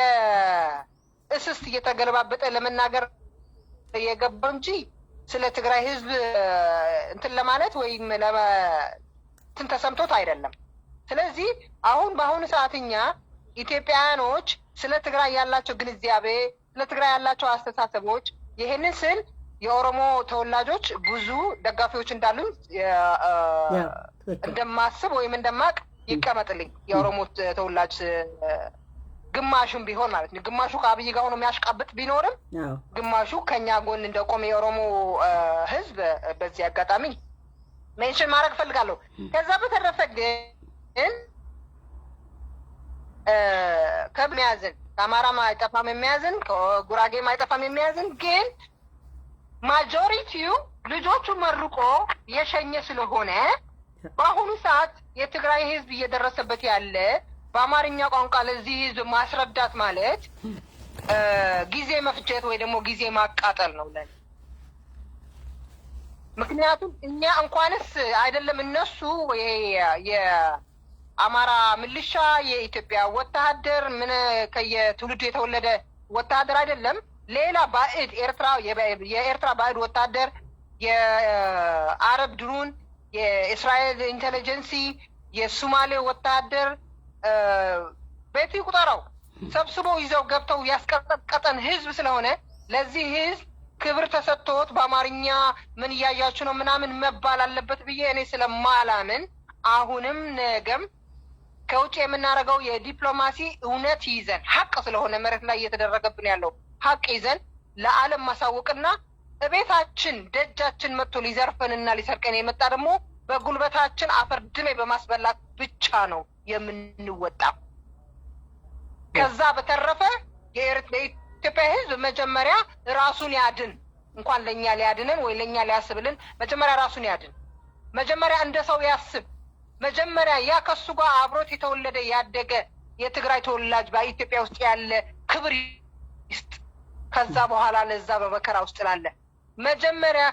እስስት እየተገለባበጠ ለመናገር የገባው እንጂ ስለ ትግራይ ህዝብ እንትን ለማለት ወይም እንትን ተሰምቶት አይደለም። ስለዚህ አሁን በአሁኑ ሰዓት እኛ ኢትዮጵያውያኖች ስለ ትግራይ ያላቸው ግንዛቤ፣ ስለ ትግራይ ያላቸው አስተሳሰቦች፣ ይሄንን ስል የኦሮሞ ተወላጆች ብዙ ደጋፊዎች እንዳሉኝ እንደማስብ ወይም እንደማቅ ይቀመጥልኝ። የኦሮሞ ተወላጅ ግማሹም ቢሆን ማለት ነው። ግማሹ ከአብይ ጋር ሆኖ የሚያሽቃብጥ ቢኖርም ግማሹ ከኛ ጎን እንደቆመ የኦሮሞ ሕዝብ በዚህ አጋጣሚ mention ማድረግ እፈልጋለሁ። ከዛ በተረፈ ግን ከሚያዝን ከአማራም አይጠፋም የሚያዝን፣ ከጉራጌም አይጠፋም የሚያዝን፣ ግን majority ው ልጆቹ መርቆ የሸኘ ስለሆነ በአሁኑ ሰዓት የትግራይ ህዝብ እየደረሰበት ያለ በአማርኛ ቋንቋ ለዚህ ህዝብ ማስረዳት ማለት ጊዜ መፍጀት ወይ ደግሞ ጊዜ ማቃጠል ነው ለኔ። ምክንያቱም እኛ እንኳንስ አይደለም እነሱ የአማራ ምልሻ፣ የኢትዮጵያ ወታደር ምን ከየትውልዱ የተወለደ ወታደር አይደለም። ሌላ ባዕድ ኤርትራ፣ የኤርትራ ባዕድ ወታደር፣ የአረብ ድሩን፣ የእስራኤል intelligence፣ የሱማሌ ወታደር ቤቱ ይቁጠረው ሰብስበው ይዘው ገብተው ያስቀጠቀጠን ህዝብ ስለሆነ ለዚህ ህዝብ ክብር ተሰጥቶት በአማርኛ ምን እያያችሁ ነው ምናምን መባል አለበት ብዬ እኔ ስለማላምን አሁንም ነገም ከውጭ የምናደርገው የዲፕሎማሲ እውነት ይዘን፣ ሀቅ ስለሆነ መሬት ላይ እየተደረገብን ያለው ሀቅ ይዘን ለዓለም ማሳወቅና እቤታችን ደጃችን መጥቶ ሊዘርፈንና ሊሰርቀን የመጣ ደግሞ በጉልበታችን አፈር ድሜ በማስበላት ብቻ ነው የምንወጣው። ከዛ በተረፈ የኢትዮጵያ ሕዝብ መጀመሪያ ራሱን ያድን። እንኳን ለእኛ ሊያድንን ወይ ለእኛ ሊያስብልን መጀመሪያ ራሱን ያድን። መጀመሪያ እንደ ሰው ያስብ። መጀመሪያ ያ ከሱ ጋር አብሮት የተወለደ ያደገ የትግራይ ተወላጅ በኢትዮጵያ ውስጥ ያለ ክብር ይስጥ። ከዛ በኋላ ለዛ በመከራ ውስጥ ላለ መጀመሪያ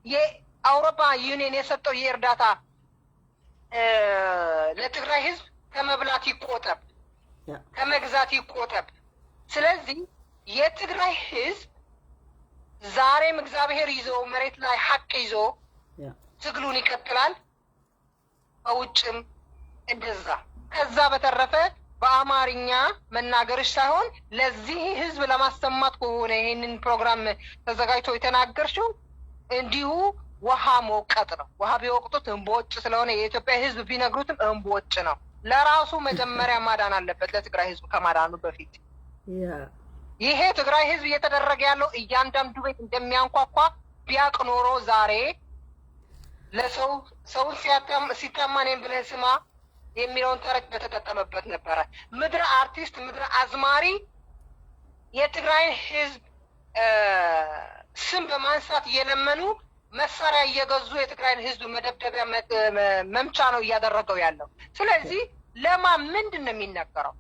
የአውሮፓ ዩኒየን የሰጠው የእርዳታ ለትግራይ ህዝብ ከመብላት ይቆጠብ፣ ከመግዛት ይቆጠብ። ስለዚህ የትግራይ ህዝብ ዛሬም እግዚአብሔር ይዞ መሬት ላይ ሀቅ ይዞ ትግሉን ይቀጥላል። በውጭም እንደዛ። ከዛ በተረፈ በአማርኛ መናገርሽ ሳይሆን ለዚህ ህዝብ ለማሰማት ከሆነ ይሄንን ፕሮግራም ተዘጋጅቶ የተናገርሽው እንዲሁ ውሃ መውቀጥ ነው። ውሃ ቢወቅጡት እምቦጭ ስለሆነ የኢትዮጵያ ህዝብ ቢነግሩትም እምቦጭ ነው። ለራሱ መጀመሪያ ማዳን አለበት፣ ለትግራይ ህዝብ ከማዳኑ በፊት። ይሄ ትግራይ ህዝብ እየተደረገ ያለው እያንዳንዱ ቤት እንደሚያንኳኳ ቢያቅ ኖሮ ዛሬ ለሰው ሰውን ሲታማ እኔን ብለህ ስማ የሚለውን ተረት በተጠቀመበት ነበረ። ምድረ አርቲስት፣ ምድረ አዝማሪ የትግራይን ህዝብ ስም በማንሳት እየለመኑ መሳሪያ እየገዙ የትግራይን ህዝብ መደብደቢያ መምቻ ነው እያደረገው ያለው። ስለዚህ ለማ ምንድን ነው የሚነገረው?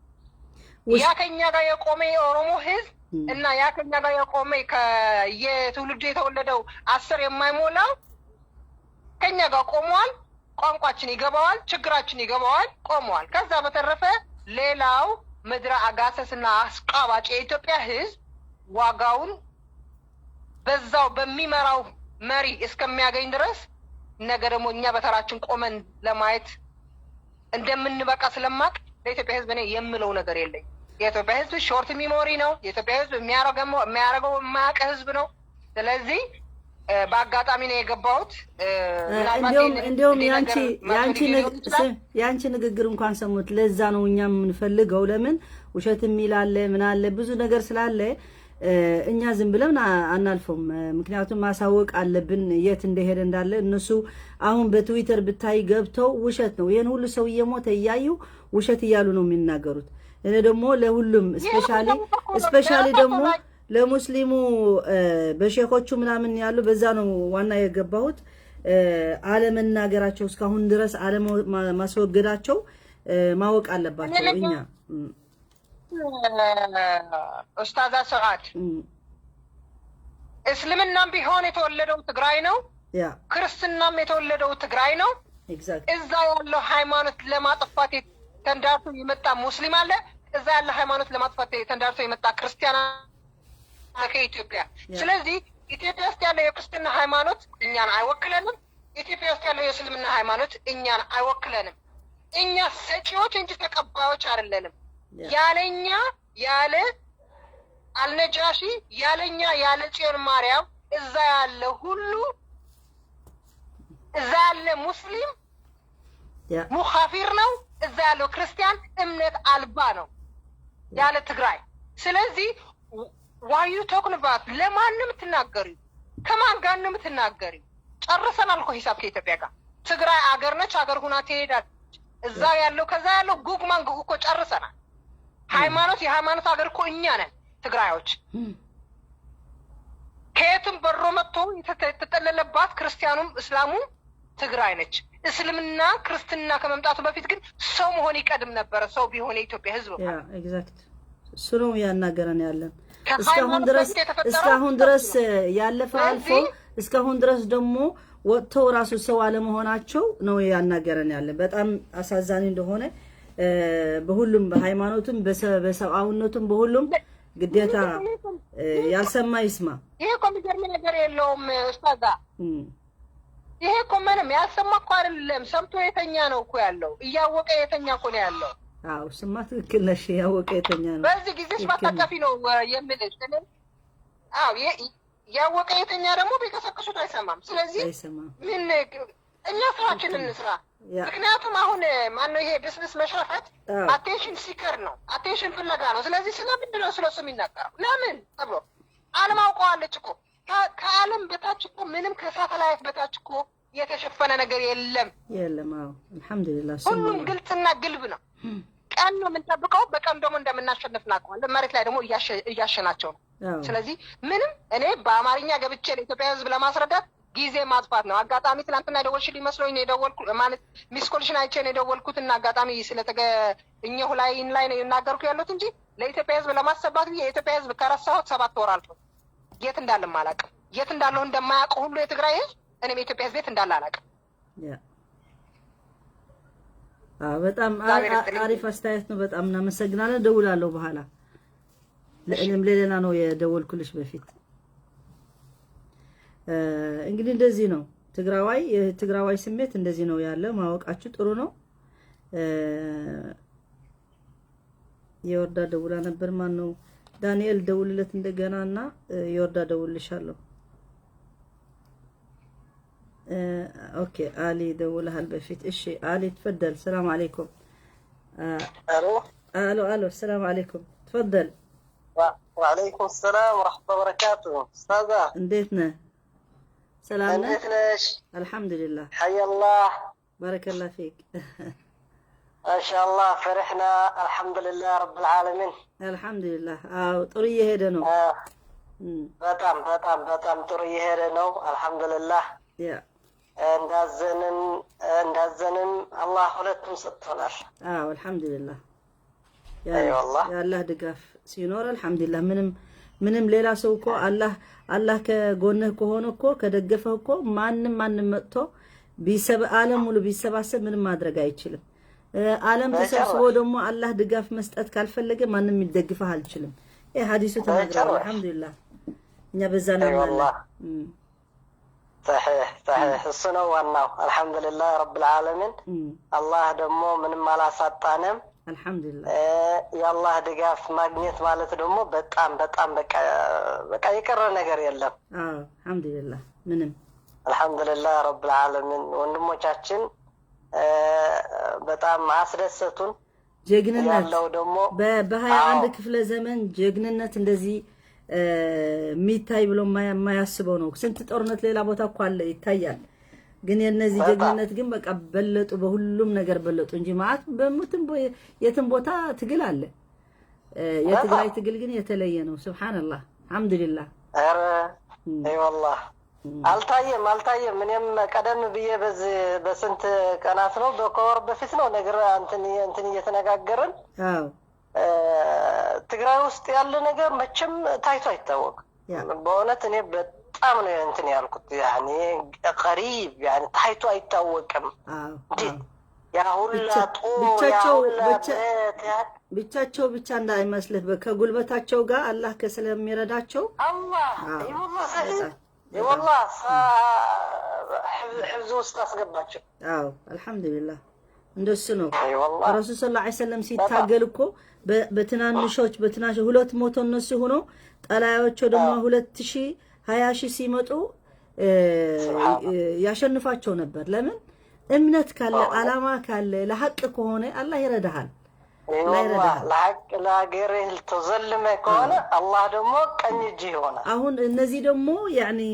ያ ከኛ ጋር የቆመ የኦሮሞ ህዝብ እና ያ ከኛ ጋር የቆመ የትውልዱ የተወለደው 10 የማይሞላው ከኛ ጋር ቆመዋል። ቋንቋችን ይገባዋል፣ ችግራችን ይገባዋል፣ ቆመዋል። ከዛ በተረፈ ሌላው ምድረ አጋሰስና አስቃባጭ የኢትዮጵያ ህዝብ ዋጋውን በዛው በሚመራው መሪ እስከሚያገኝ ድረስ ነገ ደግሞ እኛ በተራችን ቆመን ለማየት እንደምንበቃ ስለማቅ ለኢትዮጵያ ህዝብ እኔ የምለው ነገር የለኝም። የኢትዮጵያ ህዝብ short memory ነው። የኢትዮጵያ ህዝብ የሚያደርገው የማያውቅ ህዝብ ነው። ስለዚህ በአጋጣሚ ነው የገባሁት። እንዲሁም የአንቺ ንግግር እንኳን ሰሙት። ለዛ ነው እኛ የምንፈልገው። ለምን ውሸት የሚል አለ ምን አለ ብዙ ነገር ስላለ እኛ ዝም ብለን አናልፈውም። ምክንያቱም ማሳወቅ አለብን የት እንደሄደ እንዳለ። እነሱ አሁን በትዊተር ብታይ ገብተው ውሸት ነው ይህን ሁሉ ሰው እየሞተ እያዩ ውሸት እያሉ ነው የሚናገሩት። እኔ ደግሞ ለሁሉም especially ደግሞ ለሙስሊሙ በሼኮቹ ምናምን ያሉ በዛ ነው ዋና የገባሁት። አለመናገራቸው እስካሁን ድረስ አለማስወገዳቸው ማወቅ አለባቸው። እኛ ኡስታዛ ሰዓድ እስልምናም ቢሆን የተወለደው ትግራይ ነው። ክርስትናም የተወለደው ትግራይ ነው። እዛ ያለው ሃይማኖት ለማጥፋት ተንዳርቶ የመጣ ሙስሊም አለ። እዛ ያለ ሃይማኖት ለማጥፋት ተንዳርቶ የመጣ ክርስቲያን ከኢትዮጵያ። ስለዚህ ኢትዮጵያ ውስጥ ያለው የክርስትና ሃይማኖት እኛን አይወክለንም። ኢትዮጵያ ውስጥ ያለው የእስልምና ሃይማኖት እኛን አይወክለንም። እኛ ሰጪዎች እንጂ ተቀባዮች አይደለንም። ያለኛ ያለ አልነጃሺ ያለኛ ያለ ጽዮን ማርያም እዛ ያለ ሁሉ እዛ ያለ ሙስሊም ሙኻፊር ነው። እዛ ያለው ክርስቲያን እምነት አልባ ነው ያለ ትግራይ። ስለዚህ why you talking about ለማን ነው የምትናገሪው? ከማን ጋር ነው የምትናገሪው? ጨርሰናል እኮ ሂሳብ ከኢትዮጵያ ጋር። ትግራይ አገር ነች፣ አገር ሁና ትሄዳለች። እዛ ያለው ከዛ ያለው ጉግ ማንጉግ እኮ ጨርሰናል። ሃይማኖት የሃይማኖት ሀገር እኮ እኛ ነን ትግራዮች። ከየትም በሮ መጥቶ የተጠለለባት ክርስቲያኑም እስላሙም ትግራይ ነች። እስልምና ክርስትና ከመምጣቱ በፊት ግን ሰው መሆን ይቀድም ነበረ። ሰው ቢሆን የኢትዮጵያ ሕዝብ exact እሱ ነው ያናገረን ያለን እስካሁን ድረስ ያለፈ አልፎ እስካሁን ድረስ ደግሞ ወጥተው ራሱ ሰው አለመሆናቸው ነው ያናገረን ያለ። በጣም አሳዛኝ እንደሆነ በሁሉም በሃይማኖቱም በሰብአዊነቱም በሁሉም ግዴታ ያልሰማ ይስማ። ይሄ እኮ የሚገርም ነገር የለውም ኡስታዛ። ይሄ እኮ ምንም ያልሰማ እኮ አይደለም፣ ሰምቶ የተኛ ነው እኮ ያለው፣ እያወቀ የተኛ እኮ ነው ያለው። አዎ ስማ፣ ትክክል ነሽ። ያወቀ የተኛ ነው። በዚህ ጊዜ ማታቀፊ ነው የምልሽ። አዎ ያወቀ የተኛ ደግሞ ቢቀሰቅሱት አይሰማም። ስለዚህ ምን እኛ ስራችንን እንስራ። ምክንያቱም አሁን ማነው ይሄ ብስብስ መሽረፈት attention seeker ነው፣ attention ፍለጋ ነው። ስለዚህ ስለምንድን ነው ስለሱ የሚናገረው? ለምን ተብሎ ዓለም አውቀዋለች እኮ። ከዓለም በታች እኮ ምንም ከሳተላይት በታች እኮ የተሸፈነ ነገር የለም፣ የለም። አዎ አልሐምዱሊላህ፣ ሁሉም ግልጽና ግልብ ነው። ቀን ነው የምንጠብቀው። በቀን ደግሞ እንደምናሸንፍ እናውቀዋለን። መሬት ላይ ደግሞ እያሸናቸው ነው። ስለዚህ ምንም እኔ በአማርኛ ገብቼ ለኢትዮጵያ ሕዝብ ለማስረዳት ጊዜ ማጥፋት ነው። አጋጣሚ ትናንትና የደወልሽልኝ መስሎኝ ነው የደወልኩት፣ ማለት missed call ሽን አይቼ ነው የደወልኩት እና አጋጣሚ ስለተገኘሁ ላይ ላይ ነው የናገርኩ ያሉት እንጂ ለኢትዮጵያ ሕዝብ ለማሰባት ብዬ የኢትዮጵያ ሕዝብ ከረሳሁት 7 ወር አልፎ የት እንዳለም አላውቅም። የት እንዳለሁ እንደማያውቅ ሁሉ የትግራይ ሕዝብ እኔም የኢትዮጵያ ሕዝብ የት እንዳለ አላውቅም። በጣም አሪፍ አስተያየት ነው። በጣም እናመሰግናለን። ደውላለሁ በኋላ። ለእኔም ለሌላ ነው የደወልኩልሽ በፊት። እንግዲህ እንደዚህ ነው ትግራዋይ፣ የትግራዋይ ስሜት እንደዚህ ነው ያለ። ማወቃችሁ ጥሩ ነው። የወርዳ ደውላ ነበር። ማን ነው ዳንኤል ደውልለት እንደገና እና የወርዳ ደውልልሻለሁ። Okay አሊ ደውልሃል በፊት። እሺ አሊ تفضل። سلام عليكم። አሎ አሎ አሎ፣ سلام عليكم። تفضل። وعليكم السلام ورحمة الله وبركاته። ኡስታዛ እንዴት ነህ? ሰላም ነህ? እንዴት ነሽ? አልሐምዱሊላህ። حيا الله። بارك الله فيك። ما شاء الله فرحنا الحمد لله رب العالمين። አልሐምዱሊላህ። አዎ ጥሩ እየሄደ ነው። በጣም በጣም በጣም ጥሩ እየሄደ ነው። አልሐምዱሊላህ። እንዳዘንን እንዳዘንን አላህ ሁለቱም ሰጥቶናል። አዎ አልሐምዱሊላህ። የአላህ ድጋፍ ሲኖር አልሐምዱሊላህ። ምንም ምንም ሌላ ሰው እኮ አላህ ከጎንህ ከሆነ እኮ ከደገፈህ እኮ ማንም ማንም መጥቶ ዓለም ሙሉ ቢሰባሰብ ምንም ማድረግ አይችልም። ዓለም ተሰብስቦ ደግሞ አላህ ድጋፍ መስጠት ካልፈለገ ማንም ይደግፍህ አልችልም። ይሄ ሐዲሱ ተናግሯል። አልሐምዱሊላህ እኛ በዛ እናምናለን። ሰሒሕ ሰሒሕ፣ እሱ ነው ዋናው። አልሐምዱሊላህ ረብል ዓለሚን። አላህ ደግሞ ምንም አላሳጣንም። አልሐምዱሊላህ። የአላህ ድጋፍ ማግኘት ማለት ደግሞ በጣም በጣም በቃ በቃ የቀረ ነገር የለም። አዎ አልሐምዱሊላህ፣ ምንም አልሐምዱሊላህ ረብል ዓለሚን። ወንድሞቻችን በጣም አስደሰቱን። ጀግንነት ያለው ደግሞ በ21 ክፍለ ዘመን ጀግንነት እንደዚህ የሚታይ ብሎ የማያስበው ነው። ስንት ጦርነት ሌላ ቦታ እኮ አለ ይታያል። ግን የነዚህ ጀግንነት ግን በቃ በለጡ፣ በሁሉም ነገር በለጡ እንጂ ማለት በሙትም የትም ቦታ ትግል አለ። የትግራይ ትግል ግን የተለየ ነው። ሱብሃንአላህ አልሐምዱሊላህ። ኧረ አይ ወላሂ አልታየም አልታየም። እኔም ቀደም ብዬ በዚህ በስንት ቀናት ነው ከወር በፊት ነው ነገር እንትን እንትን እየተነጋገርን ትግራይ ውስጥ ያለ ነገር መቼም ታይቶ አይታወቅም። በእውነት እኔ በጣም ነው እንትን ያልኩት። ያኔ ቀሪብ ያኔ ታይቶ አይታወቅም። እንዴት ያ ሁላ ጦር ያ ሁላ ብቻቸው ብቻ እንዳይመስልህ ከጉልበታቸው ጋር አላህ ስለሚረዳቸው አላህ ወላሂ ሕፍዝ ውስጥ አስገባቸው። አዎ አልሐምዱሊላህ እንደሱ ነው። ረሱል ሰለላሁ ዐለይሂ ወሰለም ሲታገል እኮ በትናንሾች በትናንሽ 200 እነሱ ሆኖ ጠላዮቸው ደግሞ 2000 20,000 ሲመጡ ያሸንፋቸው ነበር። ለምን? እምነት ካለ አላማ ካለ ለሐቅ ከሆነ አላህ ይረዳሃል። ለሐቅ ለሀገርህ ተዘልመ ከሆነ አላህ ደግሞ ቀኝ እጅህ ይሆናል። አሁን እነዚህ ደግሞ يعني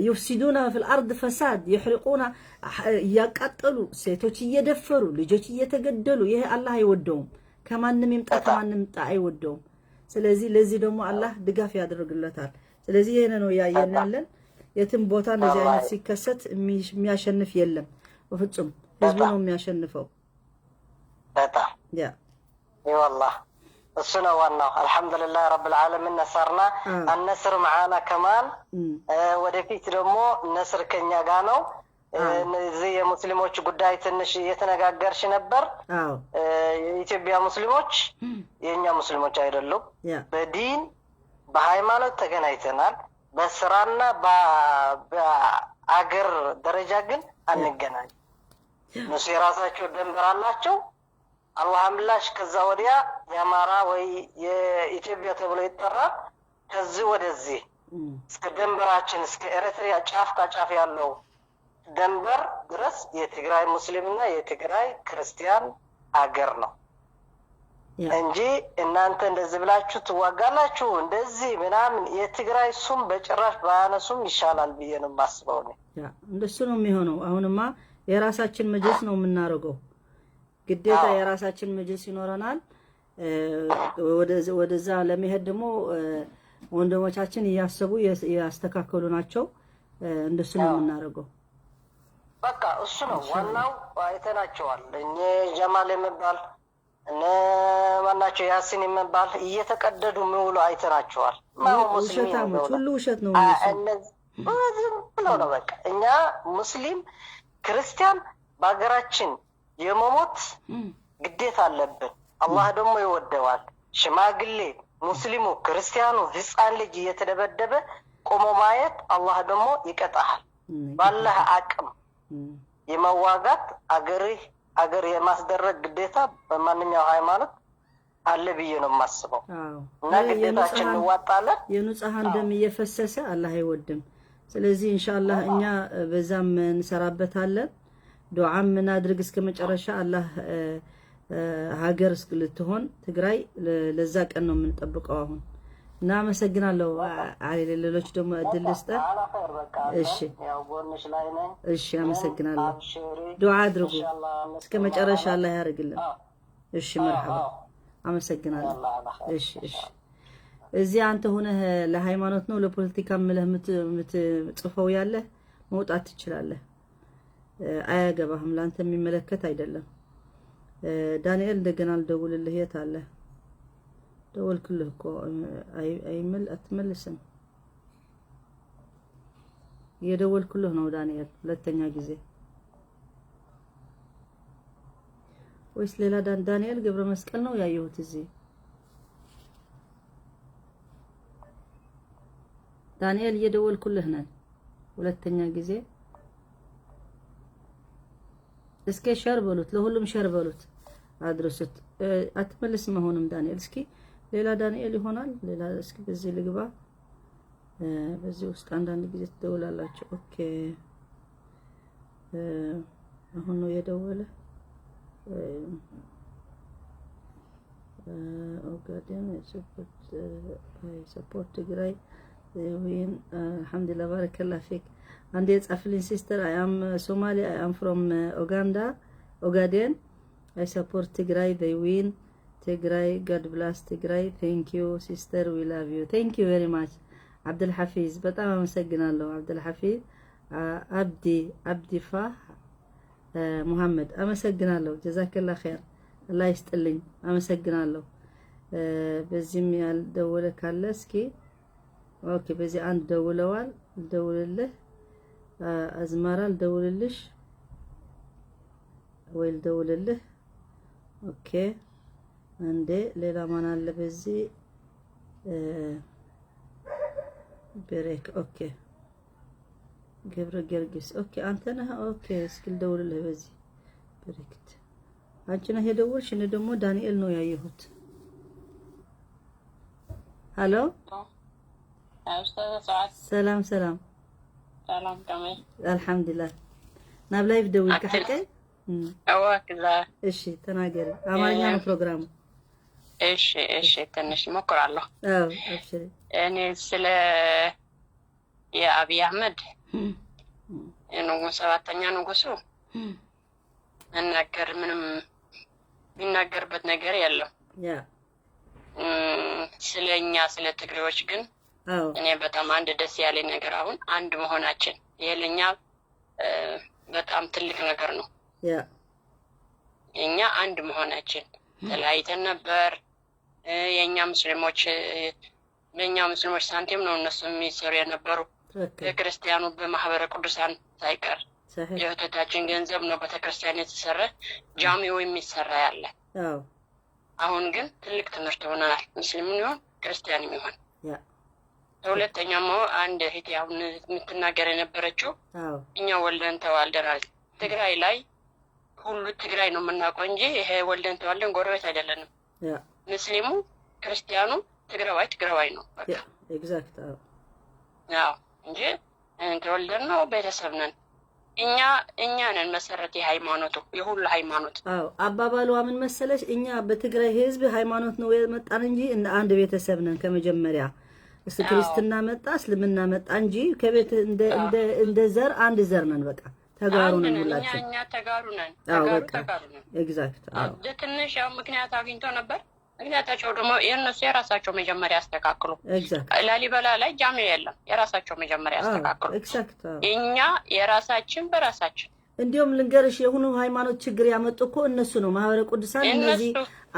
يفسدون في الأرض فساد يحرقون እያቃጠሉ ሴቶች እየደፈሩ ልጆች እየተገደሉ፣ ይሄ አላህ አይወደውም። ከማንም ይምጣ ከማንም ይምጣ አይወደውም። ስለዚህ ለዚህ ደግሞ አላህ ድጋፍ ያደርግለታል። ስለዚህ ይሄን ነው እያየን ያለን። የትም ቦታ እንደዚህ አይነት ሲከሰት የሚያሸንፍ የለም በፍጹም። ህዝቡ ነው የሚያሸንፈው። በጣም ያ ወላሂ እሱ ነው ዋናው። الحمد لله رب العالمين نصرنا النصر معنا كمان ወደፊት ደግሞ نصر ከኛ ጋ ነው። እነዚህ የሙስሊሞች ጉዳይ ትንሽ እየተነጋገርሽ ነበር። የኢትዮጵያ ሙስሊሞች የእኛ ሙስሊሞች አይደሉም። በዲን በሃይማኖት ተገናኝተናል። በስራና በአገር ደረጃ ግን አንገናኝ። እነሱ የራሳቸው ደንበር አላቸው። አላህ ምላሽ ከዛ ወዲያ የአማራ ወይ የኢትዮጵያ ተብሎ ይጠራል። ከዚህ ወደዚህ እስከ ደንበራችን እስከ ኤርትሪያ ጫፍ ከጫፍ ያለው ደንበር ድረስ የትግራይ ሙስሊምና የትግራይ ክርስቲያን አገር ነው እንጂ እናንተ እንደዚህ ብላችሁ ትዋጋላችሁ እንደዚህ ምናምን የትግራይ ሱም በጭራሽ ባያነሱም ይሻላል ብዬ ነው የማስበው። እኔ እንደሱ ነው የሚሆነው። አሁንማ የራሳችን መጅልስ ነው የምናደርገው። ግዴታ የራሳችን መጅልስ ይኖረናል። ወደዛ ለመሄድ ደግሞ ወንድሞቻችን እያሰቡ ያስተካከሉ ናቸው። እንደሱ ነው የምናደርገው። በቃ እሱ ነው ዋናው። አይተናቸዋል። እኔ ጀማል የሚባል እነ ማናቸው ያሲን የሚባል እየተቀደዱ የሚውሉ አይተናቸዋል። ውሸታሞች ሁሉ ውሸት ነው። ዝም ብለው ነው በቃ። እኛ ሙስሊም ክርስቲያን በሀገራችን የመሞት ግዴታ አለብን። አላህ ደግሞ ይወደዋል። ሽማግሌ፣ ሙስሊሙ፣ ክርስቲያኑ፣ ህፃን ልጅ እየተደበደበ ቆሞ ማየት አላህ ደግሞ ይቀጣሃል። ባለህ አቅም የመዋጋት አገርህ አገር የማስደረግ ግዴታ በማንኛው ሃይማኖት አለ ብዬ ነው የማስበው። እና ግዴታችን እንዋጣለን። የንጹሐን ደም እየፈሰሰ አላህ አይወድም። ስለዚህ ኢንሻአላህ እኛ በዛም እንሰራበታለን። ዱዓም እናድርግ እስከ መጨረሻ አላህ ሀገር እስክልትሆን ትግራይ ለዛ ቀን ነው የምንጠብቀው አሁን። እና አመሰግናለሁ አሊ። ሌሎች ደግሞ እድል ልስጠህ። እሺ እሺ፣ አመሰግናለሁ። ዱዓ አድርጉ እስከ መጨረሻ አላህ ያደርግልን። እሺ፣ መርሐባ፣ አመሰግናለሁ። እሺ እሺ። እዚህ አንተ ሆነህ ለሃይማኖት ነው ለፖለቲካ ምለህ የምትጽፈው ያለህ መውጣት ትችላለህ። አያገባህም፣ ለአንተ የሚመለከት አይደለም። ዳንኤል እንደገና ልደውልልህ። የት አለ? ደወልክልህ እኮ አይመል አትመልስም። እየደወልክልህ ነው ዳንኤል፣ ሁለተኛ ጊዜ ወይስ ሌላ ዳንኤል ገብረ መስቀል ነው ያየሁት እዚህ? ዳንኤል እየደወልኩልህ ነን ሁለተኛ ጊዜ። እስኪ share በሉት፣ ለሁሉም share በሉት፣ አድርሱት። አትመልስም አሁንም ዳንኤል። እስኪ ሌላ ዳንኤል ይሆናል። ሌላ እስኪ በዚህ ልግባ። በዚህ ውስጥ አንዳንድ ጊዜ ትደውላላችሁ። Okay፣ አሁን ነው የደወለ። ኦጋዴን support ትግራይ win الحمد لله بارك الله فيك። አንዴ የጻፍልኝ sister I am ሶማሊ I am from ኡጋንዳ ኦጋዴን I support ትግራይ they win ትግራይ God bless ትግራይ thank you sister we love you thank you very much ዓብድልሓፊዝ በጣም አመሰግናለሁ። ዓብድልሓፊዝ አብዲ አብዲፋ ሙሐመድ አመሰግናለሁ። جزاك الله خير አላህ ይስጥልኝ። አመሰግናለሁ። በዚህም ያልደወለ ካለ እስኪ okay፣ በዚህ አንድ ደውለዋል። ልደውልልህ አዝማራ ልደውልልሽ ወይ ልደውልልህ። Okay፣ አንዴ ሌላ ማን አለ በዚህ ብሬክ። Okay፣ ገብረ ጊዮርጊስ okay፣ አንተ ነህ። Okay፣ እስኪ ልደውልልህ በዚህ ብሬክት። አንቺ ነህ የደወልሽ? እኔ ደግሞ ዳንኤል ነው ያየሁት። Hello፣ ሰላም ሰላም። الحمد لله። ናብ live ደዊልካ ሓቀይ? እሺ ተናገሪ። አማርኛ ነው ፕሮግራሙ። እሺ እሺ፣ ትንሽ እሞክራለሁ። አዎ أبشري። እኔ ስለ የአብይ አህመድ ሰባተኛ ንጉሱ መናገር ምንም የሚናገርበት ነገር የለም። ስለ እኛ ስለ ትግሬዎች ግን እኔ በጣም አንድ ደስ ያለኝ ነገር አሁን አንድ መሆናችን፣ ይሄ ለእኛ በጣም ትልቅ ነገር ነው። እኛ አንድ መሆናችን፣ ተለያይተን ነበር። የእኛ ሙስሊሞች በእኛ ሙስሊሞች ሳንቲም ነው እነሱ የሚሰሩ የነበሩ። በክርስቲያኑ በማህበረ ቅዱሳን ሳይቀር የእህቶቻችን ገንዘብ ነው ቤተክርስቲያን የተሰራ ጃሚው የሚሰራ ያለ። አሁን ግን ትልቅ ትምህርት ሆነናል። ሙስሊምም ይሆን ክርስቲያንም ይሆን። ሁለተኛም አንድ እህቴ አሁን የምትናገር የነበረችው እኛ ወልደን ተዋልደናል። ትግራይ ላይ ሁሉ ትግራይ ነው የምናውቀው እንጂ ይሄ ወልደን ተዋልደን ጎረቤት አይደለንም። ሙስሊሙ ክርስቲያኑ ትግራዋይ ትግራዋይ ነው በቃ። Exact። አዎ፣ እንጂ ተወልደን ነው ቤተሰብ ነን። እኛ ነን መሰረት የሃይማኖቱ የሁሉ ሃይማኖት። አዎ፣ አባባሏ ምን መሰለሽ፣ እኛ በትግራይ ህዝብ ሃይማኖት ነው የመጣን እንጂ እንደ አንድ ቤተሰብ ነን ከመጀመሪያ። እስ ክርስትና መጣ እስልምና መጣ እንጂ ከቤት እንደ ዘር አንድ ዘር ነን። በቃ ተጋሩ ነን ሁላችን። እኛ ተጋሩ ነን። ተጋሩ ነን። Exact። አዎ፣ ትንሽ ያው ምክንያት አግኝቶ ነበር። ምክንያታቸው ደግሞ የእነሱ የራሳቸው መጀመሪያ ያስተካክሉ። ላሊበላ ላይ ጃሚ የለም። የራሳቸው መጀመሪያ ያስተካክሉ። እኛ የራሳችን በራሳችን። እንዲሁም ልንገርሽ፣ የሆኑ ሃይማኖት ችግር ያመጡ እኮ እነሱ ነው። ማህበረ ቅዱሳን እነዚህ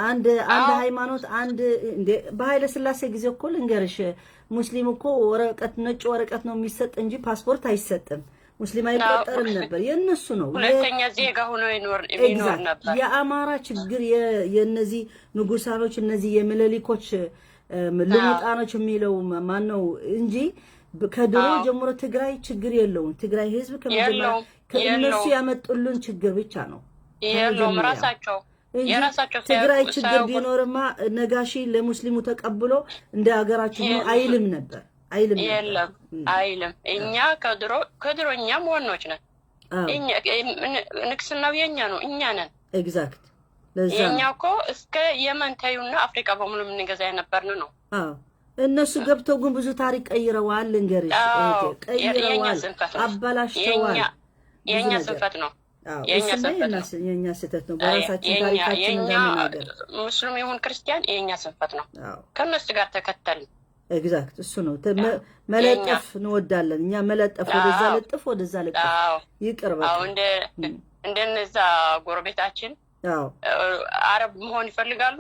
አንድ አንድ ሃይማኖት አንድ እንደ በኃይለ ሥላሴ ጊዜ እኮ ልንገርሽ፣ ሙስሊም እኮ ወረቀት ነጭ ወረቀት ነው የሚሰጥ እንጂ ፓስፖርት አይሰጥም። ሙስሊም አይቆጠርም ነበር። የእነሱ ነው። ሁለተኛ ዜጋ ሆኖ ይኖር ነበር። የአማራ ችግር የነዚህ ንጉሳኖች እነዚህ የምኒልኮች ልሙጣኖች የሚለው ማን ነው እንጂ ከድሮ ጀምሮ ትግራይ ችግር የለውም። ትግራይ ህዝብ ከመጀመሪያ ከእነሱ ያመጡልን ችግር ብቻ ነው። የለውም ራሳቸው። ትግራይ ችግር ቢኖርማ ነጋሺ ለሙስሊሙ ተቀብሎ እንደ ሀገራችን ነው አይልም ነበር። አይልም። የለም፣ አይልም። እኛ ከድሮ ከድሮ እኛም ዋናዎች ነን። ንግስናው የኛ ነው፣ እኛ ነን። Exact። የእኛ እኮ እስከ የመን ተዩና አፍሪካ በሙሉ የምንገዛ የነበርን ነው። እነሱ ገብተው ግን ብዙ ታሪክ ቀይረዋል። ልንገርሽ፣ ቀይረዋል፣ አበላሽተዋል። የእኛ ስንፈት ነው። የእኛ ስህተት ነው። በራሳችን ታሪካችን እንዳንናገር። ሙስሊም ይሁን ክርስቲያን የእኛ ስንፈት ነው። ከእነሱ ጋር ተከተልን። Exact፣ እሱ ነው። መለጠፍ እንወዳለን እኛ መለጠፍ፣ ወደዛ ልጥፍ፣ ወደዛ ልጥፍ፣ ይቅር በቃ። እንደነዛ ጎረቤታችን አረብ መሆን ይፈልጋሉ፣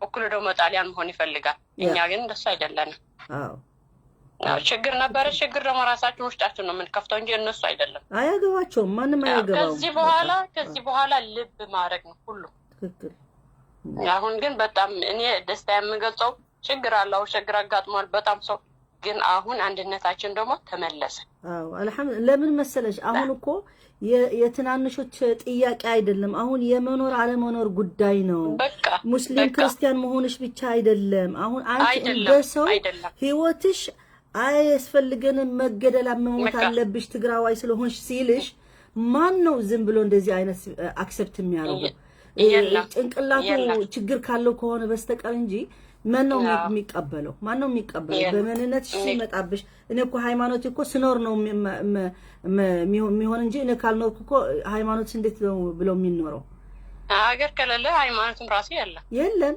እኩል ደግሞ ጣሊያን መሆን ይፈልጋል። እኛ ግን እንደሱ አይደለንም። ችግር ነበረ። ችግር ደግሞ ራሳችን ውስጣችን ነው የምንከፍተው እንጂ እነሱ አይደለም። አያገባቸውም፣ ማንም አያገባውም። ከዚህ በኋላ ልብ ማድረግ ነው ሁሉ። ትክክል። አሁን ግን በጣም እኔ ደስታ የምገልጸው ችግር አለው፣ ችግር አጋጥሟል በጣም ሰው ግን አሁን አንድነታችን ደግሞ ተመለሰ። አዎ፣ አልሐምዱሊላህ። ለምን መሰለሽ፣ አሁን እኮ የትናንሾች ጥያቄ አይደለም። አሁን የመኖር አለመኖር ጉዳይ ነው። ሙስሊም ክርስቲያን መሆንሽ ብቻ አይደለም። አሁን አንቺ እንደ ሰው ህይወትሽ አያስፈልገንም፣ መገደል መሞት አለብሽ ትግራዋይ ስለሆንሽ ሲልሽ ማን ነው ዝም ብሎ እንደዚህ አይነት accept የሚያደርገው? ጭንቅላቱ ችግር ካለው ከሆነ በስተቀር እንጂ ማን ነው የሚቀበለው? ማን ነው የሚቀበለው? በማንነትሽ ሲመጣብሽ እኔ እኮ ሃይማኖት እኮ ስኖር ነው የሚሆን እንጂ እኔ ካልኖርኩ እኮ ሃይማኖት እንዴት ነው ብለው የሚኖረው? ሀገር ከሌለ ሃይማኖትም ራሱ የለም። የለም።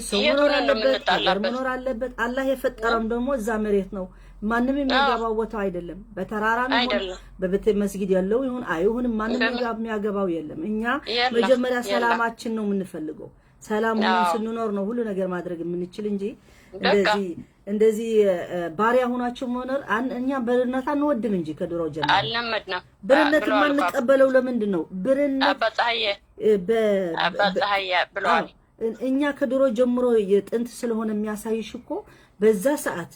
ሰው መኖር አለበት፣ ሀገር መኖር አለበት። አላህ የፈጠረም ደግሞ እዛ መሬት ነው። ማንም የሚገባው ቦታ አይደለም። በተራራ ይሁን በቤተ መስጊድ ያለው ይሁን አይሁንም ማንም የሚያገባው የለም። እኛ መጀመሪያ ሰላማችን ነው የምንፈልገው። ሰላም ሆነን ስንኖር ነው ሁሉ ነገር ማድረግ የምንችል እንጂ እንደዚህ ባሪያ ሆናችሁ መኖር እኛ ባርነት አንወድም እንጂ ከድሮ ጀምሮ አልለመድንም። ባርነት የማንቀበለው ለምንድን ነው? ባርነት ብለዋል። እኛ ከድሮ ጀምሮ የጥንት ስለሆነ የሚያሳይሽ እኮ በዛ ሰዓት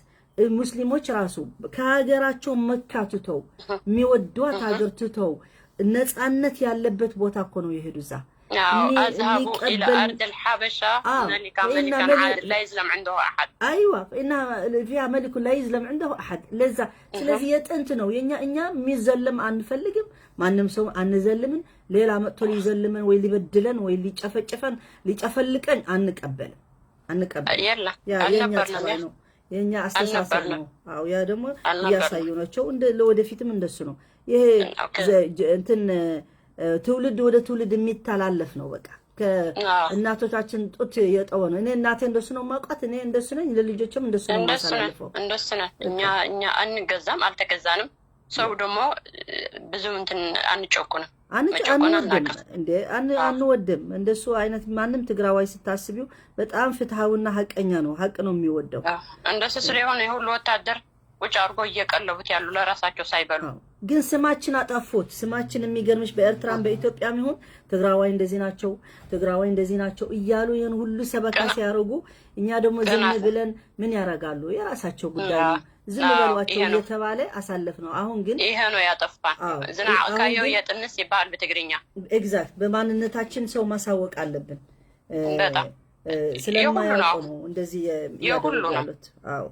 ሙስሊሞች ራሱ ከሀገራቸው መካ ትተው፣ የሚወዷት ሀገር ትተው ነፃነት ያለበት ቦታ እኮ ነው የሄዱ እዛ። اذهب الى ارض الحبشه هنالك ملكا لا يظلم عنده احد. ايوه، فانها فيها ملك لا يظلم عنده احد። ለዛ ስለዚህ የጥንት ነው የኛ። እኛ የሚዘለም አንፈልግም። ማንም ሰው አንዘልምን። ሌላ መጥቶ ሊዘልመን ወይ ሊበድለን ወይ ሊጨፈጭፈን ሊጨፈልቀን አንቀበልም፣ አንቀበልም። ያ የኛ ጸባይ ነው፣ የኛ አስተሳሰብ ነው። አዎ፣ ያ ደግሞ እያሳዩ ናቸው። እንደ ለወደፊትም እንደሱ ነው። ይሄ እንትን ትውልድ ወደ ትውልድ የሚተላለፍ ነው። በቃ ከእናቶቻችን ጡት የጠወ ነው። እኔ እናቴ እንደሱ ነው የማውቃት። እኔ እንደሱ ነኝ። ለልጆችም እንደሱ ነው የማሳልፈው። እንደሱ ነን። እኛ አንገዛም፣ አልተገዛንም። ሰው ደግሞ ብዙ እንትን አንጨቁንም። አንወድም እንዴ፣ አንወድም። እንደሱ አይነት ማንም ትግራዋይ ስታስቢው በጣም ፍትሃዊና ሀቀኛ ነው። ሀቅ ነው የሚወደው። እንደሱ ስለሆነ የሁሉ ወታደር ውጭ አድርጎ እየቀለቡት ያሉ ለራሳቸው ሳይበሉ ግን ስማችን አጠፉት። ስማችን የሚገርምሽ በኤርትራም በኢትዮጵያም ይሁን ትግራዋይ እንደዚህ ናቸው፣ ትግራዋይ እንደዚህ ናቸው እያሉ ይህን ሁሉ ሰበካ ሲያደርጉ እኛ ደግሞ ዝም ብለን ምን ያደርጋሉ? የራሳቸው ጉዳይ ነው፣ ዝም በሏቸው እየተባለ አሳለፍ ነው። አሁን ግን ይሄ ነው ያጠፋን። ዝናካየው የጥንስ ይባል በትግርኛ። Exact በማንነታችን ሰው ማሳወቅ አለብን። በጣም ስለማያውቁ ነው እንደዚህ ያደርጋሉት። አዎ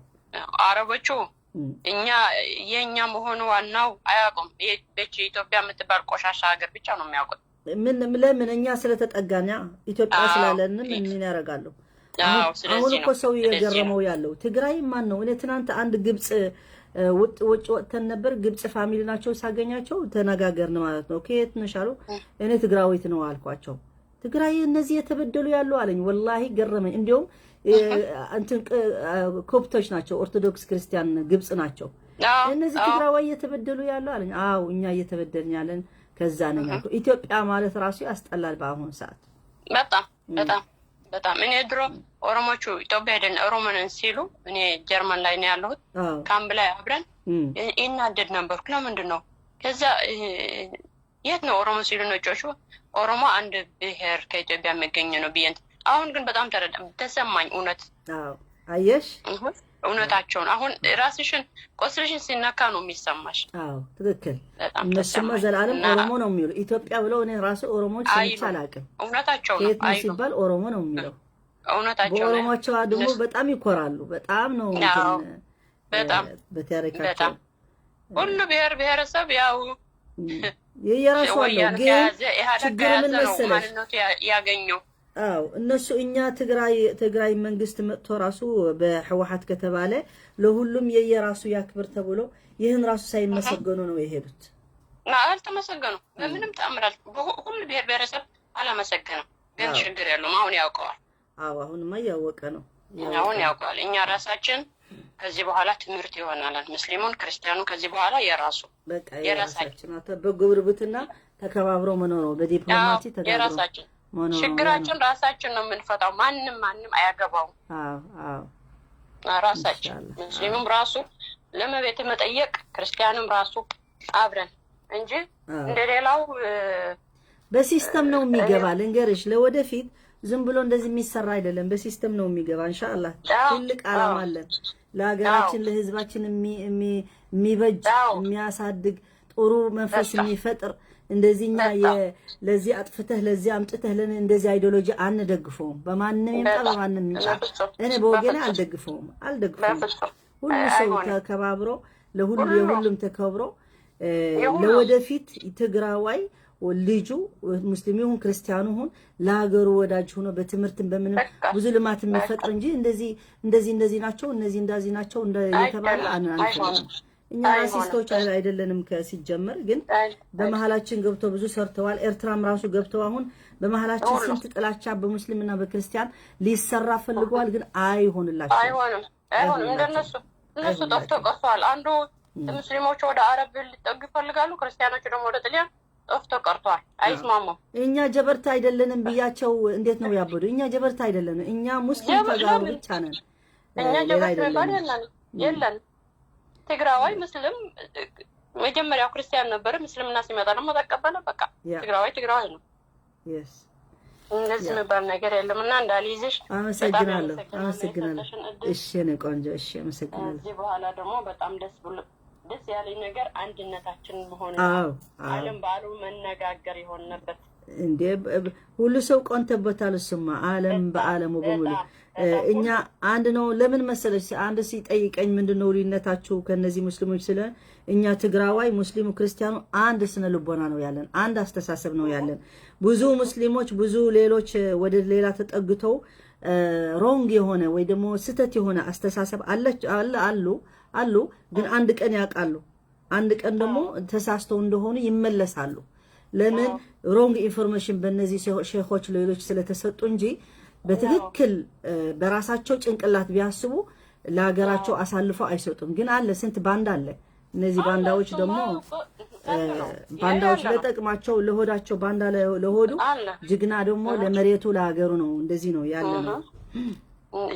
አረቦቹ እኛ የእኛ መሆኑ ዋናው አያውቁም። ቤች ኢትዮጵያ የምትባል ቆሻሻ ሀገር ብቻ ነው የሚያውቁት። ምን ለምን እኛ ስለተጠጋኛ ኢትዮጵያ ስላለን ምን ያደርጋሉ? አሁን እኮ ሰው እየገረመው ያለው ትግራይ ማን ነው? እኔ ትናንት አንድ ግብፅ ውጭ ወጥተን ነበር። ግብፅ family ናቸው ሳገኛቸው ተነጋገርን ማለት ነው። ከየት ነሽ አሉ። እኔ ትግራዊት ነው አልኳቸው። ትግራይ እነዚህ የተበደሉ ያሉ አለኝ። ወላሂ ገረመኝ። እንዲሁም እንትን ኮፕቶች ናቸው፣ ኦርቶዶክስ ክርስቲያን ግብፅ ናቸው። እነዚህ ትግራዋይ እየተበደሉ ያሉ አለኝ። አዎ እኛ እየተበደልን ያለን ከዛ ነኝ አልኩ። ኢትዮጵያ ማለት ራሱ ያስጠላል በአሁኑ ሰዓት። በጣም በጣም በጣም። እኔ ድሮ ኦሮሞቹ ኢትዮጵያ ሄደን ኦሮሞ ነን ሲሉ እኔ ጀርመን ላይ ነው ያለሁት፣ ካምፕ ላይ አብረን ይናደድ ነበርኩ። ለምንድን ነው ከዛ የት ነው ኦሮሞ ሲሉ ነጮቹ ኦሮሞ አንድ ብሔር ከኢትዮጵያ የሚገኝ ነው ብዬ። አሁን ግን በጣም ተረዳ ተሰማኝ። እውነት አየሽ፣ እውነታቸውን አሁን ራስሽን ቆስልሽን ሲነካ ነው የሚሰማሽ። አዎ ትክክል። እነሱማ ዘላለም ኦሮሞ ነው የሚሉ ኢትዮጵያ ብለው እኔ ራሱ ኦሮሞዎች ሰምቼ አላውቅም። እውነታቸው ነው። ከየት ነው ሲባል ኦሮሞ ነው የሚለው። እውነታቸው ነው። በኦሮሞቸው ደግሞ በጣም ይኮራሉ። በጣም ነው በጣም በታሪካቸው ሁሉ ብሔር ብሔረሰብ ያው የየራሱ አለው። ግን ችግር ምን መሰለሽ ያገኘው አዎ እነሱ እኛ ትግራይ መንግስት መጥቶ ራሱ በህወሓት ከተባለ ለሁሉም የየራሱ ያክብር ተብሎ ይህን ራሱ ሳይመሰገኑ ነው የሄዱት። አልተመሰገኑ በምንም ተአምር ሁሉ ብሔር ብሔረሰብ አላመሰገነም። ግን ችግር የለውም አሁን ያውቀዋል። አዎ አሁንማ እያወቀ ነው። አሁን ያውቀዋል። እኛ ራሳችን ከዚህ በኋላ ትምህርት ይሆናል። ሙስሊሙን ክርስቲያኑ ከዚህ በኋላ የራሱ በቃ የራሳችን በጉርብትና ተከባብሮ መኖር ነው። በዲፕሎማሲ ተከባብሮ የራሳችን ችግራችን ራሳችን ነው የምንፈታው። ማንም ማንም አያገባውም። ራሳችን ሙስሊሙም ራሱ ለመቤት መጠየቅ ክርስቲያኑም ራሱ አብረን እንጂ እንደሌላው በ system ነው የሚገባ። ልንገርሽ ለወደፊት ዝም ብሎ እንደዚህ የሚሰራ አይደለም። በ system ነው የሚገባ። ኢንሻአላህ ትልቅ ዓላማ አለን ለሀገራችን፣ ለህዝባችን የሚበጅ የሚያሳድግ ጥሩ መንፈስ የሚፈጥር እንደዚህ እኛ ለዚህ አጥፍተህ ለዚህ አምጥተህ ለን እንደዚህ ideology አንደግፈውም። በማንም ይምጣ በማንም ይምጣ እኔ በወገኔ አልደግፈውም አልደግፈውም። ሁሉ ሰው ተከባብሮ ለሁሉ የሁሉም ተከብሮ ለወደፊት ትግራዋይ ልጁ ሙስሊም ይሁን ክርስቲያኑ ይሁን ለሀገሩ ወዳጅ ሆኖ በትምህርትም በምንም ብዙ ልማት የሚፈጥር እንጂ እንደዚህ እንደዚህ እንደዚህ ናቸው እነዚህ እንደዚህ ናቸው የተባለ አንፈልግም። እኛ racist ኦች አይደለንም ሲጀመር፣ ግን በመሀላችን ገብተው ብዙ ሰርተዋል። ኤርትራም ራሱ ገብተው አሁን በመሀላችን ስንት ጥላቻ በሙስሊምና በክርስቲያን ሊሰራ ፈልገዋል፣ ግን አይሆንላቸውም። አይሆንም፣ አይሆንም። እንደነሱ እነሱ ጠፍተው ቀርተዋል። አንዱ ሙስሊሞቹ ወደ አረብ ሊጠጉ ይፈልጋሉ፣ ክርስቲያኖቹ ደግሞ ወደ ጥልያን ጠፍተው ቀርተዋል። አይስማሙም። እኛ ጀበርታ አይደለንም ብያቸው እንዴት ነው ያበዱ? እኛ ጀበርታ አይደለንም። እኛ ሙስሊም ተጋሩ ብቻ ነን። እኛ ጀበርታ የሚባል የለንም። ትግራዋይ ምስልም መጀመሪያው ክርስቲያን ነበር። ምስልምና ሲመጣ ደግሞ ተቀበለ። በቃ ትግራዋይ ትግራዋይ ነው። እንደዚህ የሚባል ነገር የለም። እና እንዳልይዝሽ አመሰግናለሁ፣ አመሰግናለሁ። እሺ የእኔ ቆንጆ፣ እሺ አመሰግናለሁ። ከዚህ በኋላ ደግሞ በጣም ደስ ብሎ ደስ ያለኝ ነገር አንድነታችን መሆን፣ ዓለም በዓሉ መነጋገር የሆነበት እንዴ ሁሉ ሰው ቆንተበታል። እሱማ ዓለም በዓለሙ በሙሉ እኛ አንድ ነው። ለምን መሰለች አንድ ሲጠይቀኝ ምንድነው ልዩነታችሁ ከነዚህ ሙስሊሞች ስለ እኛ ትግራዋይ ሙስሊሙ ክርስቲያኑ አንድ ስነ ልቦና ነው ያለን፣ አንድ አስተሳሰብ ነው ያለን። ብዙ ሙስሊሞች ብዙ ሌሎች ወደ ሌላ ተጠግተው wrong የሆነ ወይ ደግሞ ስህተት የሆነ አስተሳሰብ አሉ አሉ፣ ግን አንድ ቀን ያውቃሉ፣ አንድ ቀን ደግሞ ተሳስተው እንደሆኑ ይመለሳሉ። ለምን wrong information በእነዚህ ሼኾች ሌሎች ስለተሰጡ እንጂ በትክክል በራሳቸው ጭንቅላት ቢያስቡ ለሀገራቸው አሳልፈው አይሰጡም። ግን አለ ስንት ባንዳ አለ። እነዚህ ባንዳዎች ደግሞ ባንዳዎች ለጠቅማቸው ለሆዳቸው፣ ባንዳ ለሆዱ፣ ጅግና ደግሞ ለመሬቱ ለሀገሩ ነው። እንደዚህ ነው ያለ ነው።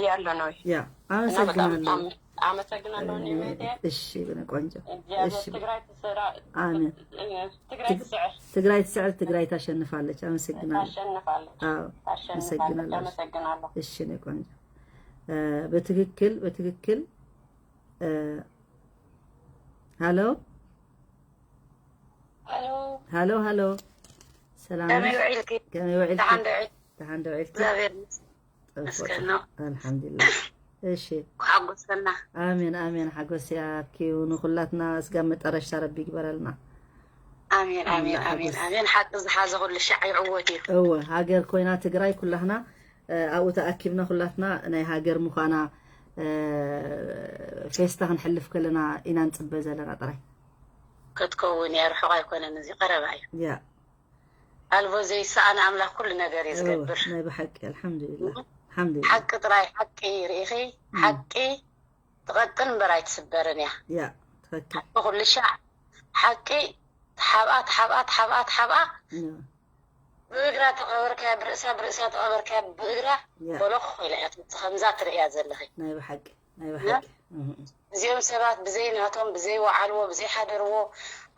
ያለ ነው። Yeah፣ አመሰግናለሁ። አመሰግናለሁ። እሺ ቆንጆ። እሺ፣ አሜን። ትግራይ ትስዕር፣ ትግራይ ታሸንፋለች። አመሰግናለሁ። አዎ አመሰግናለሁ። እሺ ቆንጆ፣ በትክክል በትክክል። ሃሎ ሃሎ ሃሎ፣ ሰላም፣ ከመይ ውዒልኪ? ደሓን ዶ ውዒልኪ? አልሐምዱሊላህ። እሺ። ሓጎሰና። ኣሜን ኣሜን። ሓጎስ ያኪ ንኩላትና እስጋ መጠረሻ ረቢ ይግበረልና። ኣሜን ኣሜን ኣሜን ኣሜን። ሓቂ ዝሓዘ ኩሉ ሻዕ ይዕወት እዩ። እወ፣ ሃገር ኮይና ትግራይ፣ ኩላትና ኣብኡ ተኣኪብና፣ ኩላትና ናይ ሃገር ምዃና ፌስታ ክንሕልፍ ከለና ኢና ንፅበ ዘለና ጥራይ። ክትከውን እያ፣ ርሑቕ ኣይኮነን፣ እዚ ቀረባ እዩ። ኣልቦ ዘይሰኣነ ኣምላኽ ኩሉ ነገር እዩ ዝገብር። ናይ ብሓቂ፣ አልሓምዱሊላህ አልሓምዱሊላህ። ሓቂ ጥራይ፣ ሓቂ ርኢኺ፣ ሓቂ ትቐጥን እምበር ኣይትስበርን እያ። Yeah፣ ትክክል። ኩሉ ሻዕ ሓቂ ተሓብኣ ተሓብኣ ተሓብኣ ተሓብኣ፣ ብእግራ ተቐበርካያ፣ ብርእሳ ብርእሳ ተቐበርካያ፣ ብእግራ በሎኽ ኢላ እያ ትምፅእ ከምዛ ትርእያ ዘለኺ። ናይ ብሓቂ ናይ ብሓቂ። እዚኦም ሰባት ብዘይ ናቶም፣ ብዘይ ወዓልዎ፣ ብዘይ ሓደርዎ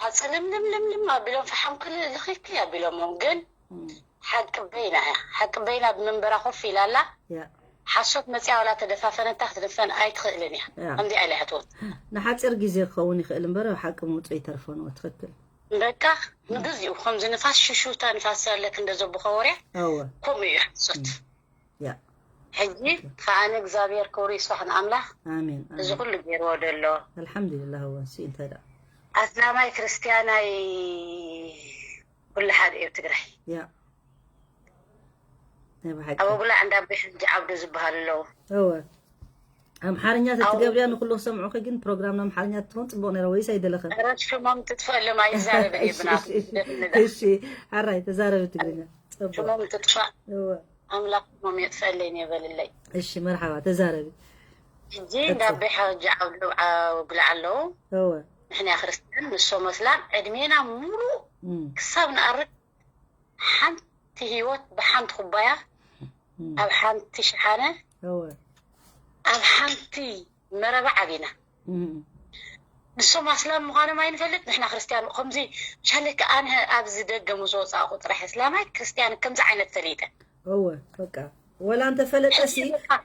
ኣፅልምልምልምልም ኣቢሎም ፈሓም ልኽክ ኣቢሎሞም፣ ግን ሓቂ በይና እያ። ሓቂ በይና ብመንበራ ኮፍ ኢላ ኣላ። ሓሶት መፅያ ዋላ ተደፋፈነታ ክትድፈን ኣይትኽእልን እያ። ከምዚ ኢላ እያ ትወፅእ። ንሓፂር ግዜ ክኸውን ይኽእል እምበር ሓቂ ምውፅእ ይተርፈን። ትክክል። በቃ ንግዚኡ ከምዚ ንፋስ ሽሹታ ንፋስ ኣለክ እንደዘቡኸ ወርያ ከምኡ እዩ ሓሶት። ሕጂ ከዓነ እግዚኣብሔር ክብሪ ይስፋሕ ንኣምላኽ። ኣሜን። እዚ ኩሉ ገይርዎ ደሎ። አልሓምዱሊላህ። እወ፣ እሱ እንታይ ደኣ። ኣስላማይ ክርስትያናይ ኩሉ ሓደ እዩ ትግራይ። ናይ ብሓቂ። ኣብ ኣጉላዕ እንዳበይ ሕጂ ዓብዶ ዝበሃሉ ኣለዉ። እወ፣ ኣምሓርኛ ተትገብርያ ንኩሉ ክሰምዑ ግን ፕሮግራምና ኣምሓርኛ ትኾን ፅቡቅ ነይራ፣ ወይስ ኣይደለኸን? ኧረ ሽሞም ትጥፈአሎም ኣይዛረብን እየ ብናቱ። እሺ ሓራይ፣ ተዛረቢ ትግርኛ፣ ፅቡቅ። ሽሞም ትጥፋእ። ኣምላኽ ሽሞም የጥፈአለይን የበልለይ። እሺ መርሓባ፣ ተዛረቢ። ሕጂ እንዳበይ ሕጂ ዓብዶ ኣጉላዕ ኣለዉ። ንሕና ክርስትያን ንሶም ኣስላም፣ ዕድሜና ሙሉእ ክሳብ ንኣርግ ሓንቲ ሂወት ብሓንቲ ኩባያ፣ ኣብ ሓንቲ ሸሓነ፣ ኣብ ሓንቲ መረባ ዓቢና። ንሶም ኣስላም ምኳኖም ኣይንፈልጥ፣ ንሕና ክርስትያን። ከምዚ ሻለካ ኣነ ኣብዚ ደገ ምስ ወፃእኩ ጥራሕ እስላማይ ክርስትያን ከምዚ ዓይነት ፈሊጠ። እወ፣ በቃ ወላ እንተፈለጠሲ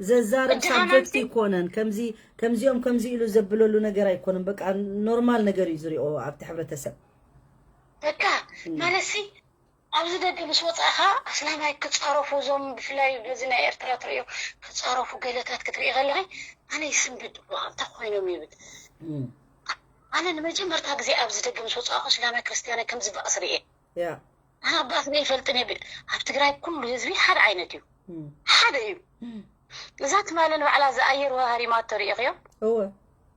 ዘዛርብ subject ኣይኮነን። ከምዚ ከምዚኦም ከምዚ ኢሉ ዘብለሉ ነገር ኣይኮነን። በቃ normal ነገር እዩ ዝሪኦ ኣብቲ ሕብረተሰብ። በቃ ማለሲ ኣብዚ ደገ ምስ ወፃእኻ ኣስላማይ ክፃረፉ፣ እዞም ብፍላይ በዚ ናይ ኤርትራ ትሪኦ ክፃረፉ ገለታት ክትርኢ ከለኺ ኣነ ይስንብድ፣ እንታይ ኮይኖም ይብል። ኣነ ንመጀመርታ ግዜ ኣብዚ ደገ ምስ ወፃእኹ እስላማይ ክርስትያናይ ከም ዝበኣስ ርኤ። ኣነ ክበኣስ ርአ ይፈልጥን የብል። ኣብ ትግራይ ኩሉ ህዝቢ ሓደ ዓይነት እዩ፣ ሓደ እዩ። እዛ ትማለ ንባዕላ እዚ ኣየር ሃሪማቶ ርኢኽዮ? እወ።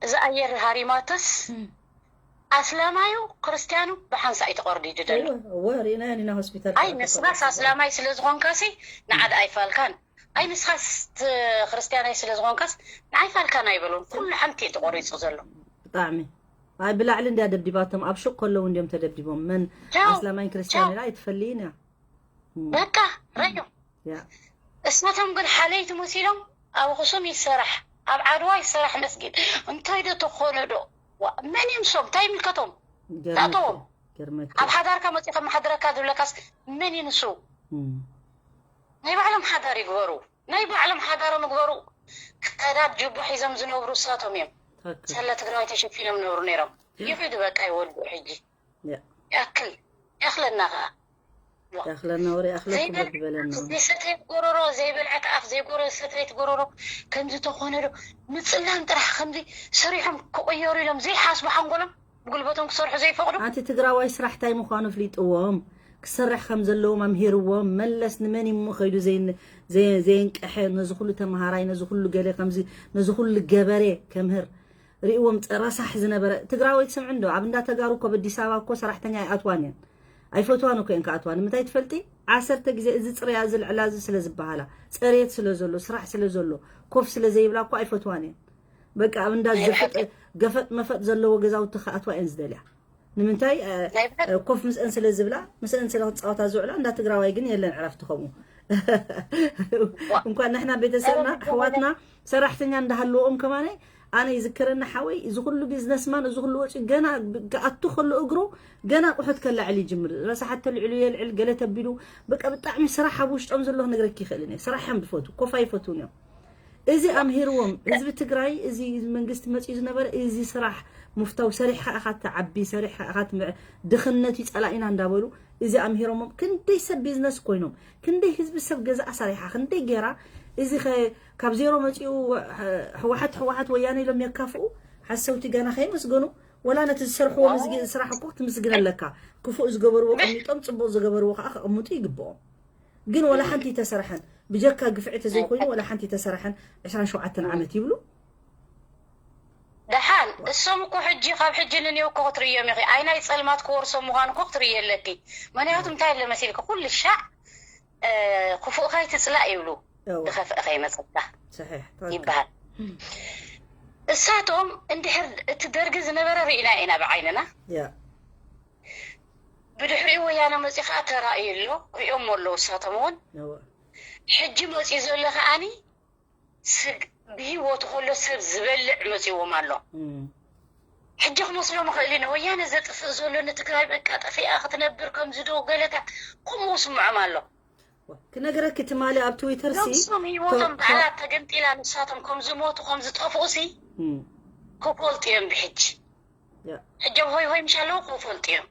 እዚ ኣየር ሃሪማቶስ ኣስላማዩ ክርስትያኑ ብሓንሳ እዩ ተቆርዲዱ ደሎ። እወ፣ ርኢናዮ ኢና ሆስፒታል። ኣይ ንስኻስ ኣስላማይ ስለ ዝኾንካሲ ንዓድ ኣይፋልካን፣ ኣይ ንስኻስ ክርስትያናይ ስለ ዝኾንካስ ንዓይፋልካን ኣይበሉን። ኩሉ ሓንቲ እዩ ተቆሪፁ ዘሎ። ብጣዕሚ። ኣይ ብላዕሊ እንድያ ደብዲባቶም፣ ኣብ ሹቅ ከለዉ እንዲዮም ተደብዲቦም። መን ኣስላማይን ክርስትያን ኢላ ኣይትፈልይን እያ። በቃ ረዮ። እስናቶም ግን ሓለይቲ መሲሎም ኣብ ኣኽሱም ይሰራሕ፣ ኣብ ዓድዋ ይሰራሕ መስጊድ፣ እንታይ ዶ ተኾነ ዶ፣ መን እዮም ንሶም? እንታይ ይምልከቶም? ተኣተዎም ኣብ ሓዳርካ መፂኡ ከመሓድረካ ዝብለካስ መን እዩ ንሱ? ናይ ባዕሎም ሓዳር ይግበሩ፣ ናይ ባዕሎም ሓዳሮም ይግበሩ። ከዳድ ጅቦ ሒዞም ዝነብሩ ንሳቶም እዮም። ሳላ ትግራዋይ ተሸፊኖም ነብሩ ነይሮም። ይኺዱ በቃ ይወልዱ። ሕጂ ይኣክል፣ ይኣኽለና ከዓ። ይኣኽለና ወረ፣ ይኣኽለኩም በለና። ዘይሰተየት ጎረሮ፣ ዘይበልዐት ኣፍ፣ ዘይሰተየት ጎረሮ ከምዚ ተኾነ ዶ ምፅላም ጥራሕ፣ ከምዚ ሰሪሖም ክቕየሩ ኢሎም ዘይሓስቡ፣ ሓንጎሎም ብጉልበቶም ክሰርሑ ዘይፈቅዱ። ኣንቲ ትግራዋይ ስራሕ እንታይ ምኳኑ ፍሊጥዎም፣ ክሰርሕ ከም ዘለዎም ኣምሂርዎም መለስ። ንመን እሞ ከይዱ ዘየንቅሐ? ነዚ ኩሉ ተምሃራይ፣ ነዚ ኩሉ ገለ ከምዚ፣ ነዚ ኩሉ ገበሬ ከምህር ርእዎም ረሳሕ ዝነበረ ትግራዋይ ትሰምዕ እንዶ። ኣብ እንዳ ተጋሩ እኮ በኣዲስ ኣበባ እኮ ሰራሕተኛ ኣይኣትዋን እየን፣ ኣይፈትዋን እኮ እየን ክኣትዋ። ንምንታይ ትፈልጢ? 10 ግዜ እዚ ፅርያ፣ እዚ ልዕላ፣ እዚ ስለ ዝበሃላ፣ ፀሬት ስለ ዘሎ፣ ስራሕ ስለ ዘሎ፣ ኮፍ ስለ ዘይብላ እኮ ኣይፈትዋን እየን። በቃ ኣብ እንዳ ዝፍጥ ገፈጥ መፈጥ ዘለዎ ገዛውቲ ክኣትዋ እየን ዝደልያ። ንምንታይ ኮፍ ምስአን ስለ ዝብላ፣ ምስአን ስለ ክፃወታ ዝውዕላ። እንዳ ትግራዋይ ግን የለን ዕረፍቲ ከምኡ። እንኳን ንሕና ቤተሰብና ኣሕዋትና ሰራሕተኛ እንዳሃለዎም ከማነይ፣ ኣነ ይዝክረኒ ሓወይ እዚ ኩሉ businessman፣ እዚ ኩሉ ወፂ፣ ገና ክኣቱ ከሎ እግሩ ገና ኣቑሑት ከላዕል ይጅምር። ረሳሓት ተልዕሉ የልዕል ገለ ተቢሉ፣ በቃ ብጣዕሚ ስራሕ ኣብ ውሽጦም ዘሎ ክነግረኪ ይኽእልን እየ። ስራሕ እዮም ዝፈትው፣ ኮፍ ኣይፈትውን እዮም። እዚ ኣምሂርዎም ህዝቢ ትግራይ፣ እዚ መንግስቲ መፂኡ ዝነበረ፣ እዚ ስራሕ ምፍታው፣ ሰሪሕካ ኢኻ ትዓቢ፣ ሰሪሕካ ኢኻ ድኽነት እዩ ፀላኢና እንዳበሉ እዚ ኣምሂሮሞም። ክንደይ ሰብ business ኮይኖም፣ ክንደይ ህዝቢ ሰብ ገዛኣ ሰሪሓ፣ ክንደይ ጌራ። እዚ ካብ ዜሮ መፂኡ ሕወሓት ሕወሓት ወያነ ኢሎም የካፍኡ ሓሰውቲ ገና ከይመስገኑ። ወላ ነቲ ዝሰርሕዎ ስራሕ እኮ ክትምስግን ኣለካ። ክፉእ ዝገበርዎ ቀሚጦም ፅቡቅ ዝገበርዎ ከዓ ከቕምጡ ይግብኦም። ግን ወላ ሓንቲ ተሰራሐን፣ ብጀካ ግፍዒ ተዘይኮይኑ ወላ ሓንቲ ተሰራሐን 27 ዓመት ይብሉ። ደሓን እሶም እኮ ሕጂ ካብ ሕጂ ንኔው እኮ ክትርእዮም ኢኺ። ኣይናይ ፀልማት ክወርሶም ምዃኑ እኮ ክትርእየ ኣለኪ። ምክንያቱ እንታይ ኣሎ መሲልኪ፣ ኩሉ ሻዕ ክፉእካ ይትፅላእ ይብሉ፣ ዝኸፍአ ከይመፀካ ይበሃል። እሳቶም እንድሕር እቲ ደርጊ ዝነበረ ርኢና ኢና ብዓይንና፣ ብድሕሪኡ ወያነ መፂኡ ከዓ ተራእዩ ኣሎ፣ ሪኦሞ ኣለዉ እሳቶም እውን። ሕጂ መፂኡ ዘሎ ከዓኒ ብሂወቱ ከሎ ሰብ ዝበልዕ መፂዎም ኣሎ። ሕጂ ክመስሎም ይኽእል እዩ ወያነ ዘጥፍእ ዘሎ ንትግራይ፣ በቃ ጠፊኣ ክትነብር ከምዚ ዶ ገለታት ከምኡ ስምዖም ኣሎ። ክነገረኪ ትማሊ ኣብ ትዊተር ሲ ነብሶም ሂወቶም ባዕላ ተገንጢላ ንሳቶም ከም ዝሞቱ ከም ዝጠፍኡ ሲ ክፈልጡ እዮም። ብሕጂ ሕጂ ሆይ ሆይ ምሻ ኣለዉ፣ ክፈልጡ እዮም።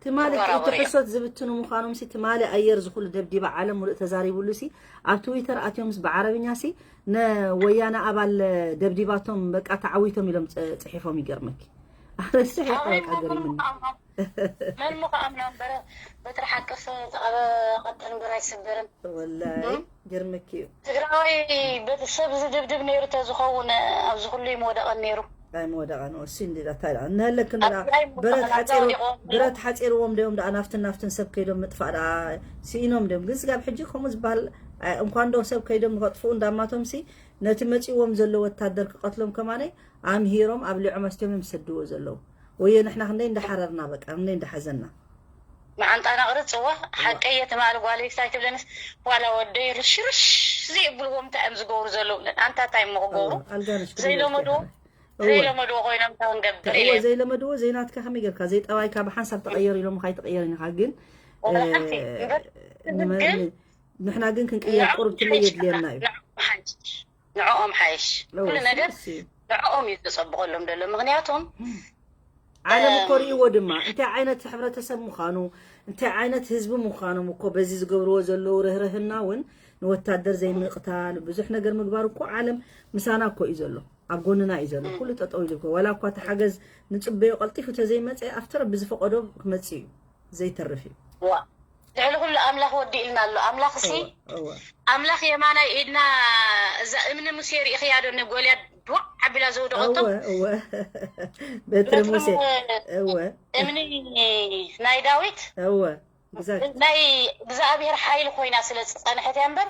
ትማሊ እቲ ሕሶት ዝብትኑ ምዃኖም ሲ፣ ትማሊ ኣየር ዝኩሉ ደብዲባ ዓለም ሙሉእ ተዛሪቡሉ ሲ፣ ኣብ ትዊተር ኣትዮምስ ብዓረብኛ ሲ ንወያነ ኣባል ደብዲባቶም በቃ ተዓዊቶም ኢሎም ፅሒፎም። ይገርመኪ፣ ኣነ ስሒቀ በቃ ገሪሙኒ። መን ሞ ከኣምና እምበረ በትሪ ሓቅስ ቀጥን እምበር ኣይስበርን። ወላይ ገርመኪ እዩ። ትግራዋይ በቲ ሰብ ዝድብድብ ነይሩ ተዝኸውን ኣብዚ ኩሉ ይምወደቐን ነይሩ። ኣይምወደቐን። እሱ እንታይ ደኣ እንሀለክን ደኣ ብረት ሓፂሩ ብረት ሓፂርዎም ደዮም ደኣ ናፍትን ናፍትን ሰብ ከይዶም ምጥፋእ ደኣ ስኢኖም ደዮም። ግን ስጋብ ሕጂ ከምኡ ዝበሃል እንኳን ዶ ሰብ ከይዶም ንከጥፍኡ እንዳማቶም ሲ ነቲ መፂዎም ዘሎ ወታደር ክቐትሎም ከማነይ ኣምሂሮም ኣብሊዖም ኣስትዮም እዮም ዝሰድዎ ዘለዉ። ወየ ንሕና ክንደይ እንዳሓረርና፣ በቃ ክንደይ እንዳሓዘና። መዓንጣና ቅርፅ። እዋ ሓቀየ፣ ትማሊ ጓለይ ክሳይ ትብለንስ ዋላ ወደይ ርሽርሽ ዘየብልዎም እንታይ እዮም ዝገብሩ ዘለዉ? ኣንታ እንታይ እሞ ክገብሩ፣ ዘይለመድዎ ዘይለመድዎ ኮይኖም እንታይ ክንገብር ኢለ። ዘይለመድዎ፣ ዘይናትካ ከመይ ጌርካ ዘይጠባይካ ብሓንሳብ ተቐየሩ ኢሎም ካይትቕየርን ኢኻ። ግን ንሕና ግን ክንቅየር ቁርብ ትለይ የድልየና እዩ። ንዕኦም ሓይሽ ኩሉ ነገር ንዕኦም እዩ ዝፀብቀሎም ዘሎ፣ ምክንያቱም ዓለም እኮ ርእይዎ ድማ እንታይ ዓይነት ሕብረተሰብ ምዃኑ፣ እንታይ ዓይነት ህዝቢ ምዃኖም እኮ በዚ ዝገብርዎ ዘለዉ ርህርህና እውን፣ ንወታደር ዘይምቕታል፣ ብዙሕ ነገር ምግባር እኮ ዓለም ምሳና እኮ እዩ ዘሎ፣ ኣብ ጎንና እዩ ዘሎ፣ ኩሉ ጠጠው ኢሉ። ወላ እኳ ተሓገዝ ንፅበዮ ቀልጢፉ ተዘይመፀ ኣብቲ ረቢ ዝፈቀዶ ክመፅእ እዩ፣ ዘይተርፍ እዩ። ልዕሊ ኩሉ ኣምላኽ ወዲእልና ኣሎ። ኣምላኽ ሲ ኣምላኽ የማናይ ኢድና። እዛ እምኒ ሙሴ ርኢኽያ ዶ ንጎልያድ ድዋዕ ኣቢላ ዘውደቐቶ? እወ፣ በትሪ ሙሴ እወ። እምኒ ናይ ዳዊት ናይ እግዚኣብሄር ሓይሊ ኮይና ስለ ዝፀንሐት እያ እምበር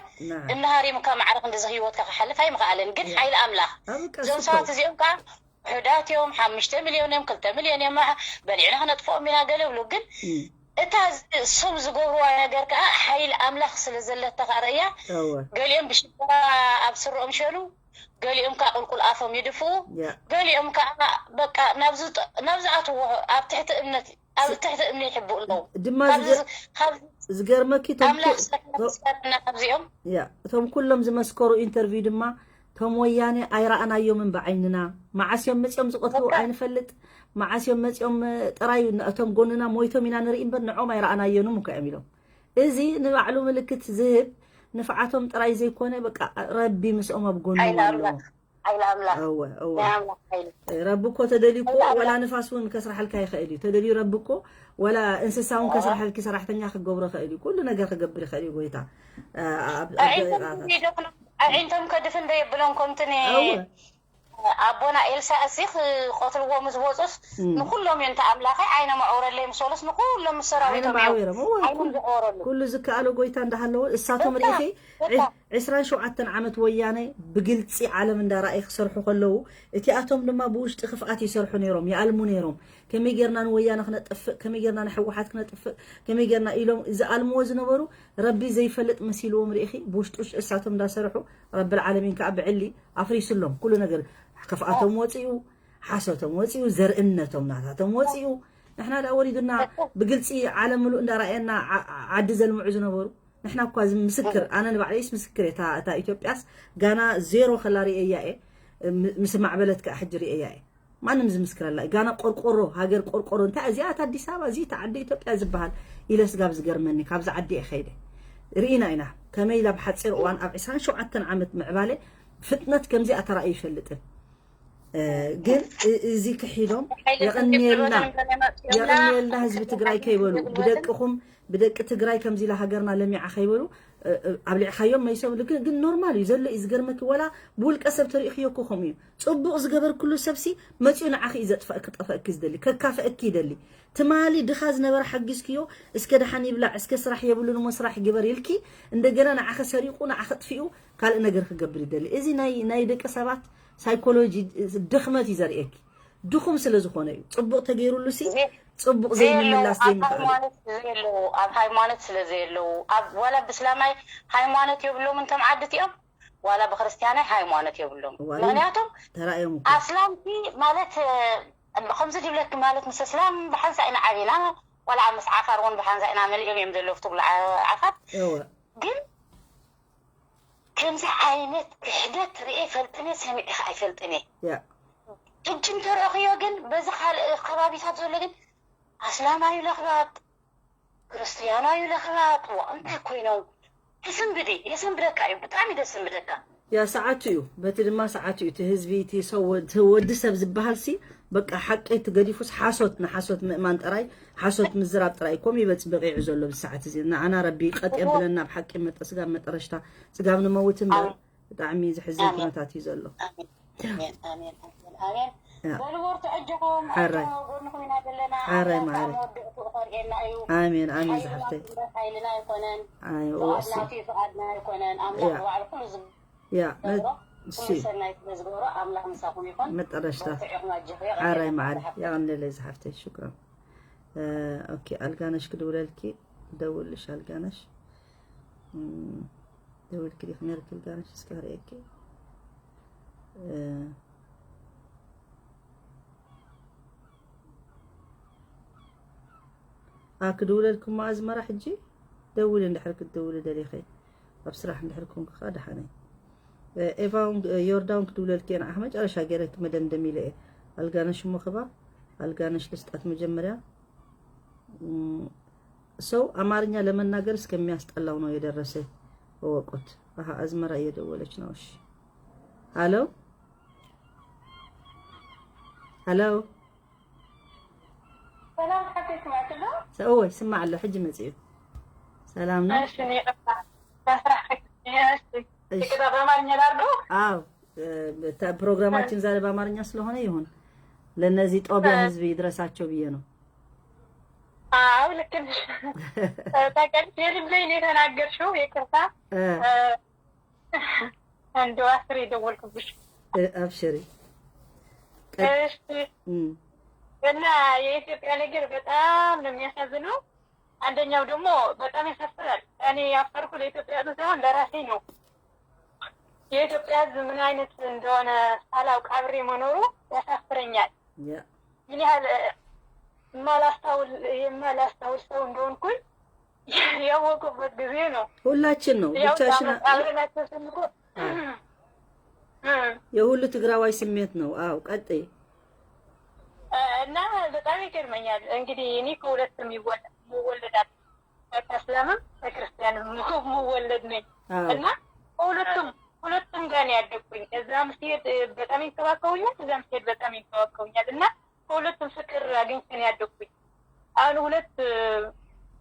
እምኒ ሃሪሙካ ማዕረ ክንዲዚ ሂወትካ ክሓልፍ ኣይምኽኣለን። ግን ሓይሊ ኣምላኽ፣ እዞም ሰባት እዚኦም ከዓ ውሑዳት እዮም፣ 5 ሚልዮን እዮም፣ 2 ሚልዮን እዮም፣ በሊዕና ክነጥፍኦም ኢና ገለ ብሉ። ግን እታ እሶም ዝገብርዋ ነገር ከዓ ሓይሊ ኣምላኽ ስለ ዘለታ ከዓ ርእያ። ገሊኦም ብሽበራ ኣብ ስርኦም ሸኑ፣ ገሊኦም ከዓ ቁልቁል ኣፎም ይድፍኡ፣ ገሊኦም ከዓ በቃ ናብ ዝኣትዎ ኣብ ትሕቲ እምነት ኣብ ትሕቲ እምኒ ይሕብኡ ኣለዉ። ድማ ዝገርመኪ ኣምላኽ ዝተና ካብዚኦም። እቶም ኩሎም ዝመስከሩ interview ድማ እቶም ወያነ ኣይረኣናዮምን ብዓይንና፣ መዓስ እዮም መፂኦም ዝቐትሉ ኣይንፈልጥ፣ መዓስ እዮም መፂኦም፣ ጥራይ እቶም ጎንና ሞይቶም ኢና ንርኢ እምበር ንዖም ኣይረኣናዮንም እኳ እዮም ኢሎም። እዚ ንባዕሉ ምልክት ዝህብ ንፍዓቶም ጥራይ ዘይኮነ በቃ ረቢ ምስኦም ኣብ ጎኖም ኣሎ። ረቢ እኮ ተደልዩ እኮ ወላ ንፋስ እውን ከስራሐልካ ይኽእል እዩ። ተደልዩ ረቢ እኮ ወላ እንስሳ እውን ከስራሐልኪ ሰራሕተኛ ክገብሮ ይኽእል እዩ። ኩሉ ነገር ክገብር ይኽእል እዩ ጎይታ። ኣዒንቶም ከድፍን ዶ የብሎም ከምቲ ኣቦና ኤልሳ እሲ ክቀትልዎ ምስ ወፁስ ንኩሎም እዩ እንተ ኣምላኸይ ዓይኖም ኣዕውረለይ ምስ በሉስ ንኩሎም ምስ ዓይኖም ሰራዊቶም እዮም ኣዕዊሮም። እወ ዓይኖም ዝዕወረሉ። ኩሉ ዝከኣሎ ጎይታ እንዳሃለወ እሳቶም በቃ ርኢኺ በቃ 27 ዓመት ወያነ ብግልፂ ዓለም እንዳረኣየ ክሰርሑ ከለዉ፣ እቲኣቶም ድማ ብውሽጢ ክፍኣት ይሰርሑ ነይሮም፣ ይኣልሙ ነይሮም። ከመይ ጌርና ንወያነ ክነጥፍእ፣ ከመይ ጌርና ንሕወሓት ክነጥፍእ፣ ከመይ ጌርና ኢሎም ዝኣልምዎ ዝነበሩ ረቢ ዘይፈልጥ መሲልዎም ርኢኺ፣ ብውሽጢ ውሽጢ እሳቶም እንዳሰርሑ رب العالمين ከዓ ብዕሊ ኣፍሪሱሎም ኩሉ ነገር። ክፍኣቶም ወፂኡ፣ ሓሶቶም ወፂኡ፣ ዘርእነቶም ናታቶም ወፂኡ። ንሕና ዳ ወሪዱና ብግልፂ ዓለም ሙሉእ እንዳረኣየና ዓዲ ዘልምዑ ዝነበሩ ንሕና እኳ ምስክር፣ ኣነ ንባዕለይስ ምስክር እየ። እታ ኢትዮጵያስ ጋና ዜሮ ከላ ርእየያ እየ፣ ምስ ማዕበለት ከዓ ሕጂ ርእየያ እየ። ማንም ዝምስክረላ እዩ። ጋና ቆርቆሮ ሃገር ቆርቆሮ፣ እንታይ እዚኣ እታ ኣዲስ ኣበባ፣ እዚ እታ ዓዲ ኢትዮጵያ ዝበሃል ኢለ ስጋብ ዝገርመኒ ካብዚ ዓዲ እየ ከይደ። ርኢና ኢና ከመይ ኢላ ብሓፂር እዋን ኣብ 27 ዓመት ምዕባለ ፍጥነት ከምዚኣ ተራእዩ ይፈልጥን። ግን እዚ ክሒዶም የቕኒየልና የቕኒየልና ህዝቢ ትግራይ ከይበሉ፣ ብደቅኹም ብደቂ ትግራይ ከምዚ ኢላ ሃገርና ለሚዓ ከይበሉ ኣብሊዕካዮም መይሶም። ግን normal እዩ ዘሎ እዩ ዝገርመኪ። ወላ ብውልቀ ሰብ ተሪእኽዮ እኮ ከምኡ እዩ። ፅቡቕ ዝገበር ኩሉ ሰብሲ መፂኡ ንዓኺ እዩ ዘጥፈአኪ፣ ጠፈአኪ ዝደሊ፣ ከካፍአኪ ይደሊ። ትማሊ ድኻ ዝነበረ ሓጊዝክዮ፣ እስከ ድሓን ይብላዕ፣ እስከ ስራሕ የብሉን እሞ ስራሕ ግበር ኢልኪ፣ እንደገና ንዓኸ ሰሪቑ ንዓኸ ጥፊኡ ካልእ ነገር ክገብር ይደሊ። እዚ ናይ ደቂ ሰባት ሳይኮሎጂ ድኽመት እዩ ዘርእየኪ። ድኹም ስለ ዝኾነ እዩ ፅቡቕ ተገይሩሉ ሲ ፅቡቕ ዘይምምላስ ዘይምኽኣል። ሃይማኖት ዘየለዉ፣ ኣብ ሃይማኖት ስለ ዘየለዉ፣ ኣብ ዋላ ብእስላማይ ሃይማኖት የብሎምን እቶም ዓዲ እቲኦም፣ ዋላ ብክርስትያናይ ሃይማኖት የብሎም። ምክንያቱም ተራእዮም እኮ። ኣስላምቲ ማለት ከምዚ ድብለኪ ማለት ምስ እስላም ብሓንሳ ኢና ዓቢና፣ ቆልዓ ምስ ዓፋር እውን ብሓንሳ ኢና መሊኦም እዮም ዘለዉ ትብሉ ዓፋር። ግን ከምዚ ዓይነት ክሕደት ርኤ ፈልጥነ ሰሚዕኻ ኣይፈልጥን እየ። ሕጂ እንተረእኽዮ ግን በዚ ካልእ ከባቢታት ዘሎ ግን ኣስላማዩ ለኽባጥ፣ ክርስትያናዩ ለኽባጥ፣ እንታይ ኮይኖም ትስንብዲ የሰንብደካ እዩ፣ ብጣዕሚ ደስንብደካ። Yeah፣ ሰዓቱ እዩ፣ በቲ ድማ ሰዓቱ እዩ። እቲ ህዝቢ፣ እቲ ሰው ወዲ ሰብ ዝበሃል ሲ በቃ ሓቂ ትገዲፉስ ሓሶት ንሓሶት ምእማን ጥራይ፣ ሓሶት ምዝራብ ጥራይ ከምኡ ይበፅ በቂዑ ዘሎ ብሰዓት እዚ። ንዓና ረቢ ቀጥ የብለና ብሓቂ መጠ ስጋብ መጠረሽታ ስጋብ ንመውት እምበር ብጣዕሚ ዝሕዝን ኩነታት እዩ ዘሎ። ኣሜን ኣሜን። በሉ በርቱ፣ ሕጅኹም ጎንኩም ኢና ዘለና። ሓራይ ማዕረ። መወድእቱ ከርእየና እዩ። ኣሜን ኣሜን ዝሓፍተይ። ሓይልና ኣይኮነን፣ ፍቃድና ፍቃድና ኣይኮነን፣ ኣምላኽ ባዕሉ ኩሉ ዝገብሮ፣ ኩሉ ሰናይ ስለ ዝገብሮ ኣምላኽ ምሳኹም ይኹን። መጠረሽታ። በርትዒኹም ኣጅኹ። ሓራይ ማዕረ፣ የቐኒለይ ዝሓፍተይ፣ شكرا። Okay፣ ኣልጋነሽ ክድውለልኪ፣ ደውልሽ ኣልጋነሽ። ደውልኪ ዲኽ ነርኪ ኣልጋነሽ? እስኪ ክርእየኪ። ክድውለልኩም ኣዝመራ ሕጂ ደውል እንድሕር ክትድውሊ ደሊኸ። ኣብ ስራሕ እንድሕር ኮንክ ከዓ ድሓነይ። ኤቫውን ዮርዳውን ክድውለልኪ እየ ንዓኸ መጨረሻ ገይረ መደምደም ኢለ እየ። ኣልጋነሽ እሞ ክባ ኣልጋነሽ ልስጣት መጀመሪያ። ሰው አማርኛ ለመናገር እስከሚያስጠላው ነው የደረሰ፣ እወቁት። አሀ አዝመራ እየደወለች ነው። እሺ፣ ሀሎ ሀሎ። ሰላም ሓተይ፣ ስማዕት ኣሎ? እወይ ስማዕ ኣሎ፣ ሕጂ መፅኡ። ሰላም ነው? እሺ፣ በአማርኛ ላድርገው? አዎ፣ ፕሮግራማችን ዛሬ በአማርኛ ስለሆነ ይሁን፣ ለነዚህ ጦቢያ ህዝብ ይድረሳቸው ብዬ ነው። አዎ ልክ ነሽ። ታውቂያለሽ፣ የልብ ላይ ነው የተናገርሽው። ይቅርታ እንደው አስሬ የደወልኩብሽ። አብሽሪ። እሺ፣ እና የኢትዮጵያ ነገር በጣም ነው የሚያሳዝነው። አንደኛው ደግሞ በጣም ያሳፍራል። እኔ ያፈርኩ ለኢትዮጵያ ሕዝብ ሳይሆን ለራሴ ነው። የኢትዮጵያ ሕዝብ ምን አይነት እንደሆነ ሳላውቅ አብሬ መኖሩ ያሳፍረኛል። ምን ያህል የማላስታውል የማላስታውል ሰው እንደሆንኩኝ ያወቁበት ጊዜ ነው። ሁላችን ነው፣ ብቻሽን አብረናቸው ስንቆ የሁሉ ትግራዋይ ስሜት ነው። አዎ ቀጥይ። እና በጣም ይገርመኛል። እንግዲህ እኔ ከሁለቱም ይወለዳል፣ ከእስላምም ከክርስቲያንም ምወለድ ነኝ እና ሁለቱም ሁለቱም ጋር ነው ያደግኩኝ። እዛም ሲሄድ በጣም ይንከባከቡኛል፣ እዛም ሲሄድ በጣም ይንከባከቡኛል እና ከሁለቱም ፍቅር አግኝቼ ነው ያደግኩኝ። አሁን ሁለት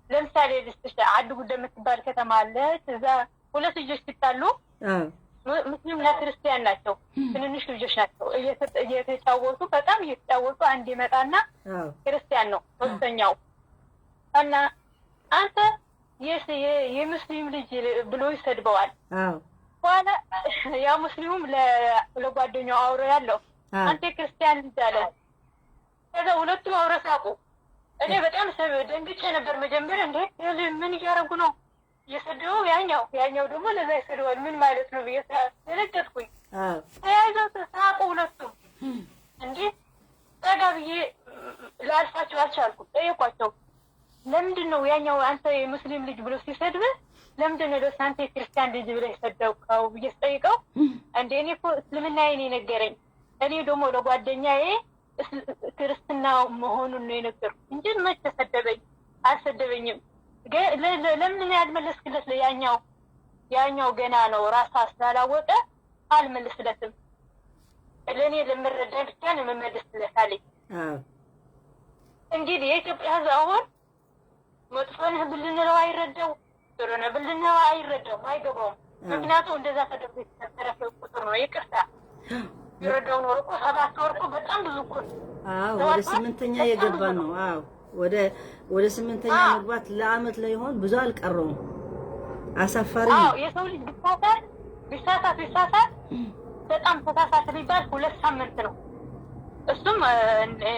ለምሳሌ ልስጥሽ፣ ዓዲ ጉደ የምትባል ከተማ አለች። እዛ ሁለት ልጆች ሲጣሉ ሙስሊምና ክርስቲያን ናቸው። ትንንሽ ልጆች ናቸው። እየተጫወቱ በጣም እየተጫወቱ አንድ ይመጣና ክርስቲያን ነው ሶስተኛው እና አንተ የሙስሊም ልጅ ብሎ ይሰድበዋል። በኋላ ያ ሙስሊሙም ለጓደኛው አውሮ ያለው አንተ ክርስቲያን ልጅ አለ። ከዛ ሁለቱም አውረ ሳቁ። እኔ በጣም ደንግጬ ነበር መጀመሪያ። እንዴ ምን እያደረጉ ነው? እየሰደበው ያኛው ደግሞ ለዛ ይሰድበዋል። ምን ማለት ነው ብዬ ደነገጥኩኝ። ተያይዘው ሳቁ ሁለቱም። እንዴ ጠጋ ብዬ ላልፋቸው አልቻልኩም። ጠየኳቸው። ለምንድን ነው ያኛው አንተ የሙስሊም ልጅ ብሎ ሲሰድብህ ለምንድን ነው ደስ አንተ የክርስቲያን ልጅ ብለህ የሰደብከው ብዬ ስጠይቀው፣ እንደ እኔ እኮ እስልምናዬን የነገረኝ፣ እኔ ደግሞ ለጓደኛዬ ክርስትና መሆኑን ነው የነገርኩት እንጂ መች ተሰደበኝ? አልሰደበኝም። ለምን ያልመለስክለት? ያኛው ገና ነው ራሳ ስላላወቀ አልመልስለትም። ለእኔ ለምረዳኝ ብቻ ነው የምመልስለት አለኝ። እንግዲህ የኢትዮጵያ ሕዝብ አሁን መጥፎ ነህ ብልንለው አይረዳው፣ ጥሩ ነህ ብልንለው አይረዳውም፣ አይገባውም። ምክንያቱም እንደዛ ተደርጎ የተፈጠረ ቁጥር ነው። ይቅርታ ይረዳው ኖሮ እኮ 7 ወር እኮ በጣም ብዙ እኮ። አዎ፣ ወደ ስምንተኛ የገባ ነው። አዎ፣ ወደ ስምንተኛ መግባት ለአመት ላይሆን ብዙ አልቀረውም። አሳፋሪ ነው። የሰው ልጅ ቢሳሳት ቢሳሳት ቢሳሳት በጣም ተሳሳት ቢባል 2 ሳምንት ነው። እሱም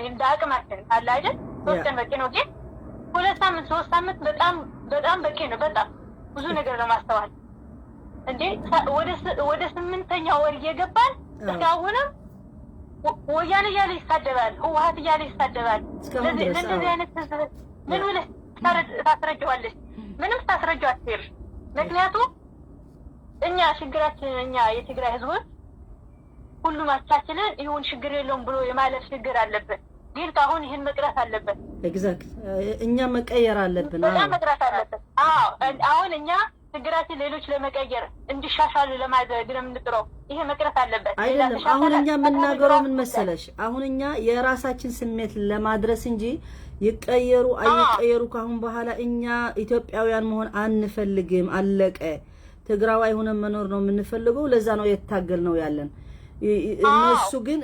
እንደ አቅማችን አለ አይደል? 3 ቀን በቂ ነው። ግን 2 ሳምንት 3 ሳምንት በጣም በጣም በቂ ነው። በጣም ብዙ ነገር ለማስተዋል። እንዴ ወደ ስምንተኛ ወር እየገባን እስካሁንም ወያኔ እያለ ይሳደባል፣ ህወሀት እያለ ይሳደባል። ለእንደዚህ አይነት ህዝብ ምን ብለህ ታስረጀዋለች? ምንም ታስረጀው አትችልም። ምክንያቱም እኛ ችግራችን እኛ የትግራይ ህዝቦች ሁሉም አቻችለን ይሁን ችግር የለውም ብሎ የማለፍ ችግር አለብን። ግን ከአሁን ይህን መቅረት አለበት። Exact፣ እኛ መቀየር አለብን። በጣም መቅረት አለብን። አዎ፣ አሁን እኛ ችግራችን ሌሎች ለመቀየር እንዲሻሻሉ ለማድረግ ነው የምንጥረው። ይሄ መቅረት አለበት። አይደለም አሁን እኛ የምናገረው ምን መሰለሽ፣ አሁን እኛ የራሳችን ስሜት ለማድረስ እንጂ ይቀየሩ አይቀየሩ ካሁን በኋላ እኛ ኢትዮጵያውያን መሆን አንፈልግም። አለቀ። ትግራዋይ ሆነን መኖር ነው የምንፈልገው። ለዛ ነው የታገል ነው ያለን።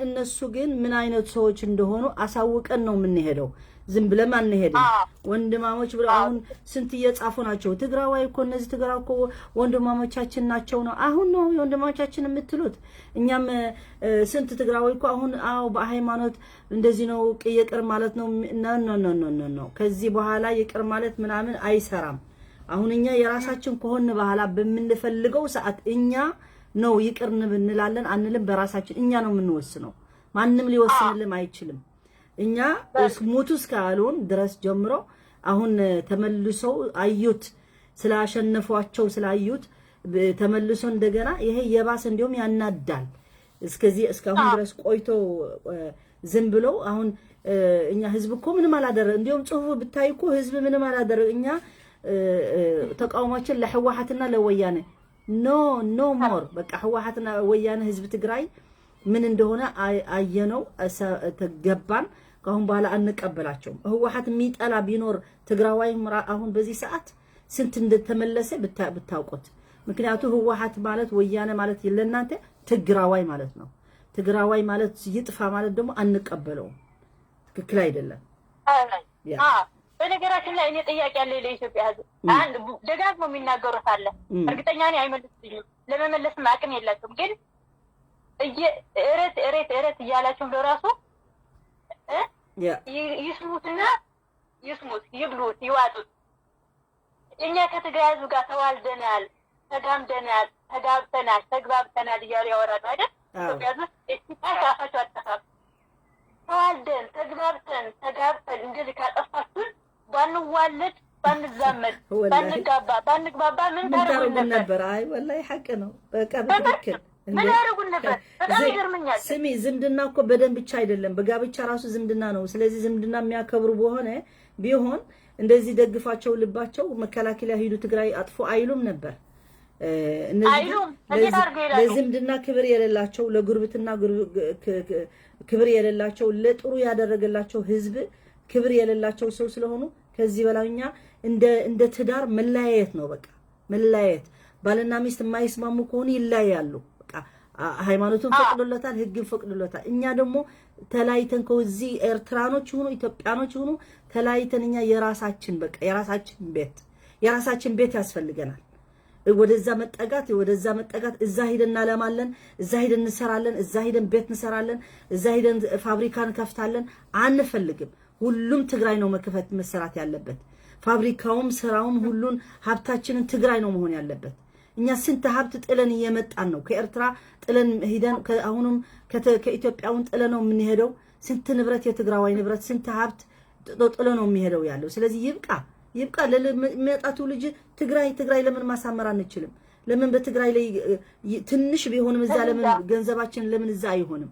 እነሱ ግን ምን አይነት ሰዎች እንደሆኑ አሳውቀን ነው የምንሄደው። ዝም ብለም አንሄድም። ወንድማሞች ብለው አሁን ስንት እየጻፉ ናቸው። ትግራዋይ እኮ እነዚህ ትግራዊ እኮ ወንድማሞቻችን ናቸው ነው አሁን ነው ወንድማሞቻችን የምትሉት። እኛም ስንት ትግራዋይ እኮ አሁን አዎ በሃይማኖት እንደዚህ ነው ይቅር ማለት ነው። No, no, no, no, no, no፣ ከዚህ በኋላ ይቅር ማለት ምናምን አይሰራም። አሁን እኛ የራሳችን ከሆን በኋላ በምንፈልገው ሰዓት እኛ ነው ይቅር እንላለን አንልም። በራሳችን እኛ ነው የምንወስነው። ማንም ሊወስንልን አይችልም። እኛ ሙቱ እስካሉን ድረስ ጀምሮ አሁን ተመልሰው አዩት፣ ስላሸነፏቸው ስላዩት ተመልሶ እንደገና ይሄ የባሰ እንዲሁም ያናዳል። እስከዚህ እስካሁን ድረስ ቆይቶ ዝም ብሎ አሁን እኛ ህዝብ እኮ ምንም አላደረገ። እንዲሁም ጽሁፉ ብታይ እኮ ህዝብ ምንም አላደረገ። እኛ ተቃውሟችን ለህወሓትና ለወያኔ፣ no, no more። በቃ ህወሓትና ወያኔ ህዝብ ትግራይ ምን እንደሆነ አየነው፣ ተገባን። ከአሁን በኋላ አንቀበላቸውም። ህወሓት የሚጠላ ቢኖር ትግራዋይም አሁን በዚህ ሰዓት ስንት እንደተመለሰ ብታውቁት። ምክንያቱ ህወሓት ማለት ወያኔ ማለት ለእናንተ ትግራዋይ ማለት ነው። ትግራዋይ ማለት ይጥፋ ማለት ደግሞ አንቀበለውም። ትክክል አይደለም። በነገራችን ላይ እኔ ጥያቄ ያለ ለኢትዮጵያ ህዝብ አንድ ደጋግሞ የሚናገሩት አለ። እርግጠኛ ነኝ አይመልሱልኝም። ለመመለስም አቅም የላቸውም። ግን እረት እሬት እረት እያላቸው ለራሱ ይስሙትና ይስሙት፣ ይብሉት፣ ይዋጡት። እኛ ከትግራይ ህዝብ ጋር ተዋልደናል፣ ተጋምደናል፣ ተጋብተናል፣ ተግባብተናል እያሉ ያወራሉ አይደል? ኢትዮጵያ ህዝብ ቃል ከአፋቸው አጠፋም። ተዋልደን ተግባብተን ተጋብተን እንደዚህ ካጠፋችሁን ባንዋለድ ባንዛመድ ባንጋባ ባንግባባ ምን ታደርጉን ነበር? አይ ወላሂ ሐቅ ነው። በቃ በትክክል። ምን ያደርጉን ነበር? በጣም ይገርመኛል። ስሚ፣ ዝምድና እኮ በደም ብቻ አይደለም፣ በጋብቻ ራሱ ዝምድና ነው። ስለዚህ ዝምድና የሚያከብሩ በሆነ ቢሆን እንደዚህ ደግፋቸው ልባቸው መከላከያ ሂዱ ትግራይ አጥፎ አይሉም ነበር። እነዚህ ለዝምድና ክብር የሌላቸው፣ ለጉርብትና ክብር የሌላቸው፣ ለጥሩ ያደረገላቸው ህዝብ ክብር የሌላቸው ሰው ስለሆኑ ከዚህ በላይ እኛ እንደ ትዳር መለያየት ነው። በቃ መለያየት። ባልና ሚስት የማይስማሙ ከሆኑ ይለያያሉ። ሃይማኖቱን ፈቅዶለታል፣ ህግን ፈቅዶለታል። እኛ ደግሞ ተለያይተን ከዚህ ኤርትራኖች ሁኑ ኢትዮጵያኖች ሁኑ ተለያይተን እኛ የራሳችን በቃ የራሳችን ቤት ያስፈልገናል። ወደዛ መጠጋት ወደዛ መጠጋት፣ እዛ ሂደን እናለማለን፣ እዛ ሂደን እንሰራለን፣ እዛ ሂደን ቤት እንሰራለን፣ እዛ ሂደን ፋብሪካ እንከፍታለን። አንፈልግም። ሁሉም ትግራይ ነው መከፈት መሰራት ያለበት። ፋብሪካውም ስራውም ሁሉን ሀብታችንን ትግራይ ነው መሆን ያለበት። እኛ ስንት ሀብት ጥለን እየመጣን ነው። ከኤርትራ ጥለን ሂደን አሁንም ከኢትዮጵያውን ጥለን ነው የምንሄደው። ስንት ንብረት የትግራዋይ ንብረት ስንት ሀብት ጥሎ ነው የሚሄደው ያለው። ስለዚህ ይብቃ ይብቃ። ለሚመጣ ትውልድ ትግራይ ትግራይ ለምን ማሳመር አንችልም? ለምን በትግራይ ላይ ትንሽ ቢሆንም እዛ ለምን ገንዘባችን ለምን እዛ አይሆንም?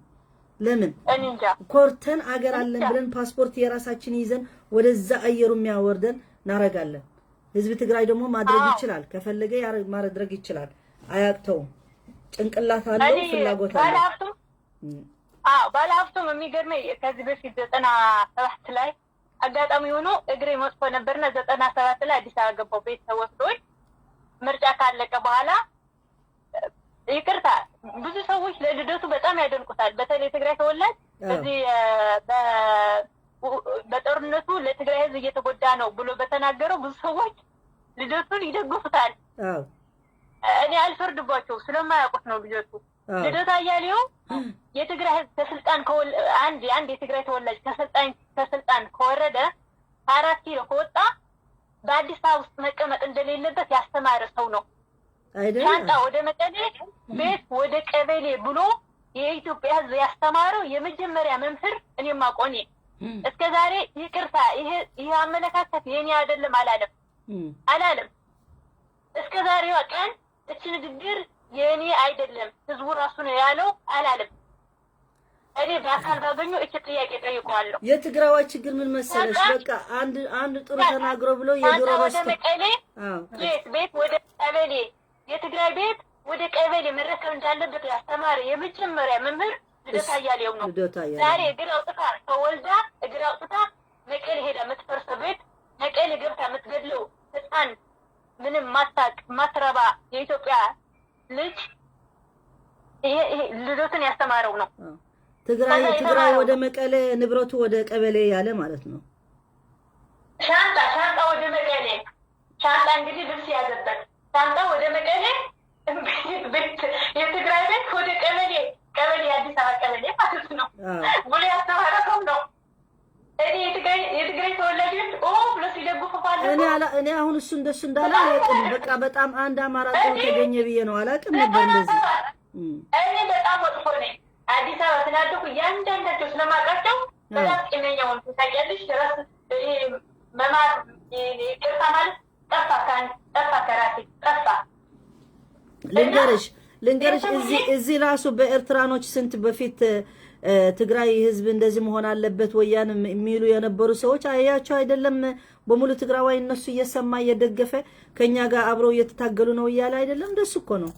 ለምን ኮርተን አገር አለን ብለን ፓስፖርት የራሳችን ይዘን ወደዛ አየሩ የሚያወርደን እናረጋለን። ህዝብ ትግራይ ደግሞ ማድረግ ይችላል፣ ከፈለገ ማድረግ ይችላል። አያቅተውም። ጭንቅላት አለው፣ ፍላጎት አለው። ባለሀብቱም የሚገርመኝ ከዚህ በፊት 97 ላይ አጋጣሚ ሆኖ እግሬ መጥፎ ነበርና 97 ላይ አዲስ አበባ ገባሁ። ቤተሰብ ወስዶኝ ምርጫ ካለቀ በኋላ ይቅርታ ብዙ ሰዎች ለልደቱ በጣም ያደንቁታል። በተለይ የትግራይ ተወላጅ በዚህ በጦርነቱ ለትግራይ ህዝብ እየተጎዳ ነው ብሎ በተናገረው ብዙ ሰዎች ልደቱን ይደግፉታል። እኔ አልፈርድባቸው ስለማያውቁት ነው። ልደቱ ልደቱ አያሌው የትግራይ ህዝብ ከስልጣን አንድ አንድ የትግራይ ተወላጅ ከስልጣን ከወረደ 4 ኪሎ ከወጣ በአዲስ አበባ ውስጥ መቀመጥ እንደሌለበት ያስተማረ ሰው ነው። ሻንጣ ወደ መቀሌ፣ ቤት ወደ ቀበሌ ብሎ የኢትዮጵያ ህዝብ ያስተማረው የመጀመሪያ መምህር እኔም አውቀው እኔ እስከ ዛሬ ይቅርታ ይሄ አመለካከት የኔ አይደለም አላለም አላለም። እስከ ዛሬዋ ቀን እቺ ንግግር የኔ አይደለም ህዝቡ ራሱ ነው ያለው አላለም። እኔ በአካል ባገኘው እቺ ጥያቄ ጠይቀዋለሁ። የትግራዋይ ችግር ምን መሰለሽ፣ በቃ አንድ አንድ ጥሩ ተናግሮ ብሎ የድሮ ወደ መቀሌ ቤት ወደ ቀበሌ የትግራይ ቤት ወደ ቀበሌ መረከብ እንዳለበት ያስተማረ የመጀመሪያ መምህር ልደታ አያሌው ነው። ዛሬ እግር አውጥታ ተወልዳ እግር አውጥታ መቀሌ ሄዳ የምትፈርሰው ቤት መቀሌ ገብታ የምትገድለው ህፃን ምንም ማታቅ ማትረባ የኢትዮጵያ ልጅ ይሄ ልደቱን ያስተማረው ነው። ትግራይ ትግራይ ወደ መቀሌ ንብረቱ ወደ ቀበሌ ያለ ማለት ነው። ሻንጣ ሻንጣ ወደ መቀሌ ሻንጣ እንግዲህ ልብስ ያዘበት ሻንጣ ወደ መቀሌ ቤት የትግራይ ቤት ወደ ቀበሌ ቀበሌ የአዲስ አበባ ቀበሌ ማለት ነው ብሎ ያስተማረ ሰው ነው። እኔ የትግራይ ተወላጆች ብሎ ሲደግፉ እኔ አሁን እሱ እንደሱ እንዳለ አላውቅም። በቃ በጣም አንድ አማራ ጥሩ ተገኘ ብዬ ነው አላውቅም ነበር እንደዚህ። እኔ በጣም መጥፎ ነኝ። አዲስ አበባ ስላደኩ እያንዳንዳቸው ስለማውቃቸው በጣም ቂመኛ ሆንኩ። ታውቂያለሽ፣ ራስ መማር ይቅርታ ማለት ጠፋ፣ ጠፋ፣ ከራሴ ጠፋ። ልንገርሽ ልንገርሽ እዚህ ራሱ በኤርትራኖች ስንት በፊት ትግራይ ህዝብ እንደዚህ መሆን አለበት ወያን የሚሉ የነበሩ ሰዎች አያቸው አይደለም በሙሉ ትግራዋይ እነሱ እየሰማ እየደገፈ ከኛ ጋር አብረው እየተታገሉ ነው እያለ አይደለም። እንደሱ እኮ ነው።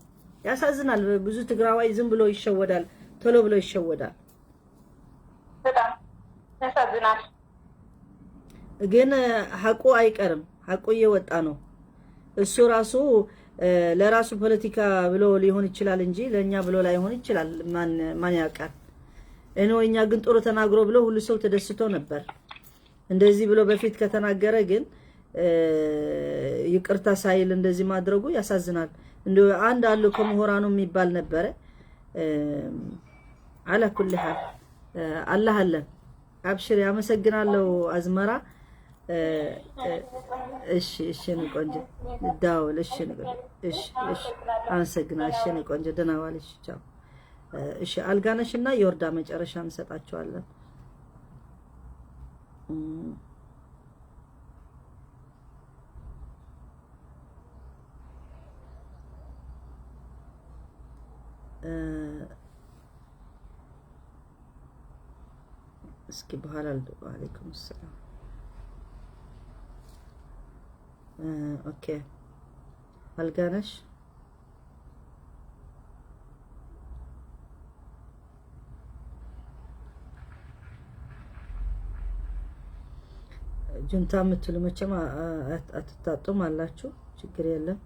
ያሳዝናል። ብዙ ትግራዋይ ዝም ብሎ ይሸወዳል፣ ቶሎ ብሎ ይሸወዳል። በጣም ያሳዝናል። ግን ሐቁ አይቀርም። ሐቁ እየወጣ ነው። እሱ ራሱ ለራሱ ፖለቲካ ብሎ ሊሆን ይችላል እንጂ ለኛ ብሎ ላይሆን ይችላል። ማን ያውቃል? እኔ እኛ ግን ጥሩ ተናግሮ ብሎ ሁሉ ሰው ተደስቶ ነበር። እንደዚህ ብሎ በፊት ከተናገረ ግን ይቅርታ ሳይል እንደዚህ ማድረጉ ያሳዝናል። እንደ አንድ አሉ ከምሁራኑ የሚባል ነበረ። አላ ኩል ሐል አላህ አለን። አብሽር። አመሰግናለሁ አዝመራ። እሺ እሺ፣ የእኔ ቆንጆ ልደዋወል። እሺ እሺ እሺ፣ አመሰግናለሁ። እሺ የእኔ ቆንጆ ደህና ዋል። እሺ ቻው። እሺ አልጋነሽ እና ዮርዳ መጨረሻ እንሰጣቸዋለን። እስኪ በኋላ አለይኩም ሰላም። Okay አልጋነሽ ጁንታ የምትሉ መቼም አትታጡም አላችሁ። ችግር የለም።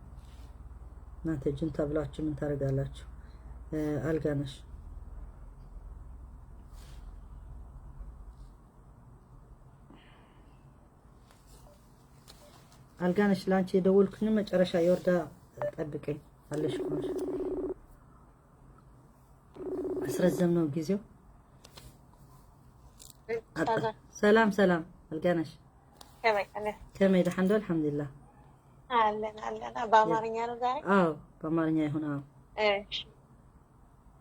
እናንተ ጁንታ ብላችሁ ምን ታደርጋላችሁ? አልጋነሽ። አልጋነሽ ለአንቺ የደወልኩኝ መጨረሻ የወርዳ ጠብቀኝ አለሽ እኮ አስረዘም ነው ጊዜው። ሰላም ሰላም አልጋነሽ፣ ከመይ ደሓን ዶ? አልሐምዱሊላህ አለን አለን። በአማርኛ ነው ዛሬ? አዎ በአማርኛ ይሁን። አዎ እሺ።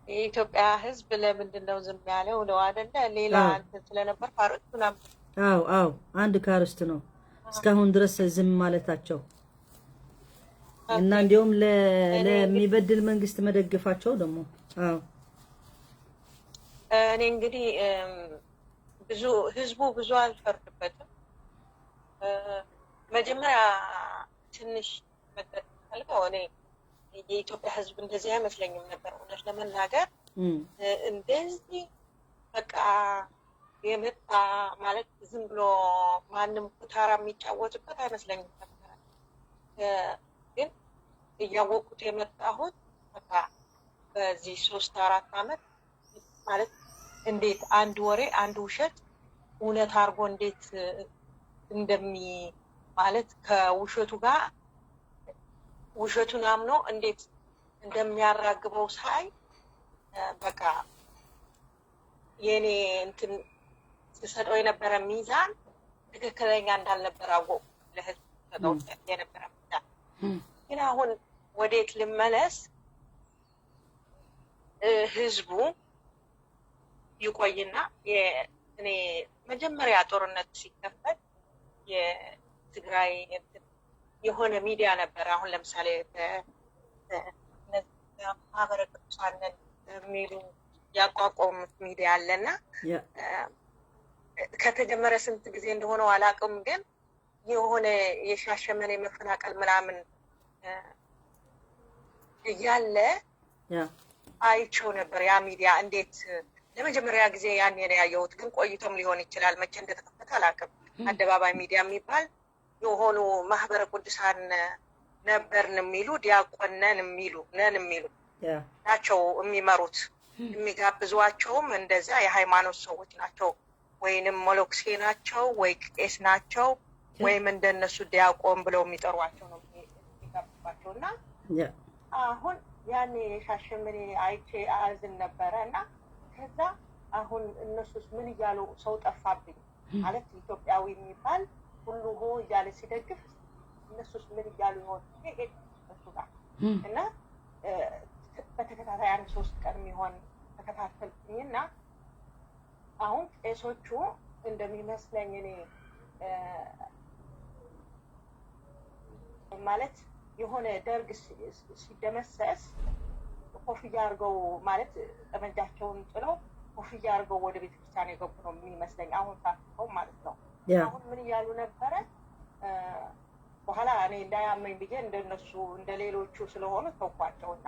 የኢትዮጵያ ሕዝብ ለምንድን ነው ዝም ያለው ነው አይደለ? ሌላ እንትን ስለነበር አርእስቱ ምናምን። አዎ አዎ፣ አንድ ከአርእስቱ ነው እስካሁን ድረስ ዝም ማለታቸው እና እንዲሁም ለሚበድል መንግስት መደገፋቸው ደግሞ። አዎ እኔ እንግዲህ ብዙ ህዝቡ ብዙ አልፈርድበትም። መጀመሪያ ትንሽ መግለጽ ፈልገው እኔ የኢትዮጵያ ህዝብ እንደዚህ አይመስለኝም ነበር። እውነት ለመናገር እንደዚህ በቃ የመጣ ማለት ዝም ብሎ ማንም ኩታራ የሚጫወትበት አይመስለኝም ነበር። ግን እያወቁት የመጣሁት በቃ በዚህ 3-4 ዓመት ማለት እንዴት አንድ ወሬ አንድ ውሸት እውነት አድርጎ እንዴት እንደሚ ማለት ከውሸቱ ጋር ውሸቱን አምኖ እንዴት እንደሚያራግበው ሳይ በቃ የኔ እንትን ስሰጠው የነበረ ሚዛን ትክክለኛ እንዳልነበረ አወቅኩ። ለህዝብ ሰጠው የነበረ ሚዛን ግን አሁን ወዴት ልመለስ? ህዝቡ ይቆይና እኔ መጀመሪያ ጦርነት ሲከፈት የትግራይ የሆነ ሚዲያ ነበር። አሁን ለምሳሌ ማህበረ ቅዱሳን የሚሉ ያቋቋሙት ሚዲያ አለና ከተጀመረ ስንት ጊዜ እንደሆነው አላውቅም፣ ግን የሆነ የሻሸመኔ መፈናቀል ምናምን እያለ አይቼው ነበር። ያ ሚዲያ እንዴት ለመጀመሪያ ጊዜ ያኔ ነው ያየሁት፣ ግን ቆይቶም ሊሆን ይችላል። መቼ እንደተከፈተ አላውቅም። አደባባይ ሚዲያ የሚባል የሆኑ ማህበረ ቅዱሳን ነበርን የሚሉ ዲያቆን ነን የሚሉ ናቸው የሚመሩት። የሚጋብዟቸውም እንደዛ የሃይማኖት ሰዎች ናቸው፣ ወይንም መሎክሴ ናቸው ወይ ቄስ ናቸው ወይም እንደነሱ ዲያቆን ብለው የሚጠሯቸው ነው የሚጋብዟቸው። እና አሁን ያኔ የሻሸመኔ አይቼ አዝን ነበረ። እና ከዛ አሁን እነሱስ ምን እያሉ ሰው ጠፋብኝ ማለት ኢትዮጵያዊ የሚባል ሁሉ ሆ እያለ ሲደግፍ እነሱስ ምን እያሉ ይሆን እሱ ጋር እና በተከታታይ 1-3 ቀን የሚሆን ተከታተልኩኝና አሁን ቄሶቹ እንደሚመስለኝ እኔ ማለት የሆነ ደርግ ሲደመሰስ ኮፍያ አድርገው ማለት ጠመንጃቸውን ጥለው ኮፍያ አድርገው ወደ ቤተክርስቲያን የገቡ ነው የሚመስለኝ አሁን ሳስበው ማለት ነው። አሁን ምን እያሉ ነበረ? በኋላ እኔ እንዳያመኝ ብዬ እንደነሱ እንደሌሎቹ ስለሆኑ ተውኳቸውና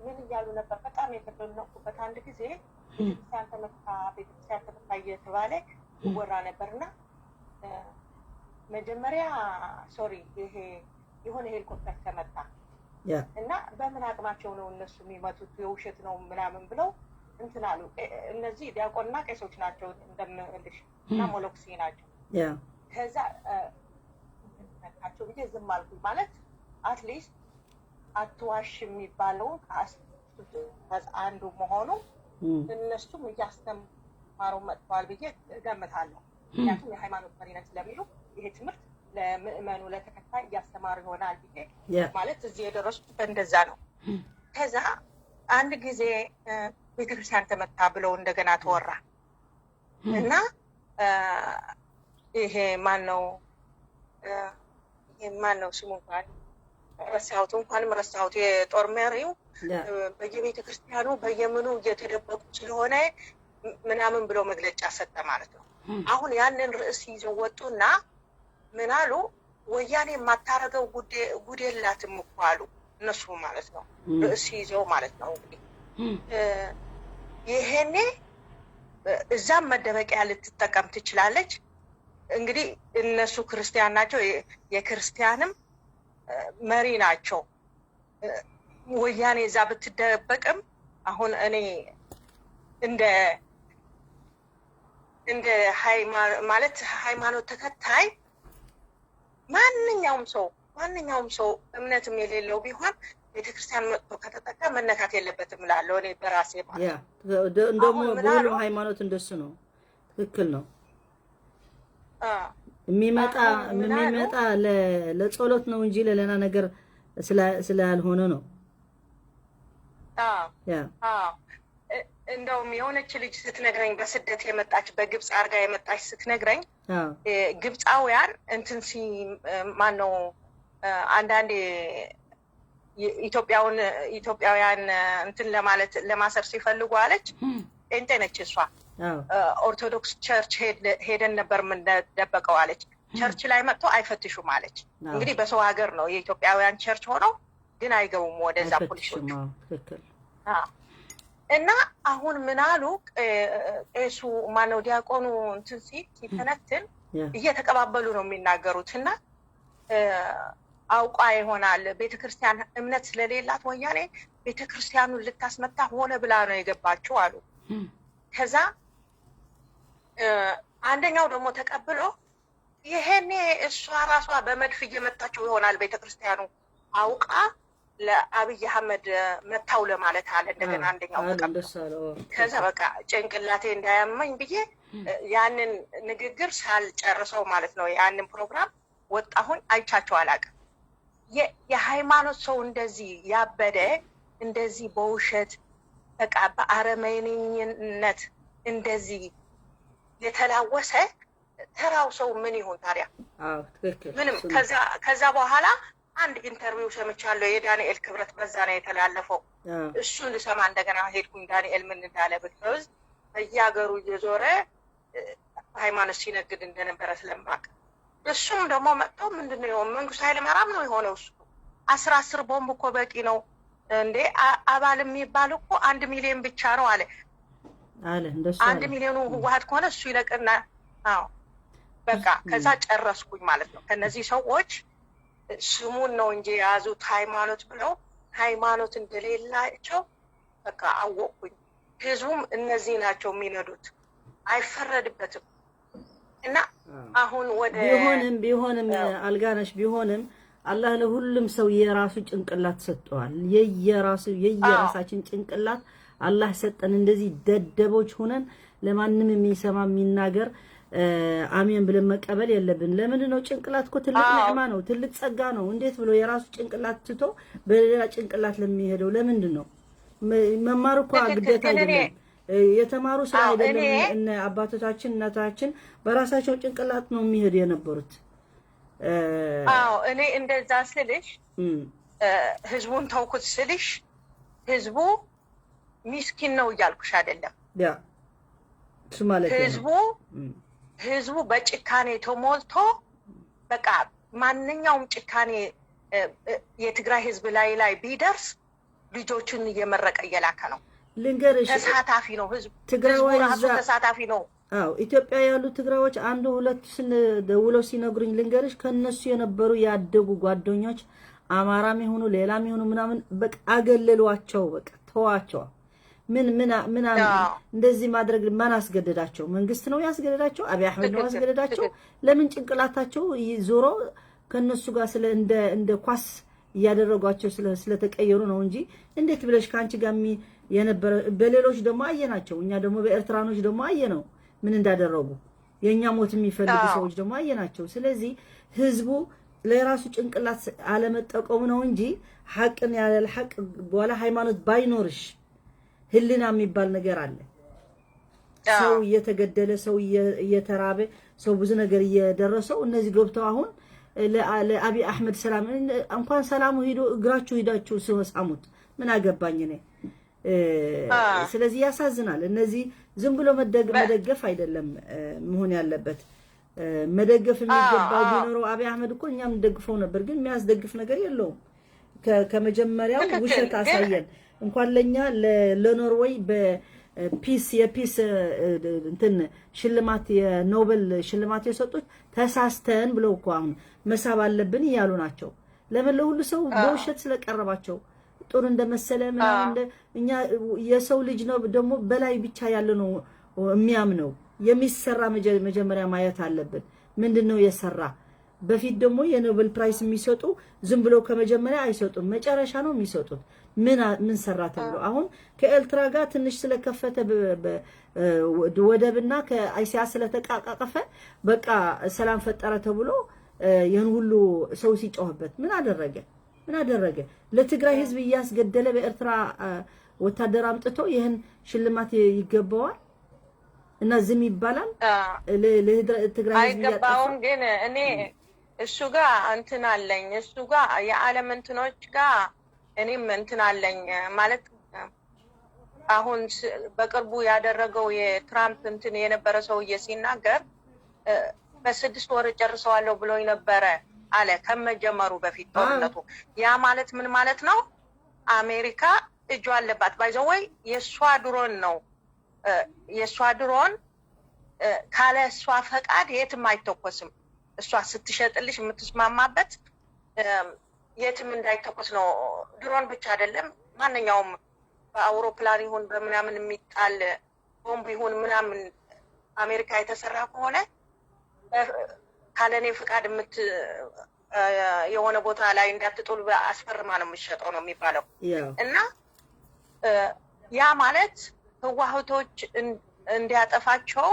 ምን እያሉ ነበር? በጣም የተደነቁበት አንድ ጊዜ ቤተክርስቲያን ተመታ ቤተክርስቲያን ተመታ እየተባለ ይወራ ነበርና መጀመሪያ sorry ይሄ የሆነ ሄሊኮፕተር ተመታ እና በምን አቅማቸው ነው እነሱ የሚመቱት የውሸት ነው ምናምን ብለው እንትን አሉ። እነዚህ ዲያቆንና ቄሶች ናቸው እንደምልሽ እና ሞሎክሴ ናቸው። ከዛ ናቸው ብዬ ዝም አልኩኝ። ማለት at least አትዋሽ የሚባለውን አንዱ መሆኑ እነሱም እያስተማሩ መጥተዋል ብዬ እገምታለሁ። ምክንያቱም የሃይማኖት መሪ ነን ስለሚሉ ይሄ ትምህርት ለምእመኑ ለተከታይ እያስተማሩ ይሆናል ብዬ ማለት እዚህ የደረሱት በእንደዛ ነው። ከዛ አንድ ጊዜ ቤተክርስቲያን ተመታ ብለው እንደገና ተወራ እና ይሄ ማነው ስሙ እንኳን ረሳሁት፣ እንኳንም ረሳሁት። የጦር መሪው በየቤተ ክርስቲያኑ በየምኑ እየተደበቁ ስለሆነ ምናምን ብሎ መግለጫ ሰጠ ማለት ነው። አሁን ያንን ርዕስ ይዘው ወጡና ምን አሉ? ወያኔ የማታረገው ጉድ የላትም እኮ አሉ እነሱ ማለት ነው። ርዕስ ይዘው ማለት ነው። እንግዲህ ይሄኔ እዛም መደበቂያ ልትጠቀም ትችላለች። እንግዲህ እነሱ ክርስቲያን ናቸው፣ የክርስቲያንም መሪ ናቸው። ወያኔ እዛ ብትደበቅም አሁን እኔ እንደ እንደ ማለት ሃይማኖት ተከታይ ማንኛውም ሰው እምነትም የሌለው ቢሆን ቤተክርስቲያን መጥቶ ከተጠቃ መነካት የለበትም እላለሁ እኔ በራሴ ማለት ነው። እንደውም በሁሉም ሃይማኖት እንደሱ ነው። ትክክል ነው። የሚመጣ ለጸሎት ነው እንጂ ለሌላ ነገር ስላልሆነ ነው። እንደውም የሆነች ልጅ ስትነግረኝ በስደት የመጣች በግብፅ አርጋ የመጣች ስትነግረኝ ግብፃውያን እንትን ማነው አንዳንዴ ኢትዮጵያውያን እንትን ለማለት ለማሰር ሲፈልጉ አለች፣ ጴንጤ ነች እሷ፣ ኦርቶዶክስ church ሄደን ነበር የምንደበቀው አለች። church ላይ መጥቶ አይፈትሹም አለች። እንግዲህ በሰው ሀገር ነው የኢትዮጵያውያን church ሆነው ግን አይገቡም ወደዛ ፖሊሶቹ። እና አሁን ምን አሉ ቄሱ ማነው ዲያቆኑ እንትን ሲተነትን እየተቀባበሉ ነው የሚናገሩት። እና አውቋ ይሆናል ቤተክርስቲያን እምነት ስለሌላት ወያኔ ቤተክርስቲያኑን ልታስመታ ሆነ ብላ ነው የገባችው አሉ። ከዛ አንደኛው ደግሞ ተቀብሎ ይሄኔ እሷ ራሷ በመድፍ እየመታቸው ይሆናል ቤተክርስቲያኑ አውቃ ለአብይ አህመድ መታው ለማለት አለ። እንደገና አንደኛው ተቀብሎ ከዛ በቃ ጭንቅላቴ እንዳያመኝ ብዬ ያንን ንግግር ሳልጨርሰው ማለት ነው ያንን ፕሮግራም ወጣሁኝ። አይቻቸው አላውቅም። የሃይማኖት ሰው እንደዚህ ያበደ እንደዚህ በውሸት በቃ በአረመኔነት እንደዚህ የተላወሰ ተራው ሰው ምን ይሁን ታዲያ? ምንም። ከዛ በኋላ አንድ interview ሰምቻለሁ የዳንኤል ክብረት በዛ ነው የተላለፈው። እሱን ልሰማ እንደገና ሄድኩኝ። ዳንኤል ምን እንዳለ ብትፈውዝ በየሀገሩ እየዞረ ሃይማኖት ሲነግድ እንደነበረ ስለማቅ እሱም ደግሞ መጥተው ምንድነው የሆነው መንግስቱ ኃይለማርያም ነው የሆነው። እሱ 10 ቦምብ እኮ በቂ ነው እንዴ አባል የሚባል እኮ 1 ሚሊዮን ብቻ ነው አለ አለ እንደሱ 1 ሚሊዮኑ ህወሓት ከሆነ እሱ ይለቅና አዎ በቃ ከዛ ጨረስኩኝ ማለት ነው። ከነዚህ ሰዎች ስሙን ነው እንጂ የያዙት ሃይማኖት ብለው ሃይማኖት እንደሌላቸው በቃ አወቅኩኝ። ህዝቡም እነዚህ ናቸው የሚነዱት፣ አይፈረድበትም። እና አሁን ወደ ቢሆንም አልጋነሽ ቢሆንም አላህ ለሁሉም ሰው የራሱ ጭንቅላት ሰጥቷል። የየራሳችን ጭንቅላት አላህ ሰጠን። እንደዚህ ደደቦች ሆነን ለማንም የሚሰማ የሚናገር አሜን ብለን መቀበል የለብን። ለምንድን ነው? ጭንቅላት እኮ ትልቅ ኒዕማ ነው፣ ትልቅ ጸጋ ነው። እንዴት ብሎ የራሱ ጭንቅላት ትቶ በሌላ ጭንቅላት ለሚሄደው ለምንድን ነው? መማር እኮ ግዴታ አይደለም። የተማሩ ስራ አይደለም። እነ አባቶቻችን እናታችን በራሳቸው ጭንቅላት ነው የሚሄዱ የነበሩት። አዎ እኔ እንደዛ ስልሽ ህዝቡን ተውኩት ስልሽ ህዝቡ ሚስኪን ነው እያልኩሽ አይደለም። ያ እሱ ማለት ነው። ህዝቡ በጭካኔ ተሞልቶ በቃ ማንኛውም ጭካኔ የትግራይ ህዝብ ላይ ቢደርስ ልጆቹን እየመረቀ እየላከ ነው። ልንገርሽ ተሳታፊ ነው ህዝቡ፣ ራሱ ተሳታፊ ነው። አዎ ኢትዮጵያ ያሉ ትግራዮች አንዱ ሁለት ደውለው ሲነግሩኝ ልንገርሽ፣ ከነሱ የነበሩ ያደጉ ጓደኞች አማራም ይሁኑ ሌላም ይሁኑ ምናምን በቃ አገለሏቸው፣ በቃ ተዋቸው። ምን ምን ምን እንደዚህ ማድረግ ማን አስገደዳቸው? መንግስት ነው ያስገደዳቸው? አብይ አህመድ ነው ያስገደዳቸው? ለምን ጭንቅላታቸው ዞሮ ከነሱ ጋር ስለ እንደ ኳስ እያደረጓቸው ስለተቀየሩ ነው እንጂ እንዴት ብለሽ ካንቺ ጋር የነበረ በሌሎች ደግሞ አየናቸው። እኛ ደግሞ በኤርትራኖች ደግሞ አየነው ምን እንዳደረጉ። የኛ ሞት የሚፈልጉ ሰዎች ደግሞ አየናቸው። ስለዚህ ህዝቡ ለራሱ ጭንቅላት አለመጠቀሙ ነው እንጂ ሐቅን ያለ ሐቅ በኋላ ሃይማኖት ባይኖርሽ ህሊና የሚባል ነገር አለ። ሰው እየተገደለ፣ ሰው እየተራበ፣ ሰው ብዙ ነገር እየደረሰው እነዚህ ገብተው አሁን ለአብይ አህመድ ሰላም እንኳን ሰላሙ ሄዶ እግራችሁ ሄዳችሁ ሳሙት ምን አገባኝ እኔ። ስለዚህ ያሳዝናል። እነዚህ ዝም ብሎ መደገፍ አይደለም መሆን ያለበት። መደገፍ የሚገባው ቢኖረው አብይ አህመድ እኮ እኛም ደግፈው ነበር፣ ግን የሚያስደግፍ ነገር የለውም። ከመጀመሪያው ውሸት አሳየን። እንኳን ለኛ ለኖርዌይ በ peace የ peace እንትን ሽልማት የኖቤል ሽልማት የሰጡት ተሳስተን ብለው እኮ አሁን መሳብ አለብን እያሉ ናቸው። ለምን ለሁሉ ሰው በውሸት ስለቀረባቸው ጥሩ እንደመሰለ ምናምን እኛ የሰው ልጅ ነው ደግሞ በላይ ብቻ ያለ ነው የሚያምነው። የሚሰራ መጀመሪያ ማየት አለብን። ምንድነው የሰራ? በፊት ደግሞ የ Nobel Prize የሚሰጡ ዝም ብሎ ከመጀመሪያ አይሰጡም፣ መጨረሻ ነው የሚሰጡት። ምን ምን ሰራ ተብሎ አሁን ከኤርትራ ጋር ትንሽ ስለከፈተ ወደብና ከኢሳያስ ስለተቃቃቀፈ በቃ ሰላም ፈጠረ ተብሎ ይህን ሁሉ ሰው ሲጮህበት ምን አደረገ? ምን አደረገ? ለትግራይ ህዝብ እያስገደለ በኤርትራ ወታደር አምጥቶ ይህን ሽልማት ይገባዋል እና ዝም ይባላል? ለትግራይ ህዝብ አይገባውም። ግን እኔ እሱ ጋር እንትን አለኝ፣ እሱ ጋር የዓለም እንትኖች ጋር እኔም እንትን አለኝ ማለት አሁን በቅርቡ ያደረገው የትራምፕ እንትን የነበረ ሰውዬ ሲናገር በ6 ወር ጨርሰዋለሁ ብሎኝ ነበረ አለ ከመጀመሩ በፊት ጦርነቱ። ያ ማለት ምን ማለት ነው? አሜሪካ እጇ አለባት። By the way የእሷ ድሮን ነው፣ የእሷ ድሮን ካለ እሷ ፈቃድ የትም አይተኮስም። እሷ ስትሸጥልሽ የምትስማማበት የትም እንዳይተኮስ ነው። ድሮን ብቻ አይደለም፣ ማንኛውም በአውሮፕላን ይሁን በምናምን የሚጣል ቦምብ ይሁን ምናምን አሜሪካ የተሰራ ከሆነ ካለኔ ፍቃድ የሆነ ቦታ ላይ እንዳትጥሉ አስፈርማ ነው የምትሸጠው ነው የሚባለው። እና ያ ማለት ህዋህቶች እንዲያጠፋቸው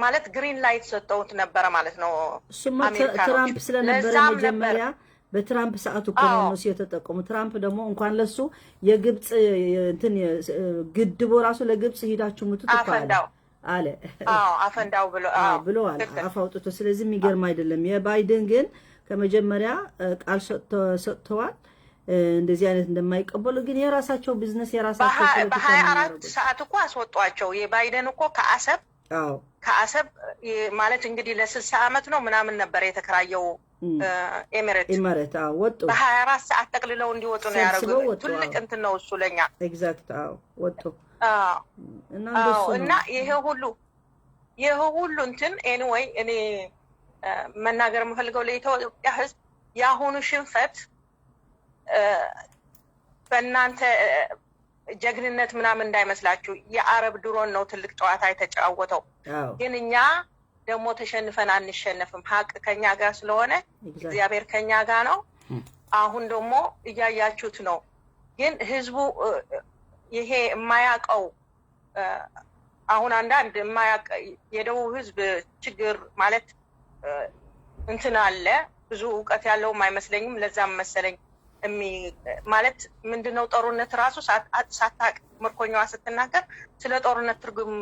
ማለት green light ሰጠውት ነበረ ማለት ነው። እሱማ ትራምፕ ስለነበረ መጀመሪያ በትራምፕ ሰዓት እኮ ነው እነሱ የተጠቀሙ። ትራምፕ ደግሞ እንኳን ለሱ የግብፅ እንትን ግድቦ ራሱ ለግብፅ ሂዳችሁ ምቱት እኮ አለ አለ አፈንዳው ብለዋል አፍ አውጥቶ። ስለዚህ የሚገርም አይደለም። የባይደን ግን ከመጀመሪያ ቃል ሰጥተዋል እንደዚህ አይነት እንደማይቀበሉ። ግን የራሳቸው ቢዝነስ የራሳቸው በ24 ሰዓት እኮ አስወጧቸው። የባይደን እኮ ከአሰብ ማለት እንግዲህ ለ60 ዓመት ነው ምናምን ነበር የተከራየው ኤሚሬት። ኤሚሬት ወጡ። በ24 ሰዓት ጠቅልለው እንዲወጡ ነው ያደረጉት። ትልቅ እንትን ነው እሱ ለኛ። Exact፣ አዎ ወጡ። እና ይሄ ሁሉ እንትን anyway እኔ መናገር የምፈልገው ለኢትዮጵያ ሕዝብ የአሁኑ ሽንፈት በእናንተ ጀግንነት ምናምን እንዳይመስላችሁ። የአረብ ድሮን ነው ትልቅ ጨዋታ የተጫወተው። ግን እኛ ደግሞ ተሸንፈን አንሸነፍም። ሀቅ ከኛ ጋር ስለሆነ እግዚአብሔር ከኛ ጋር ነው። አሁን ደግሞ እያያችሁት ነው። ግን ህዝቡ ይሄ የማያውቀው አሁን አንዳንድ የማያውቅ የደቡብ ህዝብ ችግር ማለት እንትን አለ፣ ብዙ እውቀት ያለውም አይመስለኝም። ለዛም መሰለኝ ማለት ምንድነው ጦርነት ራሱ ሳታቅ ምርኮኛዋ ስትናገር ስለ ጦርነት ትርጉም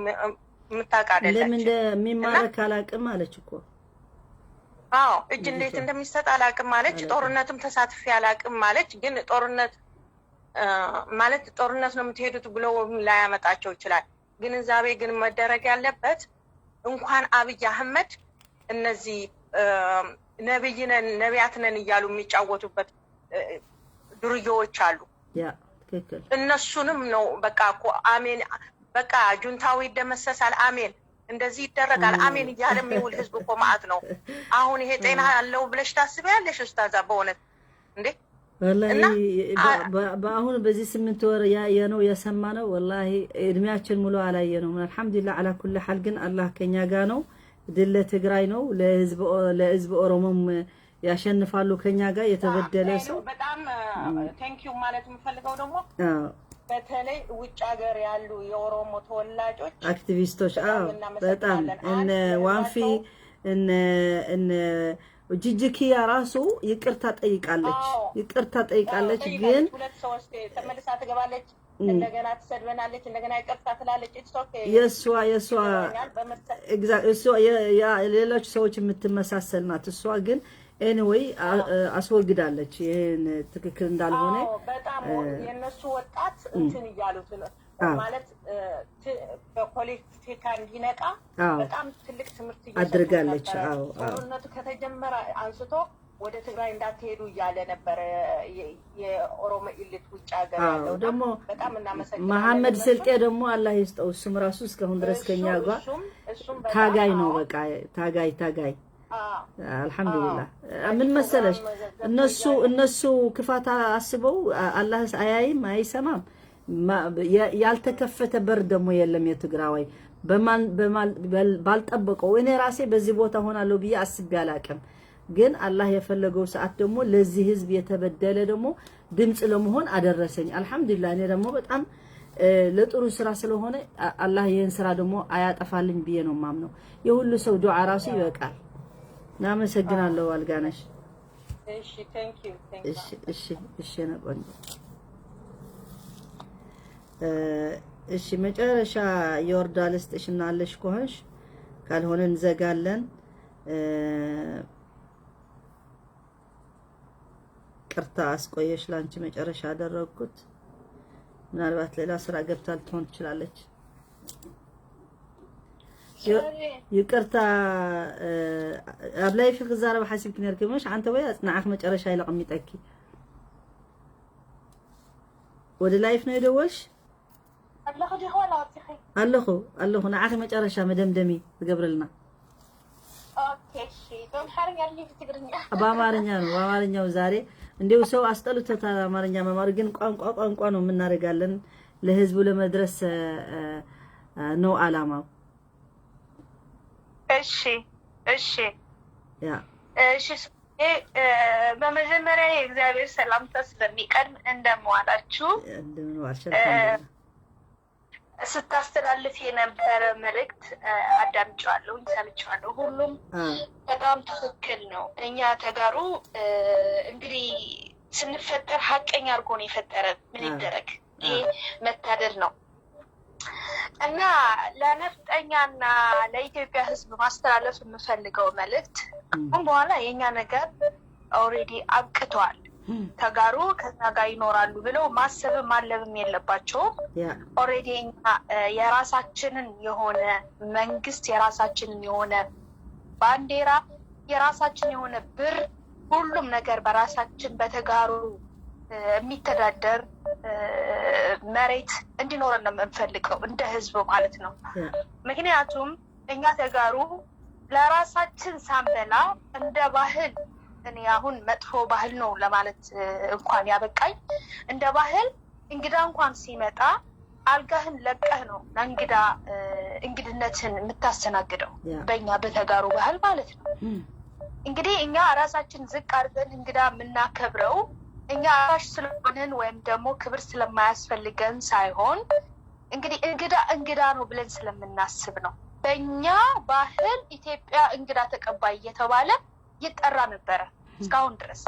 የምታውቅ አይደለችም። ለምን እንደሚማረክ አላውቅም አለች እኮ። አዎ፣ እጅ እንዴት እንደሚሰጥ አላውቅም አለች። ጦርነትም ተሳትፌ አላውቅም አለች። ግን ጦርነት ማለት ጦርነት ነው የምትሄዱት ብሎ ላያመጣቸው ይችላል። ግንዛቤ ግን መደረግ ያለበት እንኳን አብይ አህመድ እነዚህ ነብይ ነን ነቢያት ነን እያሉ የሚጫወቱበት ዱርዬዎች አሉ። እነሱንም ነው በቃ እኮ አሜን በቃ ጁንታው ይደመሰሳል፣ አሜን እንደዚህ ይደረጋል፣ አሜን እያለ የሚውል ህዝብ እኮ ማአት ነው። አሁን ይሄ ጤና ያለው ብለሽ ታስቢያለሽ ኡስታዛ? በእውነት እንዴ! ወላሂ በአሁን በዚህ 8 ወር ያየነው የሰማነው ወላሂ እድሜያችን ሙሉ አላየነውም። አልሐምዱሊላህ አላ ኩል ሐል። ግን አላህ ከኛ ጋር ነው። ድል ለትግራይ ነው። ለህዝብ ኦሮሞም ያሸንፋሉ ከኛ ጋር የተበደለ ሰው። በጣም thank you ማለት የምፈልገው ደግሞ በተለይ ውጭ ሀገር ያሉ የኦሮሞ ተወላጆች አክቲቪስቶች፣ አዎ በጣም እነ ዋንፊ እነ ጂጂኪያ ራሱ ይቅርታ ጠይቃለች፣ ይቅርታ ጠይቃለች። ግን ሁለት ሶስት ተመልሳ ትገባለች፣ እንደገና ትሰድበናለች፣ እንደገና ይቅርታ ትላለች። የእሷ ሌሎች ሰዎች የምትመሳሰል ናት። እሷ ግን anyway አስወግዳለች ይህን ትክክል እንዳልሆነ። በጣም የእነሱ ወጣት እንትን እያሉት ማለት በፖለቲካ እንዲነቃ በጣም ትልቅ ትምህርት አድርጋለች። ጦርነቱ ከተጀመረ አንስቶ ወደ ትግራይ እንዳትሄዱ እያለ ነበረ የኦሮሞ elite ውጭ ሀገር ያለው። ደግሞ በጣም እናመሰግናለን። መሐመድ ስልጤ ደግሞ አላህ ይስጠው። እሱም ራሱ እስካሁን ድረስ ከኛ ጋር ታጋይ ነው። በቃ ታጋይ ታጋይ። አልሐምዱሊላህ። ምን መሰለሽ፣ እነሱ ክፋት አስበው አላህ አያይም አይሰማም። ያልተከፈተ በር ደግሞ የለም። የትግራዋይ ባልጠበቀው እኔ ራሴ በዚህ ቦታ ሆናለሁ ብዬ አስቤ አላቅም። ግን አላህ የፈለገው ሰዓት ደግሞ ለዚህ ህዝብ የተበደለ ደግሞ ድምፅ ለመሆን አደረሰኝ። አልሐምዱሊላህ። እኔ ደግሞ በጣም ለጥሩ ስራ ስለሆነ አላህ ይህን ስራ ደግሞ አያጠፋልኝ ብዬ ነው የማምነው። የሁሉ ሰው ዱዓ ራሱ ይበቃል። እናመሰግናለሁ አልጋነሽ። እሺ፣ thank you። እሺ ነው ቆንጆ። እሺ፣ መጨረሻ የወርዳ ልስጥሽና አለሽ ከሆንሽ፣ ካልሆነ እንዘጋለን። ቅርታ አስቆየሽ፣ ላንቺ መጨረሻ አደረግኩት። ምናልባት ሌላ ስራ ገብታ ልትሆን ትችላለች። ይቅርታ፣ ኣብ live ክዛረብ ሓሲብክ ነርኪ ምሽ? አንተ ወይ ኣፅንዓኽ መጨረሻ ኢለ ቀሚጠኪ። ወደ live ነው የደወልሽ? ኣለኹ ኣለኹ። ንዓኺ መጨረሻ መደምደሚ ትገብርልና። በአማርኛ ነው፣ በአማርኛው። ዛሬ እንዲሁ ሰው አስጠልቶታል አማርኛ መማር፣ ግን ቋንቋ ቋንቋ ነው የምናደርጋለን። ለህዝቡ ለመድረስ ነው አላማው። እሺ። እሺ፣ በመጀመሪያ የእግዚአብሔር ሰላምታ ስለሚቀድም እንደምዋላችሁ። እንደምን ዋልሽ? ስታስተላልፍ የነበረ መልእክት አዳምጬዋለሁ፣ ሰምቼዋለሁ። ሁሉም በጣም ትክክል ነው። እኛ ተጋሩ እንግዲህ ስንፈጠር ሀቀኛ አድርጎ ነው የፈጠረን። ምን ይደረግ፣ ይሄ መታደል ነው። እና ለነፍጠኛና ለኢትዮጵያ ሕዝብ ማስተላለፍ የምፈልገው መልእክት አሁን በኋላ የእኛ ነገር already አብቅተዋል። ተጋሩ ከኛ ጋር ይኖራሉ ብለው ማሰብም ማለብም የለባቸውም። Already እኛ የራሳችንን የሆነ መንግስት፣ የራሳችንን የሆነ ባንዲራ፣ የራሳችን የሆነ ብር፣ ሁሉም ነገር በራሳችን በተጋሩ የሚተዳደር መሬት እንዲኖረን ነው የምንፈልገው እንደ ህዝብ ማለት ነው። ምክንያቱም እኛ ተጋሩ ለራሳችን ሳንበላ እንደ ባህል፣ እኔ አሁን መጥፎ ባህል ነው ለማለት እንኳን ያበቃኝ፣ እንደ ባህል እንግዳ እንኳን ሲመጣ አልጋህን ለቀህ ነው ለእንግዳ እንግድነትን የምታስተናግደው፣ በእኛ በተጋሩ ባህል ማለት ነው። እንግዲህ እኛ ራሳችን ዝቅ አድርገን እንግዳ የምናከብረው እኛ አራሽ ስለሆንን ወይም ደግሞ ክብር ስለማያስፈልገን ሳይሆን እንግዲህ እንግዳ እንግዳ ነው ብለን ስለምናስብ ነው። በእኛ ባህል ኢትዮጵያ እንግዳ ተቀባይ እየተባለ ይጠራ ነበረ እስካሁን ድረስ።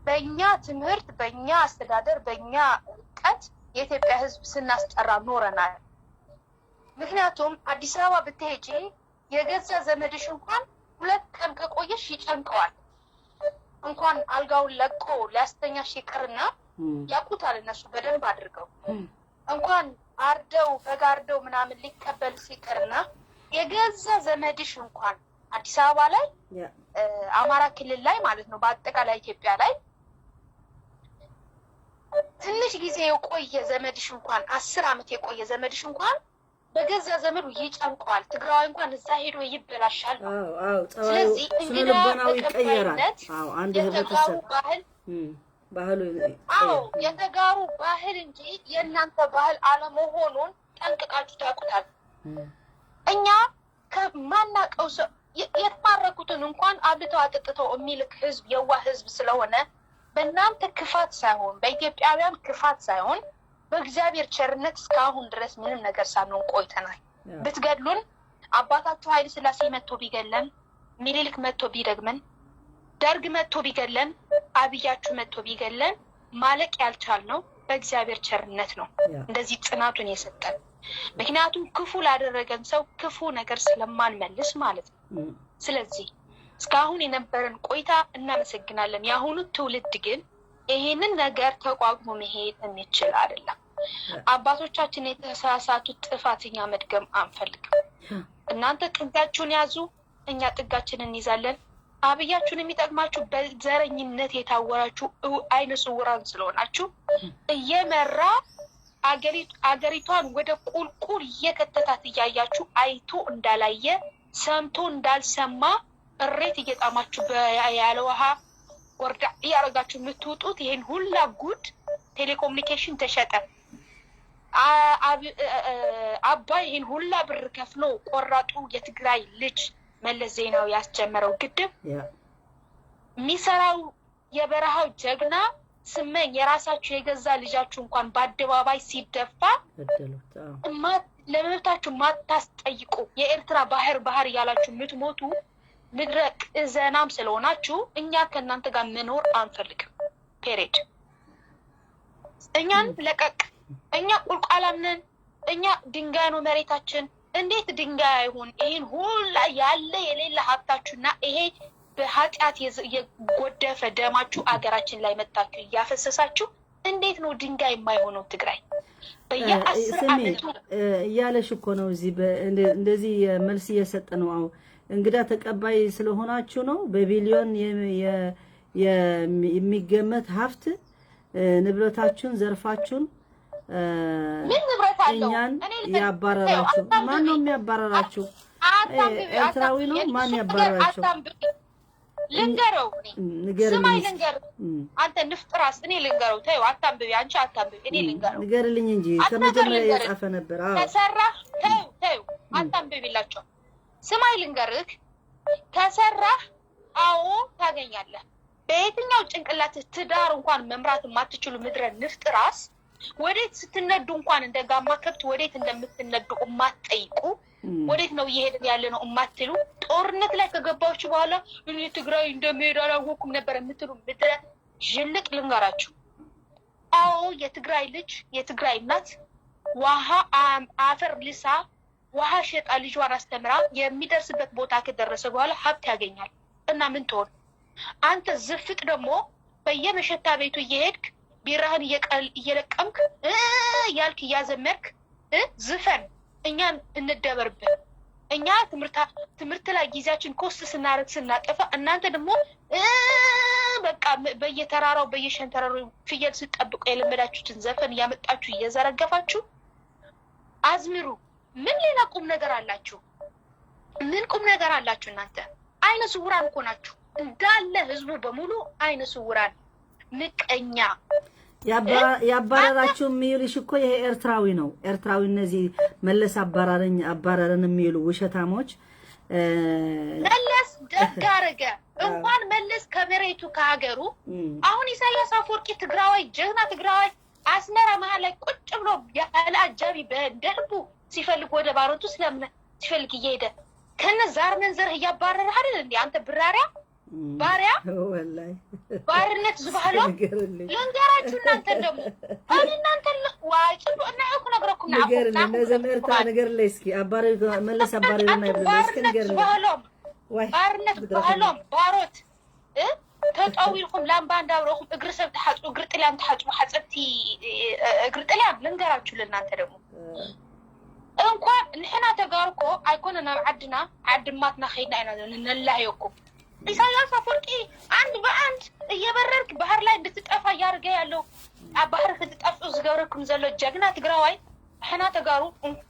በእኛ ትምህርት፣ በእኛ አስተዳደር፣ በእኛ እውቀት የኢትዮጵያ ሕዝብ ስናስጠራ ኖረናል። ምክንያቱም አዲስ አበባ ብትሄጂ የገዛ ዘመድሽ እንኳን 2 ቀን ከቆየሽ ይጨንቀዋል። እንኳን አልጋውን ለቆ ሊያስተኛሽ ይቅርና፣ ያውቁታል እነሱ በደንብ አድርገው፣ እንኳን አርደው በግ አርደው ምናምን ሊቀበል ሲቅርና የገዛ ዘመድሽ እንኳን አዲስ አበባ ላይ፣ አማራ ክልል ላይ ማለት ነው፣ በአጠቃላይ ኢትዮጵያ ላይ ትንሽ ጊዜ የቆየ ዘመድሽ እንኳን፣ 10 ዓመት የቆየ ዘመድሽ እንኳን በገዛ ዘመዱ ይጨንቀዋል። ትግራዋይ እንኳን እዛ ሄዶ ይበላሻል ነው። ስለዚህ እንግዳ ተቀባይነት የተጋሩ ባህል ባህሉ አዎ፣ የተጋሩ ባህል እንጂ የእናንተ ባህል አለመሆኑን ጠንቅቃችሁ ታውቁታል። እኛ ከማናውቀው ሰው የተማረኩትን እንኳን አብልተው አጠጥተው የሚልክ ህዝብ፣ የዋህ ህዝብ ስለሆነ በእናንተ ክፋት ሳይሆን፣ በኢትዮጵያውያን ክፋት ሳይሆን፣ በእግዚአብሔር ቸርነት እስካሁን ድረስ ምንም ነገር ሳንሆን ቆይተናል። ብትገድሉን፣ አባታችሁ ኃይለ ሥላሴ መጥቶ ቢገለን፣ ሚኒልክ መጥቶ ቢደግመን፣ ደርግ መጥቶ ቢገለን፣ አብያችሁ መጥቶ ቢገለን ማለቅ ያልቻልነው በእግዚአብሔር ቸርነት ነው። እንደዚህ ጽናቱን የሰጠን፣ ምክንያቱም ክፉ ላደረገን ሰው ክፉ ነገር ስለማንመልስ ማለት ነው። ስለዚህ እስካሁን የነበረን ቆይታ እናመሰግናለን። የአሁኑ ትውልድ ግን ይሄንን ነገር ተቋቁሞ መሄድ የሚችል አይደለም። አባቶቻችን የተሳሳቱት ጥፋተኛ መድገም አንፈልግም። እናንተ ጥጋችሁን ያዙ፣ እኛ ጥጋችንን እንይዛለን። አብያችሁን የሚጠቅማችሁ በዘረኝነት የታወራችሁ አይነ ስውራን ስለሆናችሁ እየመራ አገሪቷን ወደ ቁልቁል እየከተታት እያያችሁ አይቶ እንዳላየ ሰምቶ እንዳልሰማ እሬት እየጣማችሁ ያለ ውሃ ወርዳ እያደረጋችሁ የምትውጡት ይሄን ሁላ ጉድ ቴሌኮሙኒኬሽን ተሸጠ። አባይ ይህን ሁላ ብር ከፍሎ ቆራጡ የትግራይ ልጅ መለስ ዜናዊ ያስጀመረው ግድብ የሚሰራው የበረሃው ጀግና ስመኝ የራሳችሁ የገዛ ልጃችሁ እንኳን በአደባባይ ሲደፋ ለመብታችሁ ማታስጠይቁ የኤርትራ ባህር ባህር እያላችሁ የምትሞቱ ምድረ ቅዘናም ስለሆናችሁ እኛ ከእናንተ ጋር መኖር አንፈልግም። Period። እኛን ለቀቅ። እኛ ቁልቋላም ነን። እኛ ድንጋይ ነው መሬታችን። እንዴት ድንጋይ አይሆን? ይህን ሁላ ያለ የሌለ ሀብታችሁና ይሄ በኃጢአት የጎደፈ ደማችሁ አገራችን ላይ መታችሁ እያፈሰሳችሁ እንዴት ነው ድንጋይ የማይሆነው? ትግራይ በየአስር አመቱ እያለሽ እኮ ነው። እዚህ እንደዚህ መልስ እየሰጠ ነው። አሁን እንግዳ ተቀባይ ስለሆናችሁ ነው በቢሊዮን የሚገመት ሀብት ንብረታችሁን ዘርፋችሁን ምን ንብረት አለው? እኛን ያባረራችሁ። ማን ነው የሚያባረራችሁ? ኤርትራዊ ነው? ማን ያባረራችሁ? ልንገረው፣ ስማኝ፣ ልንገረው። አንተ ንፍጥ ራስ፣ እኔ ልንገረው። ተይው፣ አታንብቢ፣ አንቺ አታንብቢ፣ እኔ ልንገረው። ንገርልኝ እንጂ ከመጀመሪያ የጻፈ ነበር። አዎ ከሰራህ፣ ተይው፣ ተይው፣ አታንብቢላቸው። ስማኝ፣ ልንገርህ፣ ከሰራህ አዎ ታገኛለህ። በየትኛው ጭንቅላትህ ትዳር እንኳን መምራት የማትችሉ ምድረ ንፍጥ ራስ ወዴት ስትነዱ እንኳን እንደ ጋማ ከብት ወዴት እንደምትነዱ የማትጠይቁ፣ ወዴት ነው እየሄድን ያለ ነው የማትሉ፣ ጦርነት ላይ ከገባችሁ በኋላ እኔ ትግራይ እንደምሄድ አላወኩም ነበር የምትሉ ምድረ ዥልጥ ልንገራችሁ። አዎ የትግራይ ልጅ የትግራይ እናት ውሃ አፈር ልሳ ውሃ ሸጣ ልጇን አስተምራ የሚደርስበት ቦታ ከደረሰ በኋላ ሀብት ያገኛል። እና ምን ትሆን አንተ ዝፍጥ ደግሞ በየመሸታ ቤቱ እየሄድክ ቢራህን እየለቀምክ እያልክ እያዘመርክ ዝፈን፣ እኛን እንደበርብን። እኛ ትምህርት ላይ ጊዜያችን cost ስናደርግ ስናጠፋ፣ እናንተ ደግሞ በቃ በየተራራው በየሸንተረሩ ፍየል ስጠብቁ የለመዳችሁትን ዘፈን እያመጣችሁ እየዘረገፋችሁ አዝምሩ። ምን ሌላ ቁም ነገር አላችሁ? ምን ቁም ነገር አላችሁ እናንተ? አይነ ስውራን እኮ ናችሁ እንዳለ ህዝቡ በሙሉ አይነ ስውራን ምቀኛ። ያባረራችሁ የሚሉሽ እኮ ይሄ ኤርትራዊ ነው። ኤርትራዊ እነዚህ መለስ አባረረኝ አባረረን የሚሉ ውሸታሞች። መለስ ደግ አደረገ። እንኳን መለስ ከመሬቱ ከሀገሩ። አሁን ኢሳያስ አፈወርቂ ትግራዋይ፣ ጀግና ትግራዋይ አስመራ መሀል ላይ ቁጭ ብሎ ያለ አጃቢ በደልቡ ሲፈልግ ወደ ባሮቱ ስለምን ሲፈልግ እየሄደ ከነ ዛር መንዘርህ እያባረረ አይደል እንዴ? አንተ ብራሪያ ባሪያ ባርነት ዝበሃሎም ልንገራችሁ። እናንተን ደግሞ እኔ እናንተን ዋይ ጽቡቅ ንዕኩ ነግረኩም። ንገርልኝ፣ ነዞም ኤርትራ ንገርለይ እስኪ። መለስ ኣባሪሩና ይብለኒ እስኪ ንገርልኝ። ዝበሃሎም ባርነት ባህሎም ባሮት ተጠዊልኩም ላምባ እንዳብረኹም እግሪ ሰብ ተሓፅቡ፣ እግሪ ጥልያን ተሓፅቡ፣ ሓፀብቲ እግሪ ጥልያን። ልንገራችሁ ለእናንተ ደግሞ እንኳን ንሕና ተጋሩ እኮ ኣይኮነ ናብ ዓድና ዓድማትና ከይድና ኢና ነላህየኩም። ኢሳያስ አፈወርቂ አንድ በአንድ እየበረርክ ባህር ላይ እንድትጠፋ እያደረገ ያለው፣ ኣብ ባህሪ ክትጠፍኡ ዝገብረኩም ዘሎ ጀግና ትግራዋይ ሕና ተጋሩ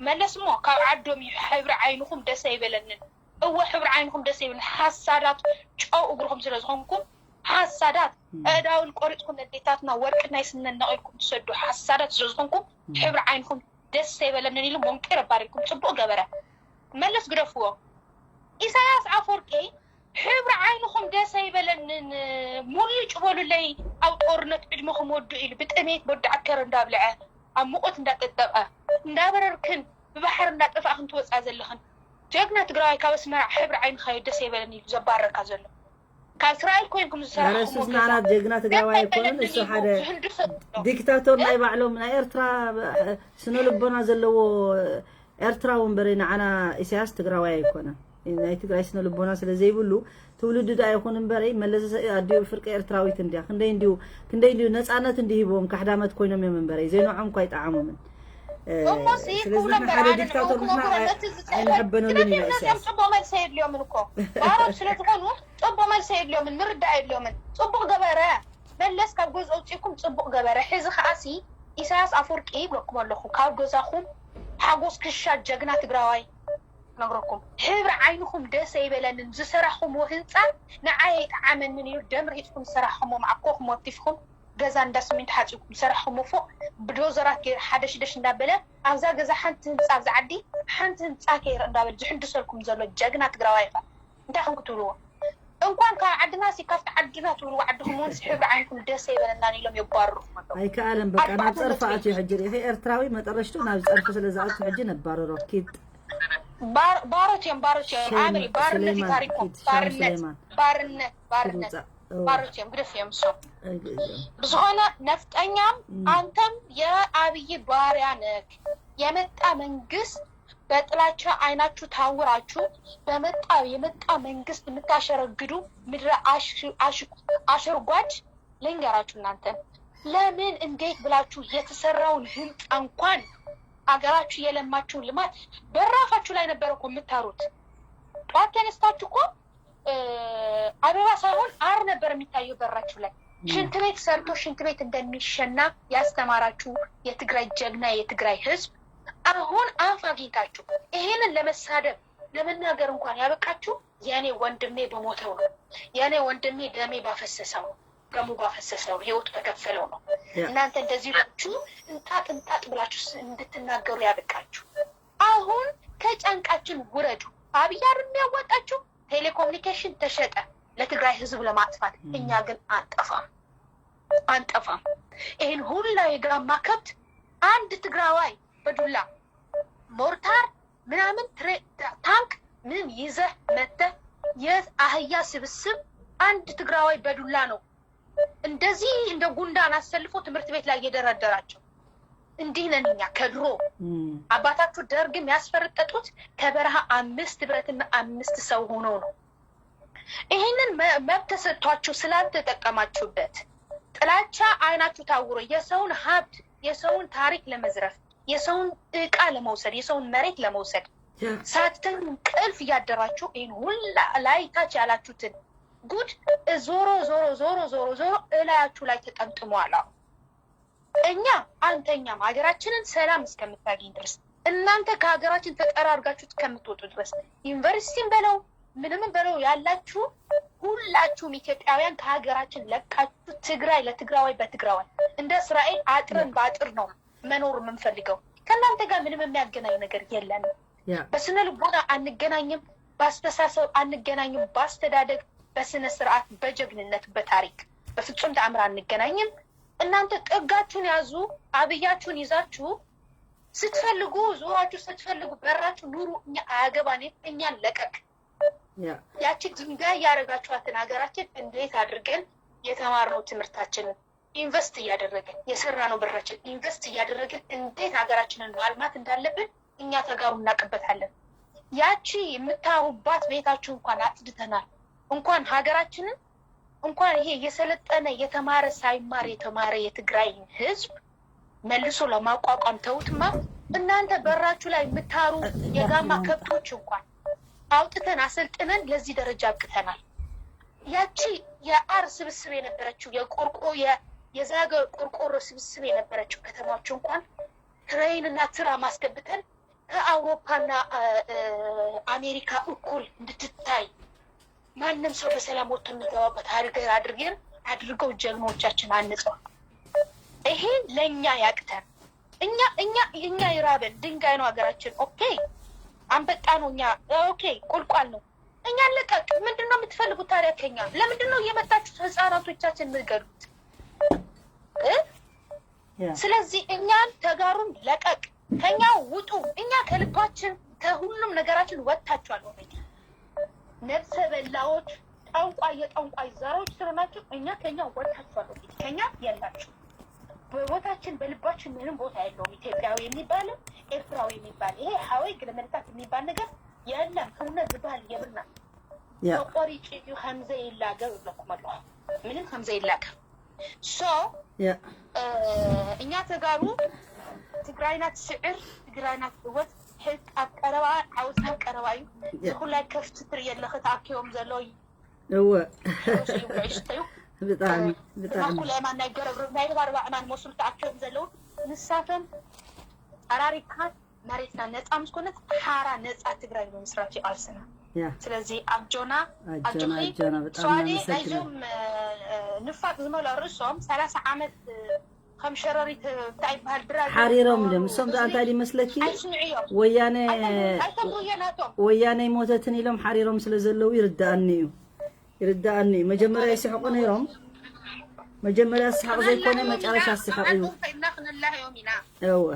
መለስ ሞ ካብ ዓዶም እዩ። ሕብሪ ዓይንኩም ደስ ኣይበለንን። እወ ሕብሪ ዓይንኩም ደስ ኣይበለንን። ሓሳዳት ጨው እግርኩም ስለ ዝኮንኩም፣ ሓሳዳት ኣእዳውን ቆሪፅኩም ነዴታትና ወርቂ ናይ ስነን ነቂልኩም ትሰዱ ሓሳዳት ስለ ዝኮንኩም ሕብሪ ዓይንኩም ደስ ኣይበለንን ኢሉ መንቂር ኣባሪርኩም። ፅቡቅ ገበረ መለስ፣ ግደፍዎ። ኢሳያስ ኣፈወርቂ ሕብሪ ዓይንኩም ደስ ኣይበለንን ሙልጭ በሉለይ ኣብ ጦርነት ዕድመኩም ወዱ ኢሉ ብጥሜት ወዲ ዓከር እንዳብልዐ ኣብ ሙቆት እንዳጠጠቐ እንዳበረርክን ብባሕሪ እንዳጠፋእክን ትወፃ ዘለኽን ጀግና ትግራዋይ ካብ ኣስመራ ሕብሪ ዓይንካ ደስ ኣይበለኒ ኢሉ ዘባረርካ ዘሎ ካብ እስራኤል ኮይንኩም ዝሰራሕኩሞ ንዓና ጀግና ትግራዋይ ኣይኮነን እሱ። ሓደ ዲክታቶር ናይ ባዕሎም ናይ ኤርትራ ስነ ልቦና ዘለዎ ኤርትራዊ እምበረ ንዓና ኢሳያስ ትግራዋይ ኣይኮነን። ናይ ትግራይ ስነ ልቦና ስለ ዘይብሉ ትውልዱ ዳ ይኹን እምበረ መለስ ኣዲኡ ፍርቂ ኤርትራዊት እንድያ። ክንደይ እንድዩ ነፃነት እንዲሂቦም ካሕዳመት ኮይኖም እዮም እምበረ ዘይንዖም እኳ ኣይጠዓሞምን። ስለዚ ንሕና ሓደ ዲክታቶር ንሕና ኣይንሕበነሉን ኢና ኢሳያስ። ፅቡቅ መልሲ የድልዮምን እኮ፣ ባሮት ስለዝኮኑ ፅቡቅ መልሲ የድልዮምን፣ ምርዳእ የድልዮምን። ፅቡቅ ገበረ መለስ ካብ ገዛ ኣውፂእኩም፣ ፅቡቅ ገበረ። ሕዚ ከዓሲ ኢሳያስ ኣፈወርቂ ይብለኩም ኣለኹ ካብ ገዛኹም ሓጎስ ክሻ ጀግና ትግራዋይ። ክነግረኩም ሕብሪ ዓይንኹም ደስ ኣይበለንን ዝሰራሕኹምዎ ህንፃ ንዓይ ኣይጠዓመንን ኢሉ ደም ርሂፅኩም ዝሰራሕኹምዎ መዓኮርኩም ወቲፍኩም ገዛ እንዳ ስሚንቶ ሓፂብኩም ዝሰራሕኹምዎ ፎቅ ብዶዘራት ገይሩ ሓደሽደሽ እንዳበለ ኣብዛ ገዛ ሓንቲ ህንፃ ኣብዛ ዓዲ ሓንቲ ህንፃ ከይርኢ እንዳበለ ዝሕንድሰልኩም ዘሎ ጀግና ትግራዋይ ኢኻ እንታይ ኢኹም ክትብልዎ እንኳን ካብ ዓድና ሲ ካብቲ ዓድና ትብልዎ ዓድኹም እውን ሕብሪ ዓይንኩም ደስ ኣይበለናን ኢሎም የባርሩኹም ኣለዉ። ኣይከኣለን በቃ ናብ ኣርባዕተ ፀርፊ ነጥቢ ኣትዩ ሕጂ ርኢኺ ኤርትራዊ መጠረሽቱ ናብ ፀርፊ ስለ ዝኣቱ ሕጂ ነባርሮ ኪድ ባሮት እዮም ባሮት እዮም ሼም ኣምሪ ባርነት እዩ ሱሌማን ታሪኮም ኪድ ሻም ባርነት ሱሌማን ባርነት ኪድ ባርነት ውፃእ እወ ባሮት እዮም ግደፍ እዮም እሶም ኣይግእዝኦም ብዝኾነ ነፍጠኛም አንተም የአብይ ባሪያ ነህ። የመጣ መንግስት በጥላቻ አይናችሁ ታውራችሁ በመጣ የመጣ መንግስት የምታሸረግዱ ምድረ አሸርጓጅ ልንገራችሁ፣ እናንተ ለምን እንዴት ብላችሁ የተሰራውን ህንፃ እንኳን አገራችሁ የለማችሁን ልማት በራፋችሁ ላይ ነበር እኮ የምታሩት። ጠዋት ተነስታችሁ እኮ አበባ ሳይሆን አር ነበር የሚታየው በራችሁ ላይ። ሽንት ቤት ሰርቶ ሽንት ቤት እንደሚሸና ያስተማራችሁ የትግራይ ጀግና የትግራይ ህዝብ አሁን አፍ አግኝታችሁ ይሄንን ለመሳደብ ለመናገር እንኳን ያበቃችሁ የእኔ ወንድሜ በሞተው ነው። የእኔ ወንድሜ ደሜ ባፈሰሰው ነው። ደሙ ባፈሰሰው ነው። ህይወቱ በከፈለው ነው። እናንተ እንደዚህ ብላችሁ እንጣጥ እንጣጥ ብላችሁ እንድትናገሩ ያበቃችሁ። አሁን ከጫንቃችን ውረዱ። አብይ አይደል የሚያዋጣችሁ? ቴሌኮሙኒኬሽን ተሸጠ ለትግራይ ህዝብ ለማጥፋት። እኛ ግን አንጠፋም አንጠፋም። ይህን ሁላ የጋማ ከብት አንድ ትግራዋይ በዱላ ሞርታር ምናምን ታንክ ምን ይዘህ መተህ የአህያ ስብስብ አንድ ትግራዋይ በዱላ ነው እንደዚህ እንደ ጉንዳን አሰልፎ ትምህርት ቤት ላይ እየደረደራቸው። እንዲህ ነን እኛ ከድሮ አባታችሁ ደርግም ያስፈረጠጡት ከበረሃ 5 ብረትና 5 ሰው ሆኖ ነው። ይሄንን መብት ተሰጥቷችሁ ስላልተጠቀማችሁበት ጥላቻ አይናችሁ ታውሮ የሰውን ሀብት የሰውን ታሪክ ለመዝረፍ የሰውን እቃ ለመውሰድ የሰውን መሬት ለመውሰድ ሳትተኙ እንቅልፍ እያደራችሁ ይሄን ሁላ ላይ ታች ያላችሁትን ጉድ ዞሮ ዞሮ ዞሮ ዞሮ ዞሮ እላያችሁ ላይ ተጠምጥሟል። አሁን እኛ አንተኛም ሀገራችንን ሰላም እስከምታገኝ ድረስ እናንተ ከሀገራችን ተጠራርጋችሁ እስከምትወጡ ድረስ ዩኒቨርሲቲም በለው ምንም በለው ያላችሁ ሁላችሁም ኢትዮጵያውያን ከሀገራችን ለቃችሁ ትግራይ ለትግራዋይ በትግራዋይ እንደ እስራኤል አጥርን በአጥር ነው መኖር የምንፈልገው። ከእናንተ ጋር ምንም የሚያገናኝ ነገር የለንም። በስነ ልቦና አንገናኝም፣ በአስተሳሰብ አንገናኝም፣ በአስተዳደግ፣ በስነ ስርዓት፣ በጀግንነት፣ በታሪክ በፍጹም ተአምር አንገናኝም። እናንተ ጥጋችሁን ያዙ፣ አብያችሁን ይዛችሁ ስትፈልጉ ዞራችሁ ስትፈልጉ በራችሁ ኑሩ። እኛ አያገባንም፣ እኛን ለቀቅ። ያቺ ድንጋይ ያረጋችኋትን ሀገራችን እንዴት አድርገን የተማርነው ትምህርታችንን invest እያደረግን የሰራነው ብራችን invest እያደረግን እንዴት ሀገራችንን ማልማት እንዳለብን እኛ ተጋሩ እናውቅበታለን። ያቺ የምታሩባት ቤታችሁ እንኳን አጽድተናል። እንኳን ሀገራችንን እንኳን ይሄ የሰለጠነ የተማረ ሳይማር የተማረ የትግራይ ህዝብ መልሶ ለማቋቋም ተውትማ። እናንተ በራችሁ ላይ የምታሩ የጋማ ከብቶች እንኳን አውጥተን አሰልጥነን ለዚህ ደረጃ አብቅተናል። ያቺ የአር ስብስብ የነበረችው የቆርቆ የዛገ ቆርቆሮ ስብስብ የነበረችው ከተማዎች እንኳን train እና ትራም አስገብተን ከአውሮፓና አሜሪካ እኩል እንድትታይ ማንም ሰው በሰላም ወጥቶ የሚገባበት ሀገር አድርገን አድርገው ጀግኖቻችን አንጸው። ይሄ ለኛ ያቅተን። እኛ እኛ እኛ ይራበን ድንጋይ ነው ሀገራችን። okay አንበጣ ነው እኛ okay ቁልቋል ነው። እኛ ለቀቅ። ምንድነው የምትፈልጉት ታዲያ ከኛ? ለምንድነው እየመጣችሁ ህፃናቶቻችን የምትገድሉት? ስለዚህ እኛን ተጋሩን ለቀቅ፣ ከኛ ውጡ። እኛ ከልባችን ከሁሉም ነገራችን ወጥታችኋል። already ነፍሰ በላዎች ጠንቋይ የጠንቋይ ዘሮች ስለሆናችሁ እኛ ከኛ ወጥታችኋል። already ከኛ የላችሁ በቦታችን በልባችን ምንም ቦታ የለውም። ኢትዮጵያዊ የሚባል ኤርትራዊ የሚባል ይሄ ሀወይ ግለመልታት የሚባል ነገር የለም። እውነት ዝበሃል የብልና ተቆሪጭ እዩ ከምዘ ይላገብ ይብለኩም ኣለኹ። ምንም ከምዘ ይላገብ so እኛ ተጋሩ ትግራይና ትስዕር ትግራይና ትዕወት ሕግ ኣብ ቀረባ ዓወት ኣብ ቀረባ እዩ። ኩላይ ከፍቲ ትርኢ ኣለኺ ተኣኪቦም ዘሎ እወ ይሽተዩ ብጣዕሚ ብጣዕሚ ኩሉ ኣእማን ናይ ገረብ ናይ ረባርባ ኣእማን መስሉ ተኣኪቦም ዘለዉ ንሳቶም ጠራሪግካ መሬትና ነፃ ምስ ኮነት ሓራ ነፃ ትግራይ ብምስራት እዩ ቃልስና። ስለዚ ኣጆና ኣጆና ኣጆና። በጣም ናይዞም ንፋጥ ዝመልኦ ርእሶም 30 ዓመት ከም ሸረሪት እንታይ ይበሃል ድራ ሓሪሮም ድም እሶም ዳ እንታይ ይመስለኪ ወያነ ወያነ ሞተትን ኢሎም ሓሪሮም ስለ ዘለው ይርዳእኒ እዩ ይርዳእኒ እዩ። መጀመርያ ይስሕቁ ነይሮም፣ መጀመርያ ስሓቅ ዘይኮነ መጨረሻ ስሓቅ እዩ። እወ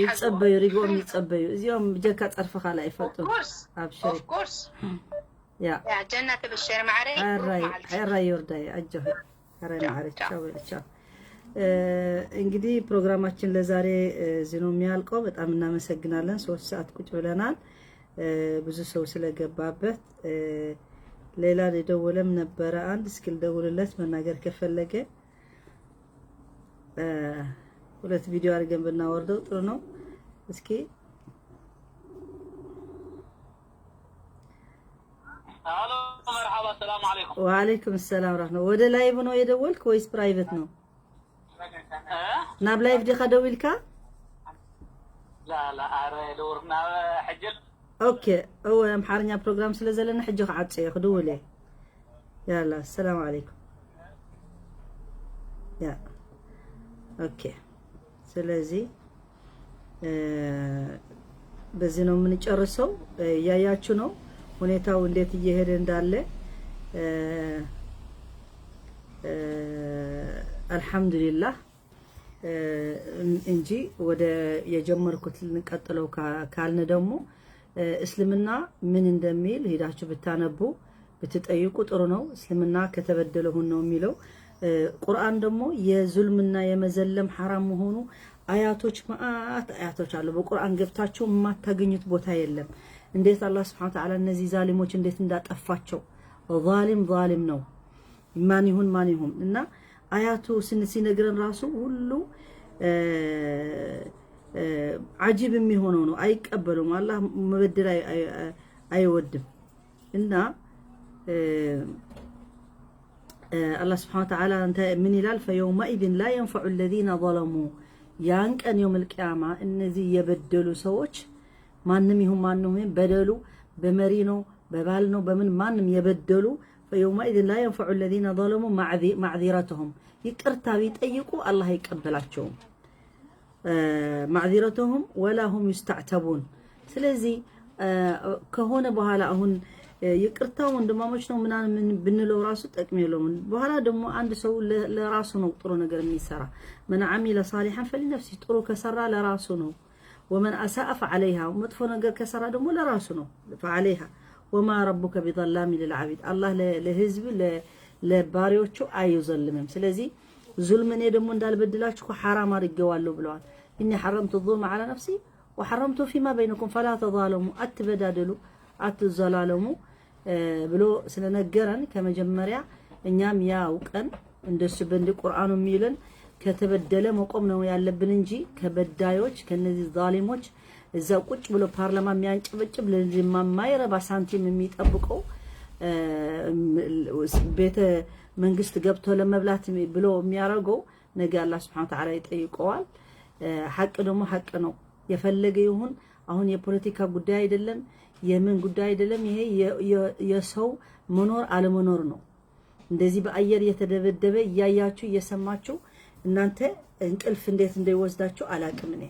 ይፀበዩ ሪግኦም ይፀበዩ። እዚኦም ብጀካ ፀርፊ ካልእ ኣይፈልጡን። ኣብሽሪ ያ ጀና ተበሸረ ማዕረይ ሕራይ ይወርዳይ ኣጆ ሕራይ ማዕረይ ቻው ቻው። እንግዲህ ፕሮግራማችን ለዛሬ እዚህ ነው የሚያልቀው። በጣም እናመሰግናለን። 3 ሰዓት ቁጭ ብለናል። ብዙ ሰው ስለገባበት ሌላ የደወለም ነበረ አንድ እስኪ ልደውልለት መናገር ከፈለገ 2 ቪዲዮ አድርገን ብናወርደው ጥሩ ነው። እስኪ hello مرحبا፣ سلام عليكم። وعليكم السلام رحمة። ወደ live ነው የደወልክ ወይስ private ነው? ናብ live ዲኻ ደዊልካ? لا لا አረ ዶር ናብ ሕጅል okay። እወ ኣምሓርኛ ፕሮግራም ስለ ዘለና ሕጂ ክዓፅየ ክድውል እየ። يلا السلام عليكم። yeah okay። ስለዚህ በዚህ ነው የምንጨርሰው። እያያችሁ ነው ሁኔታው እንዴት እየሄደ እንዳለ። አልሐምዱሊላህ እንጂ ወደ የጀመርኩት ልንቀጥለው ካልን ደግሞ እስልምና ምን እንደሚል ሄዳችሁ ብታነቡ ብትጠይቁ ጥሩ ነው። እስልምና ከተበደለ ሁን ነው የሚለው። ቁርአን ደግሞ የዙልምና የመዘለም ሐራም መሆኑ አያቶች መአት አያቶች አሉ። በቁርአን ገብታችሁ የማታገኙት ቦታ የለም። እንዴት አላህ Subhanahu Wa Ta'ala እነዚህ ዛሊሞች እንዴት እንዳጠፋቸው። ዛሊም ዛሊም ነው ማን ይሁን ማን ይሁን እና አያቱ ሲነግረን ራሱ ሁሉ عجيب የሚሆነው ነው። አይቀበሉም። አላህ መበደል አይወድም እና አላህ Subhanahu Wa Ta'ala ምን ይላል? فيومئذ لا ينفع الذين ظلموا ያን ቀን يوم القيامة እነዚህ የበደሉ ሰዎች ማንም ይሁን ማንም ይሁን በደሉ በመሪ ነው በባል ነው በምን ማንም የበደሉ فيومئذ لا ينفع الذين ظلموا معذرتهم ይቅርታ ቢጠይቁ አላህ አይቀበላቸውም። معذرتهم ولا هم يستعتبون። ስለዚህ ከሆነ በኋላ አሁን ይቅርታ ወንድማሞች ነው ምናምን ብንለው ራሱ ጥቅም የለውም። በኋላ ደግሞ አንድ ሰው ለራሱ ነው ጥሩ ነገር የሚሰራ። من عمل صالحا فلنفسه ጥሩ ከሰራ ለራሱ ነው። ومن أساء فعليها መጥፎ ነገር ከሰራ ደግሞ ለራሱ ነው فعليها። وما ربك بظلام للعبيد አላህ ለህዝብ ለባሪዎቹ አይዘልምም። ስለዚህ ዙልም እኔ ደግሞ እንዳልበድላችሁ ሐራም አድርጌዋለሁ ብለዋል። إني حرمت الظلم على نفسي وحرمته فيما بينكم فلا تظالموا አትበዳደሉ አትዘላለሙ ብሎ ስለነገረን ከመጀመሪያ እኛም ያውቀን እንደሱ በእንዲ ቁርአኑ የሚለን ከተበደለ መቆም ነው ያለብን እንጂ ከበዳዮች ከነዚህ ዛሊሞች እዛ ቁጭ ብሎ ፓርላማ የሚያንጨበጭብ ለማይረባ ሳንቲም የሚጠብቀው ቤተ መንግስት ገብቶ ለመብላት ብሎ የሚያደርገው ነገ አላህ Subhanahu Wa Ta'ala ይጠይቀዋል። ሐቅ ደግሞ ሐቅ ነው። የፈለገ ይሁን አሁን የፖለቲካ ጉዳይ አይደለም፣ የምን ጉዳይ አይደለም። ይሄ የሰው መኖር አለመኖር ነው። እንደዚህ በአየር እየተደበደበ እያያችሁ እየሰማችሁ እናንተ እንቅልፍ እንዴት እንደይወስዳችሁ አላቅም። እኔ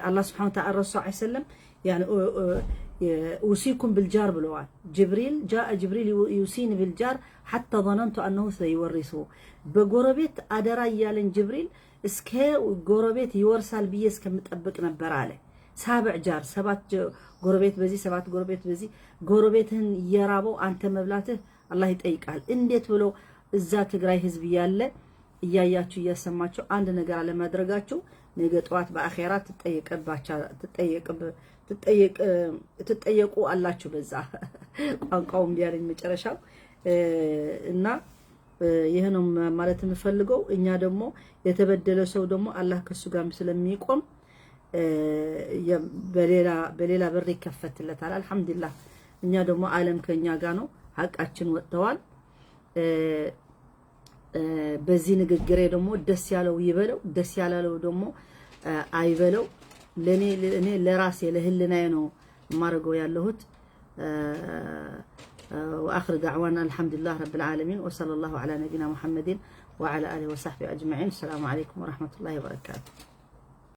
አላህ Subhanahu Wa Ta'ala ረሱል ሰለላሁ ዐለይሂ ወሰለም أوصيكم بالجار ብለዋል። ጅብሪል جاء جبريل يوصيني بالجار حتى ظننت أنه سيورثه በጎረቤት አደራ እያለን ጅብሪል እስከ ጎረቤት ይወርሳል ብዬ እስከምጠብቅ ነበር አለ። سابع جار 7 ጎረቤት በዚህ 7 ጎረቤት በዚህ ጎረቤትህን እየራበው አንተ መብላትህ አላህ ይጠይቃል። እንዴት ብሎ እዛ ትግራይ ህዝብ እያለ እያያችሁ እያሰማችሁ አንድ ነገር አለማድረጋችሁ ነገ ጠዋት በአኼራ ትጠየቁ አላችሁ። በዛ ቋንቋው እምቢ አለኝ መጨረሻው እና ይህ ነው ማለት የምፈልገው። እኛ ደግሞ የተበደለ ሰው ደግሞ አላህ ከሱ ጋር ስለሚቆም በሌላ በር ይከፈትለታል። አልሐምዱሊላህ እኛ ደግሞ ዓለም ከኛ ጋር ነው፣ ሀቃችን ወጥተዋል። በዚህ ንግግሬ ደግሞ ደስ ያለው ይበለው፣ ደስ ያላለው ደግሞ አይበለው። ለኔ እኔ ለራሴ ለህልናዬ ነው የማደርገው ያለሁት። وآخر دعوانا الحمد لله رب العالمين وصلى الله على نبينا محمد وعلى آله وصحبه أجمعين። السلام عليكم ورحمة الله وبركاته።